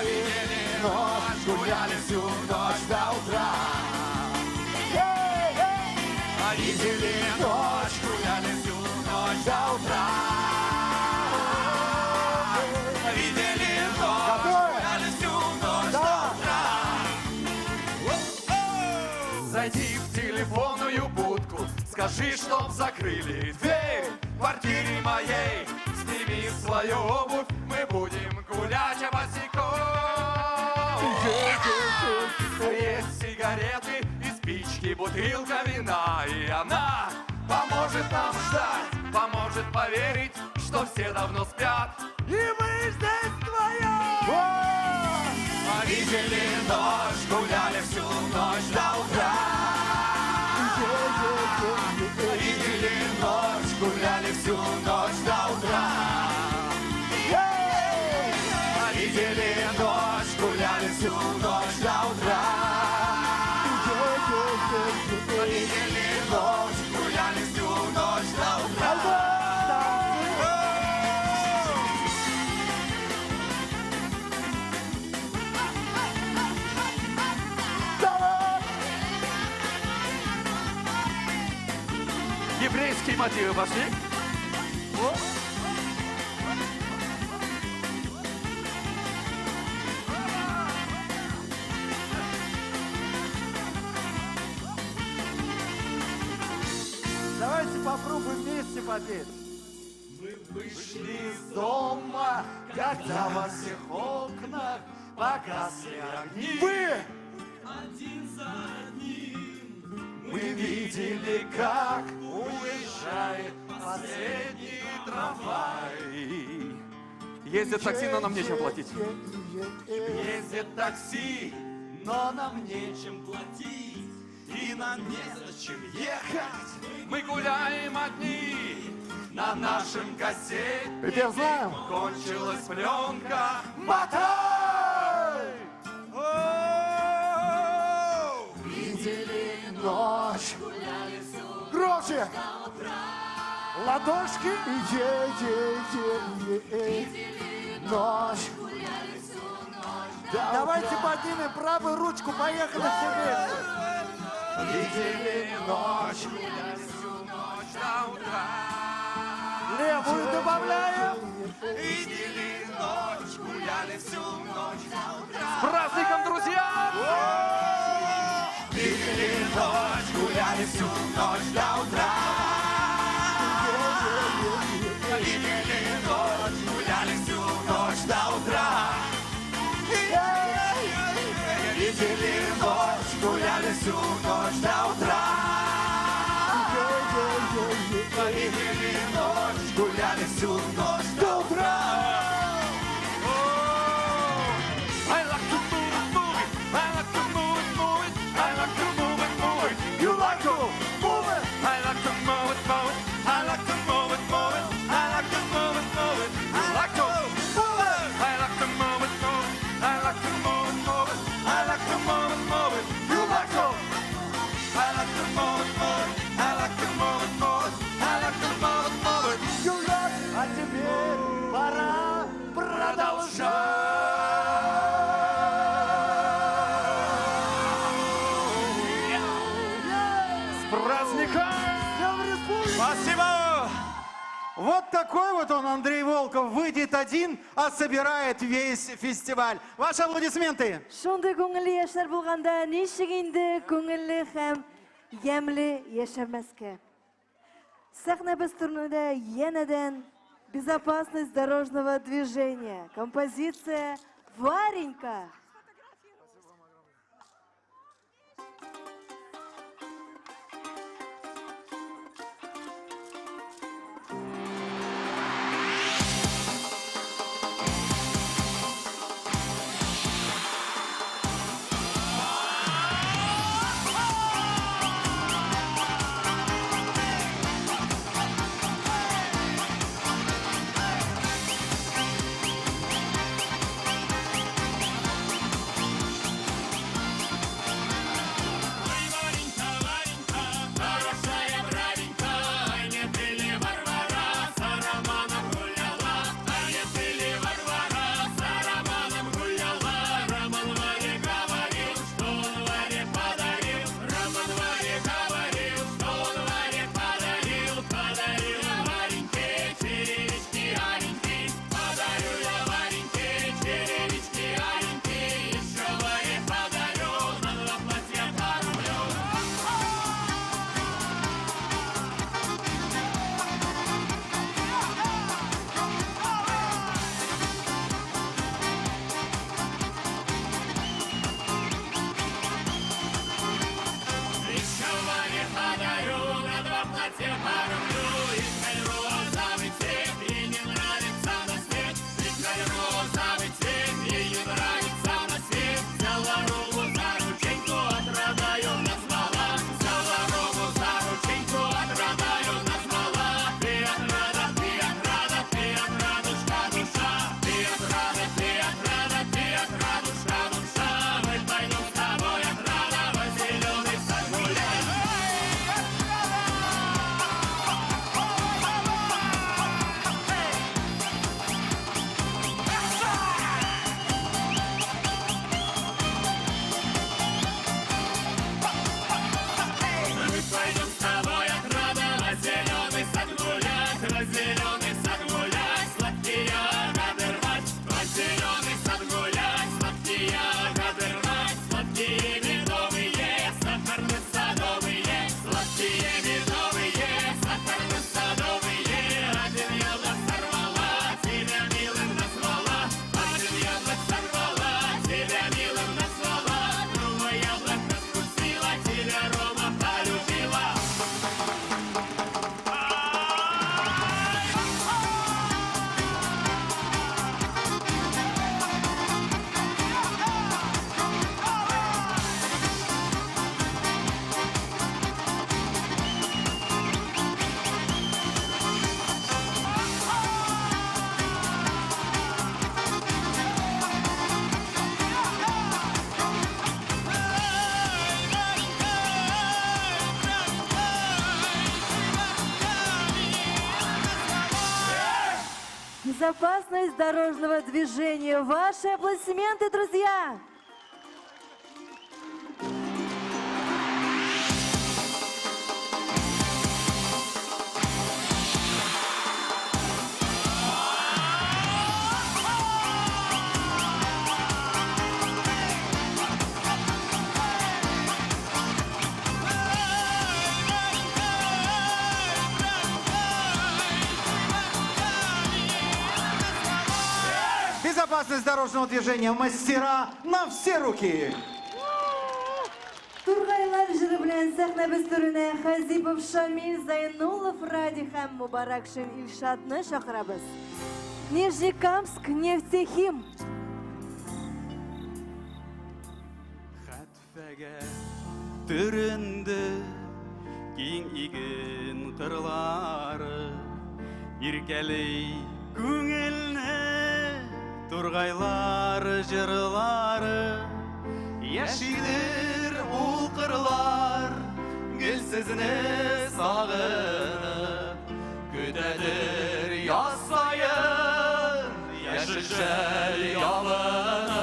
Видели ночь, гуляли всю ночь до утра. А видели ночь, гуляли всю ночь до утра. Видели ночь, гуляли всю ночь до утра. Зайди в телефонную будку, скажи, чтоб закрыли дверь в квартире моей. Сними свою обувь, мы будем гулять босиком. Есть сигареты и спички, бутылка вина, и она поможет нам ждать, поможет поверить, что все давно спят. И мы здесь вдвоем. А видели ночь, гуляли всю ночь до утра. Видели ночь, гуляли всю ночь до утра. Видели ночь, гуляли всю ночь до утра. Видели ночь, гуляли всю ночь до утра. Русские мотивы пошли. О! Давайте попробуем вместе попеть. Мы вышли из дома, когда во всех окнах погасли огни. Вы! Один за одним мы видели, как уезжает последний трамвай. Ездит такси, но нам нечем платить. Ездит такси, но нам нечем платить. И нам незачем ехать. Мы гуляем одни на нашем кассетнике. Припев знаем. Кончилась пленка. Мотай! Видели ночь. Громче! Ладошки! Е-е-е-е. Ночь. Давайте поднимем правую ручку, поехали все вместе. Видели ночь, всю ночь до утра. Левую добавляем. Видели ночь, гуляли всю ночь до утра. С праздником, друзья! Видели ночь, гуляли всю ночь до утра. Видели ночь, гуляли всю ночь до утра. Видели ночь, гуляли всю ночь до утра. Видели ночь, гуляли всю ночь до утра. I like to move it, move it. I like to move it, move it. I like to move it, move it. You like to move it. I like to move it, move it. I like to move it, move it. I like to move it, move it. You like to move it. I like to move it, move it. I like to move it, move it. I like to move it, move it. You like to. I like to move it, move it. I like to move it, move it. I like to move it, move it. You like. А теперь пора продолжать. С праздником! Спасибо! Вот такой вот он, Андрей Волков, выйдет один, а собирает весь фестиваль. Ваши аплодисменты. Шундый күңелле яшьләр булганда ничек инде күңелле һәм ямьле яшәмәскә. Сәхнәбез түрендә янәдән безопасность дорожного движения. Композиция «Варенька». Hey! «Безопасность дорожного движения». Ваши аплодисменты, друзья! Безопасность дорожного движения. Мастера на все руки. Тургайлар җыры белән сәхнәбез түренә Хазипов Шамил, Зайнуллов Ради һәм Мубаракшин Илшатны чакырабыз. Нижнекамск нефтехим. Хәтфәгә төренде киң иген кырлары, иркәли күңелне тургайлар җырлары. Яшилер ул кырлар, гел сезне сагынып, көтәдер яз саен яшел шәл ябынып.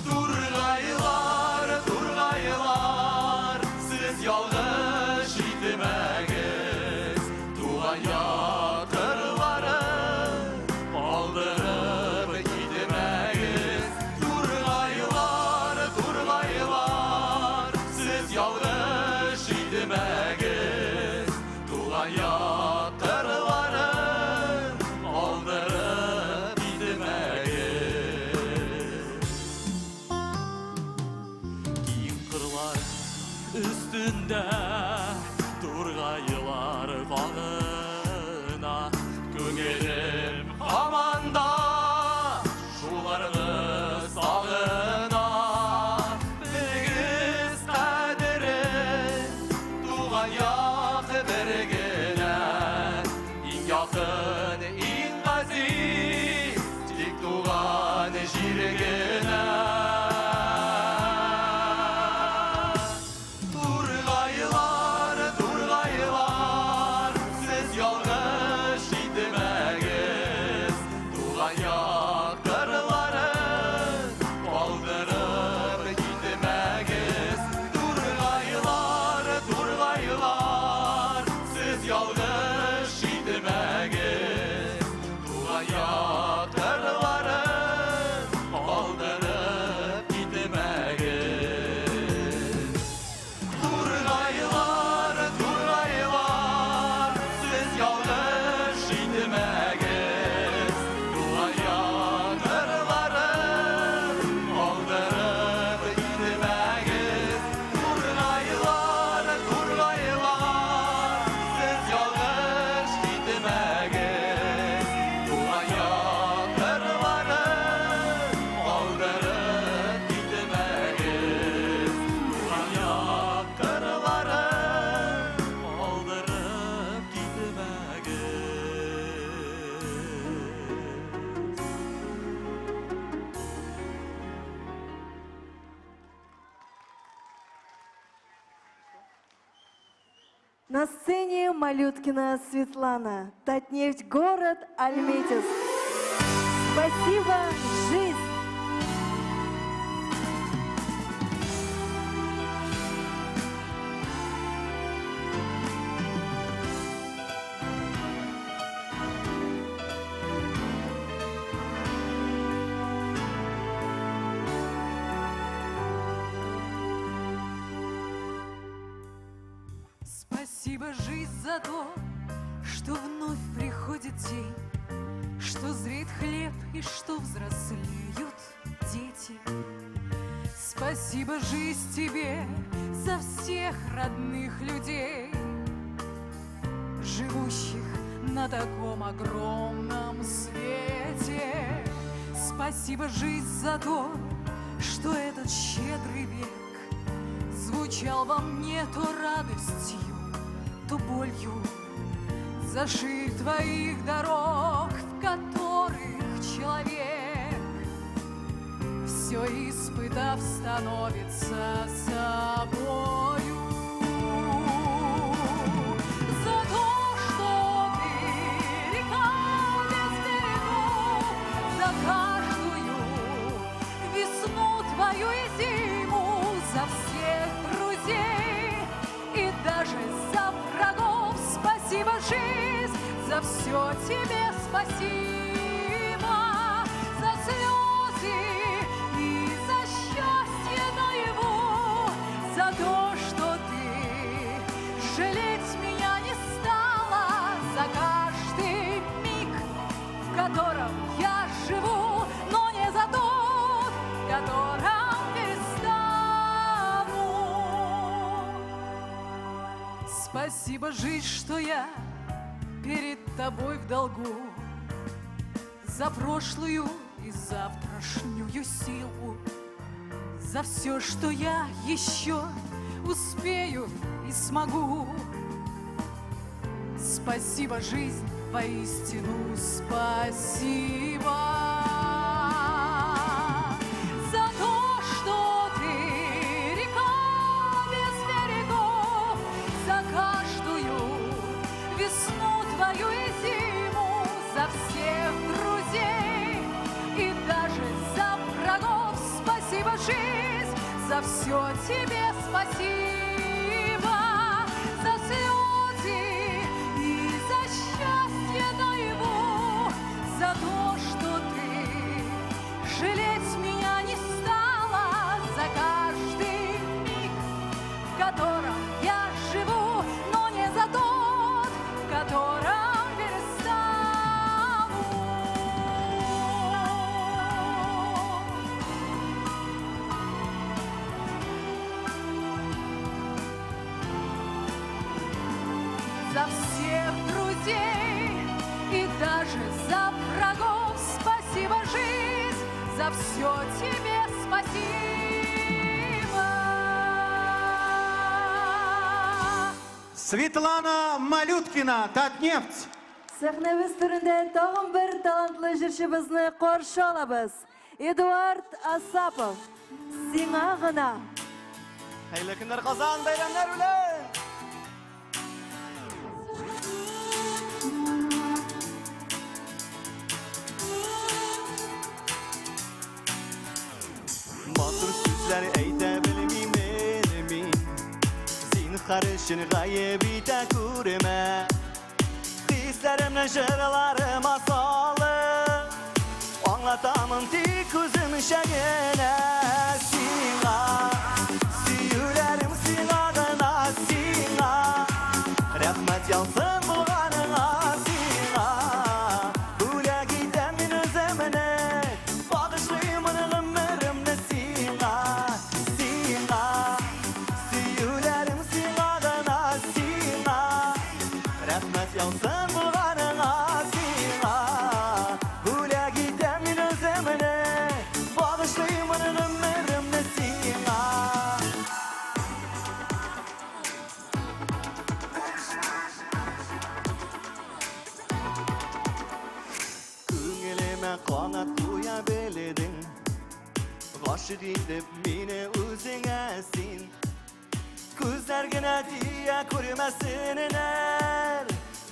Тургайлар, тургайлар, сез ялгыш итмәгез, туган як кырларын калдырып китмәгез. Тургайлар, тургайлар, сез ялгыш итмәгез, туган як кырларын калдырып китмәгез. Киң кырлар өстендә тургайлар кагына, күңелем һаман да шуларны сагына. Белегез кадерен, туган як бер генә, иң якын, иң газиз, тик туган җир генә. Тургайлар, тургайлар, сез ялгыш итмәгез, туган як кырларын калдырып китмәгез. Тургайлар, тургайлар, сез ялгыш итмәгез, туган як кырларын калдырып китмәгез. Тургайлар, тургайлар, сез ялгыш итмәгез, туган як кырларын калдырып китмәгез. Тургайлар, тургайлар, сез ялгыш итмәгез, туган як кырларын калдырып китмәгез. Туган як кырларын калдырып китмәгез. На сцене Малюткина Светлана, Татнефть, город Альметьевск. Спасибо, жизнь! Спасибо, жизнь, за то, что вновь приходит день, что зреет хлеб и что взрослеют дети. Спасибо, жизнь, тебе за всех родных людей, живущих на таком огромном свете. Спасибо, жизнь, за то, что этот щедрый век звучал во мне то радостью, то болью. За ширь твоих дорог, в которых человек, все испытав, становится собою. За то, что твою и зиму, за всех друзей и даже за врагов. Спасибо, жизнь, за все тебе спасибо, за слезы и за счастье наяву, за то, что ты жалеть меня не стала, за каждый миг, в котором я живу, но не за тот, в котором перестану. Спасибо, жизнь, что я перед тобой в долгу, за прошлую и завтрашнюю силу, за все, что я еще успею и смогу. Спасибо, жизнь, воистину спасибо за то, что ты река без берегов, за каждую весну твою и зиму, за всех друзей и даже за врагов. Спасибо, жизнь, за все тебе спасибо, за слезы и за счастье наяву, за то, что ты жалеть меня не стала, за каждый миг, в котором я живу, но не за тот, в котором перестану. За всех друзей и даже за врагов. Спасибо, жизнь, за все тебе спасибо. Светлана Малюткина, Татнефть. Сәхнәбез түрендә тагын бер талантлы җырчыбызны каршы алабыз. Эдуард Асапов. Сиңа гына. Хәерле көннәр, Казан, бәйрәмнәр белән! Матур сүзләр әйтә белмимен мин, Зинһар өчен гаеп итә күрмә. Хисләремне җырларыма салып, аңлатамын тик үземчә генә. Сиңа, сөюләрем сиңа гына, сиңа. Рәхмәт яусын булганыңа, сиңа. Бүләк итәм мин үземне, багышлыймын гомеремне сиңа, сиңа. Сөюләрем сиңа гына, сиңа. Рәхмәт яусын булганыңа, сиңа. Бүләк итәм мин үземне, багышлыймын гомеремне сиңа. Күңелемә канат куя белдең, Гашыйк итеп мине үзеңә син. Күзләр генә тия күрмәсеннәр,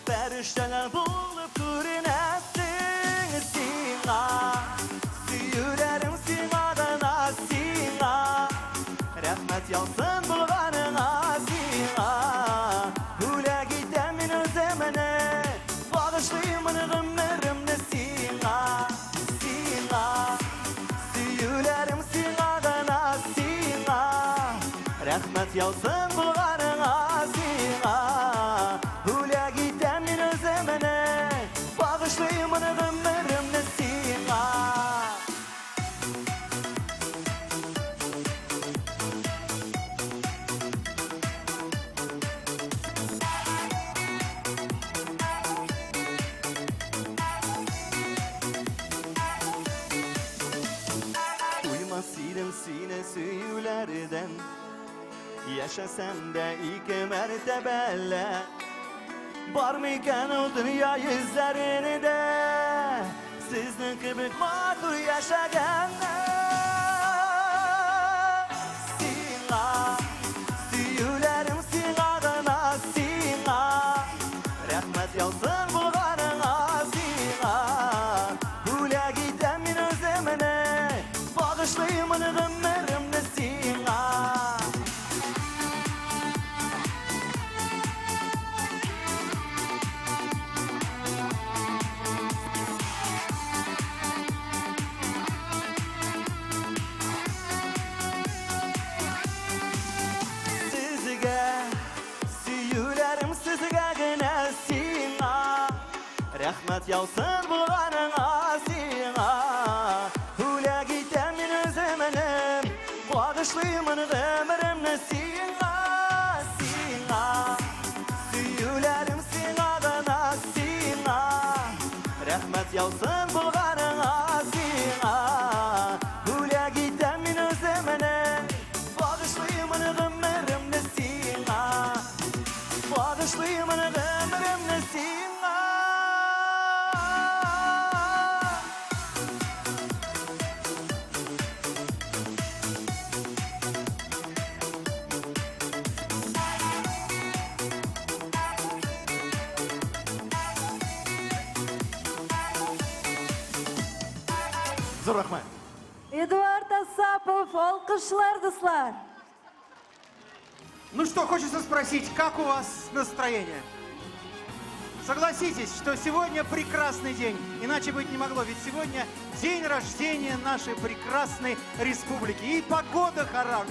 Фәрештәләр булып күренәсең сиңа. Сөюләрем сиңа гына, сиңа. Рәхмәт яусын булганыңа, сиңа. Бүләк итәм мин үземне, багышлыймын гомеремне сиңа, сиңа. Сөюләрем сиңа гына, сиңа. Рәхмәт яусын булганыңа, сиңа. Бүләк итәм мин үземне, багышлыймын гомеремне сиңа. Туймас идем сине сөюләрдән, Яшәсәм дә ике мәртәбәлә. Бар микән ул дөнья йөзләрендә Сезнең кебек матур яшәгәннәр? Сиңа, сөюләрем сиңа гына, сиңа. Рәхмәт яусын булганыңа, сиңа. Бүләк итәм мин үземне, багышлыймын гомеремне. Яусын булганыңа сиңа. Бүләк итәм мин үземне, багышлыймын гомеремне сиңа, сиңа. Сөюләрем сиңа гына, сиңа. Рәхмәт яусын булганыңа сиңа. Бүләк итәм мин үземне, багышлыймын гомеремне сиңа. Багышлыймын гомеремне сиңа. Зур рәхмәт. Эдуард Асапов, алкышлар, дуслар. Ну что, хочется спросить, как у вас настроение? Согласитесь, что сегодня прекрасный день. Иначе быть не могло, ведь сегодня день рождения нашей прекрасной республики. И погода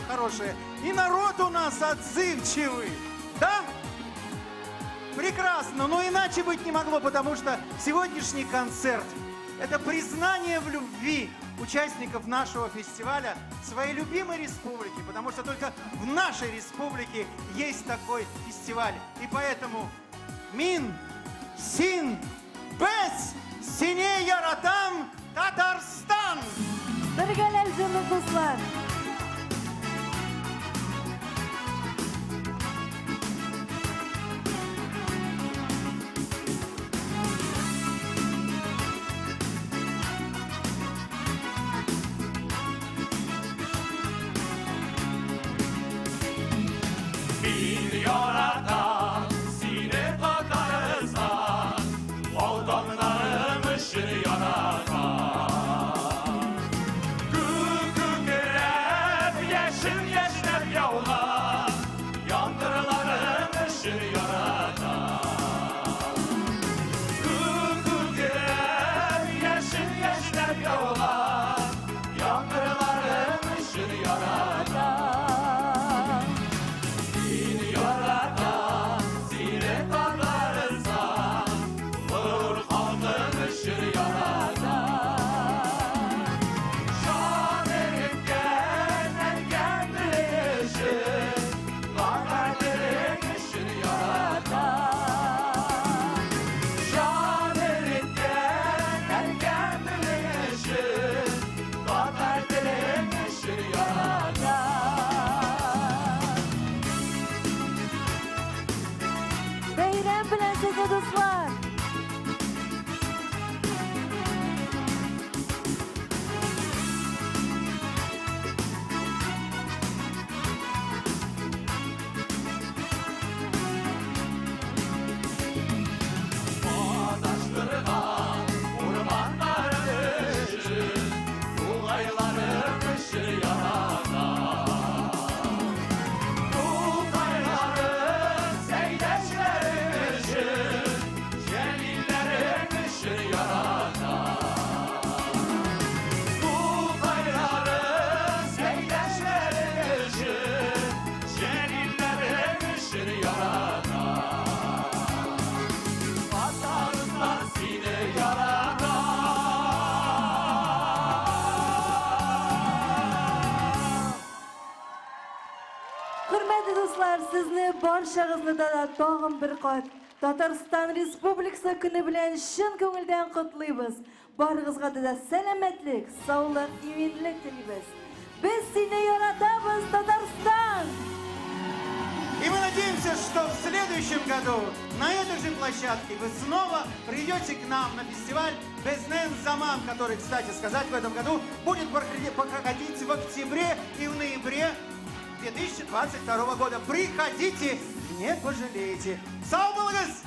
хорошая, и народ у нас отзывчивый. Да? Прекрасно, но иначе быть не могло, потому что сегодняшний концерт – это признание в любви участников нашего фестиваля своей любимой республики, потому что только в нашей республике есть такой фестиваль. И поэтому Мин, Син, Без, Сине Яратам, Татарстан! Бергәләп җырлыйк, дуслар. Мин яратам сине, Татарстан, Ал таңнарым өчен яратам. Күк күкрәп, яшен яшьнәп яуган яңгырларым өчен яратам. Күк күкрәп, яшен яшьнәп яуган яңгырларым өчен яратам. Мин яратам сине, Татарстан, горур халкым өчен яратам. Җан иреткән әнкәм теле өчен, татар телең өчен яратам. Җан иреткән әнкәм теле өчен, татар телең өчен яратам. Бәйрәм белән сезне, дуслар! Адаштырган урманнарым өчен, тугайларым өчен яратам. Тукайларым, Сәйдәшләрем өчен, Җәлилләрем өчен яратам. Тукайларым, Сәйдәшләрем өчен, Җәлилләрем өчен яратам. Татарстан, сине яратам. Хөрмәтле дуслар, сезне барчагызны да тагын бер кат Татарстан Республикасы көне белән чын күңелдән котлыйбыз. Барыгызга да сәламәтлек, саулык, иминлек телибез. Без сине яратабыз, Татарстан! И мы надеемся, что в следующем году на этой же площадке вы снова придете к нам на фестиваль Безнең Заман, который, кстати сказать, в этом году будет проходить в октябре и в ноябре 2022 года. Приходите, не пожалеете. Сау булыгыз!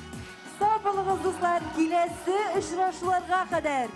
Сау булыгыз, дуслар! Киләсе очрашуларга кадәр!